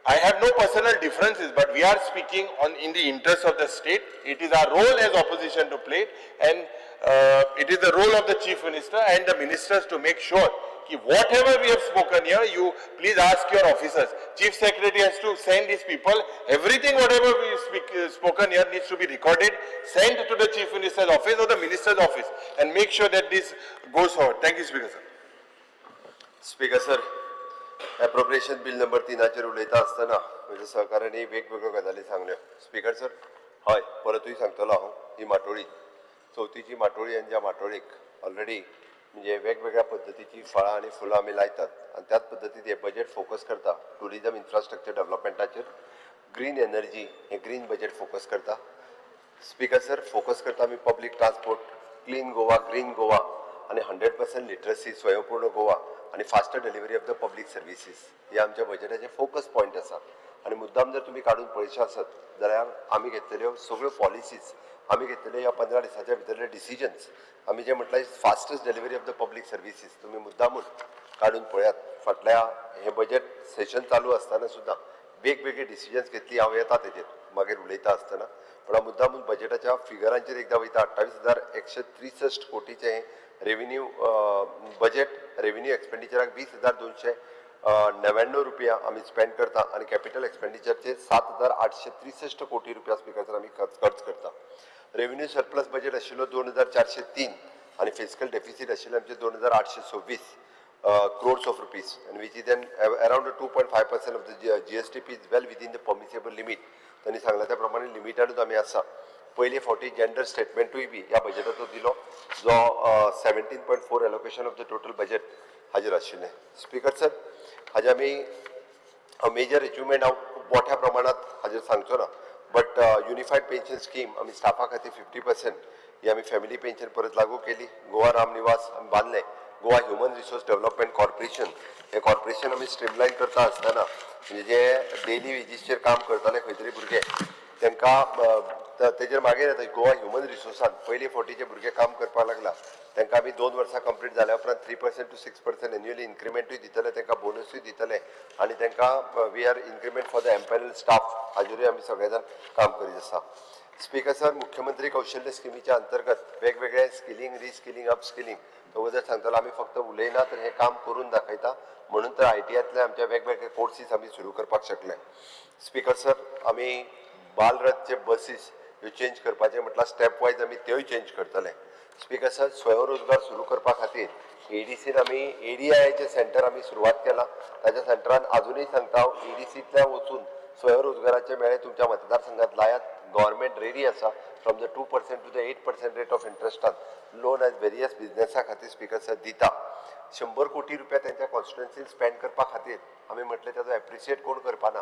I have no personal differences, but we are speaking on in the interest of the state. It is our role as opposition to play it, and it is the role of the chief minister and the ministers to make sure ki whatever we have spoken here, you please ask your officers. Chief Secretary has to send his people. Everything whatever we spoken here needs to be recorded, sent to the chief minister's office or the minister's office, and make sure that this goes forward. Thank you, Speaker sir. Speaker sir, appropriation bill number 3 उलयता आसतना म्हज्या सहकाऱ्यांनी वेगवेगळ्यो गजाली सांगल्यो. Speaker sir, हय, परतूय सांगतलो हांव, ही माटोळी चवथीची माटोळी आनी ज्या माटोळीक ऑलरेडी म्हणजे वेगवेगळ्या पद्दतीची फळां आनी फुलां आमी लायतात आनी त्याच पद्दतीन हें बजेट फोकस करता ट्युरिजम इन्फ्रास्ट्रक्चर डेव्हलपमेंटाचेर, ग्रीन एनर्जी हें ग्रीन बजेट फोकस करता. स्पीकर सर, फोकस करता आमी public transport, clean Goa, green Goa आनी 100% लिटरसी, स्वयंपूर्ण गोवा आनी faster delivery of the public services हे आमच्या बजेटाचे फोकस पॉयंट आसा. आनी मुद्दाम जर तुमी काडून पळयशे आसत जाल्यार आमी घेतलेल्यो सगळ्यो पॉलिसीज, आमी घेतलेले ह्या 15 दिसाच्या भितरले डिसिजन्स, आमी जे म्हटल्यार fastest delivery of the public services तुमी मुद्दामून काडून पळयात. फाटल्या हें बजेट सेशन चालू आसतना सुद्दां वेगवेगळे डिसिजन्स घेतली. हांव येता तेजेर मागीर उलयता आसतना, पूण हांव मुद्दामून बजेटाच्या फिगरांचेर एकदां वयता. 28,163 कोटीचें रेव्हेन्यू बजेट, रेव्हेन्यू एक्सपेंडिचराक 20,299 रुपया आमी स्पेंड करता आनी कॅपिटल एक्सपेंडिचरचे 7,863 कोटी रुपया स्पीकर सर आमी खर्च करता. रेव्हेन्यू सरप्लस बजेट आशिल्लो 2,403 आनी फिस्कल डेफिसीट आशिल्लें आमचें 2,826 crores of rupees, and which is then around 2.5% of the GSDP is well within the permissible limit. तांणी सांगला त्या प्रमाणे लिमिटानूच आमी आसा. पयले फावटी जेंडर स्टेटमेंटूय बी ह्या बजेटाचो दिलो, जो 17.4 allocation of the total budget हाजेर आशिल्लें. स्पीकर सर, हाजे आमी मेजर अचिवमेंट हांव खूब मोठ्या प्रमाणांत हाजेर सांगचो ना, बट युनिफायड पेन्शन स्कीम आमी स्टाफा खातीर 50% ही आमी फॅमिली पेन्शन परत लागू केली. गोवा रामनिवास आमी बांदलें. Goa human resource development corporation हे कॉर्पोरेशन आमी स्ट्रीमलायन करता आसतना म्हणजे जे डेली वेजीसचेर काम करताले खंय तरी भुरगे तांकां तेजेर मागीर येता. गोवा ह्युमन रिसोर्सान पयले फावटी जे भुरगे काम करपाक लागला तांकां आमी 2 वर्सां कंप्लीट जाल्या उपरांत 3% to 6% annually इन्क्रिमेंटूय दितले, तांकां बोनसूय दितले आनी तांकां we are increment for the empanel staff हाजेरूय आमी सगळे जाण काम करीत आसा. स्पीकर सर, मुख्यमंत्री कौशल्य स्किमीच्या अंतर्गत वेगवेगळे स्किलिंग, रिस्किलिंग, अपस्किलिंग तो जर सांगतलो आमी फक्त उलयना तर हें काम करून दाखयता, म्हणून तर ITIतले आमच्या वेगवेगळे कोर्सीस आमी सुरू करपाक शकले. स्पीकर सर, आमी बालरथचे बसीस ह्यो चेंज करपाचें म्हटल्यार स्टेप वायज आमी त्योय चेंज करतले. स्पीकर सर, स्वयंरोजगार सुरू करपा खातीर ADCन आमी ADIचे सेंटर आमी सुरवात केला. ताच्या सेंटरान आजुनूय सांगता हांव, ADCतल्यान वचून स्वयंरोजगाराचे मेळे तुमच्या मतदारसंघात लायात. गव्हर्मेंट रेडी आसा from the 2% to the 8% rate of इंट्रस्टान loan as various बिजनेसा खातीर स्पीकर सर दिता. 100 कोटी रुपया तेंच्या कॉन्स्टिट्युएन्सीन स्पेंड करपा खातीर आमी म्हटलें ताजो एप्रिशिएट कोण करपाना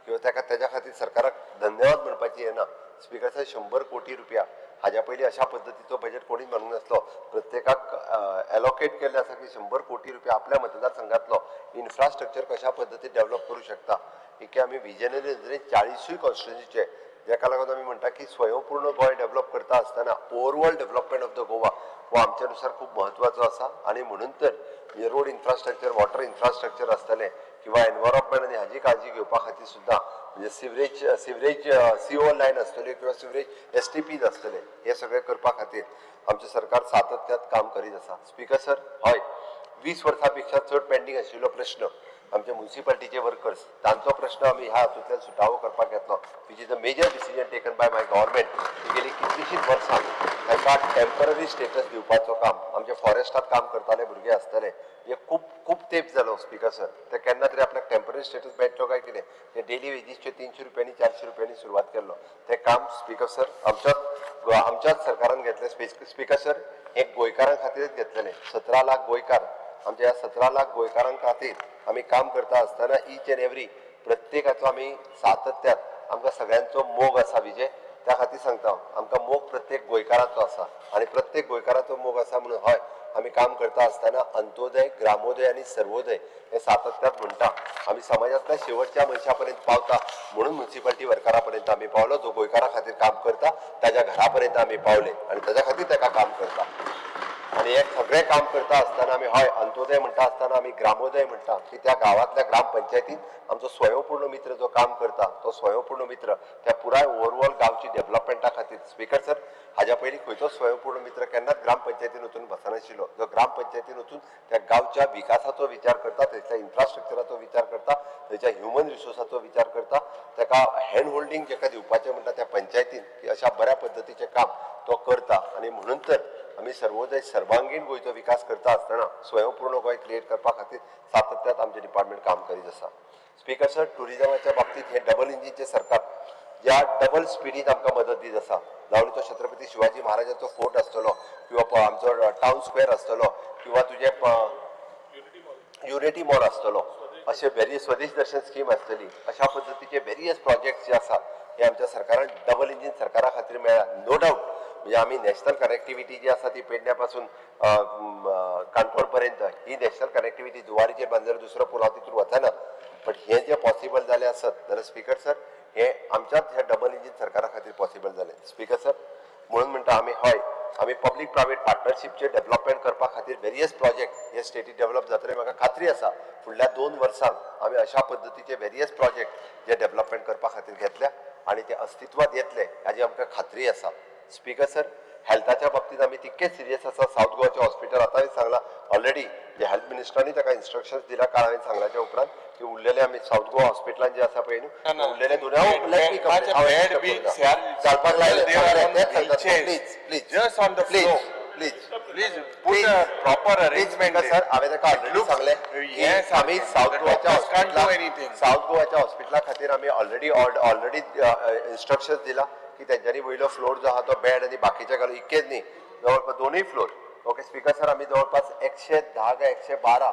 किंवा ताका तेज्या खातीर सरकाराक धन्यवाद म्हणपाची येना. स्पीकर सर, 100 कोटी रुपया हाज्या पयलीं अशा पद्दतीचो बजेट कोणीच मांडूंक नासलो. प्रत्येकाक एलोकेट केल्लें आसा की 100 कोटी रुपया आपल्या मतदारसंघातलो इन्फ्रास्ट्रक्चर कशा पद्दतीन डेव्हलप करूं शकता. एक आमी विजनरी नदरेन 40 कॉन्स्टिट्युन्सीचे, जेका लागून आमी म्हणटा की स्वयंपूर्ण गोंय डेव्हलप करता आसतना overall development of the Goa हो आमच्या नुसार खूब म्हत्वाचो आसा. आनी म्हणून तर म्हणजे रोड इन्फ्रास्ट्रक्चर, वॉटर इन्फ्रास्ट्रक्चर आसतलें किंवा एनवायरमेंट आनी हाजी काळजी घेवपा खातीर सुद्दां म्हणजे सिवरेज सीओ लायन आसतल्यो किंवा सिवरेज STPs आसतले, हे सगळें करपा खातीर आमचें सरकार सातत्यात काम करीत आसा. स्पीकर सर, हय 20 वर्सां पेक्षा चड पेंडींग आशिल्लो प्रश्न आमचे मुन्सिपालिटीचे वर्कर्स तांचो प्रश्न आमी ह्या हातूंतल्यान सुटावो करपाक घेतलो, which is a major decision taken by my government. गेली कितलींशींच वर्सां तांकां टेंपररी स्टेटस दिवपाचो काम, आमचे फॉरेस्टात काम करताले भुरगे आसतले, हे खूब खूब तेंप जालो स्पीकर सर, ते केन्ना तरी आपल्याक टेंपररी स्टेटस मेळटलो काय कितें, ते डेली वेजीसचे 300 रुपयांनी 400 रुपयांनी सुरवात केल्लो तें काम स्पीकर सर आमच्याच सरकारान घेतलें. स्पीकर सर, हे गोंयकारां खातीरच घेतलेलें. 17 लाख गोंयकार, आमच्या ह्या 17 लाख गोंयकारां खातीर आमी काम करता आसतना इच एंड एवरी प्रत्येकाचो आमी सातत्यात आमकां सगळ्यांचो मोग आसा विजय, त्या खातीर सांगता आमकां मोग प्रत्येक गोंयकाराचो आसा आनी प्रत्येक गोंयकाराचो मोग आसा म्हणून हय आमी काम करता आसतना अंत्योदय, ग्रामोदय आनी सर्वोदय हे सातत्यात म्हणटा. आमी समाजांतल्या शेवटच्या मनशा पर्यंत पावता म्हणून मुन्सिपालिटी वर्करा पर्यंत आमी पावलो, जो गोंयकारा खातीर काम करता ताज्या घरा पर्यंत आमी पावले आनी ताज्या खातीर ताका काम करता. आनी हे सगळें काम करता आसतना आमी हय अंत्योदय म्हणटा आसतना आमी ग्रामोदय म्हणटा की त्या गांवांतल्या ग्रामपंचायतीन आमचो स्वयंपूर्ण मित्र जो काम करता तो स्वयंपूर्ण मित्र त्या पुराय ओवरऑल गांवची डेव्हलपमेंटा खातीर. स्पीकर सर, हाज्या पयलीं खंयचो स्वयंपूर्ण मित्र केन्नाच ग्रामपंचायतीन वचून बसनाशिल्लो, जो ग्रामपंचायतीन वचून त्या गांवच्या विकासाचो विचार करता, थंयच्या इन्फ्रास्ट्रक्चराचो विचार करता, थंयच्या ह्युमन रिसोर्साचो विचार करता, ताका हँड होल्डींग जेका दिवपाचें म्हणटा त्या पंचायतीन की अशा बऱ्या पद्दतीचें काम तो करता. आनी म्हणून तर आमी सर्वोदय सर्वांगीण गोंयचो विकास करता आसतना स्वयंपूर्ण गोंय क्रिएट करपा खातीर सातत्यात आमचें डिपार्टमेंट काम करीत आसा. स्पीकर सर, ट्युरिजमाच्या बाबतींत हें डबल इंजीनचें सरकार ज्या डबल स्पिडीन आमकां मदत दीत आसा, जावं तो छत्रपती शिवाजी महाराजाचो फोर्ट आसतलो किंवा आमचो टावन स्क्वेअर आसतलो किंवा तुजें युनिटी मॉल आसतलो, अशे वेरियस स्वदेश दर्शन स्कीम आसतली, अशा पद्दतीचे वेरियस प्रोजेक्ट्स जे आसा हे आमच्या सरकारान डबल इंजीन सरकारा खातीर मेळ्ळा. नो डावट म्हणजे आमी नॅशनल कनेक्टिविटी जी आसा ती पेडण्या पासून काणकोण पर्यंत ही नॅशनल कनेक्टिविटी जुवारीचेर बांदल्यार दुसरो पूल हांव तितून वचना, बट हें जें पॉसिबल जालें आसत जाल्यार स्पीकर सर हें आमच्याच ह्या डबल इंजीन सरकारा खातीर पॉसिबल जालें. स्पीकर सर, म्हणून म्हणटा आमी हय आमी पब्लीक प्रायवेट पार्टनरशीपचें डेव्हलपमेंट करपा खातीर वेरियस प्रोजेक्ट हे स्टेटीत डेव्हलप जातले. म्हाका खात्री आसा फुडल्या 2 वर्सांत आमी अशा पद्दतीचे वेरियस प्रोजेक्ट जे डेव्हलपमेंट करपा खातीर घेतल्या आनी ते अस्तित्वात येतले हाजी आमकां खात्री आसा. स्पीकर सर, हेल्थाच्या बाबतींत आमी तितकेच सिरियस आसा. सावथ गोवाचें हॉस्पिटल आतां हांवें सांगलां ऑलरेडी, जे हेल्थ मिनिस्टरांनी ताका इन्स्ट्रक्शन्स दिला काल हांवें सांगल्याच्या उपरांत की उरलेले आमी सावथ गोवा हॉस्पिटलान जे आसा पळय न्हू उरलेले दोन घालपाक लायले. Please please just on the please please please put a proper arrangement. Sir, हांवें ताका ऑलरेडी सांगलें की आमी सावथ गोवाच्या हॉस्पिटला सावथ गोवाच्या हॉस्पिटला खातीर आमी ऑलरेडी ऑलरेडी इन्स्ट्रक्शन्स दिला की तेंच्यांनी वयलो फ्लोर जो आहा तो बेड आनी बाकीचे घालून इतकेच न्ही जवळपास दोनूय फ्लोर. ओके स्पीकर सर, आमी जवळपास 110 काय 112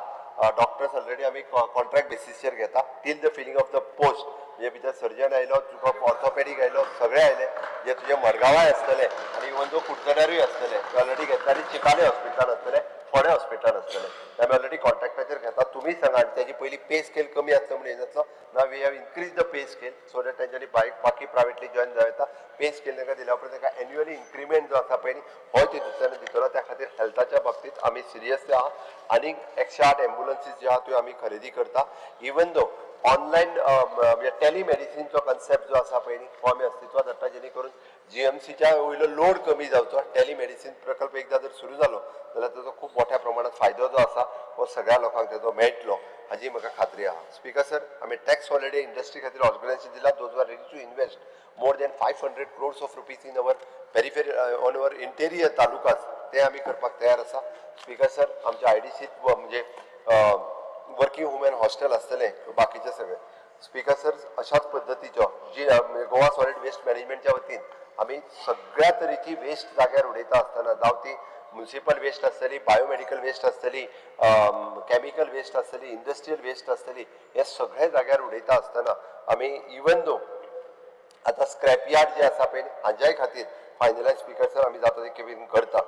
डॉक्टर्स ऑलरेडी आमी कॉन्ट्रॅक्ट बेसीसचेर घेता till the filling of the post. म्हणजे भितर सर्जन आयलो, तुका ऑर्थोपेडीक आयलो, सगळे आयले जे तुजे मडगांवाय आसतले आनी इवन दो कुडचड्यारूय आसतले ते ऑलरेडी घेतले आनी चिकाले हॉस्पिटलान आसतले, फोंडें हॉस्पिटलान आसतले, ते आमी ऑलरेडी कॉन्ट्रॅक्टाचेर घेता. तुमी सांगा आनी तेजी पयली पे स्केल कमी आसता म्हणून येनासलो, ना we have increase the pay scale so that तेंच्यांनी बाकी प्रायवेटली जॉयन जावं येता. पे स्केल तांकां दिल्या उपरांत तांकां एन्युअली इन्क्रिमेंट जो आसा पळय न्ही होय तितूंतल्यान दितलो. त्या खातीर हेल्थाच्या बाबतींत आमी सिरियस आहा आनी 108 एम्बुलन्सीस ज्यो आहा त्यो आमी खरेदी करता. इवन दो ऑनलायन म्हणजे टेलिमेडिसिनचो कन्सेप्ट जो आसा पळय न्ही हो आमी अस्तित्वात हाडटा, जेणे करून जीएमसीच्या वयलो लोड कमी जावचो. टेलिमेडिसीन प्रकल्प एकदां जर सुरू जालो जाल्यार ताचो खूब मोठ्या प्रमाणात फायदो जो आसा हो सगळ्या लोकांक ताचो मेळटलो हाजी म्हाका खात्री आहा. स्पीकर सर, आमी टॅक्स हॉलिडे इंडस्ट्री खातीर ऑर्गनायझेशन दिला, those are ready to invest more than 500 crores of rupees in our periphery on our interior talukas, ते आमी करपाक तयार आसा. स्पीकर सर, आमच्या आयडीसीत म्हणजे वर्किंग वुमेन हॉस्टेल आसतलें बाकीचे सगळे. स्पीकर सर, अशाच पद्दतीचो जी गोवा सॉलिड वेस्ट मॅनेजमेंटच्या वतीन आमी सगळ्या तरेची वेस्ट जाग्यार उडयता आसतना, जावं ती म्युनिसिपल वेस्ट आसतली, बायोमेडिकल वेस्ट आसतली, केमिकल वेस्ट आसतली, इंडस्ट्रियल वेस्ट आसतली, हे सगळे जाग्यार उडयता आसतना आमी इवन दो आतां स्क्रॅप यार्ड जे आसा पळय हांच्याय खातीर फायनलायज स्पीकर सर आमी जाता तितके बेगीन करता.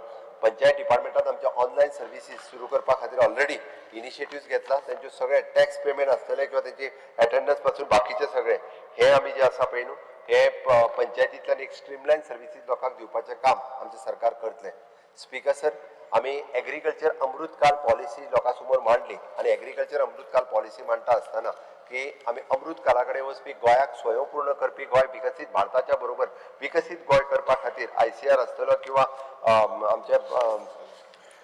पंचायत डिपार्टमेंटान आमच्या ऑनलायन सर्विसीस सुरू करपा खातीर ऑलरेडी इनिशिएटिव्स घेतला. तेंच्यो सगळे टॅक्स पेमेंट आसतले किंवा तेंची एटेंडन्स पासून बाकीचे सगळे हे आमी जे आसा पळय न्हू हे पंचायतींतल्यान एक स्ट्रीमलायन सर्विसीस लोकांक दिवपाचें काम आमचें सरकार करतलें. स्पीकर सर, आमी एग्रीकल्चर अमृतकाल पॉलिसी लोकां समोर मांडली आनी एग्रीकल्चर अमृतकाल पॉलिसी मांडटा आसतना की आमी अमृतकाला कडेन वचपी गोंयाक स्वयंपूर्ण करपी गोंय विकसीत भारताच्या बरोबर विकसीत गोंय करपा खातीर ICR आसतलो किंवा आमचे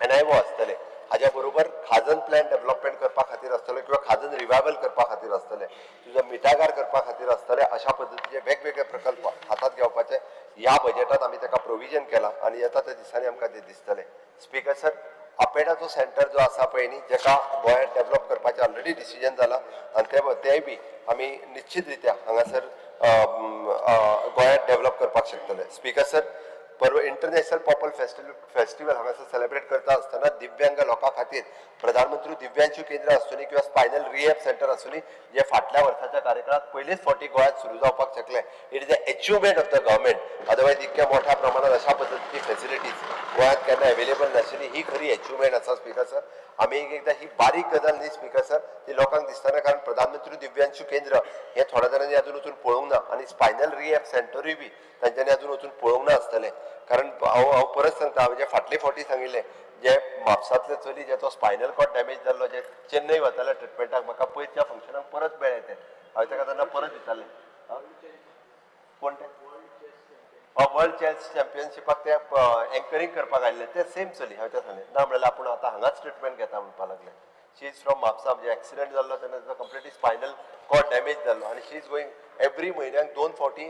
NIO आसतले, हाज्या बरोबर खाजन प्लॅन डेव्हलपमेंट करपा खातीर आसतलो किंवा खाजन रिवायवल करपा खातीर आसतले, तुजो मिठागार करपा खातीर आसतले, अशा पद्दतीचे वेगवेगळे प्रकल्प हातात घेवपाचे ह्या बजेटात आमी ताका प्रोविजन केलां आनी येता त्या दिसांनी आमकां ते दिसतले. स्पीकर सर, आपेडाचो सेंटर जो आसा पळय न्ही जेका गोंयांत डेव्हलप करपाचें ऑलरेडी डिसिजन जालां आनी तेंय बी आमी निश्चित रित्या हांगासर गोंयांत डेव्हलप करपाक शकतले. स्पीकर सर, परवा इंटरनॅशनल पॉपल फेस्टिवल हांगासर सेलिब्रेट करता आसतना दिव्यांग लोकां खातीर प्रधानमंत्री दिव्यांशू केंद्र आसूनी किंवा स्पायनल रिहॅब सेंटर आसूनी जे फाटल्या वर्साच्या कार्यकाळात पयलीच फावटी गोंयांत सुरू जावपाक शकले. It is a achievement of the government. Otherwise इतक्या मोठ्या प्रमाणात अशा पद्दतीची फेसिलिटीज गोंयांत केन्ना अवेलेबल नाशिल्ली. ही खरी अचिवमेंट आसा स्पीकर सर. आमी एक एकदां ही बारीक गजाल न्ही स्पीकर सर, ती लोकांक दिसतना, कारण प्रधानमंत्री दिव्यांशू केंद्र हें थोड्या जाणांनी अजून वचून पळोवंक ना आनी स्पायनल रिहॅब सेंटरूय बी तांच्यांनी अजून वचून पळोवंक ना आसतलें. कारण हांव परत सांगता, हांवें जे फाटले फावटी सांगिल्लें, जे म्हापसांतले चली जेचो स्पायनल कॉर्ड डॅमेज जाल्लो, जे चेन्नय वताले ट्रिटमेंटाक, म्हाका पयरच्या फंक्शनाक परत मेळ्ळे ते, हांवें ताका तेन्ना परत विचारलें, कोण ते वर्ल्ड चॅस चॅम्पियनशिपाक ते एंकरींग करपाक आयिल्ले ते सेम चली. हांवें तें सांगलें ना म्हणल्यार आपूण आतां हांगाच ट्रिटमेंट घेता म्हणपाक लागलें. शी is from Mapusa, म्हणजे एक्सिडंट जाल्लो तेन्ना ताचो कंप्लिटली स्पायनल कॉर्ड डॅमेज जाल्लो आनी शी is going every म्हयन्याक 2 फावटी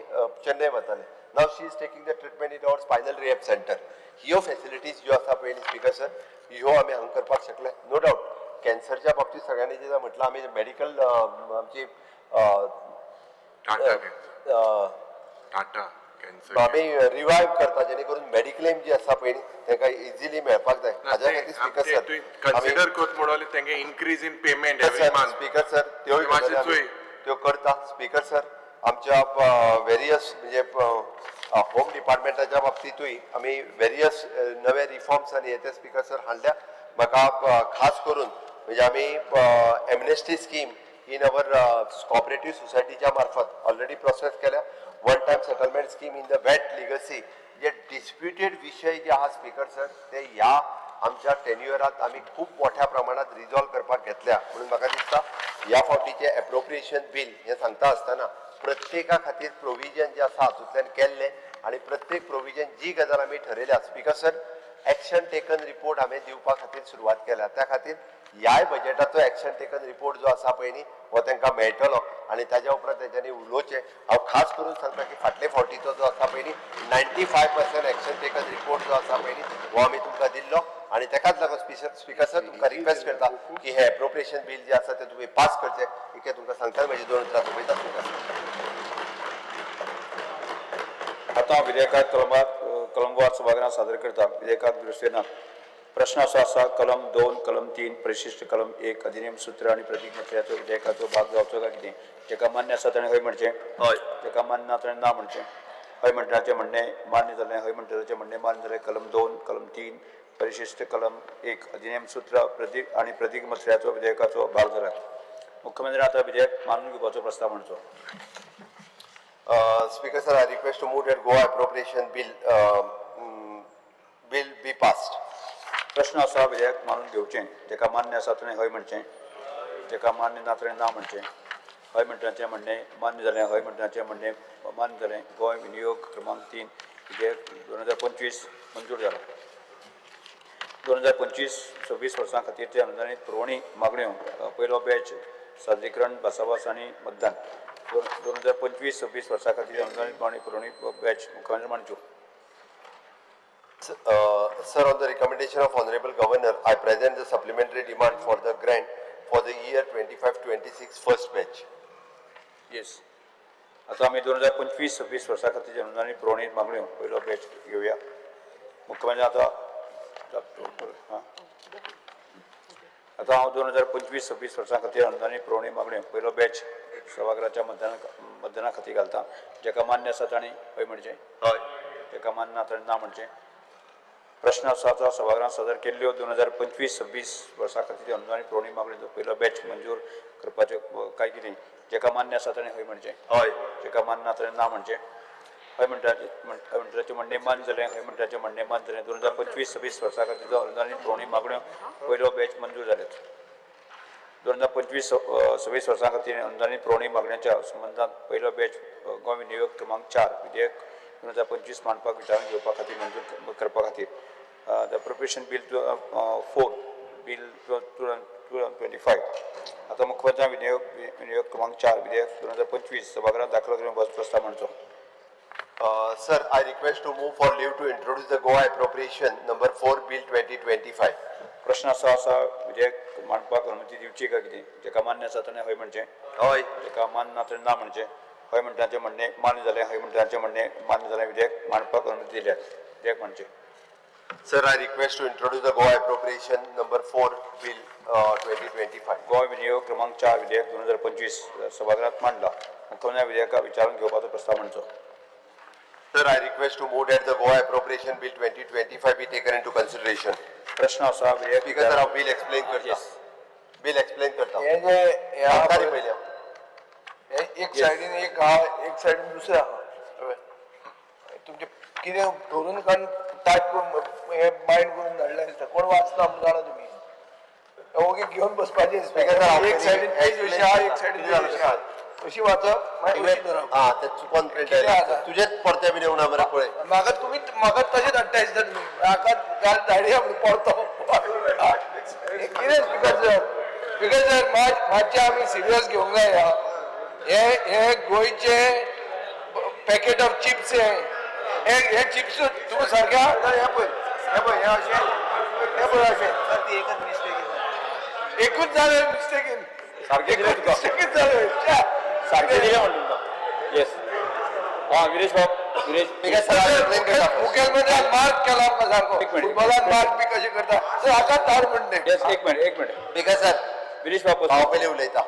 चेन्नय वताले. Now she is taking the treatment in our spinal rehab centre. ह्यो फेसिलिटीज ज्यो आसा पळय स्पीकर सर, ह्यो आमी हांगा करपाक शकले. नो डावट कॅन्सरच्या बाबतीत सगळ्यांनी जें म्हटलां, आमी मेडिकल आमची टाटा कॅन्सर आमी रिवायव करता जेणे करून मेडिक्लेम जी आसा पळय न्ही तांकां इजिली मेळपाक जाय. हाज्या खातीर स्पीकर सर कन्सिडर करता म्हणून तांकां increase in payment every month. Speaker sir, त्योय त्यो करता. स्पीकर सर, आमच्या वेरियस म्हणजे होम डिपार्टमेंटाच्या बाबतींतूय आमी वेरियस नवे रिफॉर्म्स आनी हे ते स्पीकर सर हाडल्या. म्हाका खास करून म्हणजे आमी amnesty scheme in our cooperative सोसायटीच्या मार्फत ऑलरेडी प्रोसेस केल्या. One time settlement scheme in the wet legacy J disputed विशय जे आहा स्पीकर सर, ते ह्या आमच्या टेन्युअरात आमी खूब मोठ्या प्रमाणात रिजॉल्व करपाक घेतल्या. म्हणून म्हाका दिसता ह्या फावटीचें एप्रोप्रिएशन बील हें सांगता आसतना प्रत्येका खातीर प्रोविजन जे आसा हातूंतल्यान केल्लें आनी प्रत्येक प्रोविजन जी गजाल आमी ठरयल्या speaker sir, action taken report हांवें दिवपा खातीर सुरवात केल्या. त्या खातीर ह्याय बजेटाचो एक्शन टेकन रिपोर्ट जो आसा पळय न्ही हो तांकां मेळटलो आनी ताज्या उपरांत तेंच्यांनी उलोवचें. हांव खास करून सांगता की फाटले फावटीचो जो आसा पळय न्ही 95% एक्शन टेकन रिपोर्ट जो आसा पळय न्ही हो आमी तुमकां दिल्लो आनी ताकाच लागून स्पीकर सर तुमकां रिक्वेस्ट करता की हें एप्रोप्रिएशन बील जें आसा तें तुमी पास करचें. इतकें तुमकां सांगता, म्हजी 2 उतरां सोंपयता स्पीकर सर. आतां विधेयकात कलमवार सभागृहात सादर करता. विधेयकात दुरुस्ती ना. प्रश्न असो आसा, कलम 2, कलम 3, परिशिष्ट कलम 1 अधिनियम सूत्र आनी प्रतीक मथळ्याचो विधेयकाचो भाग जावचो काय कितें? जेका मान्य आसा ताणें हय म्हणचें, हय. जेका मान्य ना ताणें ना म्हणचें. हय म्हणटाचें म्हणणें मान्य जालें, हय म्हणटाचें म्हणणें मान्य जालें. कलम 2, कलम 3, परिशिष्ट कलम 1 अधिनियम सूत्र प्रतीक आनी प्रतीक मथळ्याचो विधेयकाचो भाग जाला. मुख्यमंत्री आतां विधेयक मानून घेवपाचो प्रस्ताव मांडचो. Speaker sir, I request to move that Goa appropriation bill be passed. प्रश्न आसा विधेयक मानून घेवचें. जेका मान्य आसा ताणें हय म्हणचें, जेका मान्य ना ताणें ना म्हणचें. हय म्हणटाचें म्हणणें मान्य जालें, हय म्हणटाचें म्हणणें मान्य जालें. गोंय विनियोग क्रमांक 3 विधेयक 2025 मंजूर जाला. 2025-26 वर्सां खातीरचे अनुदानीत पुरवणी मागण्यो पयलो बॅच सादरीकरण भासाभास आनी मतदान. 2025-26 वर्सां खातीर अनुदानीत मागणी पुरवणी बॅच मुख्यमंत्री मांडच्यो. Sir, on the recommendation of Honorable Governor, I present the supplementary demand for the grant for the year 25-26 first batch. Yes. आतां आमी 2025-26 वर्सां खातीर अनुदानीत पुरवणी मागण्यो पयलो बॅच घेवया. मुख्यमंत्री आतां आतां हांव 2025-26 वर्सां खातीर अनुदानीत पुरवणी मागण्यो पयलो बॅच सभागृहाच्या मतदाना खातीर घालता. जेका मान्य आसा तांणी हय म्हणचें, हय. जेका जेका मान्य ना ताणें ना म्हणचें. प्रश्न आसा तो सभागृहांत सादर केल्ल्यो 2025-26 वर्सा खातीर अनुदानीत पुरवणी मागणीचो पयलो बॅच मंजूर करपाचें काय कितें, जेका मान्य आसा ताणें हय म्हणचें. हय. जेका मान्य ना ताणें ना म्हणचें. हय म्हणटाचें म्हणणें मान्य जालें. हय म्हणटाचें म्हणणें मान्य जालें. 2025-26 वर्सा खातीर अनुदानीत पुरवणी मागण्यो पयलो बॅच मंजूर जाल्यात. 2025-26 वर्सां खातीर अनुदानीत पुरवणी मागण्यांच्या संबंदांत पयलो बॅच गोंय विनियोग क्रमांक 4 विधेयक 2025 मांडपाक विचारांत घेवपा खातीर मंजूर करपा खातीर the appropriation bill 4 bill 2025. आतां मुख्यमंत्र्यान विनियोग क्रमांक 4 विधेयक 2025 सभागृहांत दाखल करून प्रस्ताव मांडचो. Sir, I request to move for leave to introduce the Goa Appropriation Number 4 Bill 2025. प्रश्न आसा असा विधेयक मांडपाक अनुमती दिवची काय कितें, जेका मान्य आसा ताणें हय म्हणचें. हय. जेका मान्य ना ताणें ना म्हणचें. हय म्हणटाचें म्हणणें मान्य जालें. हय म्हणटाचें म्हणणें मान्य जालें. विधेयक मांडपाक अनुमती दिल्या. विधेयक मांडचें. Sir, I request to introduce the Goa Appropriation Number 4 Bill 2025. Goa विनियोग क्रमांक 4 विधेयक 2025 सभागृहात मांडला. मुख्यमंत्र्यान विधेयका विचारून घेवपाचो प्रस्ताव मांडचो. Sir, I request to move that the Goa Appropriation Bill 2025 be taken into consideration. प्रश्न आसा विधेयक Speaker sir, हांव बिल एक्सप्लेन करता. बिल एक्सप्लेन करता. हे जे हे आहा सांगता रे पळय, पयलें. हे एक सायडीन एक आहा, एक सायडीन दुसरें आहा. हय. तुमचें कितें धरून काडून टायप करून हे बायंड करून धाडलें दिसता. कोण वाचना म्हूण जाणा तुमी. ओगी घेवन बसपाचें. Speaker sir, हांव एक सायडीन पेज अशी आहा, एक सायडीन पेज अशी आहा. अशी वाचप मागीर अशी धरप. हा ते चुकोन प्रिंट कितें आसा? तुजेच परते बीन येवना मरे पळय. म्हाका तुमी म्हाका तशें धाडटा दिसता तुमी. म्हाका काल धाडया म्हूण परतो. कितें स्पीकर सर, स्पीकर सर मातशें आमी सिरियस घेवंक जाय. हे हे गोंयचे पॅकेट ऑफ चिप्स हे हे चिप्स तुमी सारके आहा. हे पळय, हे पळय, हे अशें, हे पळय अशें. एकूच जालें मिस्टेकीन. सारकें दिलें तुका. मिस्टेकीन जालें. सारकें दिलें म्हणटा तुका. येस. हां विरेश बाब, विरेश. स्पीकर सर, हांव एक्सप्लेन करता. मुखेलमंत्र्यान मार्क केला आमकां सारको. एक मिनिट. फुटबॉलान मार्क बी कशें करता सर, हाका धाड म्हणटे. येस, एक मिनिट, एक मिनिट. स्पीकर सर, विरेश बाब, हांव पयलीं उलयता.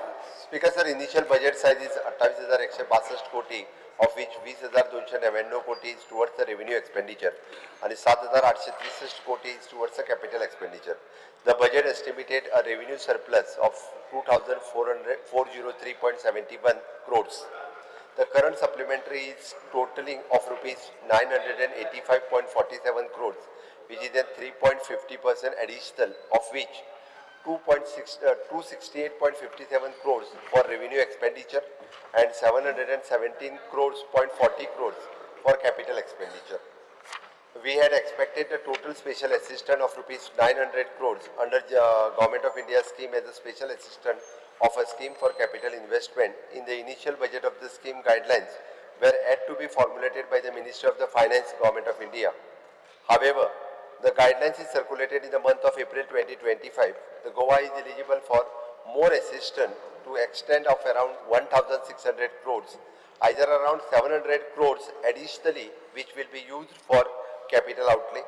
Speaker sir, initial budget size is 28,162 कोटी, ऑफ which 20,299 कोटी is towards the revenue expenditure आणि 7,863 कोटी is towards the capital expenditure. The budget estimated a revenue surplus of 2,403.71 crores. The current supplementary is totaling of rupees 985.47 crores, which is a 3.50% additional, of which 268.57 crores for revenue expenditure and 717 crores .40 crores for capital expenditure. We had expected a total special assistance of rupees 900 crores under the Government of India scheme as a special assistant of a scheme for capital investment. In the initial budget of the scheme, guidelines were had to be formulated by the Ministry of the Finance, Government of India. However, the guidelines is circulated in the month of April 2025. The Goa is eligible for more assistance to extent of around 1,600 crores, either around 700 crores additionally, which will be used for capital outlay.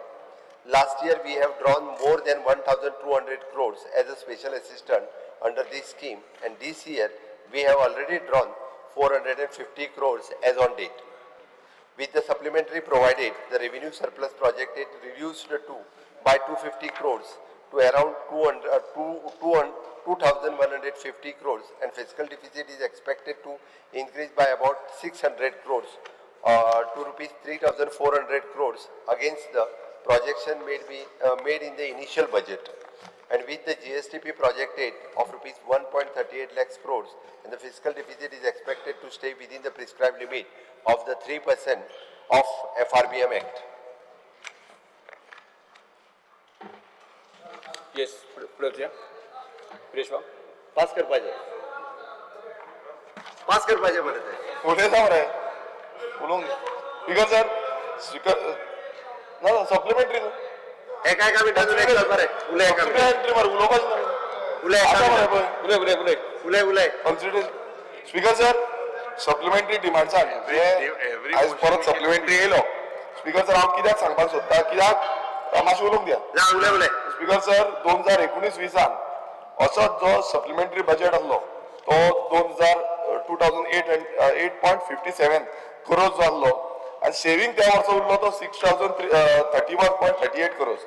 Last year, we have drawn more than 1,200 crores as a special assistant under this scheme, and this year, we have already drawn 450 crores as on date. With the supplementary provided, the revenue surplus projected reduced to by 250 crores to around 2,150 crores, and fiscal deficit is expected to increase by about 600 crores to rupees 3,400 crores against the projection made in the initial budget. And with the GSDP projected of rupees 1.38 lakhs crores, and the fiscal deficit is expected to stay within the prescribed limit of the 3% of FRBM Act. Yes, फुडें वचया. विरेश बाब. Pass करपाचें, pass करपाचें मरे ते. उलयता मरे, उलोवंक. Speaker sir, speaker ना, सप्लिमेंटरी. एका एका मिनटान उलय मरे, उलय एका मिनटान. सप्लिमेंटरी मरे, उलोवपाचें ना. उलय एका आसा मरे मिनटान. पळय. उलय, उलय, उलय. उलय, उलय. कन्सिडर स्पीकर सर, सप्लिमेंटरी डिमांड्सान आयज परत सप्लिमेंटरी येयलो. स्पीकर सर, हांव कित्याक सांगपाक सोदता, कित्याक मातशें उलोवंक दिया. ना, उलय, उलय. स्पीकर सर, 2019-20 असोच जो सप्लिमेंटरी बजेट आसलो तो दोन हजार 2008 and 8.57 crore जो आसलो आनी सेव्हिंग त्या वर्सा उरलो तो 6,031.38 crores.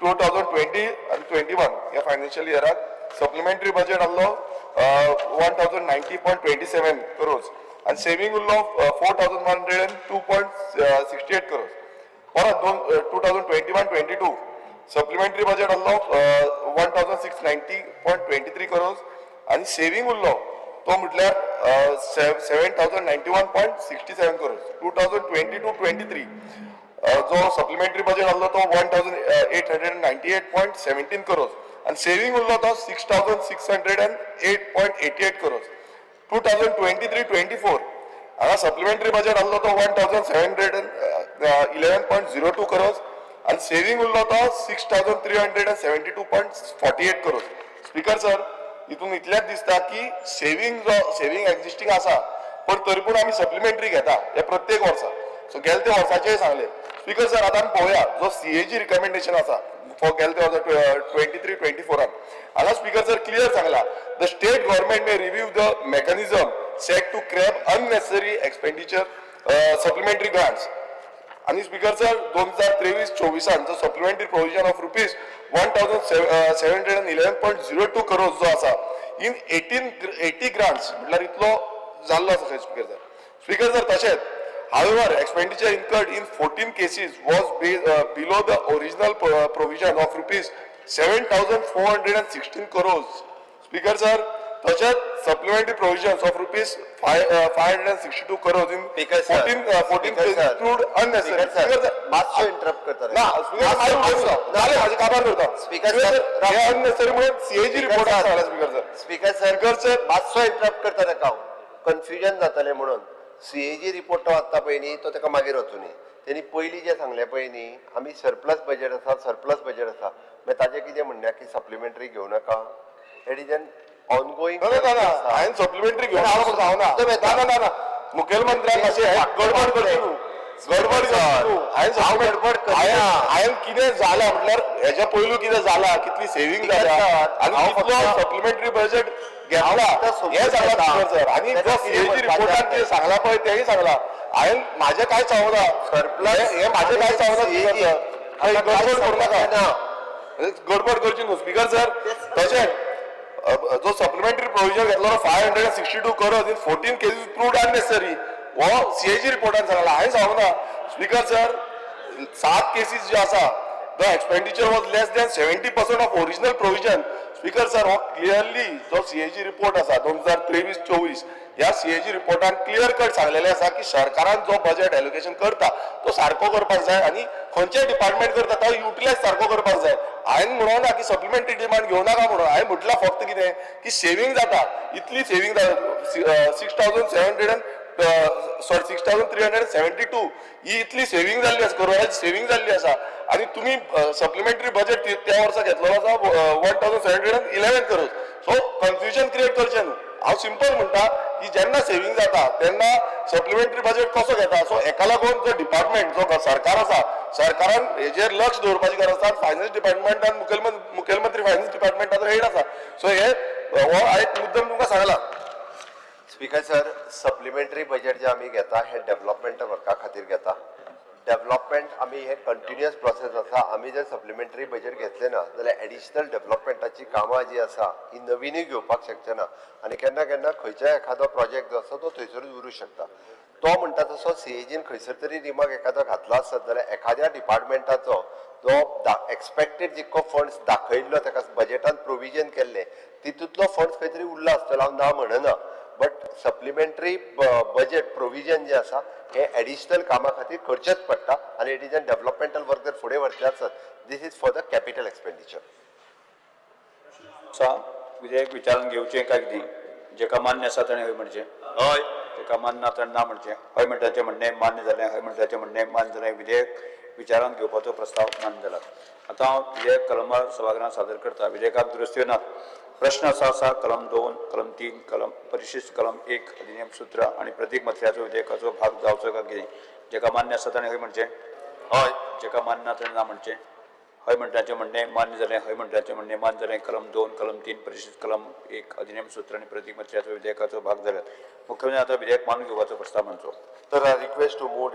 2020 आनी 21 ह्या फायनान्शियल इयराक सप्लिमेंटरी बजेट आहलो 1,090.27 crores आनी सेव्हिंग उरलो 4,102.68 crores. परत दोन 2021-22 सप्लिमेंटरी बजेट आहलो 1,690.23 crores आनी सेव्हिंग उरलो तो म्हटल्यार 7,091.67 crores. 2022-23 जो सप्लिमेंटरी बजेट आहलो तो 1,898.17 crores आनी सेव्हिंग उरलो तो 6,608.88 crores. 2023-24 हांगा सप्लिमेंटरी बजेट आहलो तो 1,711.02 crores आनी सेव्हिंग उरलो तो 6,372.48 crores. Speaker sir, हितून इतलेंच दिसता की सेव्हिंग जो सेव्हिंग एक्झिस्टींग आसा, पण तरी पूण आमी सप्लिमेंटरी घेता हे प्रत्येक वर्सा. सो गेले ते वर्साचेय सांगले. स्पीकर सर, आतां आमी पळोवया जो सीएजी रिकमेंडेशन आसा फॉर गेले ते वर्सा 23-24 हांगा स्पीकर सर क्लियर सांगला, the state government may review the mechanism set to curb unnecessary expenditure supplementary grants. आणि स्पीकर सर, 2023-24 जो supplementary provision of rupees 1,711.02 crore जो आसा इन 1880 ग्रांट्स म्हटल्यार इतलो जाल्लो आसा स्पीकर सर. स्पीकर सर, तशेंच however expenditure incurred in 14 cases was below the original provision of rupees 7,416 crores. Speaker sir, तशेंच supplementary provisions of rupees 562 crores in 14 proved unnecessary. मातसो interrupt करता. ना स्पीकर, जालें म्हाजें, काबार करता. स्पीकर सर, हे अननेसेसरी म्हणून सीएजी रिपोर्ट सांगला speaker sir. Speaker sir, मातसो इंटरप्ट करता ताका हांव, कन्फ्युजन जातलें म्हणून. सीएजी रिपोर्ट तो आत्तां पळय न्ही, तो ताका मागीर वचुनी. तेणी पयलीं जें सांगलें पळय न्ही, आमी सरप्लस बजेट आसा, सरप्लस बजेट आसा, मागीर ताजें कितें म्हणणें की सप्लिमेंटरी घेवं नाका. It is an ongoing. ना ना ना, हांवें सप्लिमेंटरी घेवन हांव सांगना. ना ना ना, मुखेलमंत्र्याक अशें गडबड करची न्हू, गडबड करची न्हू. हांवें गडबड हांवें कितें जालां म्हटल्यार हेच्या पयलू कितें जालां, कितली सेव्हिंग जाल्या आनी कितलो सप्लिमेंटरी बजेट घेतला हें सांगलां स्पीकर सर. आनी जो सीएजी रिपोर्टान कितें सांगलां पळय तेंय सांगलां. हांवें म्हाजें कांय सांगना, हें म्हाजें कांय सांगना स्पीकर सर. गडबड करूं नाका, गडबड करची न्हू स्पीकर सर. तशेंच जो सप्लिमेंटरी प्रोविजन घेतलो 562 crores in 14 cases proved unnecessary हो सीएजी रिपोर्टान सांगला, हांवें सांगूना. स्पीकर सर, 7 केसीस जे आसा the expenditure was less than 70% of original provision. Speaker sir, हो क्लियरली जो सीएजी रिपोर्ट आसा 2023-24 ह्या सीएजी रिपोर्टान क्लियर कट सांगलेलें आसा की सरकारान जो बजेट एलोकेशन करता तो सारको करपाक जाय आनी खंयचेय डिपार्टमेंट करता तो युटिलायज सारको करपाक जाय. हांवें म्हणूना की सप्लिमेंटरी डिमांड घेवं नाका म्हणून, हांवें म्हटलां फक्त कितें की सेव्हिंग जाता, इतली सेव्हिंग जाता 6,372 ही इतली सेव्हिंग जाल्ली आसा, करोडाची सेव्हिंग जाल्ली आसा. आनी तुमी सप्लिमेंटरी बजेट त्या वर्सा घेतलेलो आसा 1,711 करोड. सो कन्फ्युजन क्रिएट करचें न्हू. हांव सिंपल म्हणटा की जेन्ना सेव्हिंग जाता तेन्ना सप्लिमेंटरी बजेट कसो घेता. सो हेका लागून जो डिपार्टमेंट जो सरकार आसा, सरकारान हेजेर लक्ष दवरपाची गरज आसा. फायनान्स डिपार्टमेंटान मुखेलमंत्री फायनान्स डिपार्टमेंटाचो हेड आसा. सो हे हो एक मुद्दम तुमकां सांगला. स्पीकर सर, सप्लिमेंटरी बजेट जे आमी घेता हे डेव्हलपमेंट वर्का खातीर घेता. डेव्हलपमेंट आमी हे कंटिन्युअस प्रोसेस आसा. आमी जर सप्लिमेंटरी बजेट घेतले ना जाल्यार एडिशनल डेव्हलपमेंटाची कामां जी आसा ही नवीनूय घेवपाक शकचे ना आनी केन्ना केन्ना खंयच्याय एखादो प्रोजेक्ट जो आसा तो थंयसरूच उरूंक शकता. तो म्हणटा तसो सीएजीन खंयसर तरी रिमार्क एखादो घातलो आसत जाल्यार एखाद्या डिपार्टमेंटाचो जो एक्सपेक्टेड जितको फंड्स दाखयल्लो ताका बजेटान प्रोविजन केल्ले तितूंतलो फंड्स खंय तरी उरला आसतलो, हांव ना म्हणना, बट सप्लिमेंटरी बजेट प्रोविजन जे आसा हे एडिशनल कामा खातीर करचेच पडटा आनी it is an developmental work जर फुडें व्हरचें आसत, this is for the capital expenditure. विधेयक विचारून घेवचें काय कितें, जेका मान्य आसा ताणें हय म्हणचें, हय, जेका मान्य ना ताणें ना म्हणचें. हय म्हणटाचें म्हणणें मान्य जालें, हय म्हणटाचें म्हणणें मान्य जालें. विधेयक विचारांत घेवपाचो प्रस्ताव मान्य जाला. आतां हांव विधेयक कलमार सभागृहांत सादर करता. विधेयकाक दुरुस्त्यो नात. प्रश्न असा आसा कलम 2, कलम 3, कलम परिशिष्ट कलम 1 अधिनियम सूत्र आनी प्रतीक मथळ्याचो विधेयकाचो भाग जावचो काय कितें, जेका मान्य आसा ताणें हय म्हणचें, हय, जेका मान्य ना ताणें ना म्हणचें. हय म्हणटाचें म्हणणें मान्य जालें. हय म्हणटाचें म्हणणें मान्य जालें. कलम 2, कलम 3, परिशिष्ट कलम 1 अधिनेम सूत्र आनी प्रतीक मत्र्याचो विधेयकाचो भाग जाल्यात. मुख्यमंत्री आतां विधेयक मानून घेवपाचो प्रस्ताव मांडचो. Sir, I request to move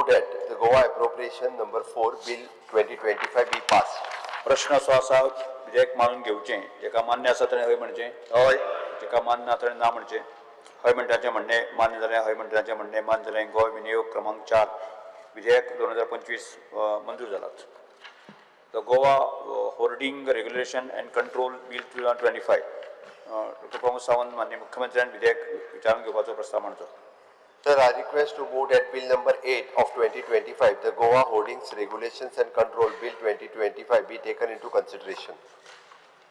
that the Goa Appropriation Number 4 Bill 2025 be passed. प्रश्न असो आसा, विधेयक मानून घेवचें. जेका मान्य आसा ताणें हय म्हणचें, हय. जेका मान्य ना ताणें ना म्हणचें. हय म्हणटाचें म्हणणें मान्य जालें. हय म्हणटाचें म्हणणें मान्य जालें. गोंय विनियोग क्रमांक 4 विधेयक 2025 मंजूर जालात. The Goa Hoarding Regulation and Control Bill 2025, doctor Pramod Sawant माननीय मुख्यमंत्र्यान विधेयक विचारून घेवपाचो प्रस्ताव मांडचो. Sir, I request to move that Bill Number 8 of 2025, the Goa Hoardings Regulations and Control Bill 2025 be taken into consideration.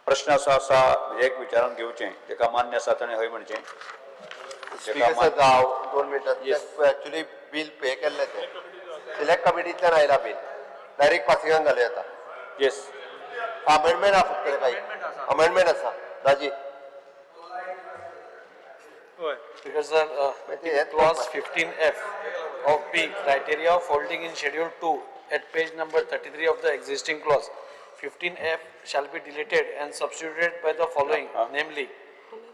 प्रश्न असो आसा, विधेयक विचारून घेवचें. जेका मान्य आसा ताणें हय म्हणचें. स्पीकर सर, हांव 2 मिनटां. एक्चुअली बील पे केल्लें तें सिलेक्ट कमिटींतल्यान आयला बील, डायरेक्ट पासिंगाक घालूं येता. येस. अमेंडमेंट आसा फक्त, काही अमेंडमेंट आसा दाजी. Because sir, clause 15F of B, criteria of holding in schedule 2 at page number 33 of the existing clause 15F shall be deleted and substituted by the following, namely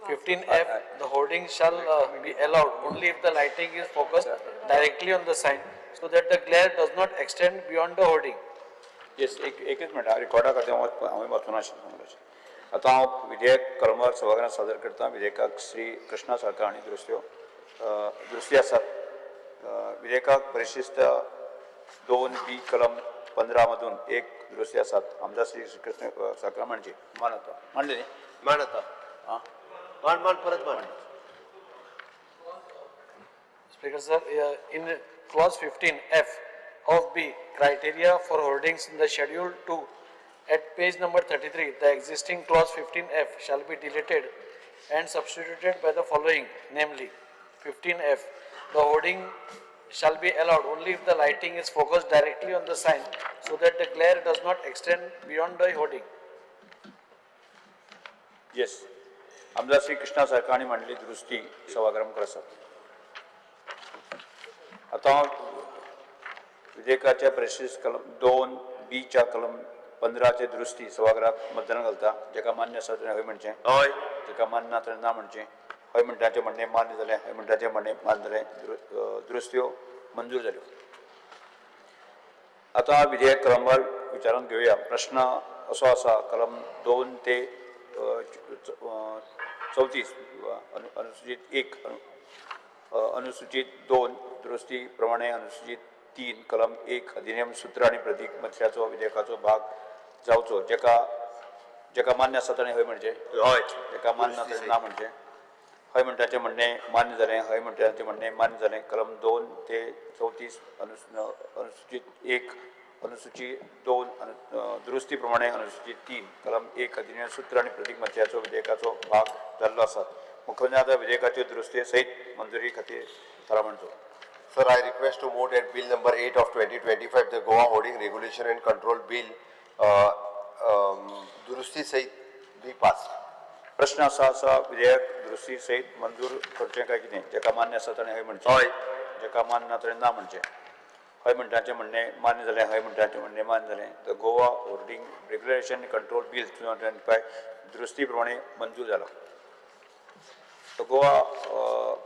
15F, the hoarding shall be allowed only if the lighting is focused directly on the sign so that the glare does not extend beyond the hoarding. Yes, एक एकच minute, रिकॉर्डा खातीर हांवें वाचूं नाशिल्लें. आतां हांव विधेयक कलमवार सभाघरांत सादर करता. विधेयकाक श्री कृष्णा साळकार हांणी दुरुस्ती आसात. विधेयकाक परिशिष्ट 2 बी कलम 15 मधून 1 दुरुस्ती आसात. आमदार श्री कृष्ण साळकार म्हणजे मान आता मांडले न्ही? मान आता. आं, मान मान परत मान. Speaker sir, in clause 15F of B, criteria for hoardings in the schedule 2 at page number 33, the existing clause 15F shall be deleted and substituted by the following, namely 15F, the hoarding shall be allowed only if the lighting is focused directly on the sign so that the glare does not extend beyond the hoarding. Yes. आमदार श्री कृष्णा साळकार हांणी मांडली दुरुस्ती सभागृहाक आसात. आतां विधेयकाच्या परिशिष्ट कलम 2 बीच्या कलम 15 दुरुस्ती सभागृहाक मतदान घालता. जेका मान्य आसा ताणें हय म्हणचें, हय. जेका मान्य ना ताणें ना म्हणचें. हय म्हणटाचें म्हणणें मान्य जालें. हय म्हणटाचें म्हणणें मान्य जालें. दुरुस्त्यो मंजूर जाल्यो. आतां विधेयक कलमवार विचारांत घेवया. प्रश्न असो आसा, कलम 2 ते 34 अनुसूचित 1 अनुसूचित 2 दुरुस्ती प्रमाणे अनुसूचित 3 कलम 1 अधिनियम सूत्र आनी प्रतीक मत्र्याचो विधेयकाचो भाग जावचो. जेका जेका मान्य आसा ताणें हय म्हणचें, हय. जेका मान्य ना ताणें ना म्हणचें. हय म्हणटाचें म्हणणें मान्य जालें. हय म्हणटाचें म्हणणें मान्य जालें. कलम 2 ते 34 अनुसूचित 1 अनुसूची 2 दुरुस्ती प्रमाणे अनुसूचित 3 कलम 1 अधिनियम सूत्र आनी प्रतीक मत्र्याचो विधेयकाचो भाग जाल्लो आसा. मुख्यमंत्री आतां विधेयकाचे दुरुस्ती सयत मंजुरी खातीर थाराव मांडचो. Sir, I request to move that Bill Number 8 of 2025, the Goa Hoarding Regulation and Control Bill, दुरुस्ती सहित be passed. प्रश्न आसा आसा विधेयक दुरुस्ती सयत मंजूर करचें काय कितें? जेका मान्य आसा ताणें हय म्हणचें, हय. जेका मान्य ना ताणें ना म्हणचें. हय म्हणटाचें म्हणणें मान्य जालें. हय म्हणटाचें म्हणणें मान्य जालें. The Goa Hoarding Regulation Control Bill 2025 दुरुस्ती प्रमाणे मंजूर जाला. The Goa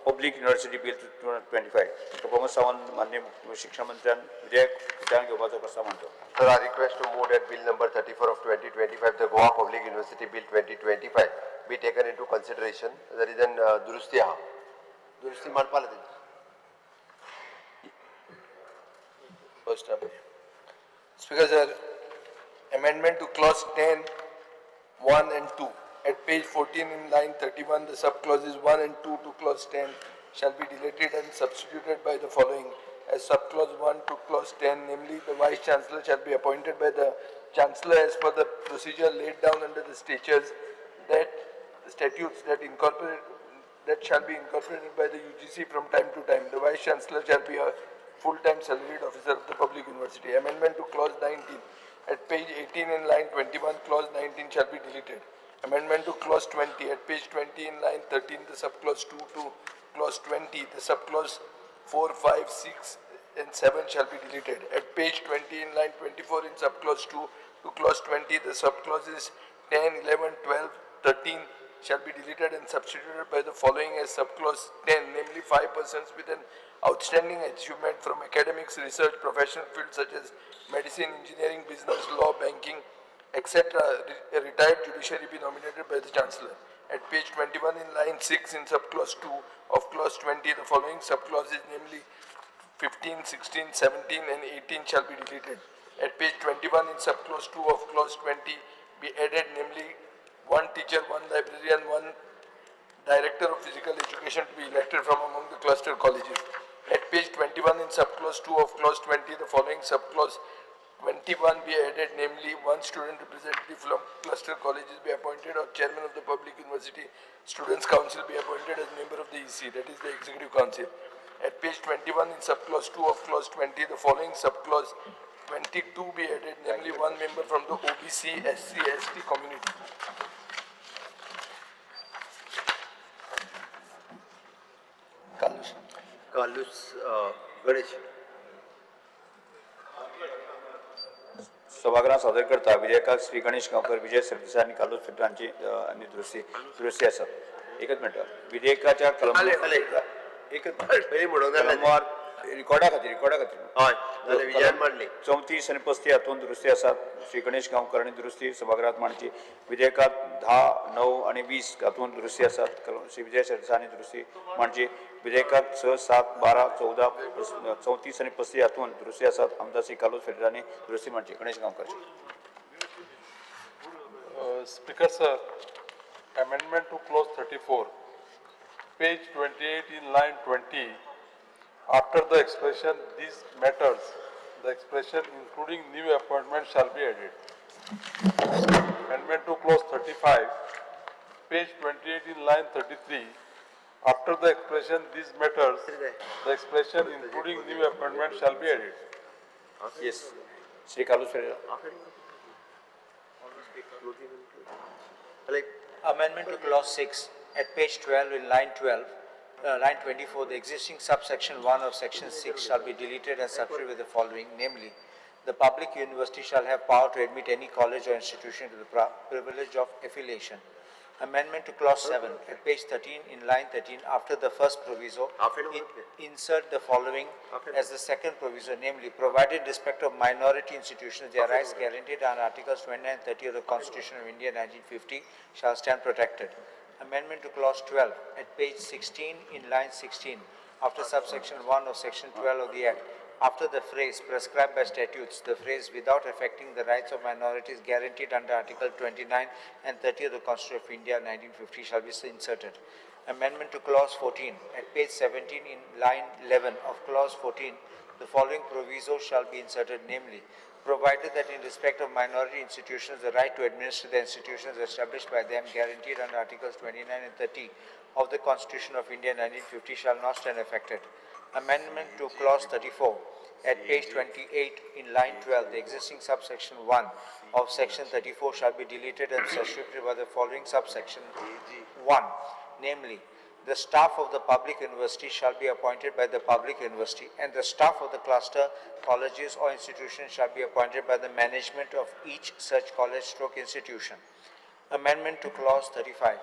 Public University Bill 2025, doctor Pramod Sawant माननीय शिक्षण मंत्र्यान विधेयक विचारांत घेवपाचो प्रस्ताव मांडचो. Sir, I request to move that Bill Number 34 of 2025, the Goa Public University Bill 2025 be taken into consideration. There is an दुरुस्ती आहा. दुरुस्ती मांडपाक जाय. First time. Speaker sir, amendment to clause 10, 1 and 2. At page 14 in line 31, the subclauses 1 and 2 to clause 10 shall be deleted and substituted by the following. As subclause 1 to clause 10, namely the Vice Chancellor shall be appointed by the Chancellor as per the procedure laid down under the statutes that incorporate that shall be incorporated by the UGC from time to time. The Vice Chancellor shall be a full-time salaried officer of the public university. Amendment to clause 19. At page 18 in line 21, clause 19 shall be deleted. Amendment to clause 20. At page 20 in line 13, the subclause 2 to clause 20, the subclause 4, 5, 6, and 7 shall be deleted. At page 20 in line 24 in subclause 2, to clause 20, the subclauses 10, 11, 12, 13 shall be deleted and substituted by the following as subclause 10, namely 5 persons with an outstanding achievement from academics, research, professional fields such as medicine, engineering, business, law, banking, etc., retired judiciary be nominated by the Chancellor. At page 21 in line 6 in subclause 2 of clause 20, the following subclauses, namely 15, 16, 17 and 18 shall be deleted. At page 21 in subclause 2 of clause 20 be added, namely 1 teacher, 1 librarian, 1 director of physical education to be elected from among the cluster colleges. At page 21 in subclause 2 of clause 20, the following subclause 21 be added, namely 1 student representative from cluster colleges be appointed or chairman of the public university students council be appointed as member of the EC, that is the executive council. At page 21 in subclause 2 of clause 20, the following subclause 22 be added, namely 1 member from the OBC, SC, ST community. Carlos Ganesh. सभागृहात सादर करता विधेयकाक श्री गणेश गांवकर, विजय सरदेसाय आनी कार्लूस फेरेरा हांची आनी दुरुस्ती आसा. एकच मिनट, विधेयकाच्या कलम एकच कलमवार रिकॉर्डा खातीर हय विजयान मांडली 34 आनी 35 हातूंत दुरुस्ती आसात. श्री गणेश गांवकर आनी दुरुस्ती सभागृहात मांडची. विधेयकात 10, 9 आनी 20 हातूंत दुरुस्ती आसात. श्री विजय सरदेसाय आनी दुरुस्ती मांडची. विधेयकात 6, 7, 12, 14, 34 आनी 35 हातूंत दुरुस्ती आसात. आमदार श्री कार्लूस फेरेरा हांणी दुरुस्ती मांडची. Ganesh Gaonkar. Speaker sir, amendment to clause 34, page 28 in line 20, after the expression these matters, the expression including new appointment shall be added. Amendment to clause 35, page 28 in line 33, after the expression these matters, the expression including new appointment shall be added. Yes, Shri Carlos Ferreira. Amendment to clause 6 at page 12 in line 12, line 24, the existing subsection 1 of section 6 shall be deleted and substituted with the following, namely, the public university shall have power to admit any college or institution to the privilege of affiliation. Amendment to clause 7 at page 13 in line 13, after the first proviso, insert the following as the second proviso, namely, provided respect of minority institutions, their rights guaranteed under Articles 29 and 30 of the Constitution of India 1950 shall stand protected. Amendment to clause 12 at page 16 in line 16, after subsection 1 of section 12 of the Act, after the phrase prescribed by statutes, the phrase without affecting the rights of minorities guaranteed under Article 29 and 30 of the Constitution of India 1950 shall be inserted. Amendment to clause 14 at page 17 in line 11 of clause 14, the following proviso shall be inserted, namely, provided that in respect of minority institutions, the right to administer the institutions established by them guaranteed under Articles 29 and 30 of the Constitution of India 1950 shall not stand affected. Amendment to clause 34 at page 28 in line 12, the existing subsection 1 of section 34 shall be deleted and substituted by the following subsection 1, namely, the staff of the public university shall be appointed by the public university, and the staff of the cluster colleges or institutions shall be appointed by the management of each such college stroke institution. Amendment to clause 35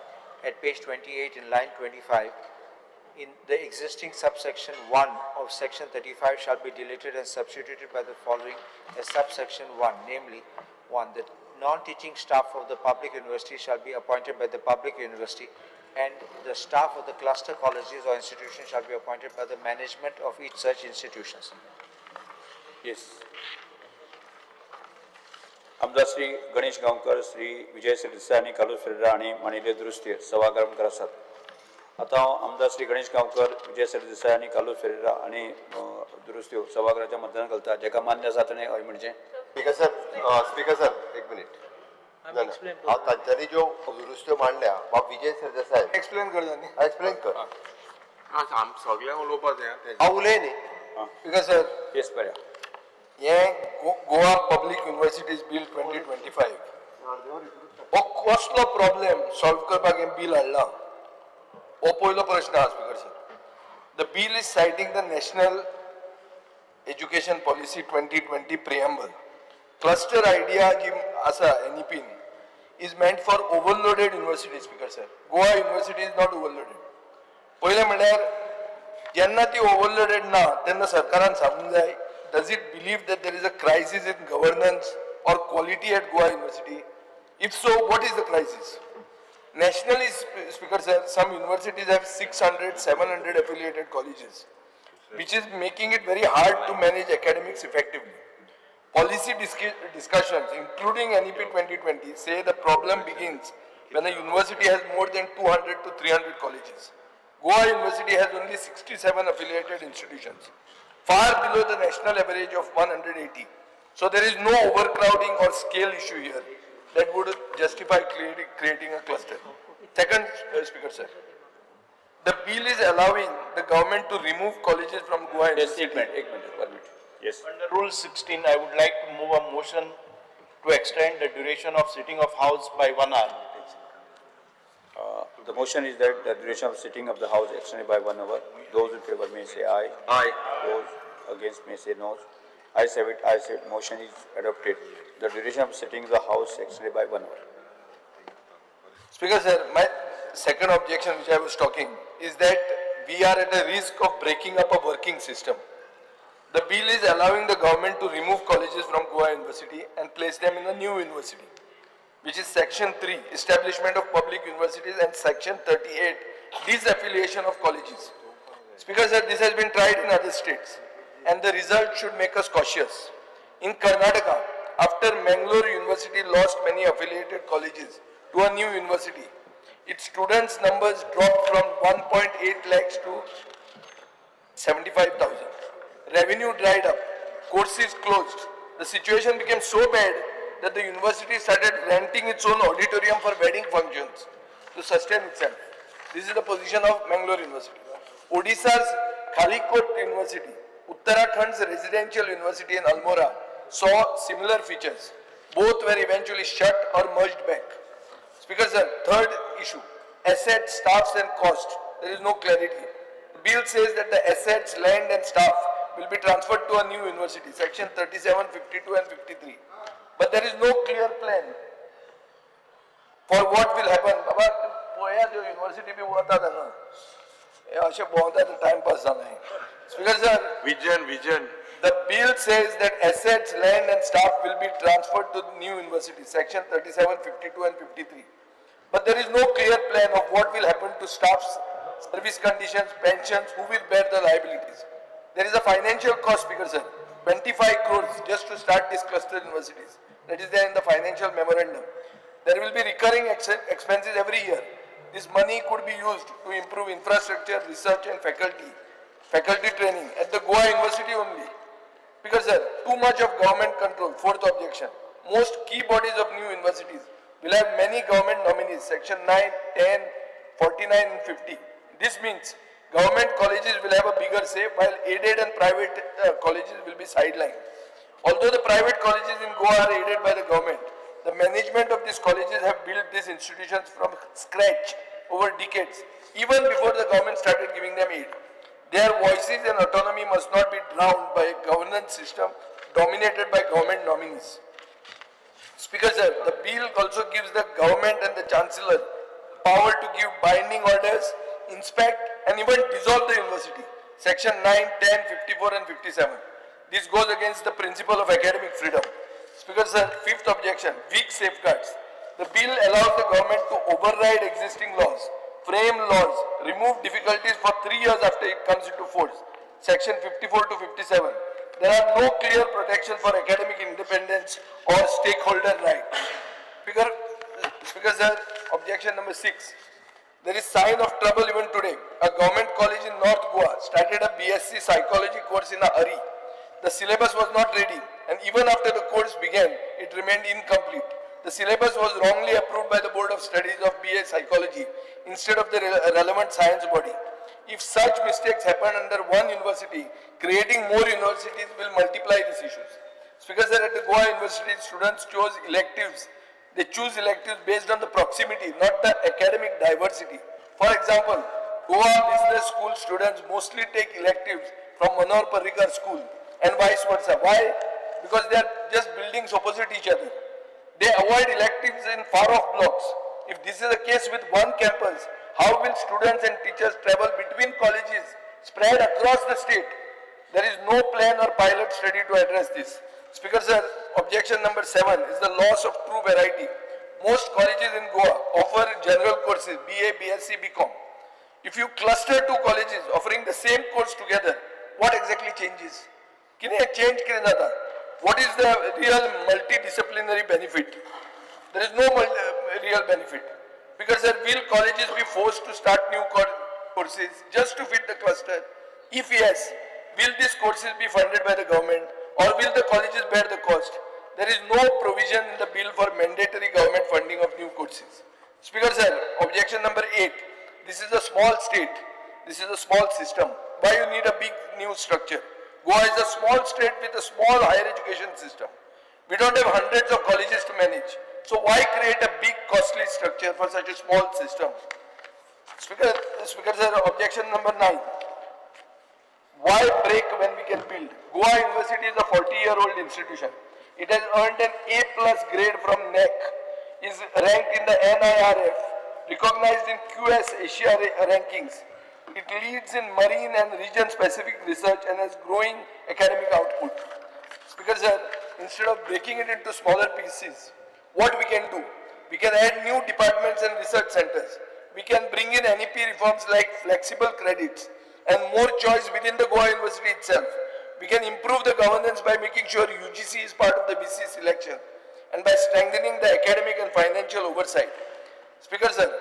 at page 28 in line 25, in the existing subsection 1 of section 35 shall be deleted and substituted by the following as subsection 1, namely, 1, the non-teaching staff of the public university shall be appointed by the public university, and the staff of the cluster colleges or institutions shall be appointed by the management of each such institutions. Yes. आमदार श्री गणेश गांवकर, श्री विजय सरदेसाय आनी कार्लूस फेरेरा हांणी मांडिल्ल्यो दुरुस्ती सभागृह आसात. आतां हांव आमदार श्री गणेश गांवकर, विजय सरदेसाय आनी कार्लूस फेरेरा हांणी दुरुस्त्यो सभागृहाच्या मतदान घालता. जेका मान्य आसा ताणें हय म्हणचें. स्पीकर सर, स्पीकर सर एक मिनीट. हांव तांच्यांनी ज्यो दुरुस्त्यो मांडल्या, बाब विजय सरदेसाय एक्सप्लेन कर न्ही, एक्सप्लेन कर. सगळ्यांक उलोवपाक जाय. हांव उलय न्ही. स्पीकर सर, येस बरें. हें गोवा पब्लीक युनिवर्सिटीज बील 2025 हो कसलो प्रॉब्लेम सॉल्व करपाक हें बील हाडलां हो पयलो प्रश्न आहा. Speaker sir, the bill is citing the National Education Policy 2020 preamble. Cluster idea जी आसा एनईपीन is meant for overloaded university, Speaker sir. Goa University is not overloaded. पयलें म्हणल्यार जेन्ना ती ओवरलोडेड ना तेन्ना सरकारान सांगूंक जाय, does it believe that there is a crisis in governance or quality at Goa University? If so, what is the crisis? Nationally, Speaker sir, some universities have 600, 700 affiliated colleges, which is making it very hard to manage academics effectively. Policy discussions, including NEP 2020, say the problem begins when a university has more than 200 to 300 colleges. Goa University has only 67 affiliated institutions, far below the national average of 180. So there is no overcrowding or scale issue here that would justify creating a cluster. Second, Speaker sir, the bill is allowing the government to remove colleges from Goa Yes, University. एक minute, एक minute, 1 minute. Yes. Under Rule 16, I would like to move a motion to extend the duration of sitting of House by 1 hour. The motion is that the duration of sitting of the House extended by 1 hour. Those in favor may say aye. Aye. Those against may say no. Ayes have it, ayes have it. Motion is adopted. The duration of sitting of the House extended by 1 hour. Speaker sir, my second objection which I was talking is that we are at a risk of breaking up a working system. The bill is allowing the government to remove colleges from Goa University and place them in a new university, which is Section 3, Establishment of Public Universities, and Section 38, Disaffiliation of Colleges. Speaker sir, this has been tried in other states, and the result should make us cautious. In Karnataka, after Mangalore University lost many affiliated colleges to a new university, its students' numbers dropped from 1.8 lakhs to 75,000. Revenue dried up, courses closed. The situation became so bad that the university started renting its own auditorium for wedding functions to sustain itself. This is the position of Mangalore University. Odisha's Khalikot University, Uttarakhand's residential university in Almora saw similar features. Both were eventually shut or merged back. Speaker sir, third issue, assets, staffs and cost. There is no clarity. The bill says that the assets, land and staff will be transferred to a new university, section 37, 52 and 53. But there is no clear plan for what will happen. Baba, पळया त्यो university बी वता हांगा. हे अशें भोंवता time pass जाला. Speaker sir, Vision. The bill says that assets, land and staff will be transferred to the new university, section 37, 52 and 53. But there is no clear plan of what will happen to staff's service conditions, pensions, who will bear the liabilities. There is a financial cost, Speaker sir, 25 crores just to start these cluster universities. That is there in the financial memorandum. There will be recurring expenses every year. This money could be used to improve infrastructure, research and faculty training at the Goa University only. Because sir, too much of government control, fourth objection. Most key bodies of new universities will have many government nominees, section 9, 10, 49 and 50. This means government colleges will have a bigger say while aided and private colleges will be sidelined. Although the private colleges in Goa are aided by the government, the management of these colleges have built these institutions from scratch over decades, even before the government started giving them aid. Their voices and autonomy must not be drowned by a governance system dominated by government nominees. Speaker sir, the bill also gives the government and the chancellor power to give binding orders, inspect and even dissolve the university. Section 9, 10, 54 and 57. This goes against the principle of academic freedom. Speaker sir, fifth objection, weak safeguards. The bill allows the government to override existing laws, frame laws, remove difficulties for 3 years after it comes into force. Section 54 to 57. There are no clear protection for academic independence or stakeholder rights. Speaker sir, objection number 6. There is sign of trouble even today. A government college in North Goa started a BSc psychology course in a hurry. The syllabus was not ready, and even after the course began, it remained incomplete. The syllabus was wrongly approved by the Board of Studies of BA Psychology instead of the relevant science body. If such mistakes happen under one university, creating more universities will multiply these issues. Speaker sir, at the Goa University, students chose electives. They choose electives based on the proximity, not the academic diversity. For example, Goa Business School students mostly take electives from Manohar Parrikar School and vice versa. Why? because they are just buildings opposite each other. They avoid electives in far off blocks. If this is the case with one campus, how will students and teachers travel between colleges spread across the state? There is no plan or pilot study to address this. Speaker sir, objection number 7 is the loss of true variety. Most colleges in Goa offer general courses, BA, BSc, BCom. If you cluster two colleges offering the same course together, what exactly changes? कितें change कितें जाता? What is the real multidisciplinary benefit? There is no real benefit. Because sir, will colleges be forced to start new courses just to fit the cluster? If yes, will these courses be funded by the government or will the colleges bear the cost? There is no provision in the bill for mandatory government funding of new courses. Speaker sir, objection number 8. This is a small state. This is a small system. Why you need a big new structure? Goa is a small state with a small higher education system. We don't have hundreds of colleges to manage. So why create a big costly structure for such a small system? Speaker sir, objection number 9. Why break when we can build? Goa University is a 40-year-old institution. It has earned an A+ grade from NEC, is ranked in the NIRF, recognized in QS Asia rankings. It leads in marine and region-specific research and has growing academic output. Speaker sir, instead of breaking it into smaller pieces, what we can do? We can add new departments and research centers. We can bring in NEP reforms like flexible credits and more choice within the Goa University itself. We can improve the governance by making sure UGC is part of the VC selection and by strengthening the academic and financial oversight. Speaker sir,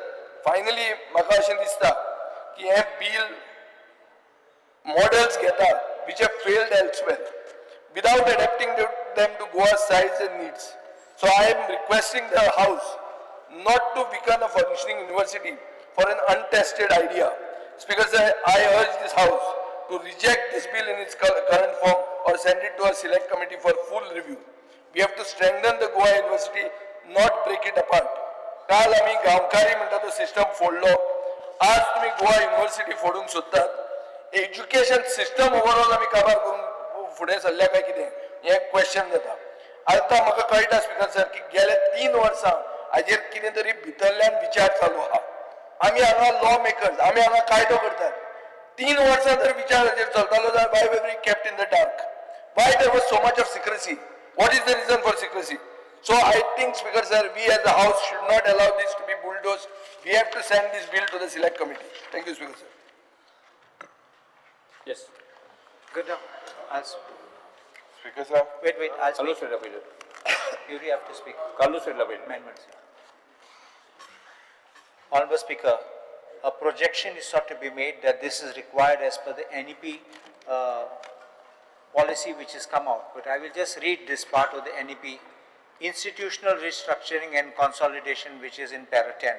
finally, म्हाका अशें दिसता की हें bill models घेता which have failed elsewhere without adapting them to Goa's size and needs. So I am requesting the House not to weaken a functioning university for an untested idea. Speaker sir, I urge this House to reject this bill in its current form or send it to a select committee for full review. We have to strengthen the Goa University, not break it apart. काल आमी गांवकारी म्हणटा तो system फोडलो, आज तुमी Goa university फोडूंक सोदतात. Education system overall आमी काबार करून फुडें सरल्या काय कितें हें क्वेश्चन जाता. आतां म्हाका कळटा स्पीकर सर की गेल्या 3 वर्सां हाजेर कितें तरी भितरल्यान विचार चालू आहा. आमी हांगा लॉ मेकर्स, आमी हांगा कायदो करतात. 3 वर्सां जर विचार हाजेर चलतालो जाल्यार why were we kept in the dark? Why there was so much of secrecy? What is the reason for secrecy? So I think, Speaker sir, we as a house should not allow this to be bulldozed. We have to send this bill to the select committee. Thank you, Speaker sir. Yes. Good. Speaker sir. Wait, wait. I'll Carlos speak. Ferreira. You have to speak. Carlos Ferreira. Amendments. Honorable Speaker, a projection is sought to be made that this is required as per the NEP policy which has come out. But I will just read this part of the NEP. Institutional restructuring and consolidation, which is in para 10.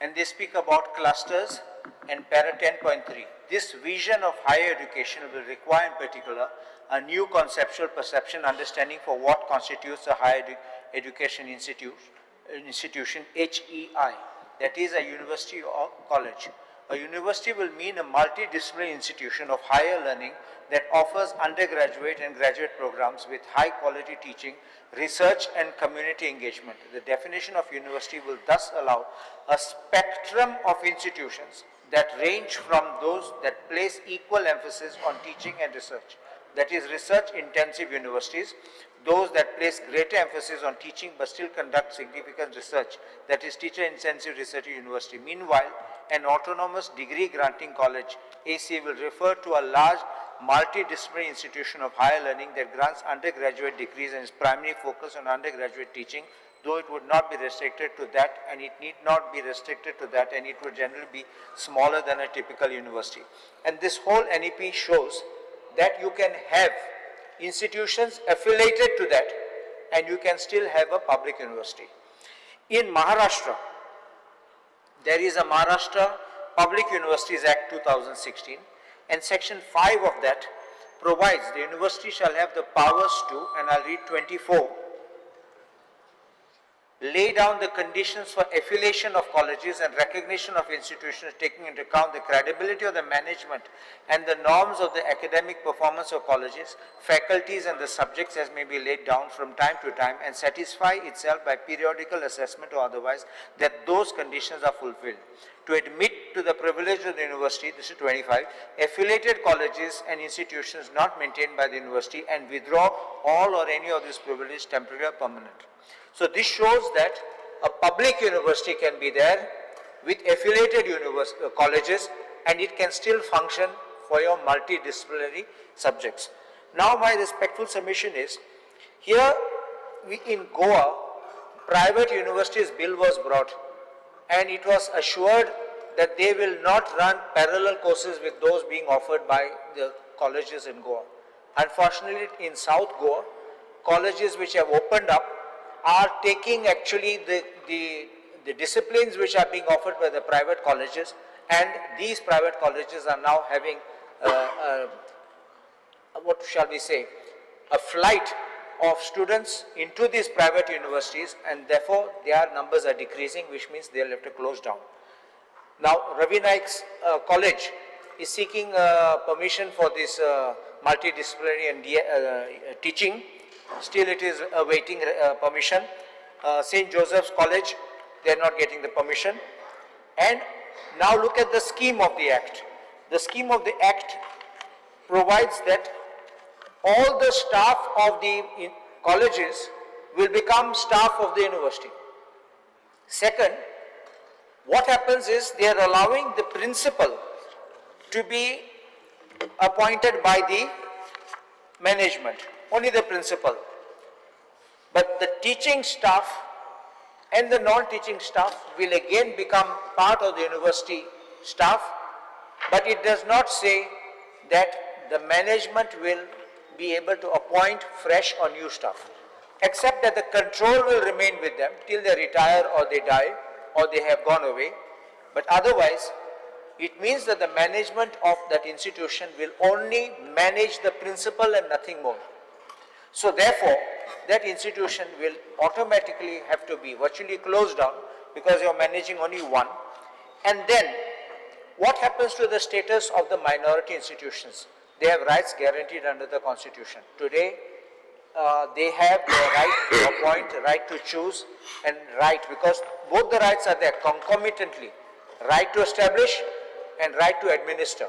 And they speak about clusters and para 10.3. This vision of higher education will require in particular a new conceptual perception understanding for what constitutes a higher education institution, HEI, that is a university or college. A university will mean a multidisciplinary institution of higher learning that offers undergraduate and graduate programs with high quality teaching, research and community engagement. The definition of university will thus allow a spectrum of institutions that range from those that place equal emphasis on teaching and research, that is research intensive universities, those that place greater emphasis on teaching but still conduct significant research, that is teacher intensive research university. Meanwhile, an autonomous degree granting college, AC, will refer to a large multidisciplinary institution of higher learning that grants undergraduate degrees and is primarily focused on undergraduate teaching, though it would not be restricted to that, and it need not be restricted to that, and it would generally be smaller than a typical university. And this whole NEP shows that you can have institutions affiliated to that, and you can still have a public university. In Maharashtra, there is a Maharashtra Public Universities Act 2016, and section 5 of that provides the university shall have the powers to, and I'll read 24, Lay down the conditions for affiliation of colleges and recognition of institutions, taking into account the credibility of the management and the norms of the academic performance of colleges, faculties and the subjects as may be laid down from time to time, and satisfy itself by periodical assessment or otherwise that those conditions are fulfilled. To admit to the privilege of the university, this is 25, affiliated colleges and institutions not maintained by the university, and withdraw all or any of this privilege, temporary or permanent. So this shows that a public university can be there with affiliated colleges, and it can still function for your multidisciplinary subjects. Now my respectful submission is, here we in Goa, private universities bill was brought, and it was assured that they will not run parallel courses with those being offered by the colleges in Goa. Unfortunately, in South Goa, colleges which have opened up are taking actually the disciplines which are being offered by the private colleges, and these private colleges are now having, what shall we say, a flight of students into these private universities, and therefore their numbers are decreasing, which means they will have to close down. Now, Ravi Naik's college is seeking permission for this multidisciplinary and teaching. Still it is awaiting permission. St. Joseph's College, they are not getting the permission. And now look at the scheme of the Act. The scheme of the Act provides that all the staff of the colleges will become staff of the university. Second, what happens is they are allowing the principal to be appointed by the management, only the principal. But the teaching staff and the non-teaching staff will again become part of the university staff, but it does not say that the management will be able to appoint fresh or new staff, except that the control will remain with them till they retire or they die or they have gone away. But otherwise, it means that the management of that institution will only manage the principal and nothing more. So therefore, that institution will automatically have to be virtually closed down because you are managing only one. And then, what happens to the status of the minority institutions? They have rights guaranteed under the Constitution. Today, they have the right to appoint, right to choose, and right, because both the rights are there concomitantly. Right to establish and right to administer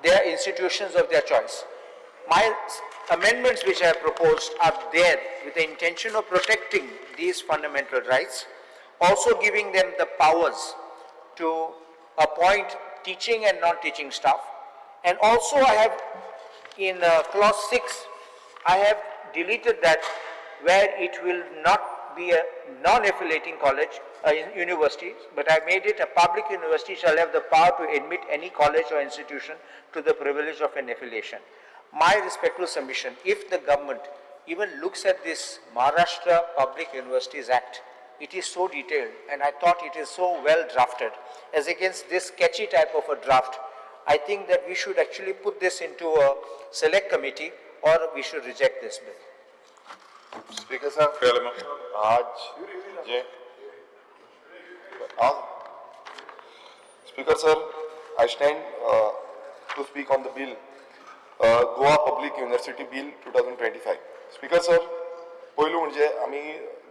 their institutions of their choice. My amendments which I have proposed are there with the intention of protecting these fundamental rights, also giving them the powers to appoint teaching and non-teaching staff. And also I have, in clause 6, I have deleted that where it will not be a non-affiliating college, university, but I made it a public university shall have the power to admit any college or institution to the privilege of an affiliation. My respectful submission, if the government even looks at this Maharashtra Public Universities Act, it is so detailed and I thought it is so well drafted, as against this sketchy type of a draft. I think that we should actually put this into a select committee or we should reject this bill. Speaker sir, आज जे Speaker sir, I stand to speak on the bill, Goa Public University Bill 2025. Speaker sir, पयलू म्हणजे आमी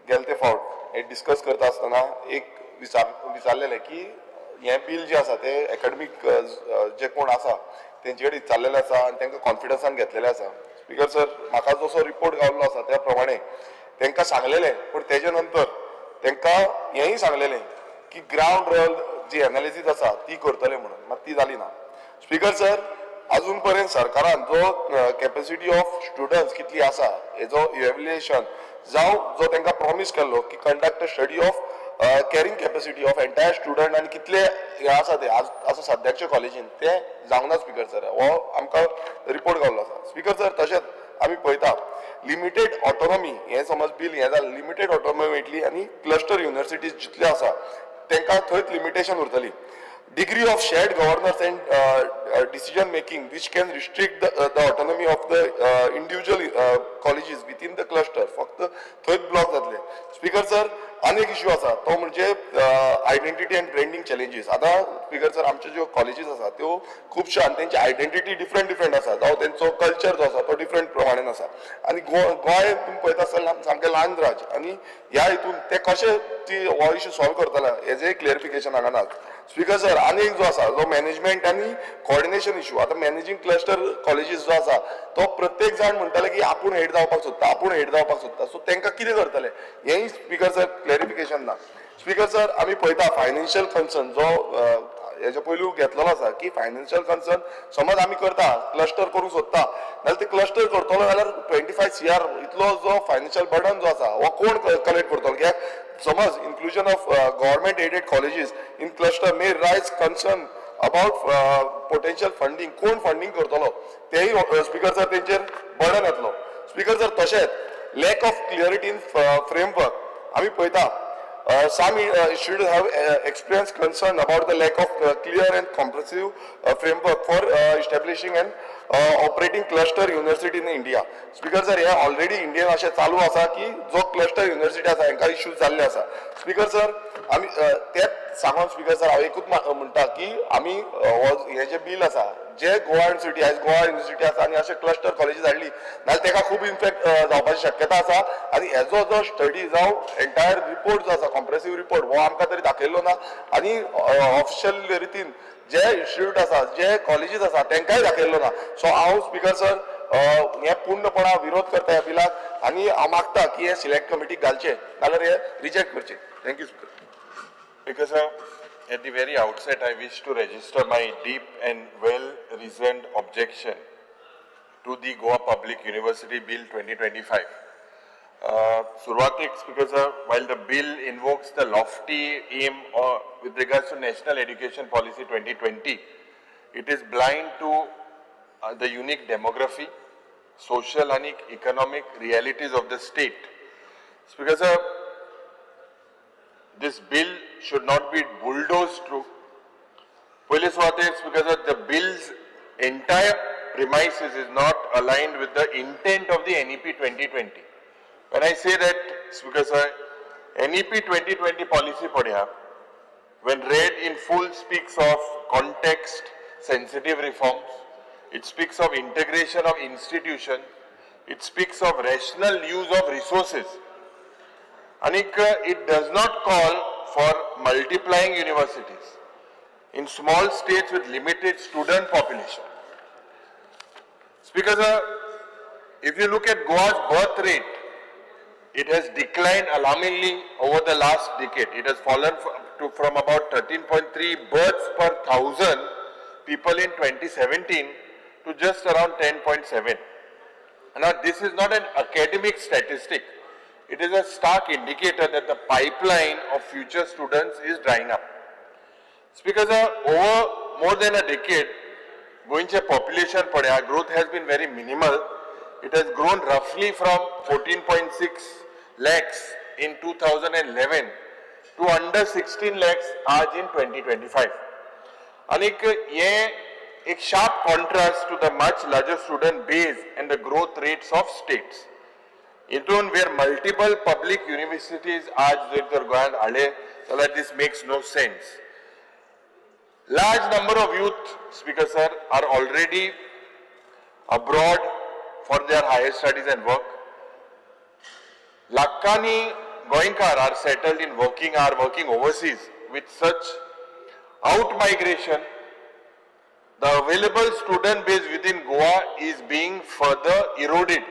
गेले ते फावट हे discuss करता आसतना एक विचारलेलें की हें बील जें आसा तें एकाडमीक जे कोण आसा तेंचे कडेन विचारलेलें आसा आनी तांकां कॉन्फिडन्सान घेतलेलें आसा. स्पीकर सर, म्हाका जसो रिपोर्ट गावल्लो आसा त्या प्रमाणे तांकां सांगलेलें, पूण तेजे नंतर तांकां हेंय सांगलेलें की ग्रावंड रोल जी एनालिसीस आसा ती करतले म्हणून, मात ती जाली ना. स्पीकर सर, अजून पर्यंत सरकारान जो कॅपेसिटी ऑफ स्टुडंट्स कितली आसा हेजो इव्हॅल्युएशन जावं जो तांकां प्रॉमीस केल्लो की conduct a study of carrying capacity of entire student आनी कितले हे आसा ते आज आसा सद्याच्या कॉलेजीन ते जावंक ना. स्पीकर सर, हो आमकां रिपोर्ट गावल्लो आसा. स्पीकर सर, तशेंच आमी पळयता लिमिटेड ऑटोनॉमी हें समज बील हें जालें, लिमिटेड ऑटोनॉमी मेळटली आनी क्लस्टर युनिवर्सिटीज जितल्यो आसा तांकां थंयच लिमिटेशन उरतली. Degree of shared governance and decision making which can restrict the autonomy of the individual colleges within the cluster. फक्त थंयच ब्लॉक जातले. स्पीकर सर, आनी एक इश्यू आसा, तो म्हणजे आयडेंटिटी अँड ब्रेंडींग चॅलेंजीस. आतां स्पीकर सर, आमच्यो ज्यो कॉलेजीस आसा त्यो खुबश्यो आनी तेंची आयडेंटिटी डिफरंट डिफरंट आसा, जावं तेंचो कल्चर जो आसा तो डिफरंट प्रमाणेन आसा. आनी गोंय तुमी पळयता आसतना सामकें ल्हान राज्य आनी ह्या हितून ते कशे ती हो इश्यू सॉल्व करतले हेजें क्लियरिफिकेशन हांगा ना. स्पीकर सर, आनी एक जो आसा जो मॅनेजमेंट आनी कॉर्डिनेशन इश्यू. आतां मॅनेजींग क्लस्टर कॉलेजीस जो आसा तो प्रत्येक जाण म्हणटाले की आपूण हेड जावपाक सोदता, आपूण हेड जावपाक सोदता. सो तांकां कितें करतले हेंय स्पीकर सर क्लॅरिफिकेशन ना. स्पीकर सर, आमी पळयता फायनान्शियल कन्सर्न जो हेच्या पयलू घेतलेलो आसा की फायनान्शियल कन्सर्न समज आमी करता, क्लस्टर करूंक सोदता जाल्यार ते क्लस्टर करतलो जाल्यार 25 CR इतलो जो फायनान्शियल बर्डन जो आसा हो कोण कलेक्ट करतलो? कित्याक समज inclusion of government aided colleges in cluster may raise concern about potential funding. कोण फंडींग करतलो तेय स्पीकर सर तेंचेर बर्डन येतलो. स्पीकर सर, तशेंच lack of clarity in framework. आमी पळयता some should have experienced concern about the lack of clear and comprehensive framework for establishing and operating cluster university in India. Speaker sir, hey already Indian अशें चालू आसा की जो cluster university आसा हेंकां issues जाल्ले आसा. स्पीकर सर, आमी तेच सांगोन स्पीकर सर, हांव एकूच म्हणटा की आमी हो हें जें बील आसा जे गोवा युनिव्हर्सिटी, आयज गोवा युनिव्हर्सिटी आसा आनी अशे क्लस्टर कॉलेजीस हाडली नाल्यार तेका खूब इम्पॅक्ट जावपाची शक्यता आसा. आनी हेजो जो स्टडी जावं एंटायर रिपोर्ट जो आसा, कॉम्प्रेसिव रिपोर्ट, हो आमकां तरी दाखयल्लो ना आनी ऑफिशियल रितीन जे इन्स्टिट्यूट आसा, जे कॉलेजीस आसा तांकांय दाखयल्लो ना. सो हांव स्पीकर सर हे पूर्णपणा विरोध करता ह्या बिलाक आनी हांव मागता की हे सिलेक्ट कमिटीक घालचे नाल्यार हे रिजेक्ट करचे. Thank you, Speaker. Because at the very outset, I wish to register my deep and well-reasoned objection to the Goa Public University Bill 2025. सुरवातीक, Speaker sir, while the bill invokes the lofty aim with regards to National Education Policy 2020, it is blind to the unique demography, social and economic realities of the state. Speaker sir, this bill should not be bulldozed through. पयले सुवातेर, because of the bill's entire premises is not aligned with the intent of the NEP 2020. When I say that, because NEP 2020 policy पळया, when read in full, speaks of context sensitive reforms, it speaks of integration of institutions, it speaks of rational use of resources. And it does not call for multiplying universities in small states with limited student population. Speaker sir, if you look at Goa's birth rate, it has declined alarmingly over the last decade. It has fallen from about 13.3 births per thousand people in 2017 to just around 10.7. Now, this is not an academic statistic. It is a stark indicator that the pipeline of future students is drying up. Speaker sir, over more than a decade, गोंयचे population पळया, growth has been very minimal. It has grown roughly from 14.6 lakhs in 2011 to under 16 lakhs आज in 2025. आनीक हे एक sharp contrast to the much larger student base and the growth rates of states. हितून where multiple public universities आज जर तर गोंयांत हाडले जाल्यार this makes no sense. Large number of youth, Speaker sir, are already abroad for their higher studies and work. लाखांनी गोंयकार are settled in working, are working overseas. With such out migration, the available student base within Goa is being further eroded.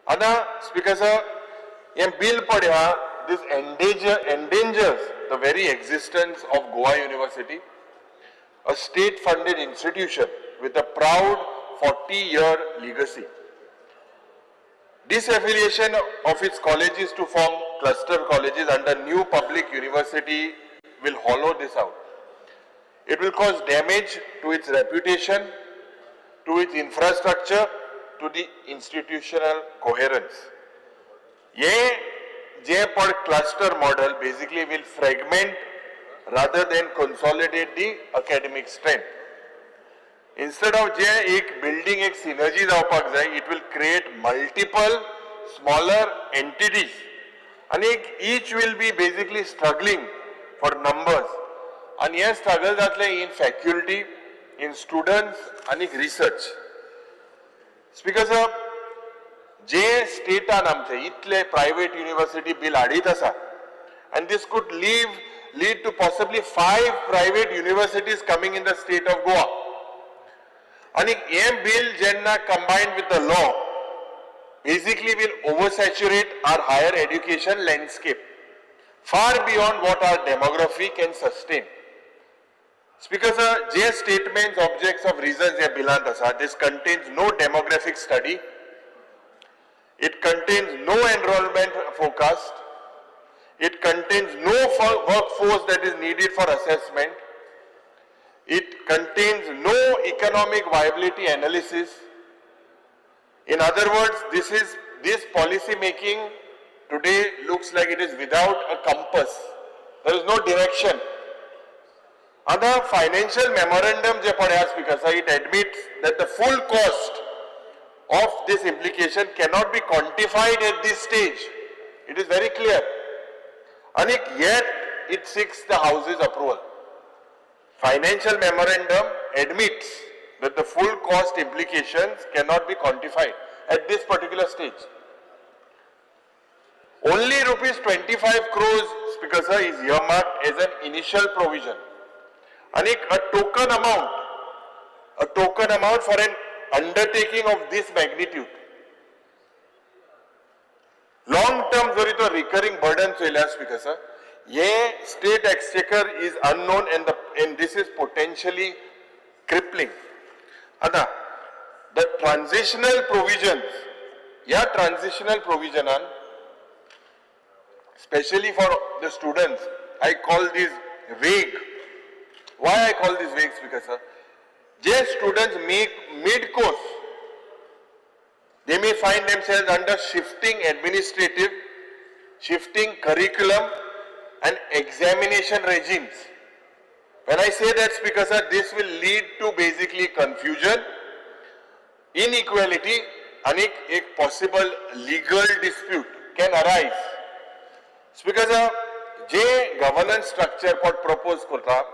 आतां speaker sir, हें bill पळया, this endangers the very existence of Goa University, a state funded institution with a proud 40-year legacy. Disaffiliation of its colleges to form cluster colleges under new public university will hollow this out. It will cause damage to its reputation, to its infrastructure, to the institutional coherence. ये जे पण cluster model basically will fragment rather than consolidate the academic strength. Instead of जे एक building एक synergy जावपाक जाय, it will create multiple smaller entities आनी एक each will be basically struggling for numbers आनी हे स्ट्रगल जातले इन फॅक्युल्टी, इन स्टुडंट्स आनी रिसर्च. स्पीकर साहब, जे स्टेटान आमचे इतले प्रायव्हेट युनिव्हर्सिटी बील हाडीत आसा and this could lead to possibly 5 private universities coming in the state of Goa. आणि हे बिल जेन्ना combined with the law basically will oversaturate our higher education landscape far beyond what our demography can sustain. Speaker sir, J statements, objects of reasons ह्या बिलांत आसा, this contains no demographic study, it contains no enrollment forecast, it contains no workforce that is needed for assessment, it contains no economic viability analysis. In other words, this policy making today looks like it is without a compass. There is no direction. Other financial memorandum जे पळय Speaker sir, it admits that the full cost of this implication cannot be quantified at this stage. It is very clear. And yet it seeks the House's approval. Financial memorandum admits that the full cost implications cannot be quantified at this particular stage. Only rupees 25 crores, Speaker sir, is earmarked as an initial provision. And a token amount for an undertaking of this magnitude. Long term जरी तो recurring burden चोयल्यार, Speaker sir, hey state exchequer is unknown and this is potentially crippling. आता the transitional provisions, ह्या transitional provisionan specially for the students, I call this vague. Why I call this vague, Speaker sir? J students make mid course, they may find themselves under shifting administrative, shifting curriculum and examination regimes. When I say that, Speaker sir, this will lead to basically confusion, inequality and एक possible legal dispute can arise. Speaker sir, J governance structure what propose करता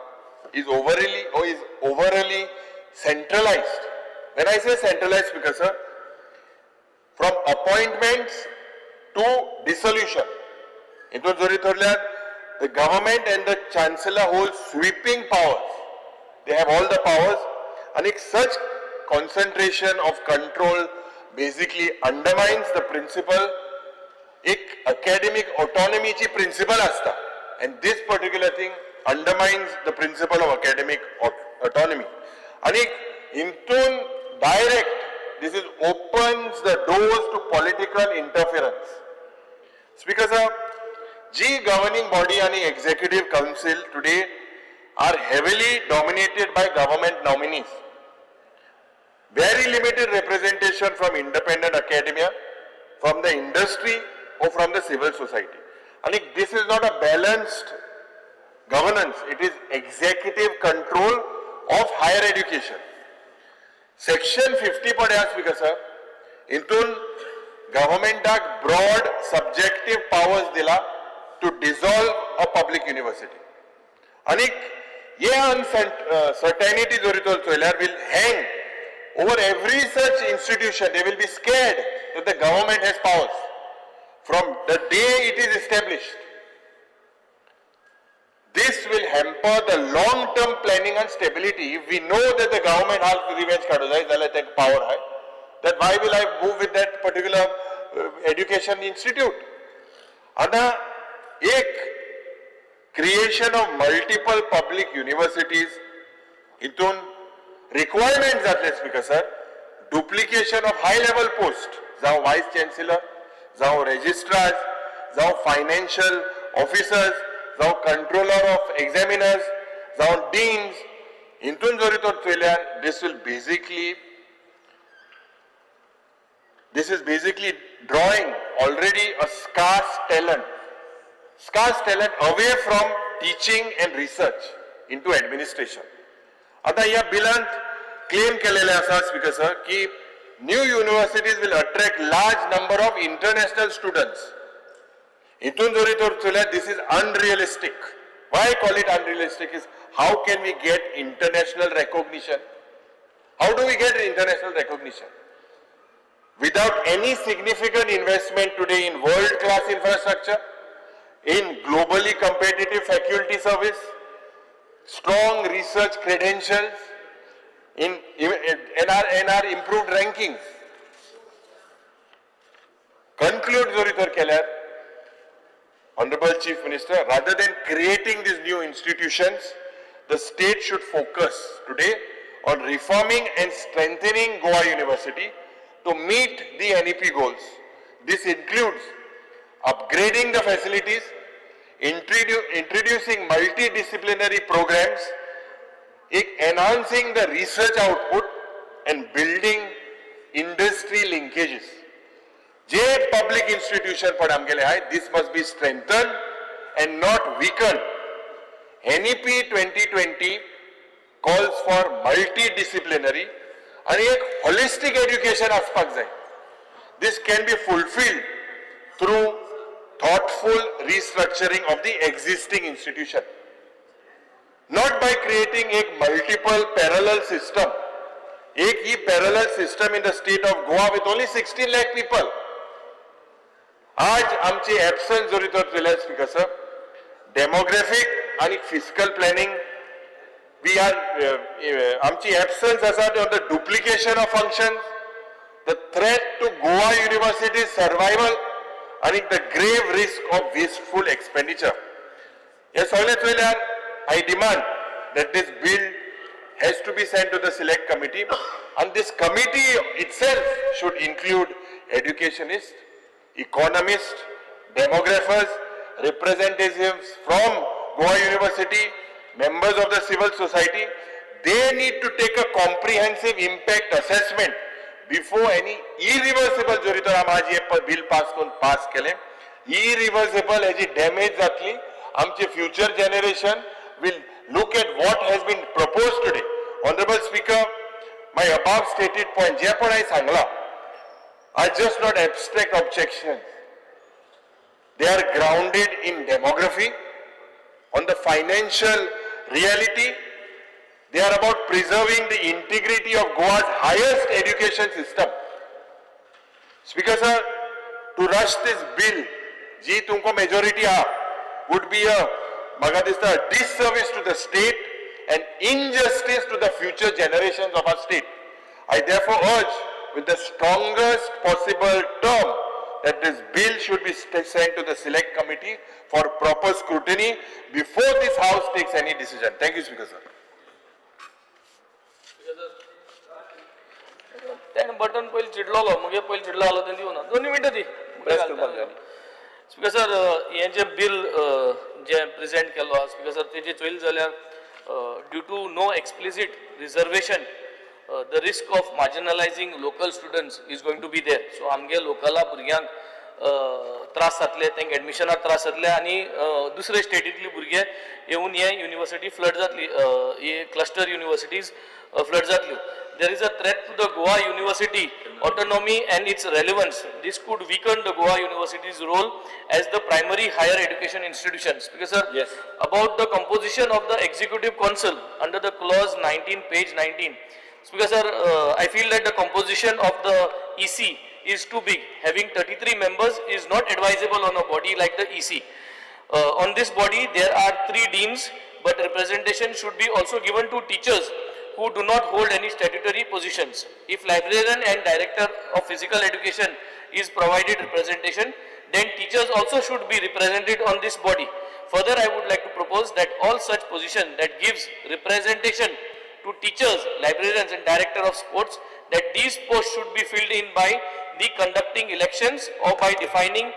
is overly centralized. When I say centralized, Speaker sir, from appointments to dissolution. हितून जरी धरल्यार the government and the chancellor hold sweeping powers. They have all the powers and such concentration of control basically undermines the principle, एक academic autonomy ची principle असता, and this particular thing undermines the principle of academic autonomy. आणि हितून direct this is opens the doors to political interference. Speaker sir, G governing body आणि executive council today are heavily dominated by government nominees. Very limited representation from independent academia, from the industry or from the civil society. And this is not a balanced governance, it is executive control of higher education. Section 50 पळया, Speaker sir, हितून गव्हर्मेंटाक broad subjective powers दिला to dissolve a public university. आनी हे uncertainty जरी तर चोयल्यार will hang over every such institution. They will be scared that the government has powers from the day it is established. This will hamper the long-term planning and stability. If we know that the government has revenge काडू जाय जाल्यार तांकां power आहाय, then why will I move with that particular education institute? आतां एक creation of multiple public universities हितून requirement जातले, Speaker sir, duplication of high level post, जावं vice chancellor, जावं registrars, जावं financial officers, जावं controller of examiners, जावं deans. हितून जरी तर चोयल्यार this is basically drawing already a scarce talent away from teaching and research into administration. आतां ह्या बिलांत क्लेम केलेले आसा स्पीकर सर की new universities will attract large number of international students. हितून जरी तर चोयल्यार this is unrealistic. Why call it unrealistic is how can we get international recognition? How do we get international recognition? Without any significant investment today in world class infrastructure, in globally competitive faculty service, strong research credentials, in our improved rankings. Conclude जरी तर केल्यार, Honorable Chief Minister, rather than creating these new institutions, the state should focus today on reforming and strengthening Goa University to meet the NEP goals. This includes upgrading the facilities, introducing multidisciplinary programs, enhancing the research output and building industry linkages. J public institution पण आमगेले आहाय, this must be strengthened and not weakened. NEP 2020 calls for multidisciplinary आणि एक holistic education आसपाक जाय. This can be fulfilled through thoughtful restructuring of the existing institution, not by creating a multiple parallel system. एक ही parallel system in the state of Goa with only 16 lakh people. आज आमची एबसन्स जरी तर चोयल्यार speaker sir, डेमोग्राफीक आनी fiscal planning we are आमची एबसन्स आसा on the duplication of function, the threat to Goa University survival आनी the grave risk of wasteful expenditure. हे सगळें चोयल्यार I demand that this bill has to be sent to the select committee, and this committee itself should include educationists, economists, demographers, representatives from Goa University, members of the civil society. They need to take a comprehensive impact assessment before any irreversible, जरी तर आमी आज हे bill pass करून pass केलें, irreversible हेजी damage जातली. आमचे future generation will look at what has been proposed today. Honorable Speaker, my above stated point, जे पण हांवें सांगला, are just not abstract objections. They are grounded in demography, on the financial reality. They are about preserving the integrity of Goa's highest education system. Speaker sir, to rush this bill, जी तुमको majority आहा, would be a, म्हाका दिसता, disservice to the state and injustice to the future generations of our state. I therefore urge with the strongest possible term that this bill should be sent to the select committee for proper scrutiny before this house takes any decision. Thank you, Speaker sir. तेणें button पयलीं चिडलोलो, मुगे पयलीं चिडलो आलो तें दिवना. दोन मिनटां दी. Speaker sir, हें जें बील जें प्रेजेंट केल्लो आहा स्पीकर सर, तेजें चोयलें जाल्यार due to no explicit reservation, the risk of marginalizing local students is going to be there. So आमगे लोकला भुरग्यांक त्रास जातले, तांकां एडमिशनाक त्रास जातले आनी दुसरे स्टेटींतली भुरगे येवन हे युनिवर्सिटी फ्लड जातली, हे क्लस्टर युनिवर्सिटीज फ्लड जातल्यो. There is a threat to the Goa University autonomy and its relevance. This could weaken the Goa University's role as the primary higher education institutions. Because sir, yes, about the composition of the executive council under the clause 19, page 19. Speaker sir, I feel that the composition of the EC is too big. Having 33 members is not advisable on a body like the EC. On this body, there are 3 deans, but representation should be also given to teachers who do not hold any statutory positions. If librarian and director of physical education is provided representation, then teachers also should be represented on this body. Further, I would like to propose that all such position that gives representation to teachers, librarians and director of sports, that these posts should be filled in by the conducting elections or by defining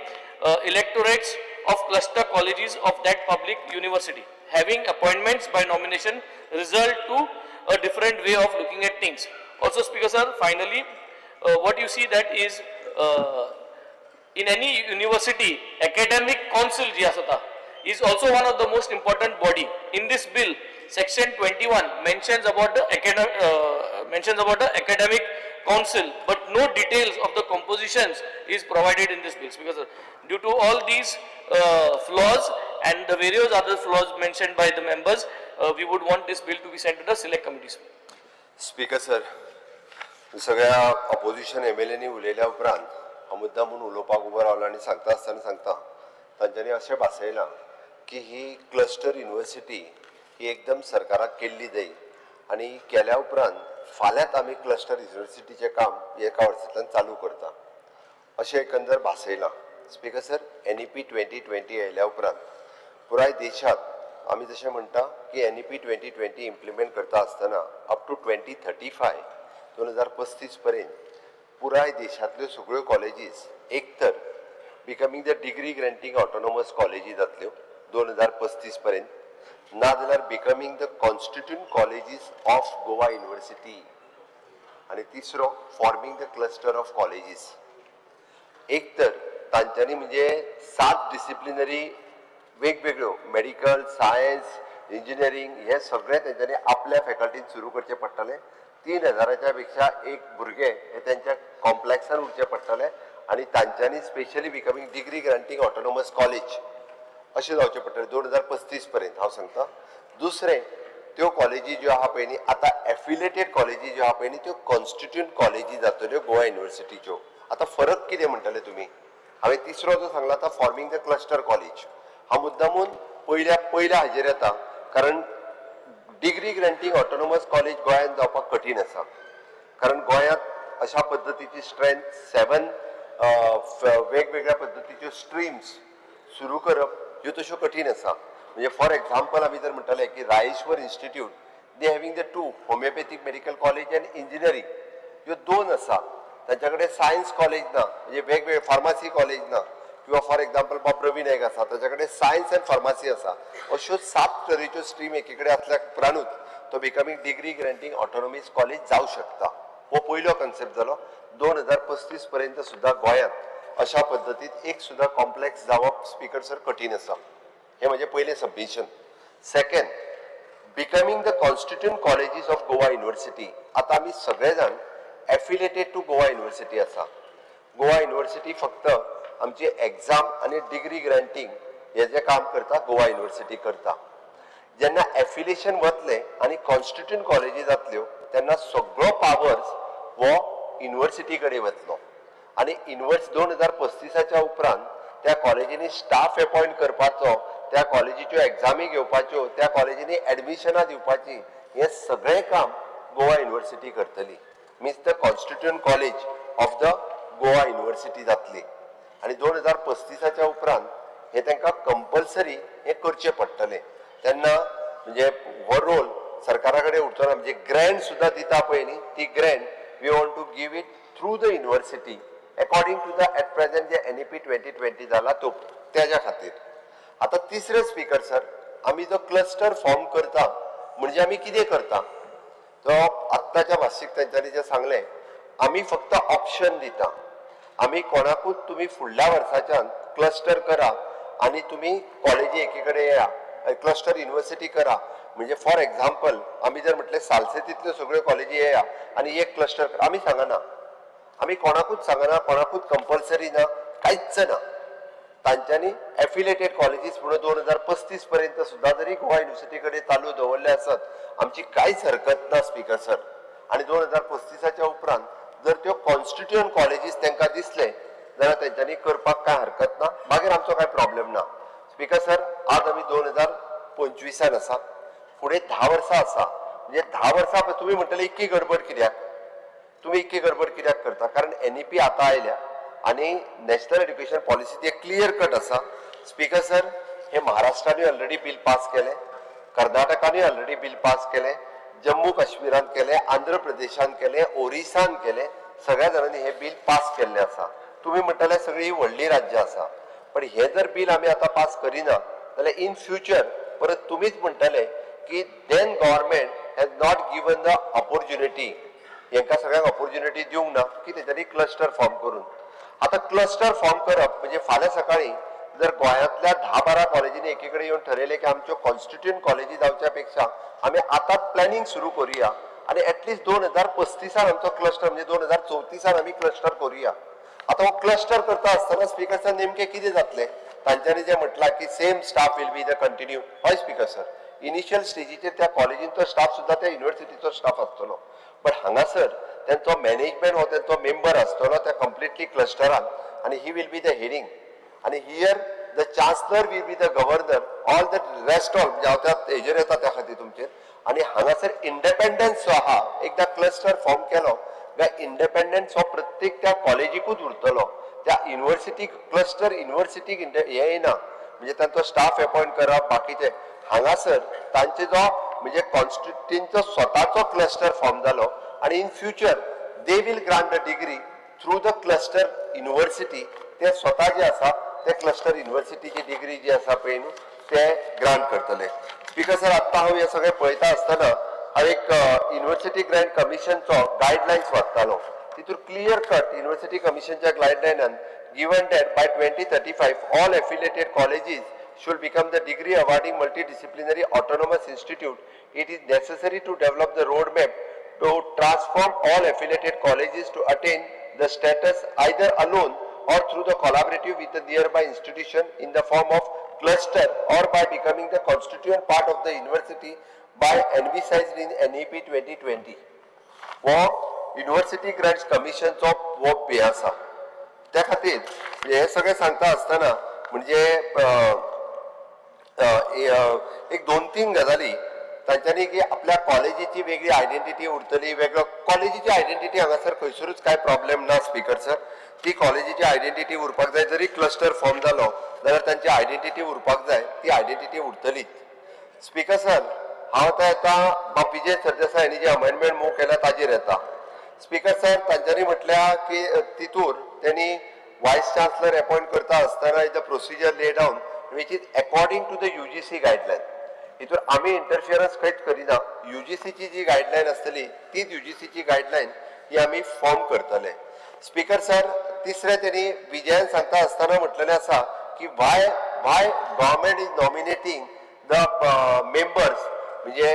electorates of cluster colleges of that public university. Having appointments by nomination result to a different way of looking at things. Also, Speaker sir, finally, what you see that is in any university, academic council ji asata, is also one of the most important body. In this bill, section 21 mentions about the academic council, but no details of the compositions is provided in this bill. Because due to all these flaws and the various other flaws mentioned by the members, we would want this bill to be sent to the select committees. Speaker sir, सगळ्या opposition एमएलएनी उलयल्या उपरांत हांव मुद्दाम म्हूण उलोवपाक उबो रावलो आनी सांगता आसतना सांगता तांच्यांनी अशें भासयलां की ही क्लस्टर युनिवर्सिटी ही एकदम सरकाराक केल्ली जाय आनी केल्या उपरांत फाल्यांच आमी क्लस्टर युनिवर्सिटीचें काम एका वर्सांतल्यान चालू करता अशें एकंदर भासयलां. स्पीकर सर, NEP 2020 आयल्या उपरांत पुराय देशांत आमी जशें म्हणटा की NEP 2020 implement करता आसतना अप टू 2035 2035 पर्यंत पुराय देशांतल्यो सगळ्यो कॉलेजीस एक तर becoming the degree granting autonomous कॉलेजी जातल्यो 2035 पर्यंत, ना जाल्यार becoming the constituent colleges of Goa university, आनी तिसरो forming the cluster of colleges. एक तर तांच्यांनी म्हणजे 7 डिसिप्लिनरी वेगवेगळ्यो मेडिकल, सायन्स, इंजिनियरींग हे सगळें तांच्यांनी आपल्या फॅकल्टीन सुरू करचें पडटलें. 3000 पेक्षा एक भुरगे हे तांच्या कॉम्प्लेक्सान उरचें पडटलें आनी तांच्यांनी specially becoming degree granting autonomous college अशें जावचें पडटलें 2035 पर्यंत हांव सांगता. दुसरें, त्यो कॉलेजी ज्यो आहा पळय न्ही आतां एफिलेटेड कॉलेजी ज्यो आहा पळय न्ही त्यो कॉन्स्टिट्यूंट कॉलेजी जातल्यो गोवा युनिवर्सिटीच्यो. आतां फरक कितें म्हणटले तुमी? हांवें तिसरो जो सांगला आतां फॉर्मींग the cluster college. हांव मुद्दामून पयल्या हाजेर येता कारण डिग्री ग्रँटींग ऑटोनॉमस कॉलेज गोंयांत जावपाक कठीण आसा, कारण गोंयांत अशा पद्दतीची स्ट्रेंथ 7 वेगवेगळ्या पद्दतीच्यो स्ट्रीम्स सुरू करप ह्यो तश्यो कठीण आसा. म्हणजे फॉर एग्जाम्पल आमी जर म्हणटले की Rayeshwar institute they having the 2 homeopathic medical college and engineering ह्यो 2 आसा. तांच्या कडेन सायन्स कॉलेज ना, म्हणजे वेगवेगळे फार्मासी कॉलेज ना, किंवा फॉर एग्जाम्पल बाब रवी नायक आसा ताच्या कडेन सायन्स अँड फार्मासी आसा. अश्यो 7 तरेच्यो स्ट्रीम एकी कडेन आसल्या उपरांतूच तो becoming degree granting autonomous college जावं शकता. हो पयलो कन्सेप्ट जालो. 2035 पर्यंत सुद्दां गोंयांत अशा पद्दतीत एक सुद्दां कॉम्प्लेक्स जावप स्पीकर सर कठीण आसा. हें म्हजें पयलें submission. Second, becoming the constituent colleges of Goa university. आतां आमी सगळे जाण एफिलेटेड टू गोवा युनिवर्सिटी आसा. गोवा युनिवर्सिटी फक्त आमची एग्जाम आनी डिग्री ग्रँटींग हे जें काम करता गोवा युनिवर्सिटी करता. जेन्ना एफिलेशन वतलें आनी कॉन्स्टिट्यूंट कॉलेजी जातल्यो तेन्ना सगळो पावर्स हो युनिवर्सिटी कडेन वतलो आनी 2035 उपरांत त्या कॉलेजींनी स्टाफ एपॉयंट करपाचो, त्या कॉलेजीच्यो एग्जामी घेवपाच्यो, त्या कॉलेजींनी एडमिशनां दिवपाची, हें सगळें काम गोवा युनिवर्सिटी करतली. Means the constituent college of the Goa university जातली आनी 2035 उपरांत हें तांकां कंपल्सरी हें करचें पडटलें. तेन्ना म्हणजे हो रोल सरकारा कडेन उरचो ना. म्हणजे ग्रँट सुद्दां दिता पळय न्ही, ती grant we want to give it through the university according to the at present J NEP 2020 जाला तो तेज्या खातीर. आतां तिसरें स्पीकर सर, आमी जो क्लस्टर फॉर्म करता म्हणजे आमी कितें करता, तो आत्ताच्या भाशीक तांच्यांनी जें सांगलें, आमी फक्त ऑप्शन दिता. आमी कोणाकूच तुमी फुडल्या वर्साच्यान क्लस्टर करा आनी तुमी कॉलेजी एकी कडेन येया, क्लस्टर युनिवर्सिटी करा. म्हणजे फॉर एग्जाम्पल आमी जर म्हटलें सालसेतींतल्यो सगळ्यो कॉलेजी येया आनी एक क्लस्टर, आमी सांगना, आमी कोणाकूच सांगना, कोणाकूच कंपल्सरी ना, कांयच ना. तांच्यांनी एफिलेटेड कॉलेजीस म्हणून 2035 पर्यंत सुद्दां जरी गोवा युनिवर्सिटी कडेन चालू दवरले आसत आमची कांयच हरकत ना स्पीकर सर. आनी 2035 उपरांत जर त्यो कॉन्स्टिट्युएंट कॉलेजीस तांकां दिसले जाल्यार तेंच्यांनी करपाक कांय हरकत ना, मागीर आमचो कांय प्रॉब्लेम ना. स्पीकर सर, आज आमी 2025 आसा, फुडें 10 वर्सां आसा. म्हणजे 10 वर्सां तुमी म्हणटले इतकी गडबड कित्याक, तुमी इतकी गडबड कित्याक करता, कारण NEP आतां आयल्या आनी नॅशनल एड्युकेशन पॉलिसी ती क्लियर कट आसा. स्पीकर सर, हे महाराष्ट्रानूय ऑलरेडी बील पास केलें, कर्नाटकानूय ऑलरेडी बील पास केलें, जम्मू काश्मीरान केलें, आंध्र प्रदेशान केलें, ओरिसान केलें, सगळ्या जाणांनी हें बील पास केल्लें आसा. तुमी म्हणटले सगळीं व्हडलीं राज्यां आसा, पण हें जर बील आमी आतां पास करिना जाल्यार इन फ्युचर परत तुमीच म्हणटले की then government has not given the opportunity, हेंकां सगळ्यांक ऑपोर्च्युनिटी दिवंक ना की तेंच्यांनी क्लस्टर फॉर्म करून. आतां क्लस्टर फॉर्म करप म्हणजे फाल्यां सकाळीं जर गोंयांतल्या 10-12 कॉलेजींनी एकी कडेन येवन ठरयलें की आमच्यो कॉन्स्टिट्युएंट कॉलेजी जावच्या पेक्षा आमी आतांच प्लॅनिंग सुरू करुया आनी एटलिस्ट 2035 आमचो क्लस्टर, म्हणजे 2034 आमी क्लस्टर करुया. आतां हो क्लस्टर करता आसतना स्पीकर सर नेमकें कितें जातलें, तांच्यांनी जें म्हटलां की same staff will be the continue. हय स्पीकर सर, इनिशियल स्टेजीचेर त्या कॉलेजींचो स्टाफ सुद्दां त्या युनिवर्सिटीचो स्टाफ आसतलो, बट हांगासर तेंचो मॅनेजमेंट हो तेंचो मेंबर आसतलो त्या कंप्लिटली क्लस्टरान आनी he will be the heading आनी here the chancellor will be the governor, all the rest all, म्हणजे हांव त्या हेजेर येता त्या खातीर तुमचेर. आनी हांगासर इंडिपेंडन्स जो आहा, एकदां क्लस्टर फॉर्म केलो काय इंडिपेंडन्स हो प्रत्येक त्या कॉलेजीकूच उरतलो, त्या युनिवर्सिटीक क्लस्टर युनिवर्सिटीक हें येना, म्हणजे तांचो स्टाफ अपॉयंट करप बाकीचे. हांगासर तांचे जो म्हणजे कॉन्स्टिट्युएंटचो स्वताचो क्लस्टर फॉर्म जालो आनी in future they will grant the degree through the cluster university. ते स्वता जे आसा ते क्लस्टर युनिवर्सिटीची डिग्री जी आसा पळय न्हू ते ग्रांट करतले. स्पीकर सर, आत्तां हांव हें सगळें पळयता आसतना हांव एक युनिवर्सिटी ग्रांट कमिशनचो गायडलायन्स वाचतालो, तितून क्लियर कट युनिवर्सिटी कमिशनच्या गायडलायनान given that by 2035 all affiliated colleges should become the degree awarding multidisciplinary autonomous institute, it is necessary to develop the roadmap to transform all affiliated colleges to attain the status either alone or through the collaborative with the nearby institution in the form of cluster or by becoming the constituent part of the university by envisaged in NEP 2020. हो university grants कमिशनचो हो pay आसा. त्या खातीर हे सगळें सांगता आसतना म्हणजे एक 2-3 गजाली तांच्यांनी की आपल्या कॉलेजीची वेगळी आयडेंटिटी उरतली, वेगळो कॉलेजीची आयडेंटिटी हांगासर खंयसरूच कांय प्रॉब्लेम ना स्पीकर सर, ती कॉलेजीची आयडेंटिटी उरपाक जाय. जरी क्लस्टर फॉर्म जालो जाल्यार तांची आयडेंटिटी उरपाक जाय, ती आयडेंटिटी उरतलीच. स्पीकर सर, हांव आतां येता बाब विजय सरदेसाय हांणी जे अमेंडमेंट मूव केल्या ताजेर येता. स्पीकर सर, तांच्यांनी म्हटल्या की तितूर त्यांनी वायस चान्सलर अपॉयंट करता आसतना the procedure lay down which is according to the UGC guideline. हितून आमी इंटरफियरन्स खंयच करिना, UGCची जी गायडलायन आसतली तीच UGCची गायडलायन ही आमी फॉर्म करतले. स्पीकर सर, तिसरें तेणी विजयान सांगता आसतना म्हटलेलें आसा की why why government is nominating the members, म्हणजे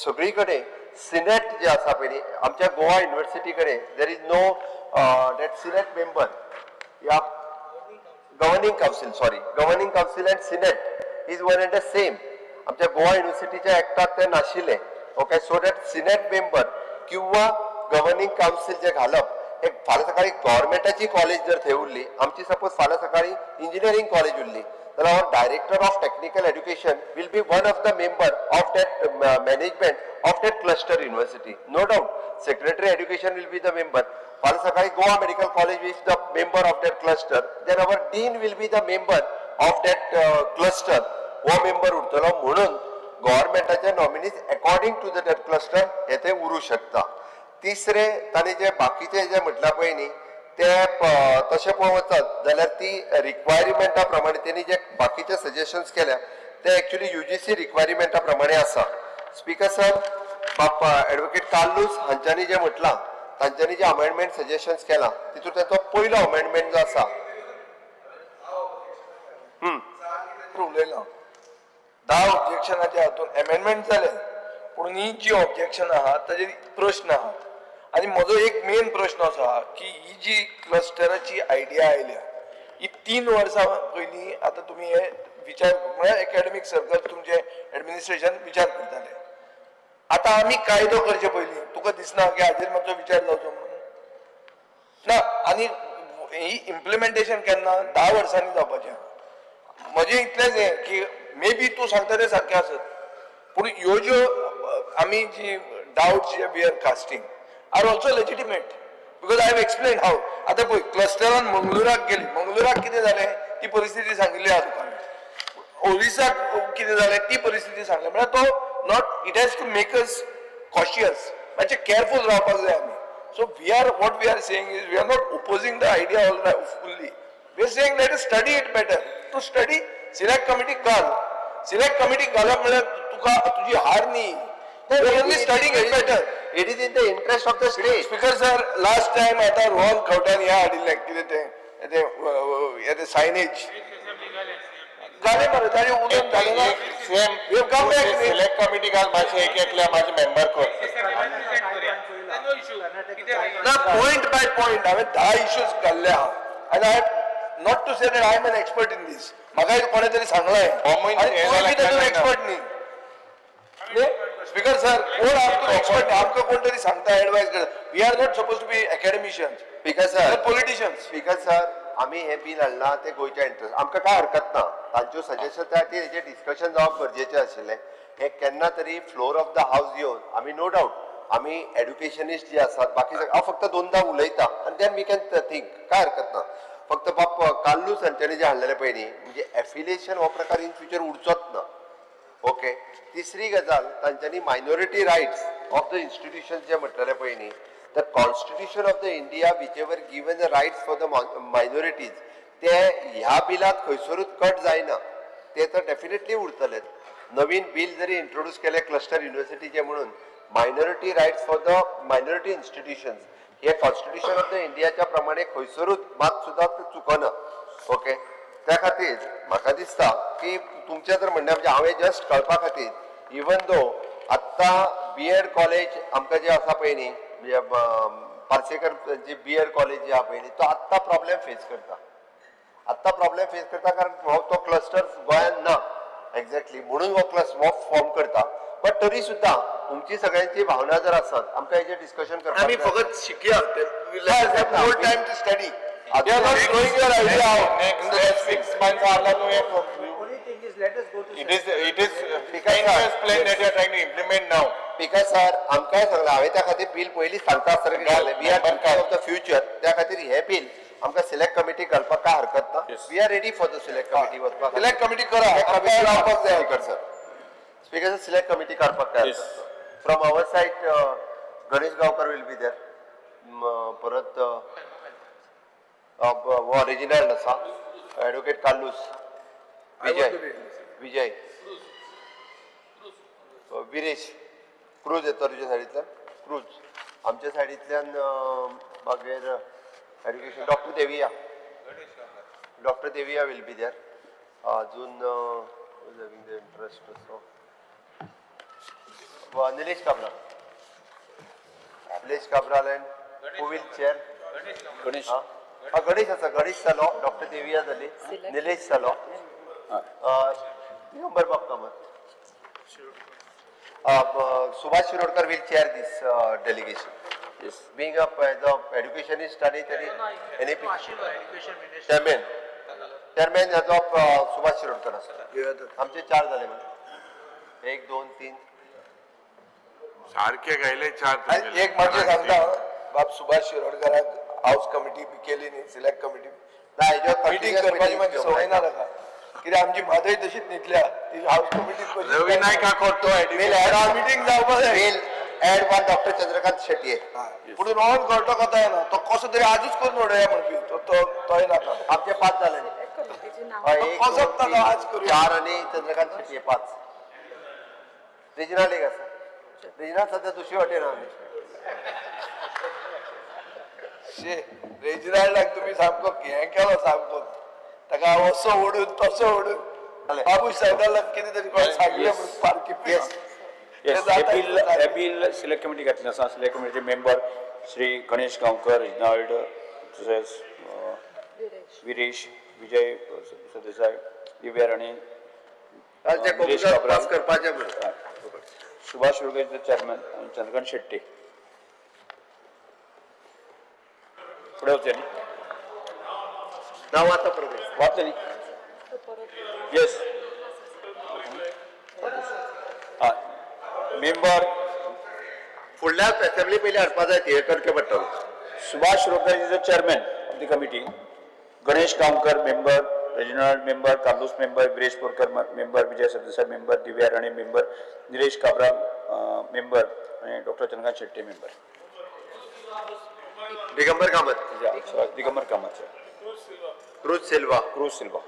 सगळी कडेन सिनेट जे आसा पळय न्ही, आमच्या गोवा युनिवर्सिटी कडेन there is no that senate member या governing council, sorry, governing council and senate is one and the same. आमच्या गोवा युनिवर्सिटीच्या एक्टात ते नाशिल्लें. Okay, so that senate member किंवा गव्हर्निंग कावन्सील जे घालप, हे फाल्यां सकाळी गव्हर्मेंटाची कॉलेज जर थंय उरली, आमची सपोज फाल्यां सकाळी इंजिनियरींग कॉलेज उरली जाल्यार our director of technical education will be one of the member of that management of that cluster university. No doubt secretary education will be the member. फाल्यां सकाळी Goa medical college is the member of that cluster, then our dean will be the member of that cluster. हो member उरतलो, म्हणून गव्हर्मेंटाचे nominees according to the that cluster हे ते उरूं शकता. तिसरें तांणी जे बाकीचे जे म्हटलां पळय न्ही ते तशें पळोवंक वचत जाल्यार ती रिक्वायरमेंटा प्रमाणे तेणी जे बाकीचे सजेशन्स केल्या ते एक्चुली UGC रिक्वायरमेंटा प्रमाणे आसा. स्पीकर सर, बाप्पा एडवोकेट कार्लूस हांच्यांनी जें म्हटलां, तांच्यांनी जे अमेंडमेंट सजेशन्स केला तितूंत तांचो पयलो अमेंडमेंट जो आसा, उलयलो 10 ऑब्जेक्शनाच्या हातून एमेंडमेंट जाले, पूण ही जी ऑब्जेक्शन आहा ताजेर प्रश्न आहात. आनी म्हजो एक मेन प्रश्न असो आहा की ही जी क्लस्टराची आयडिया आयल्या ही 3 वर्सां पयलीं आतां तुमी हे विचार म्हळ्यार एकाडेमीक सर्कल तुमचे एडमिनिस्ट्रेशन विचार करताले. आतां आमी कायदो करचे पयलीं तुका दिसना की हाजेर मातसो विचार जावचो म्हणून ना? आनी ही इम्प्लिमेंटेशन केन्ना 10 वर्सांनी जावपाचें आहा. म्हजें इतलेंच हें की मे बी तूं सांगता तें सारकें आसत, पूण ह्यो ज्यो आमी जी doubts J we are casting are also legitimate because I have explain how. आतां पळय क्लस्टरान मंगळुराक गेली, मंगळुराक कितें जालें ती परिस्थिती सांगिल्ली आहा तुका, ओरिसाक कितें जालें ती परिस्थिती सांगली. म्हळ्यार तो not it has to make us cautious, मातशें केअरफूल रावपाक जाय आमी. So we are what we are saying is we are not opposing the idea all fully, we are saying let us study it better. To study select committee घाल, select committee घालप म्हळ्यार तुका तुजी हार न्ही, only studying it better. It is in the interest of the state. Speaker sir, last time आतां रोहन खंवट्यान हें हाडिल्लें कितें तें तें सायनेज. जालें मरे ताणी उलोवन जालें ना. Same We have come back. Select committee घाल मातशें एक एकल्या मातशें मेंबर कर. ना, पॉयंट बाय पॉयंट हांवें 10 इश्यूज घाल्ले आहा आनी I not to say that I am an expert in this. म्हाका कोणें तरी सांगलें आनी तूंय बी तातूंत एक्सपर्ट न्ही. स्पीकर सर, कोण आमकां एक्सपर्ट न्ही, आमकां कोण तरी सांगता, एडवायज करता. We are not suppose to be academicians, speaker sir, politicians. Speaker sir, आमी हें बील हाडलां तें गोंयच्या इंट्रस्ट, आमकां कांय हरकत ना. तांच्यो सजेशन त्या खातीर हेजें डिस्कशन जावप गरजेचें आशिल्लें. हें केन्ना तरी फ्लोर ऑफ the house येवन आमी नो डावट आमी एड्युकेशनिस्ट जे आसात बाकी सगळे, हांव फक्त दोनदां उलयता आनी then we can think, कांय हरकत ना. फक्त बाप कार्लूस हांच्यांनी जें हाडलेलें पळय न्ही, म्हणजे एफिलिएशन हो प्रकार इन फ्युचर उरचोच ना. ओके, तिसरी गजाल तांच्यांनी minority rights of the institution जे म्हटलेलें पळय न्ही, the constitution of the India whichever given the rights for the minorities, ते ह्या बिलात खंयसरूच कट जायना, ते तर डेफिनेटली उरतलेच. नवीन बील जरी इंट्रोड्यूस केलें क्लस्टर युनिवर्सिटीचे म्हणून, minority rights for the minority institutions hey constitution of the इंडियाच्या प्रमाणे खंयसरूच मात सुद्दां ते चुकना. ओके, त्या खातीर म्हाका दिसता की तुमचें जर म्हणणें म्हणजे हांवें जस्ट कळपा खातीर, इवन दो आत्तां बी एड कॉलेज आमकां जे आसा पळय न्ही, म्हणजे Parsekar G B Ed college जी आहा पळय न्ही, तो आत्तां प्रॉब्लेम फेस करता. आत्तां प्रॉब्लेम फेस करता कारण हो तो क्लस्टर गोंयांत ना एक्झॅक्टली, म्हणून हो क्लस्टर हो फॉर्म करता. बट तरी सुद्दां तुमची सगळ्यांची भावना जर आसत आमकां हेजेर डिस्कशन करपाक आमी जाय. फकत शिकया, more time to study. They are not throwing your idea out. Next 6 months आला न्हू हें. Only thing is, let us go to It is 10 years plan that you are trying to implement now. Speaker sir, आमकांय सांगलां, हांवें त्या खातीर bill पयलींच सांगता आसतना कितें जालें, we are thinking of the future. त्या खातीर हें बील आमकां सिलेक्ट कमिटी घालपाक कांय हरकत ना. We are ready for the select committee वचपाक. सिलेक्ट कमिटी करा, आमकां रावपाक जाय. Speaker sir, speaker sir, select committee काडपाक काय हरकत ना. From our side Ganesh Gaonkar will be there, परत रेजिनाल्ड आसा, एडवोकेट कार्लूस, विजय, विजय, विरेश, क्रूज येता तुज्या सायडींतल्यान, क्रूज आमच्या सायडींतल्यान, मागीर education doctor Devia, doctor Devia will be there. अजून having the interest so Nilesh Cabral, Nilesh Cabral and who will chair? Ganesh. हा गणेश आसा, गणेश जालो, डॉक्टर देविया जाली, निलेश जालो, Digambar Bab Kamat, Subhash Shirodkar will chair this delegation. Being a educationist आनी ताणी NEP chairman, chairman हाचो सुभाष शिरोडकर आसा. आमचे 4 जाले मरे, 1 2 3 सारखे गायले 4. आनी एक मातशें सांगता बाब, सुभाष शिरोडकराक हावस कमिटी बी केली न्ही, सिलेक्ट कमिटी ना, हेज्यावर मिटींग continuous करपाची meeting मातशी संवय ना ताका, कित्याक आमची म्हादय तशीच न्हिदल्या, ती हावस कमिटीत रवी नायक करतो. मिटींग जावपा जाय. Will add one doctor Chandrakant Shetye. पूण रोहन कळटो कथा येना, तो कसो तरी आजूच करून उडोवया म्हणपी, तो तोय नाका. आमचे 5 जाले न्ही, एक, कसोच दोन, ना, तीन, आज करूया. 4 आनी चंद्रकांत शेटये 5. रेजिनाल्ड एक आसा, रेजिनाल्ड सध्या दुसरी वाटेन आहा. शे रेजिनाल्डाक तुमी सामको हें केलो, सामको ताका असो ओडून तसो ओडून बाबू सायदालाक कितें तरी कोणें सांगलें म्हणून पारखी. Yes, हे बिल सिलेक्ट कमिटी घातलें आसा. सिलेक्ट कमिटीचे मेंबर श्री गणेश गांवकर, रेजिनाल्ड, तशेंच विरेश, विजय सरदेसाय, दिव्या राणे, निलेश काब्राल, करपाचें. सुभाष शिरोडकर चेअरमॅन आनी चंद्रकांत शेट्टी. फुडें वचचें न्ही? ना, वाचा परत. वाचलें न्ही? येस, मेंबर फुडल्या असेंब्ली पयलीं हाडपा जाय, ते करचें पडटलें. Subhash Shirodkar is the chairman of the committee, Ganesh Gaonkar member, Reginald member, Carlos member, Viresh Borkar member, Vijay Sardesai member, Divya Rane member, Nilesh Cabral member आनी doctor Chandrakant Shetty member. Digambar Kamat, Digambar Kamat, Cruz Silva, Cruz Silva.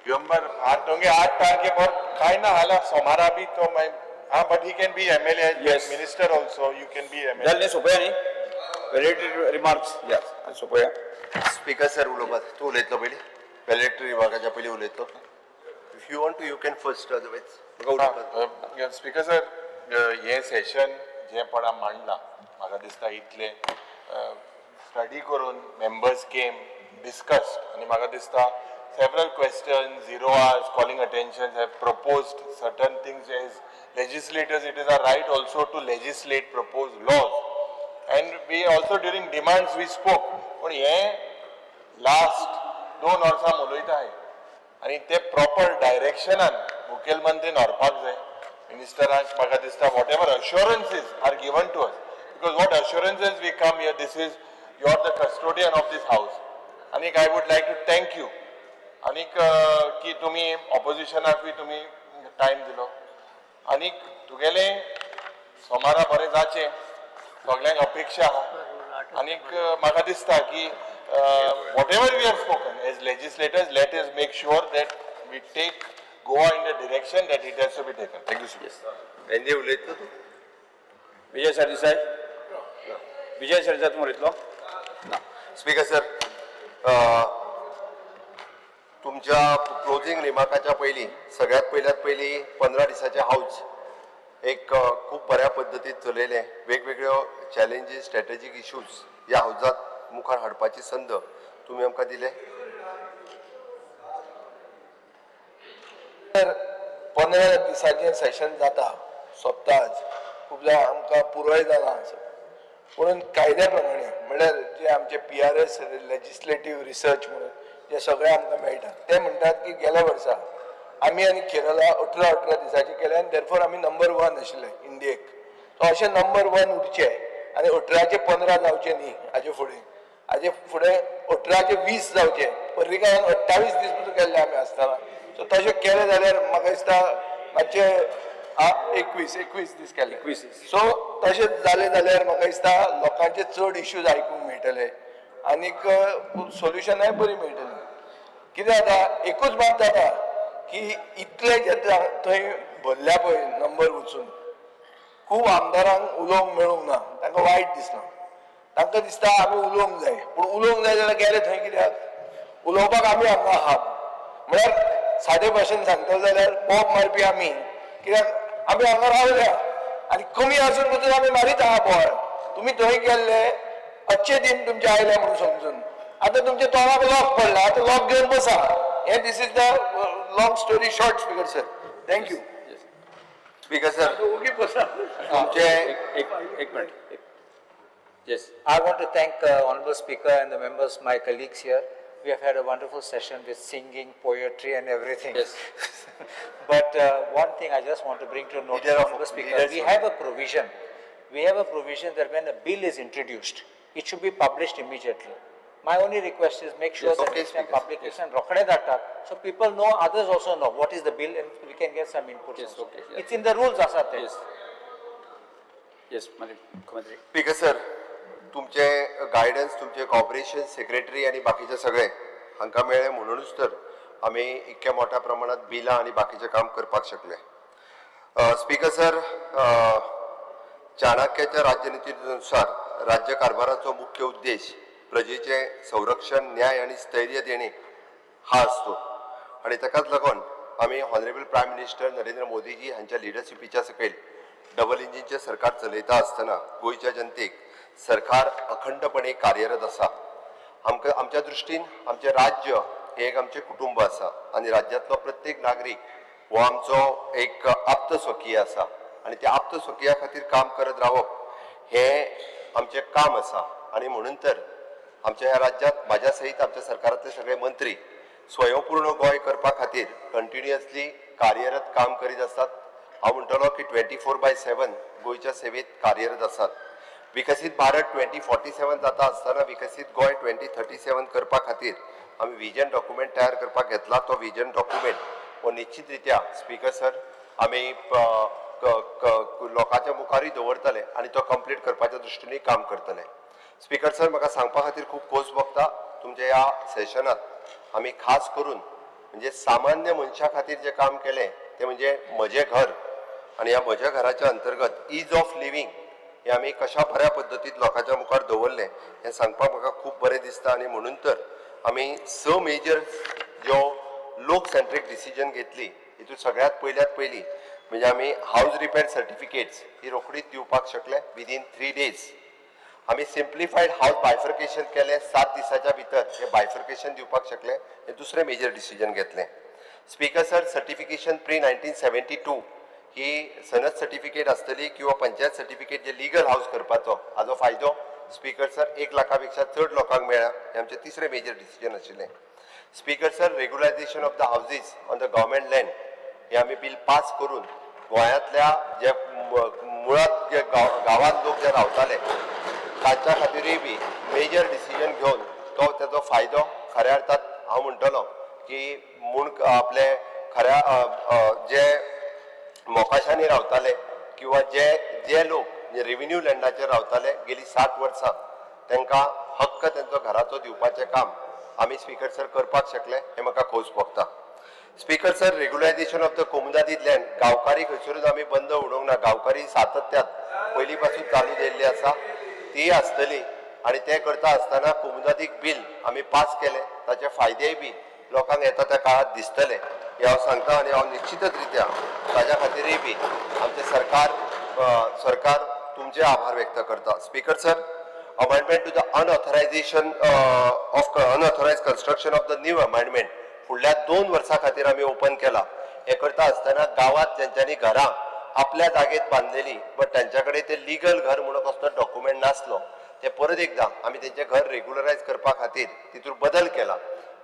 Digambar आठ होंगे, 8 तारीख K काय ना हाला सोमारा भी तो मैं, हाँ, but he can be MLA, Yes. Minister also, you can be MLA. जालें न्ही? सोंपया न्ही व्हॅलिडिटी रिमार्क्स, या सोंपया. स्पीकर सर, उलोवपाक तूं उलयतलो पयलीं, व्हॅलिडिटी रिमार्काच्या पयलीं उलयतलो. If you want to you can first, otherwise म्हाका उलोवपाक. स्पीकर सर, हें सेशन जें पण मांडलां म्हाका दिसता इतलें स्टडी करून मेंबर्स केम, डिस्कस्ड आनी म्हाका दिसता several questions, zero hours, calling attentions have proposed certain things. As legislators, it is our right also to legislate, propose laws, and we also during demands we spoke. पूण हें last 2 वर्सां उलयता आहे आनी ते प्रॉपर डायरेक्शनान मुखेलमंत्रीन व्हरपाक जाय. मिनिस्टरांक म्हाका दिसता whatever assurances are given to us, because what assurances we come here, this is you are the custodian of this house. आनीक I would like to thank you आनीक की तुमी ऑपोजिशनाकूय तुमी टायम दिलो आनीक तुगेलें सोमारा बरें जाचें सगल्यांक अपेक्षा आहा. आनीक म्हाका दिसता की whatever we have spoken as legislators, let us make sure that we take Goa in the direction that it has to be taken. Thank you sir. Andy उलयतलो तूं? विजय सरदेसाय, विजय सरदेसाय तूं उलयतलो? ना. स्पीकर सर, तुमच्या क्लोजींग रिमार्काच्या पयलीं सगळ्यात पयल्यात पयलीं 15 दिसाचें हावज एक खूब बऱ्या पद्दतीन चलयलें. वेगवेगळ्यो चॅलेंजीस, स्ट्रॅटेजीक इश्यूज ह्या हावजात मुखार हाडपाची संद तुमी आमकां दिले. तर 15 दिसाचें सेशन जाता सोंपता आज, खूब जाण आमकां पुरोय जालां आसा. पूण कायद्या प्रमाणे म्हणल्यार जे आमचे PRS legislative research म्हणून जे सगळे आमकां मेळटा ते म्हणटात की गेल्या वर्सा आमी आनी केरला 18-18 दिसाचे केले आनी देरफोर आमी नंबर 1 आशिल्ले इंडियेक. सो अशें नंबर 1 उरचे आनी 18 15 जावचे न्ही, हाजे फुडें हाजे फुडें 18 20 जावचे. पर्रीकारान 28 दीस पसून केल्ले आमी आसतना. सो तशें केलें जाल्यार म्हाका दिसता मातशें 21 दीस केले. 21. सो तशें जालें जाल्यार म्हाका दिसता लोकांचे चड इश्यूज आयकूंक मेळटले आनीक सोल्युशनाय बरी मेळटली. कितें जाता, एकूच बात जाता की इतले जे थंय भरल्या पळय नंबर वचून खूब आमदारांक उलोवंक मेळूंक ना, तांकां वायट दिसना. तांकां दिसता आमी उलोवंक जाय, पूण उलोवंक जाय जाल्यार गेले थंय कित्याक? उलोवपाक आमी हांगा आहात. म्हळ्यार सादे भाशेन सांगतले जाल्यार बोब मारपी आमी, कित्याक आमी हांगा रावल्या आनी कमी आसून पसून आमी मारीत आहा बोवाळ. तुमी थंय गेल्ले अच्छे दिन तुमचे आयले म्हणून समजून आतां तुमच्या तोंडाक लॉक पडला, आतां लॉक घेवन बसा. हें this is the long story short. Speaker sir, thank you. Speaker sir, ओगी बसा. तुमचे एक minute. Yes. I want to thank Honorable Speaker and the members, my colleagues here. We have had a wonderful session with singing, poetry and everything. Yes. But one thing I just want to bring to notice, Honorable Speaker, we have a provision. We have a provision that when a bill is introduced, it should be published immediately. My only request is make sure Yes, that okay, next time Speaker. Publication rokade dhatta, so people know, others also know what is the bill and we can get some inputs. Yes, also. okay, yes. It's in the rules, asate. Yes. Yes, मुख्यमंत्री. Speaker sir, तुमचे guidance, तुमचे corporation secretary आनी बाकीचे सगळे हांकां मेळ्ळे म्हणूनच तर आमी इतक्या मोठ्या प्रमाणात बिलां आनी बाकीचें काम करपाक शकले. स्पीकर सर, चाणक्याच्या राज्यनितीनुसार राज्य कारभाराचो मुख्य उद्देश प्रजेचे संरक्षण, न्याय आनी स्थैर्य देणे हा असतो आनी ताकाच लागून आमी honourable prime minister Narendra Modiji हांच्या लिडरशिपीच्या सकयल डबल इंजिनचें सरकार चलयता आसतना गोंयच्या जनतेक सरकार अखंडपणे कार्यरत आसा. आमकां आमच्या दृश्टीन आमचें राज्य हें एक आमचें कुटुंब आसा आनी राज्यांतलो प्रत्येक नागरीक हो आमचो एक आप्त स्वकीय आसा आनी त्या आप्त स्वकीया खातीर काम करत रावप हें आमचें काम आसा. आनी म्हणून तर आमच्या ह्या राज्यांत म्हाज्या सहीत आमच्या सरकारांतले सगळे मंत्री स्वयंपूर्ण गोंय करपा खातीर कंटिन्युअसली कार्यरत काम करीत आसात. हांव म्हणटलो की 24/7 गोंयच्या सेवेत कार्यरत आसात. विकसीत भारत 2047 जाता आसतना विकसीत गोंय 2037 करपा खातीर आमी विजन डॉक्युमेंट तयार करपाक घेतला. तो विजन डॉक्युमेंट हो निश्चित रित्या स्पीकर सर आमी लोकांच्या मुखारूय दवरतले आनी तो कंप्लीट करपाच्या दृश्टीनूय काम करतले. स्पीकर सर, म्हाका सांगपा खातीर खूब खोस भोगता. तुमच्या ह्या सेशनात आमी खास करून म्हणजे सामान्य मनशा खातीर जें काम केलें तें म्हणजे म्हजें घर आनी ह्या म्हज्या घराच्या अंतर्गत is of living हे आमी कशा बऱ्या पद्दतीन लोकांच्या मुखार दवरलें हें सांगपाक म्हाका खूब बरें दिसता. आनी म्हणून तर आमी 6 मेजर ज्यो लोक सेंट्रीक डिसिजन घेतली हितून सगळ्यात पयल्यात पयली म्हणजे आमी हावज रिपेर सर्टिफिकेट्स ही रोखडीच दिवपाक शकले विदीन 3 डेज. आमी सिम्प्लिफायड हावज बायफर्केशन केलें, 7 दिसाच्या भितर हे बायफर्केशन दिवपाक शकले, हे दुसरें मेजर डिसिजन घेतलें. स्पीकर सर, सर्टिफिकेशन प्री 1972 ही सनद सर्टिफिकेट आसतली किंवा पंचायत सर्टिफिकेट जे लिगल हावज करपाचो हाजो फायदो स्पीकर सर 1 लाखा पेक्षा चड लोकांक मेळ्ळा, हें आमचें तिसरें मेजर डिसिजन आशिल्लें. Speaker sir, regularisation of the houses on the government land हे आमी बील पास करून गोंयांतल्या जे मुळात जे गांवांत लोक जे रावताले तांच्या खातीरूय बी मेजर डिसिजन घेवन तो तेजो फायदो खऱ्या अर्थात हांव म्हणटलो की म्हूण आपले खऱ्या जे मोकाशांनी रावताले किंवा जे जे लोक रेविन्यू लँडाचेर रावताले गेली 60 वर्सां तांकां हक्क तेंचो घराचो दिवपाचें काम आमी स्पीकर सर करपाक शकले, हें म्हाका खोस भोगता. Speaker sir, regularisation of the comunidade land, गांवकारी खंयसरूच आमी बंद उडोवंक ना, गांवकारी सातत्यात पयलीं पासून चालू जाल्ली आसा, ती आसतली आनी तें करता आसतना कोमुनिदादीक बील आमी पास केलें, ताचे फायदेय बी लोकांक येता त्या काळांत दिसतले हें हांव सांगता. आनी हांव निश्चितच रित्या ताज्या खातीरय बी आमचें सरकार तुमचे आभार व्यक्त करता. Speaker sir, amendment to the unauthorisation of unauthorised construction of the new amendment फुडल्या 2 वर्सां खातीर आमी ओपन केला. हें करता आसतना गांवांत जेंच्यांनी घरां आपल्या जागेत बांदलेली बट तांच्या कडेन ते लिगल घर म्हणून कसलो डॉक्युमेंट नासलो, ते परत एकदां आमी तेंचें घर रेगुलरायज करपा खातीर तितूर बदल केला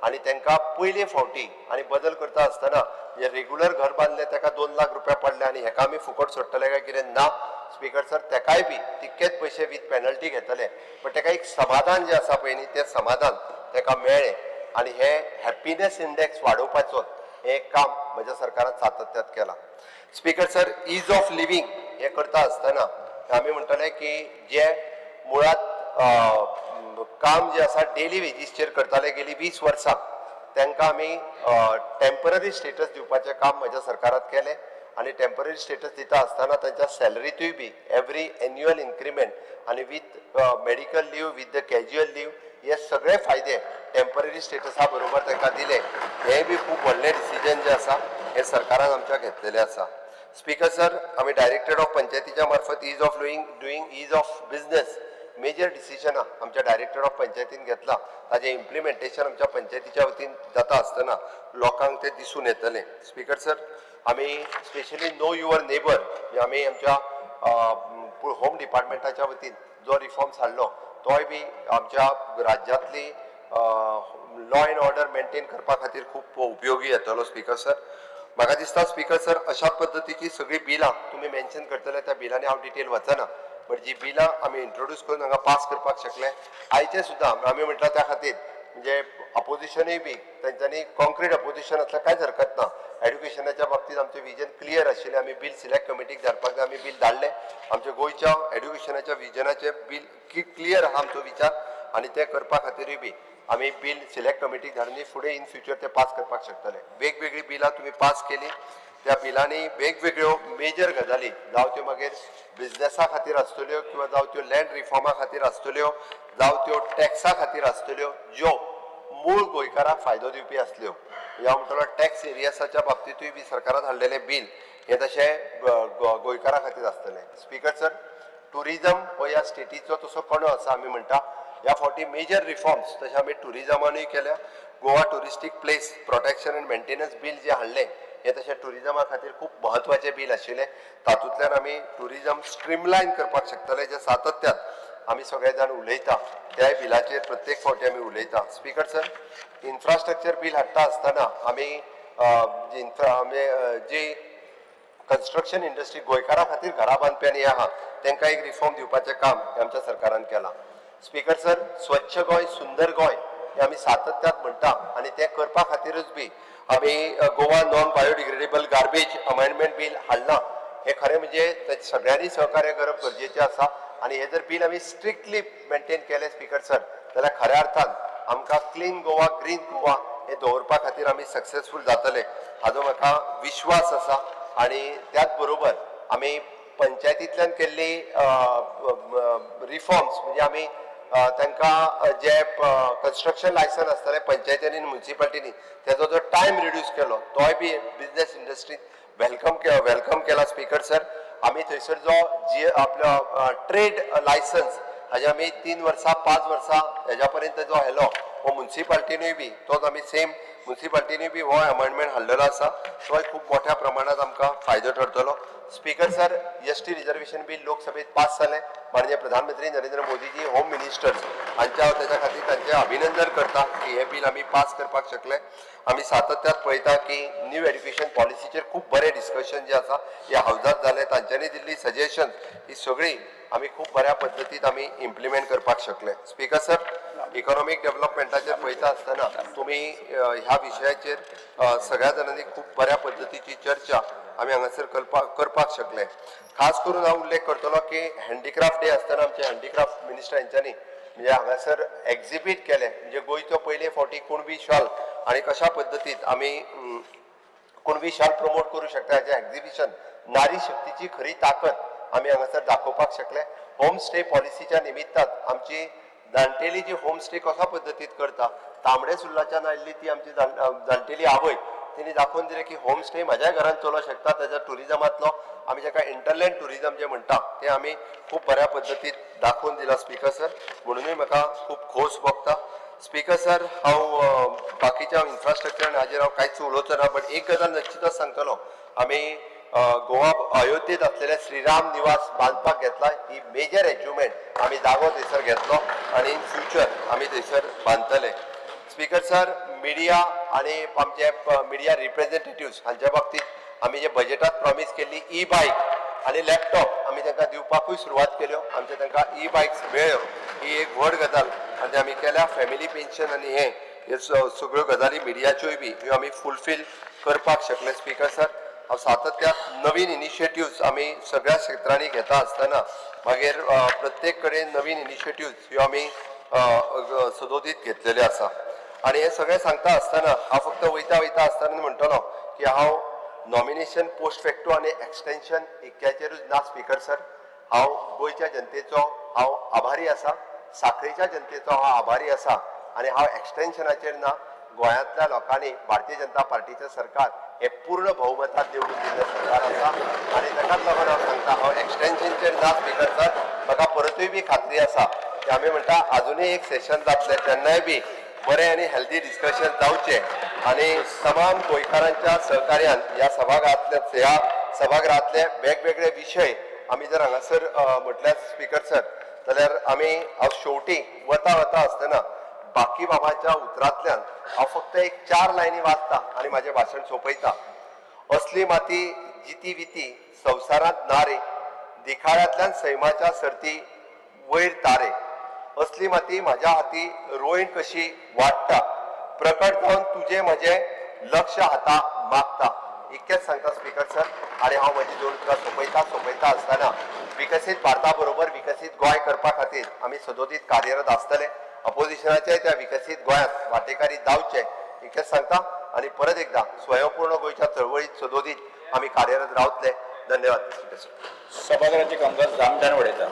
आनी तांकां पयले फावटी आनी बदल करता आसतना जे रेगुलर घर बांदले ताका 2 लाख रुपया पडले आनी हेका आमी फुकट सोडटले काय कितें ना स्पीकर सर, तेकाय बी तितकेच पयशे वीथ पेनल्टी घेतले, बट तेका एक समाधान जें आसा पळय न्ही तें समाधान तेका मेळ्ळें आनी हे हॅप्पीनेस इंडेक्स वाडोवपाचो हें काम म्हज्या सरकारान सातत्यात केलां. Speaker sir, ease of living हें करता आसतना आमी म्हणटले की जे मुळात काम जें आसा डेली वेजीसचेर करताले गेली 20 वर्सां तांकां आमी टेम्पररी स्टेटस दिवपाचें काम म्हज्या सरकारान केलें आनी टेम्पररी स्टेटस दिता आसतना तांच्या सॅलरीतूय बी एवरी एन्युअल इन्क्रिमेंट आनी with medical leave with the casual leave हे सगळे फायदे टेम्पररी स्टेटसा बरोबर तांकां दिले, हें बी खूब व्हडलें डिसिजन जें आसा हें सरकारान आमच्या घेतलेलें आसा. स्पीकर सर, आमी डायरेक्टर ऑफ पंचायतीच्या मार्फत ease of doing ease of business major डिसिजनां आमच्या डायरेक्टर ऑफ पंचायतीन घेतला, ताजें इम्प्लिमेंटेशन आमच्या पंचायतीच्या वतीन जाता आसतना लोकांक तें दिसून येतलें. स्पीकर सर, आमी स्पेशली नो your neighbour म्हणजे आमी आमच्या होम डिपार्टमेंटाच्या वतीन जो रिफॉर्म्स हाडलो तोय बी आमच्या राज्यांतली लॉ एंड ऑर्डर मेंटेन करपा खातीर खूब उपयोगी येतलो. स्पीकर सर, म्हाका दिसता स्पीकर सर अशा पद्दतीची सगळीं बिलां तुमी मेन्शन करतले त्या बिलांनी हांव डिटेल वचना, बट जी बिलां आमी इंट्रोड्यूस करून हांगा पास करपाक शकले आयचे सुद्दां आमी म्हटलां त्या खातीर म्हणजे अपोजिशनूय बी तेंच्यांनी कॉन्क्रीट अपोजिशन आसल्यार कांयच हरकत ना. एड्युकेशनाच्या बाबतींत आमचें विजन क्लियर आशिल्लें, आमी बील सिलेक्ट कमिटीक धाडपाक जाय, आमी बील धाडलें. आमच्या गोंयच्या एड्युकेशनाच्या विजनाचें बील क्लियर आहा आमचो विचार आनी तें करपा खातीरूय बी आमी बील सिलेक्ट कमिटीक धाडून फुडें इन फ्युचर ते पास करपाक शकतले. वेगवेगळीं बिलां तुमी पास केली, त्या बिलांनी वेगवेगळ्यो मेजर गजाली जावं त्यो मागीर बिजनेसा खातीर आसतल्यो किंवा जावं त्यो लँड रिफॉर्मा खातीर आसतल्यो, जावं त्यो टॅक्सा खातीर आसतल्यो, ज्यो मूळ गोंयकाराक फायदो दिवपी आसल्यो. हांव म्हणटलो टॅक्स एरियसाच्या बाबतींतूय बी सरकारान हाडलेलें बील हें तशें गोंयकारां खातीर आसतलें. स्पीकर सर, ट्युरिजम हो ह्या स्टेटीचो तसो कणो आसा आमी म्हणटा. ह्या फावटी मेजर रिफॉर्म्स तशें आमी ट्युरिजमानूय केल्या. Goa touristic place protection and maintenance bill जें हाडलें हें तशें ट्युरिजमा खातीर खूब म्हत्वाचें बील आशिल्लें. तातूंतल्यान आमी ट्युरिजम स्ट्रीमलायन करपाक शकतले, जें सातत्यान आमी सगळे जाण उलयता त्याय बिलाचेर प्रत्येक फावटी आमी उलयता. स्पीकर सर, इन्फ्रास्ट्रक्चर बील हाडटा आसतना आमी जी कन्स्ट्रक्शन इंडस्ट्री गोंयकारां खातीर घरां बांदप्यांनी आहा तांकां एक रिफॉर्म दिवपाचें काम आमच्या सरकारान केलां. स्पीकर सर, स्वच्छ गोंय सुंदर गोंय हें आमी सातत्यान म्हणटा आनी तें करपा खातीरूच बी आमी Goa non biodegradable garbage amendment bill हाडलां. हें खरें म्हणजे सगळ्यांनी सहकार्य करप गरजेचें आसा आनी हें जर बील आमी स्ट्रिक्टली मेंटेन केलें स्पीकर सर जाल्यार खऱ्या अर्थान आमकां क्लीन गोवा ग्रीन गोवा हें दवरपा खातीर आमी सक्सेसफूल जातले हाजो म्हाका विश्वास आसा. आनी त्याच बरोबर आमी पंचायतींतल्यान केल्ली रिफॉर्म्स म्हणजे आमी तांकां जे कन्स्ट्रक्शन लायसन आसतालें पंचायतींनी आनी म्युनिसिपालिटींनी तेजो जो टायम रिड्यूस केलो तोय बी बिजनेस इंडस्ट्रीन welcome केला स्पीकर सर. आमी थंयसर जो जी आपलो ट्रेड लायसन्स हाजे आमी 3 वर्सां 5 वर्सां हेज्या पर्यंत जो हेलो हो म्युनिसिपालिटीनूय बी तोच आमी सेम म्युनिसिपालिटीनूय बी हो अमेंडमेंट हाडलेलो आसा, तोय खूब मोठ्या प्रमाणात आमकां फायदो ठरतलो. Speaker sir, ST reservation bill लोकसभेत पास जालें. माननीय प्रधानमंत्री नरेंद्र मोदीजी होम मिनिस्टर्स हांच्या हांव तेच्या खातीर तांचें अभिनंदन करता की हें बील आमी पास करपाक शकले. आमी सातत्यात पळयता की न्यू एड्युकेशन पॉलिसीचेर खूब बरें डिस्कशन जें आसा ह्या हावजात जालें. तांच्यांनी दिल्ली सजेशन ही सगळी आमी खूब बऱ्या पद्दतीन आमी इम्प्लिमेंट करपाक शकले. स्पीकर सर, इकॉनॉमीक डेव्हलपमेंटाचेर पळयता आसतना तुमी ह्या विशयाचेर सगळ्या जाणांनी खूब बऱ्या पद्दतीची चर्चा आमी हांगासर करपाक शकले. खास करून हांव उल्लेख करतलो की हँडीक्राफ्ट डे आसतना आमचे हँडीक्राफ्ट मिनिस्टर हेंच्यांनी म्हणजे हांगासर एक्झिबीट केलें, म्हणजे गोंयचो पयले फावटी कुणबी शाल आनी कशा पद्दतीन आमी कुणबी शाल प्रमोट करूं शकता हाचें एक्झिबिशन, नारी शक्तीची खरी ताकद आमी हांगासर दाखोवपाक शकले. होम स्टे पॉलिसीच्या निमित्तान आमची जाणटेली जी होम स्टे कशा पद्दतीन करता, तांबडे सुर्लाच्यान आयिल्ली ती आमची जाणटेली आवय, तिणी दाखोवन दिलें की होम स्टे म्हाज्या घरान चलोवंक शकता. ताच्या ट्युरिजमांतलो आमी जाका इंटरलँड ट्युरिजम जें म्हणटा तें आमी खूब बऱ्या पद्दतीन दाखोवन दिलां स्पीकर सर, म्हणुनूय म्हाका खूब खोस भोगता. स्पीकर सर, हांव बाकीच्या इन्फ्रास्ट्रक्चर हाजेर हांव कांयच उलोवचो ना, बट एक गजाल निश्चितच सांगतलो, आमी गोवा अयोध्येत आसलेले श्रीराम निवास बांदपाक घेतला, ही मेजर एचिवमेंट आमी जागो थंयसर घेतलो आनी इन फ्युचर आमी थंयसर बांदतले. स्पीकर सर, मिडिया आनी आमचे मिडिया रिप्रेझेंटेटिव्स हांच्या बाबतींत आमी जे बजेटात प्रॉमीस केल्ली ई बायक आनी लॅपटॉप आमी तांकां दिवपाकूय सुरवात केल्यो. आमचे तांकां ई बायक्स मेळ्ळ्यो, ही एक व्हड गजाल आनी आमी केल्या. फॅमिली पेन्शन आनी हे सगळ्यो गजाली मिडियाच्योय बी ह्यो आमी फुलफील करपाक शकले. स्पीकर सर, हांव सातत्यात नवीन इनिशिएटिव्स आमी सगळ्या क्षेत्रांनी घेता आसतना मागीर प्रत्येक कडेन नवीन इनिशिएटिव्स ह्यो आमी सदोदीत घेतलेल्यो आसा. आनी हें सगळें सांगता आसतना हांव फक्त वयता वयता आसतना म्हणटलो की हांव नॉमिनेशन पोस्ट फॅक्टो आनी एक्सटेन्शन एक्याचेरूच ना स्पीकर सर, हांव गोंयच्या जनतेचो हांव आभारी आसा, साखळीच्या जनतेचो हांव आभारी आसा आनी हांव एक्सटेन्शनाचेर ना. गोंयांतल्या लोकांनी भारतीय जनता पार्टीचें सरकार हें पूर्ण बहुमतान निवडून दिल्लें सरकार आसा आनी ताकाच लागून हांव सांगता हांव एक्सटेन्शनचेर ना स्पीकर सर. म्हाका परतूय बी खात्री आसा की आमी म्हणटा आजुनूय एक सेशन जातलें तेन्नाय बी बरें आनी हेल्दी डिस्कशन जावचें आनी तमाम गोंयकारांच्या सहकार्यान ह्या सभागृहांतले वेगवेगळे विशय आमी जर हांगासर म्हटल्यार स्पीकर सर जाल्यार आमी हांव शेवटी वता वता आसतना बाकीबाबाच्या उतरांतल्यान हांव फक्त एक 4 लायनी वाचता आनी म्हाजें भाशण सोंपयता. असली माती जिती विती संवसारांत ना रे, दिखाळ्यांतल्यान सैमाच्या सर्ती वयर तारे, असली माती म्हाज्या हाती रोयण कशी वाडटा, प्रकट जावन तुजें म्हजें लक्ष हाता मागता. इतकेंच सांगता स्पीकर सर आनी हांव म्हजी 2 उतरां सोंपयता आसतना विकसीत भारता बरोबर विकसीत गोंय करपा खातीर आमी सदोदीत कार्यरत आसतले. अपोजिशनाचे त्या विकसीत गोंयांत वांटेकारी जावचे इतकेंच सांगता आनी परत एकदा स्वयंपूर्ण गोंयच्या चळवळीत सदोदीत आमी कार्यरत रावतले. धन्यवाद स्पीकर सर. सभाघराचे कामकाज 10 मिनटांनी वाडयता.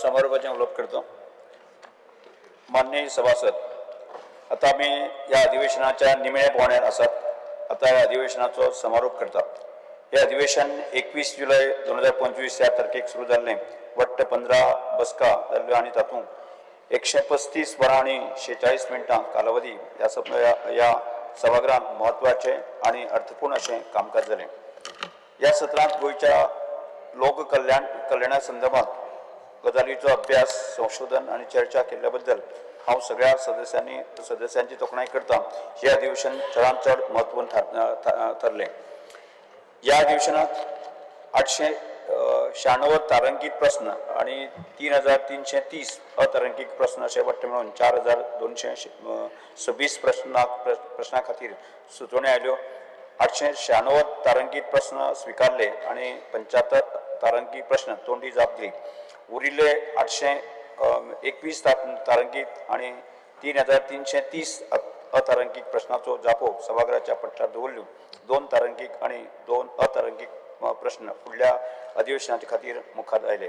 समारोपाचें उलोवप करता. माननीय सभासद, आतां आमी ह्या अधिवेशनाच्या निमण्या पावण्यार आसात. आतां ह्या अधिवेशनाचो समारोप करतात. हें अधिवेशन 21 जुलय 2025 ह्या तारखेक सुरू जाल्लें. वट्ट 15 बसका जाल्ल्यो आनी तातूंत 135 वरां आनी 46 मिनटां कालावधी ह्या सभागृहांत म्हत्वाचें आनी अर्थपूर्ण अशें कामकाज जालें. ह्या सत्रांत गोंयच्या लोक कल्याणा संदर्भात गजालीचो अभ्यास, संशोधन आनी चर्चा केल्ल्या बद्दल हांव सगळ्या सदस्यांची तोखणाय करता. हें अधिवेशन चडांत चड म्हत्वपूर्ण थारलें. ह्या अधिवेशनात 896 तारांकीत प्रस्न आनी 3330 अतारांकीत प्रस्न अशे वट्ट मेळून 4226 प्रश्ना खातीर सुचोवण्यो आयल्यो. 896 तारांकीत प्रस्न स्विकारले आनी 75 तारांकीत प्रस्न तोंडी जाप दिली. उरिल्ले 821 तारांकीत आनी 3330 अतारांकीत प्रश्नाचो जापो सभाघराच्या पटलार दवरल्यो. 2 तारांकीत आनी 2 अतारांकीत प्रश्न फुडल्या अधिवेशनाचे खातीर मुखार आयले.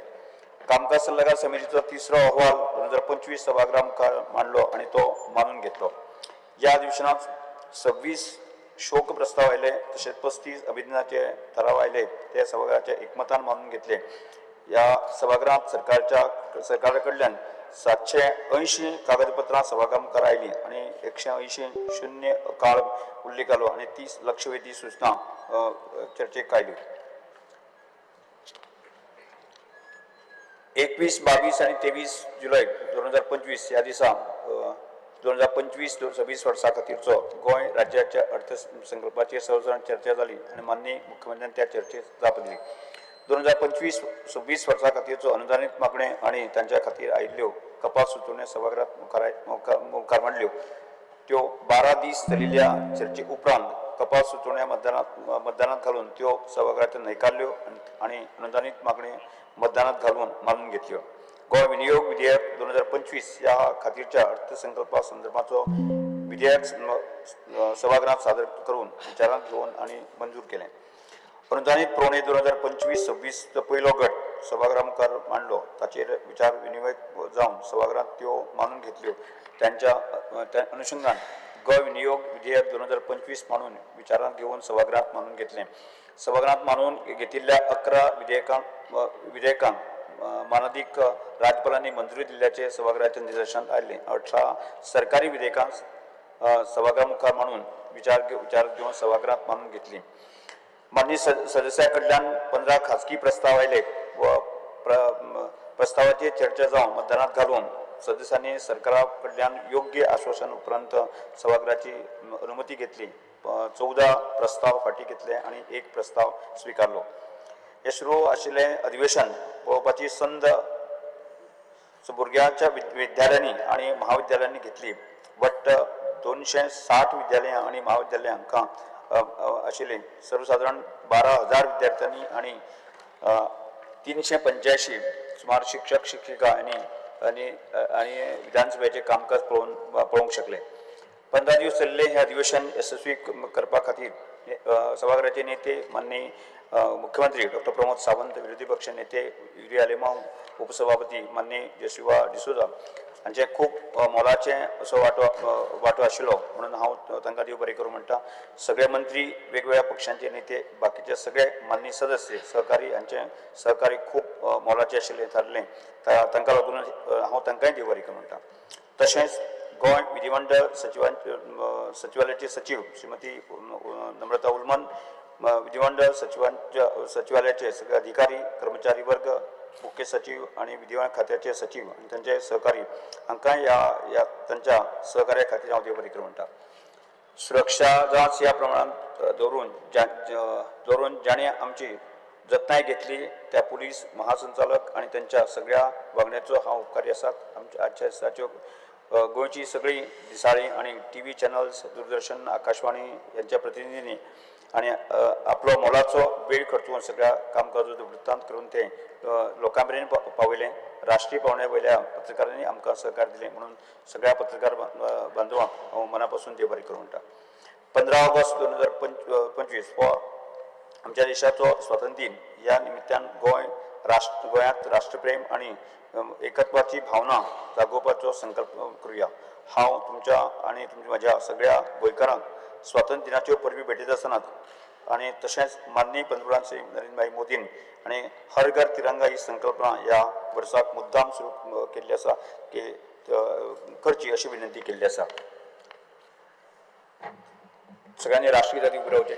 कामकाज सल्लागार समितीचो तिसरो अहवाल 2025 सभागृहा मुखार मांडलो आनी तो मानून घेतलो. ह्या अधिवेशनात 26 शोक प्रस्ताव आयले तशेंच 35 अभिनंदनाचे ठराव आयले ते सभागृहाच्या एकमतान मानून घेतले. ह्या सभागृहात सरकारा कडल्यान 780 कागदपत्रां सभागृहा मुखार आयलीं आनी 180 शून्य काळ उल्लेख आलो आनी 30 लक्षवेधी सूचना चर्चेक आयल्यो. 21, 22 आनी 23 जुलय 2025 ह्या दिसा 2025-26 वर्सा खातीरचो गोंय राज्याच्या अर्थसंकल्पाचेर सर्वसाधारण चर्चा जाली आनी माननीय मुख्यमंत्र्यान त्या चर्चेक जाप दिली. 2025-26 वर्सा खातीरचो अनुदानीत मागणे आनी तांच्या खातीर आयिल्ल्यो कपात सुचोवण्यो सभागृहात मुखार मांडल्यो. त्यो 12 दीस चलिल्ल्या चर्चे उपरांत कपात सुचोवण्यो मतदानात घालून त्यो सभागृहात न्हयकारल्यो आनी अनुदानीत मागणे मतदानात घालून मानून घेतल्यो. गोंय विनियोग विधेयक 2025 ह्या खातीरच्या अर्थसंकल्पा संदर्भाचो विधेयक सभागृहात सादर करून विचारांत घेवन आनी मंजूर केलें. अनुदानीत पुरवणी 2025-26 पयलो गट सभागृहा मुखार मांडलो. ताचेर विचार विनिमय जावन सभागृहात त्यो मानून घेतल्यो. त्यांच्या त्या अनुशंगान गोंय विनियोग विधेयक 2025 मानून विचारांत घेवन सभागृहात मानून घेतलें. सभागृहात मानून घेतिल्ल्या 11 विधेयकांक मानादीक राज्यपालांनी मंजुरी दिल्ल्याचें सभागृहाच्या निदर्शनाक आयलें. 18 सरकारी विधेयकां सभागृहा मुखार मांडून विचार घेवन सभागृहात मानून घेतलीं. माननीय सदस्या कडल्यान 15 खाजगी प्रस्ताव आयले व प्रस्तावाचेर चर्चा जावन मतदानात घालून सदस्यांनी सरकारा कडल्यान योग्य आश्वासन उपरांत सभागृहाची अनुमती घेतली. 14 प्रस्ताव फाटीं घेतले आनी 1 प्रस्ताव स्विकारलो. हे सुरू आशिल्लें अधिवेशन पळोवपाची संद भुरग्यांच्या विद्यालयांनी आनी महाविद्यालयांनी घेतली. वट्ट 260 विद्यालयां आनी महाविद्यालयां हांकां आशिल्लीं. सर्वसादारण 12,000 विद्यार्थ्यांनी आनी 385 सुमार शिक्षक शिक्षिका आनी आनी आनी विधानसभेचें कामकाज पळोवंक शकले. 15 दीस चल्ले हें अधिवेशन यशस्वी करपा खातीर सभागृहाचे नेते माननीय मुख्यमंत्री डॉक्टर प्रमोद सावंत, विरोधी पक्ष नेते युरी आलेमांव, उपसभापती माननीय जेसिवा डिसोजा हांचे खूब मोलाचें असो वांटो आशिल्लो म्हणून हांव तांकां देव बरें करूं म्हणटा. सगळे मंत्री, वेगवेगळ्या पक्षांचे नेते, बाकीचे सगळे माननीय सदस्य सहकारी हांचे सहकारी खूब मोलाचें आशिल्लें थारलें. तांकां लागून हांव तांकांय देव बरें करूं म्हणटा. तशेंच गोंय विधिमंडळ सचिवालयाचे सचीव श्रीमती नम्रता उलमन, विधिमंडळ सचिवालयाचे सगळे अधिकारी, कर्मचारी वर्ग, मुख्य सचिव आनी विधिमंडळ खात्याचे सचिव आनी तांचे सहकारी हांकां ह्या तांच्या सहकार्या खातीर हांव देव बरें करूं म्हणटा. सुरक्षा जांच ह्या प्रमाणांत दवरून जाणें आमची जतनाय घेतली त्या पुलीस महासंचालक आनी तांच्या सगळ्या वांगड्यांचो हांव उपकारी आसा. आमच्या आजच्या दिसाच्यो गोंयची सगळीं दिसाळीं आनी TV channels, Doordarshan, Akashvani यांच्या प्रतिनिधींनी आनी आपलो मोलाचो वेळ खर्चून सगळ्या कामकाजाचो वृत्तांत करून ते लोकां मेरेन पावयलें. राष्ट्रीय पावंड्या वयल्या पत्रकारांनी आमकां सहकार दिलें म्हणून सगळ्या पत्रकार बांधवांक हांव मना पासून देव बरें करूं म्हणटा. 15 ऑगस्ट 2025 हो आमच्या देशाचो स्वातंत्र्य दिन. ह्या निमित्तान गोंयांत राष्ट्रप्रेम आनी एकत्वाची भावना जागोवपाचो संकल्प करुया. हांव तुमच्या आनी म्हज्या सगळ्या गोंयकारांक स्वातंत्र्य दिनाच्यो परबी भेटयत आसतना आनी तशेंच माननीय पंतप्रधान श्री नरेंद्रभाई मोदीन आनी हर घर तिरंगा ही संकल्पना ह्या वर्साक मुद्दाम सुरू केल्ली आसा की करची अशी विनंती केल्ली आसा. सगळ्यांनी राष्ट्रगीताक उबे रावचें.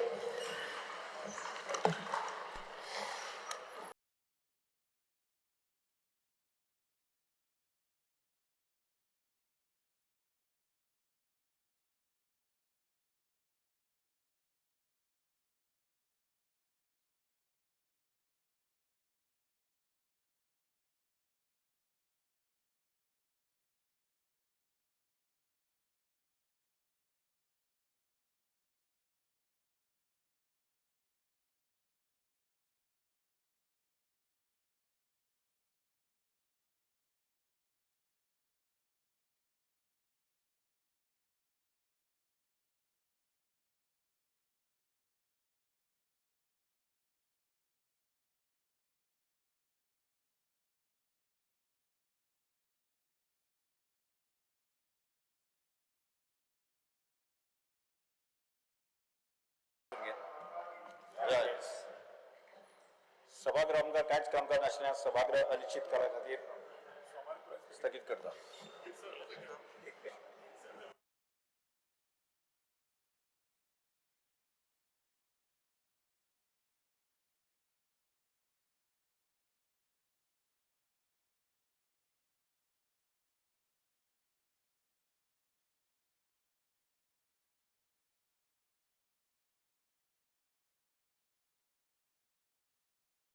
सभागृह आमकां कांयच कामकाज नाशिल्ल्यान सभागृह अनिश्चित काळा खातीर स्थगीत करता.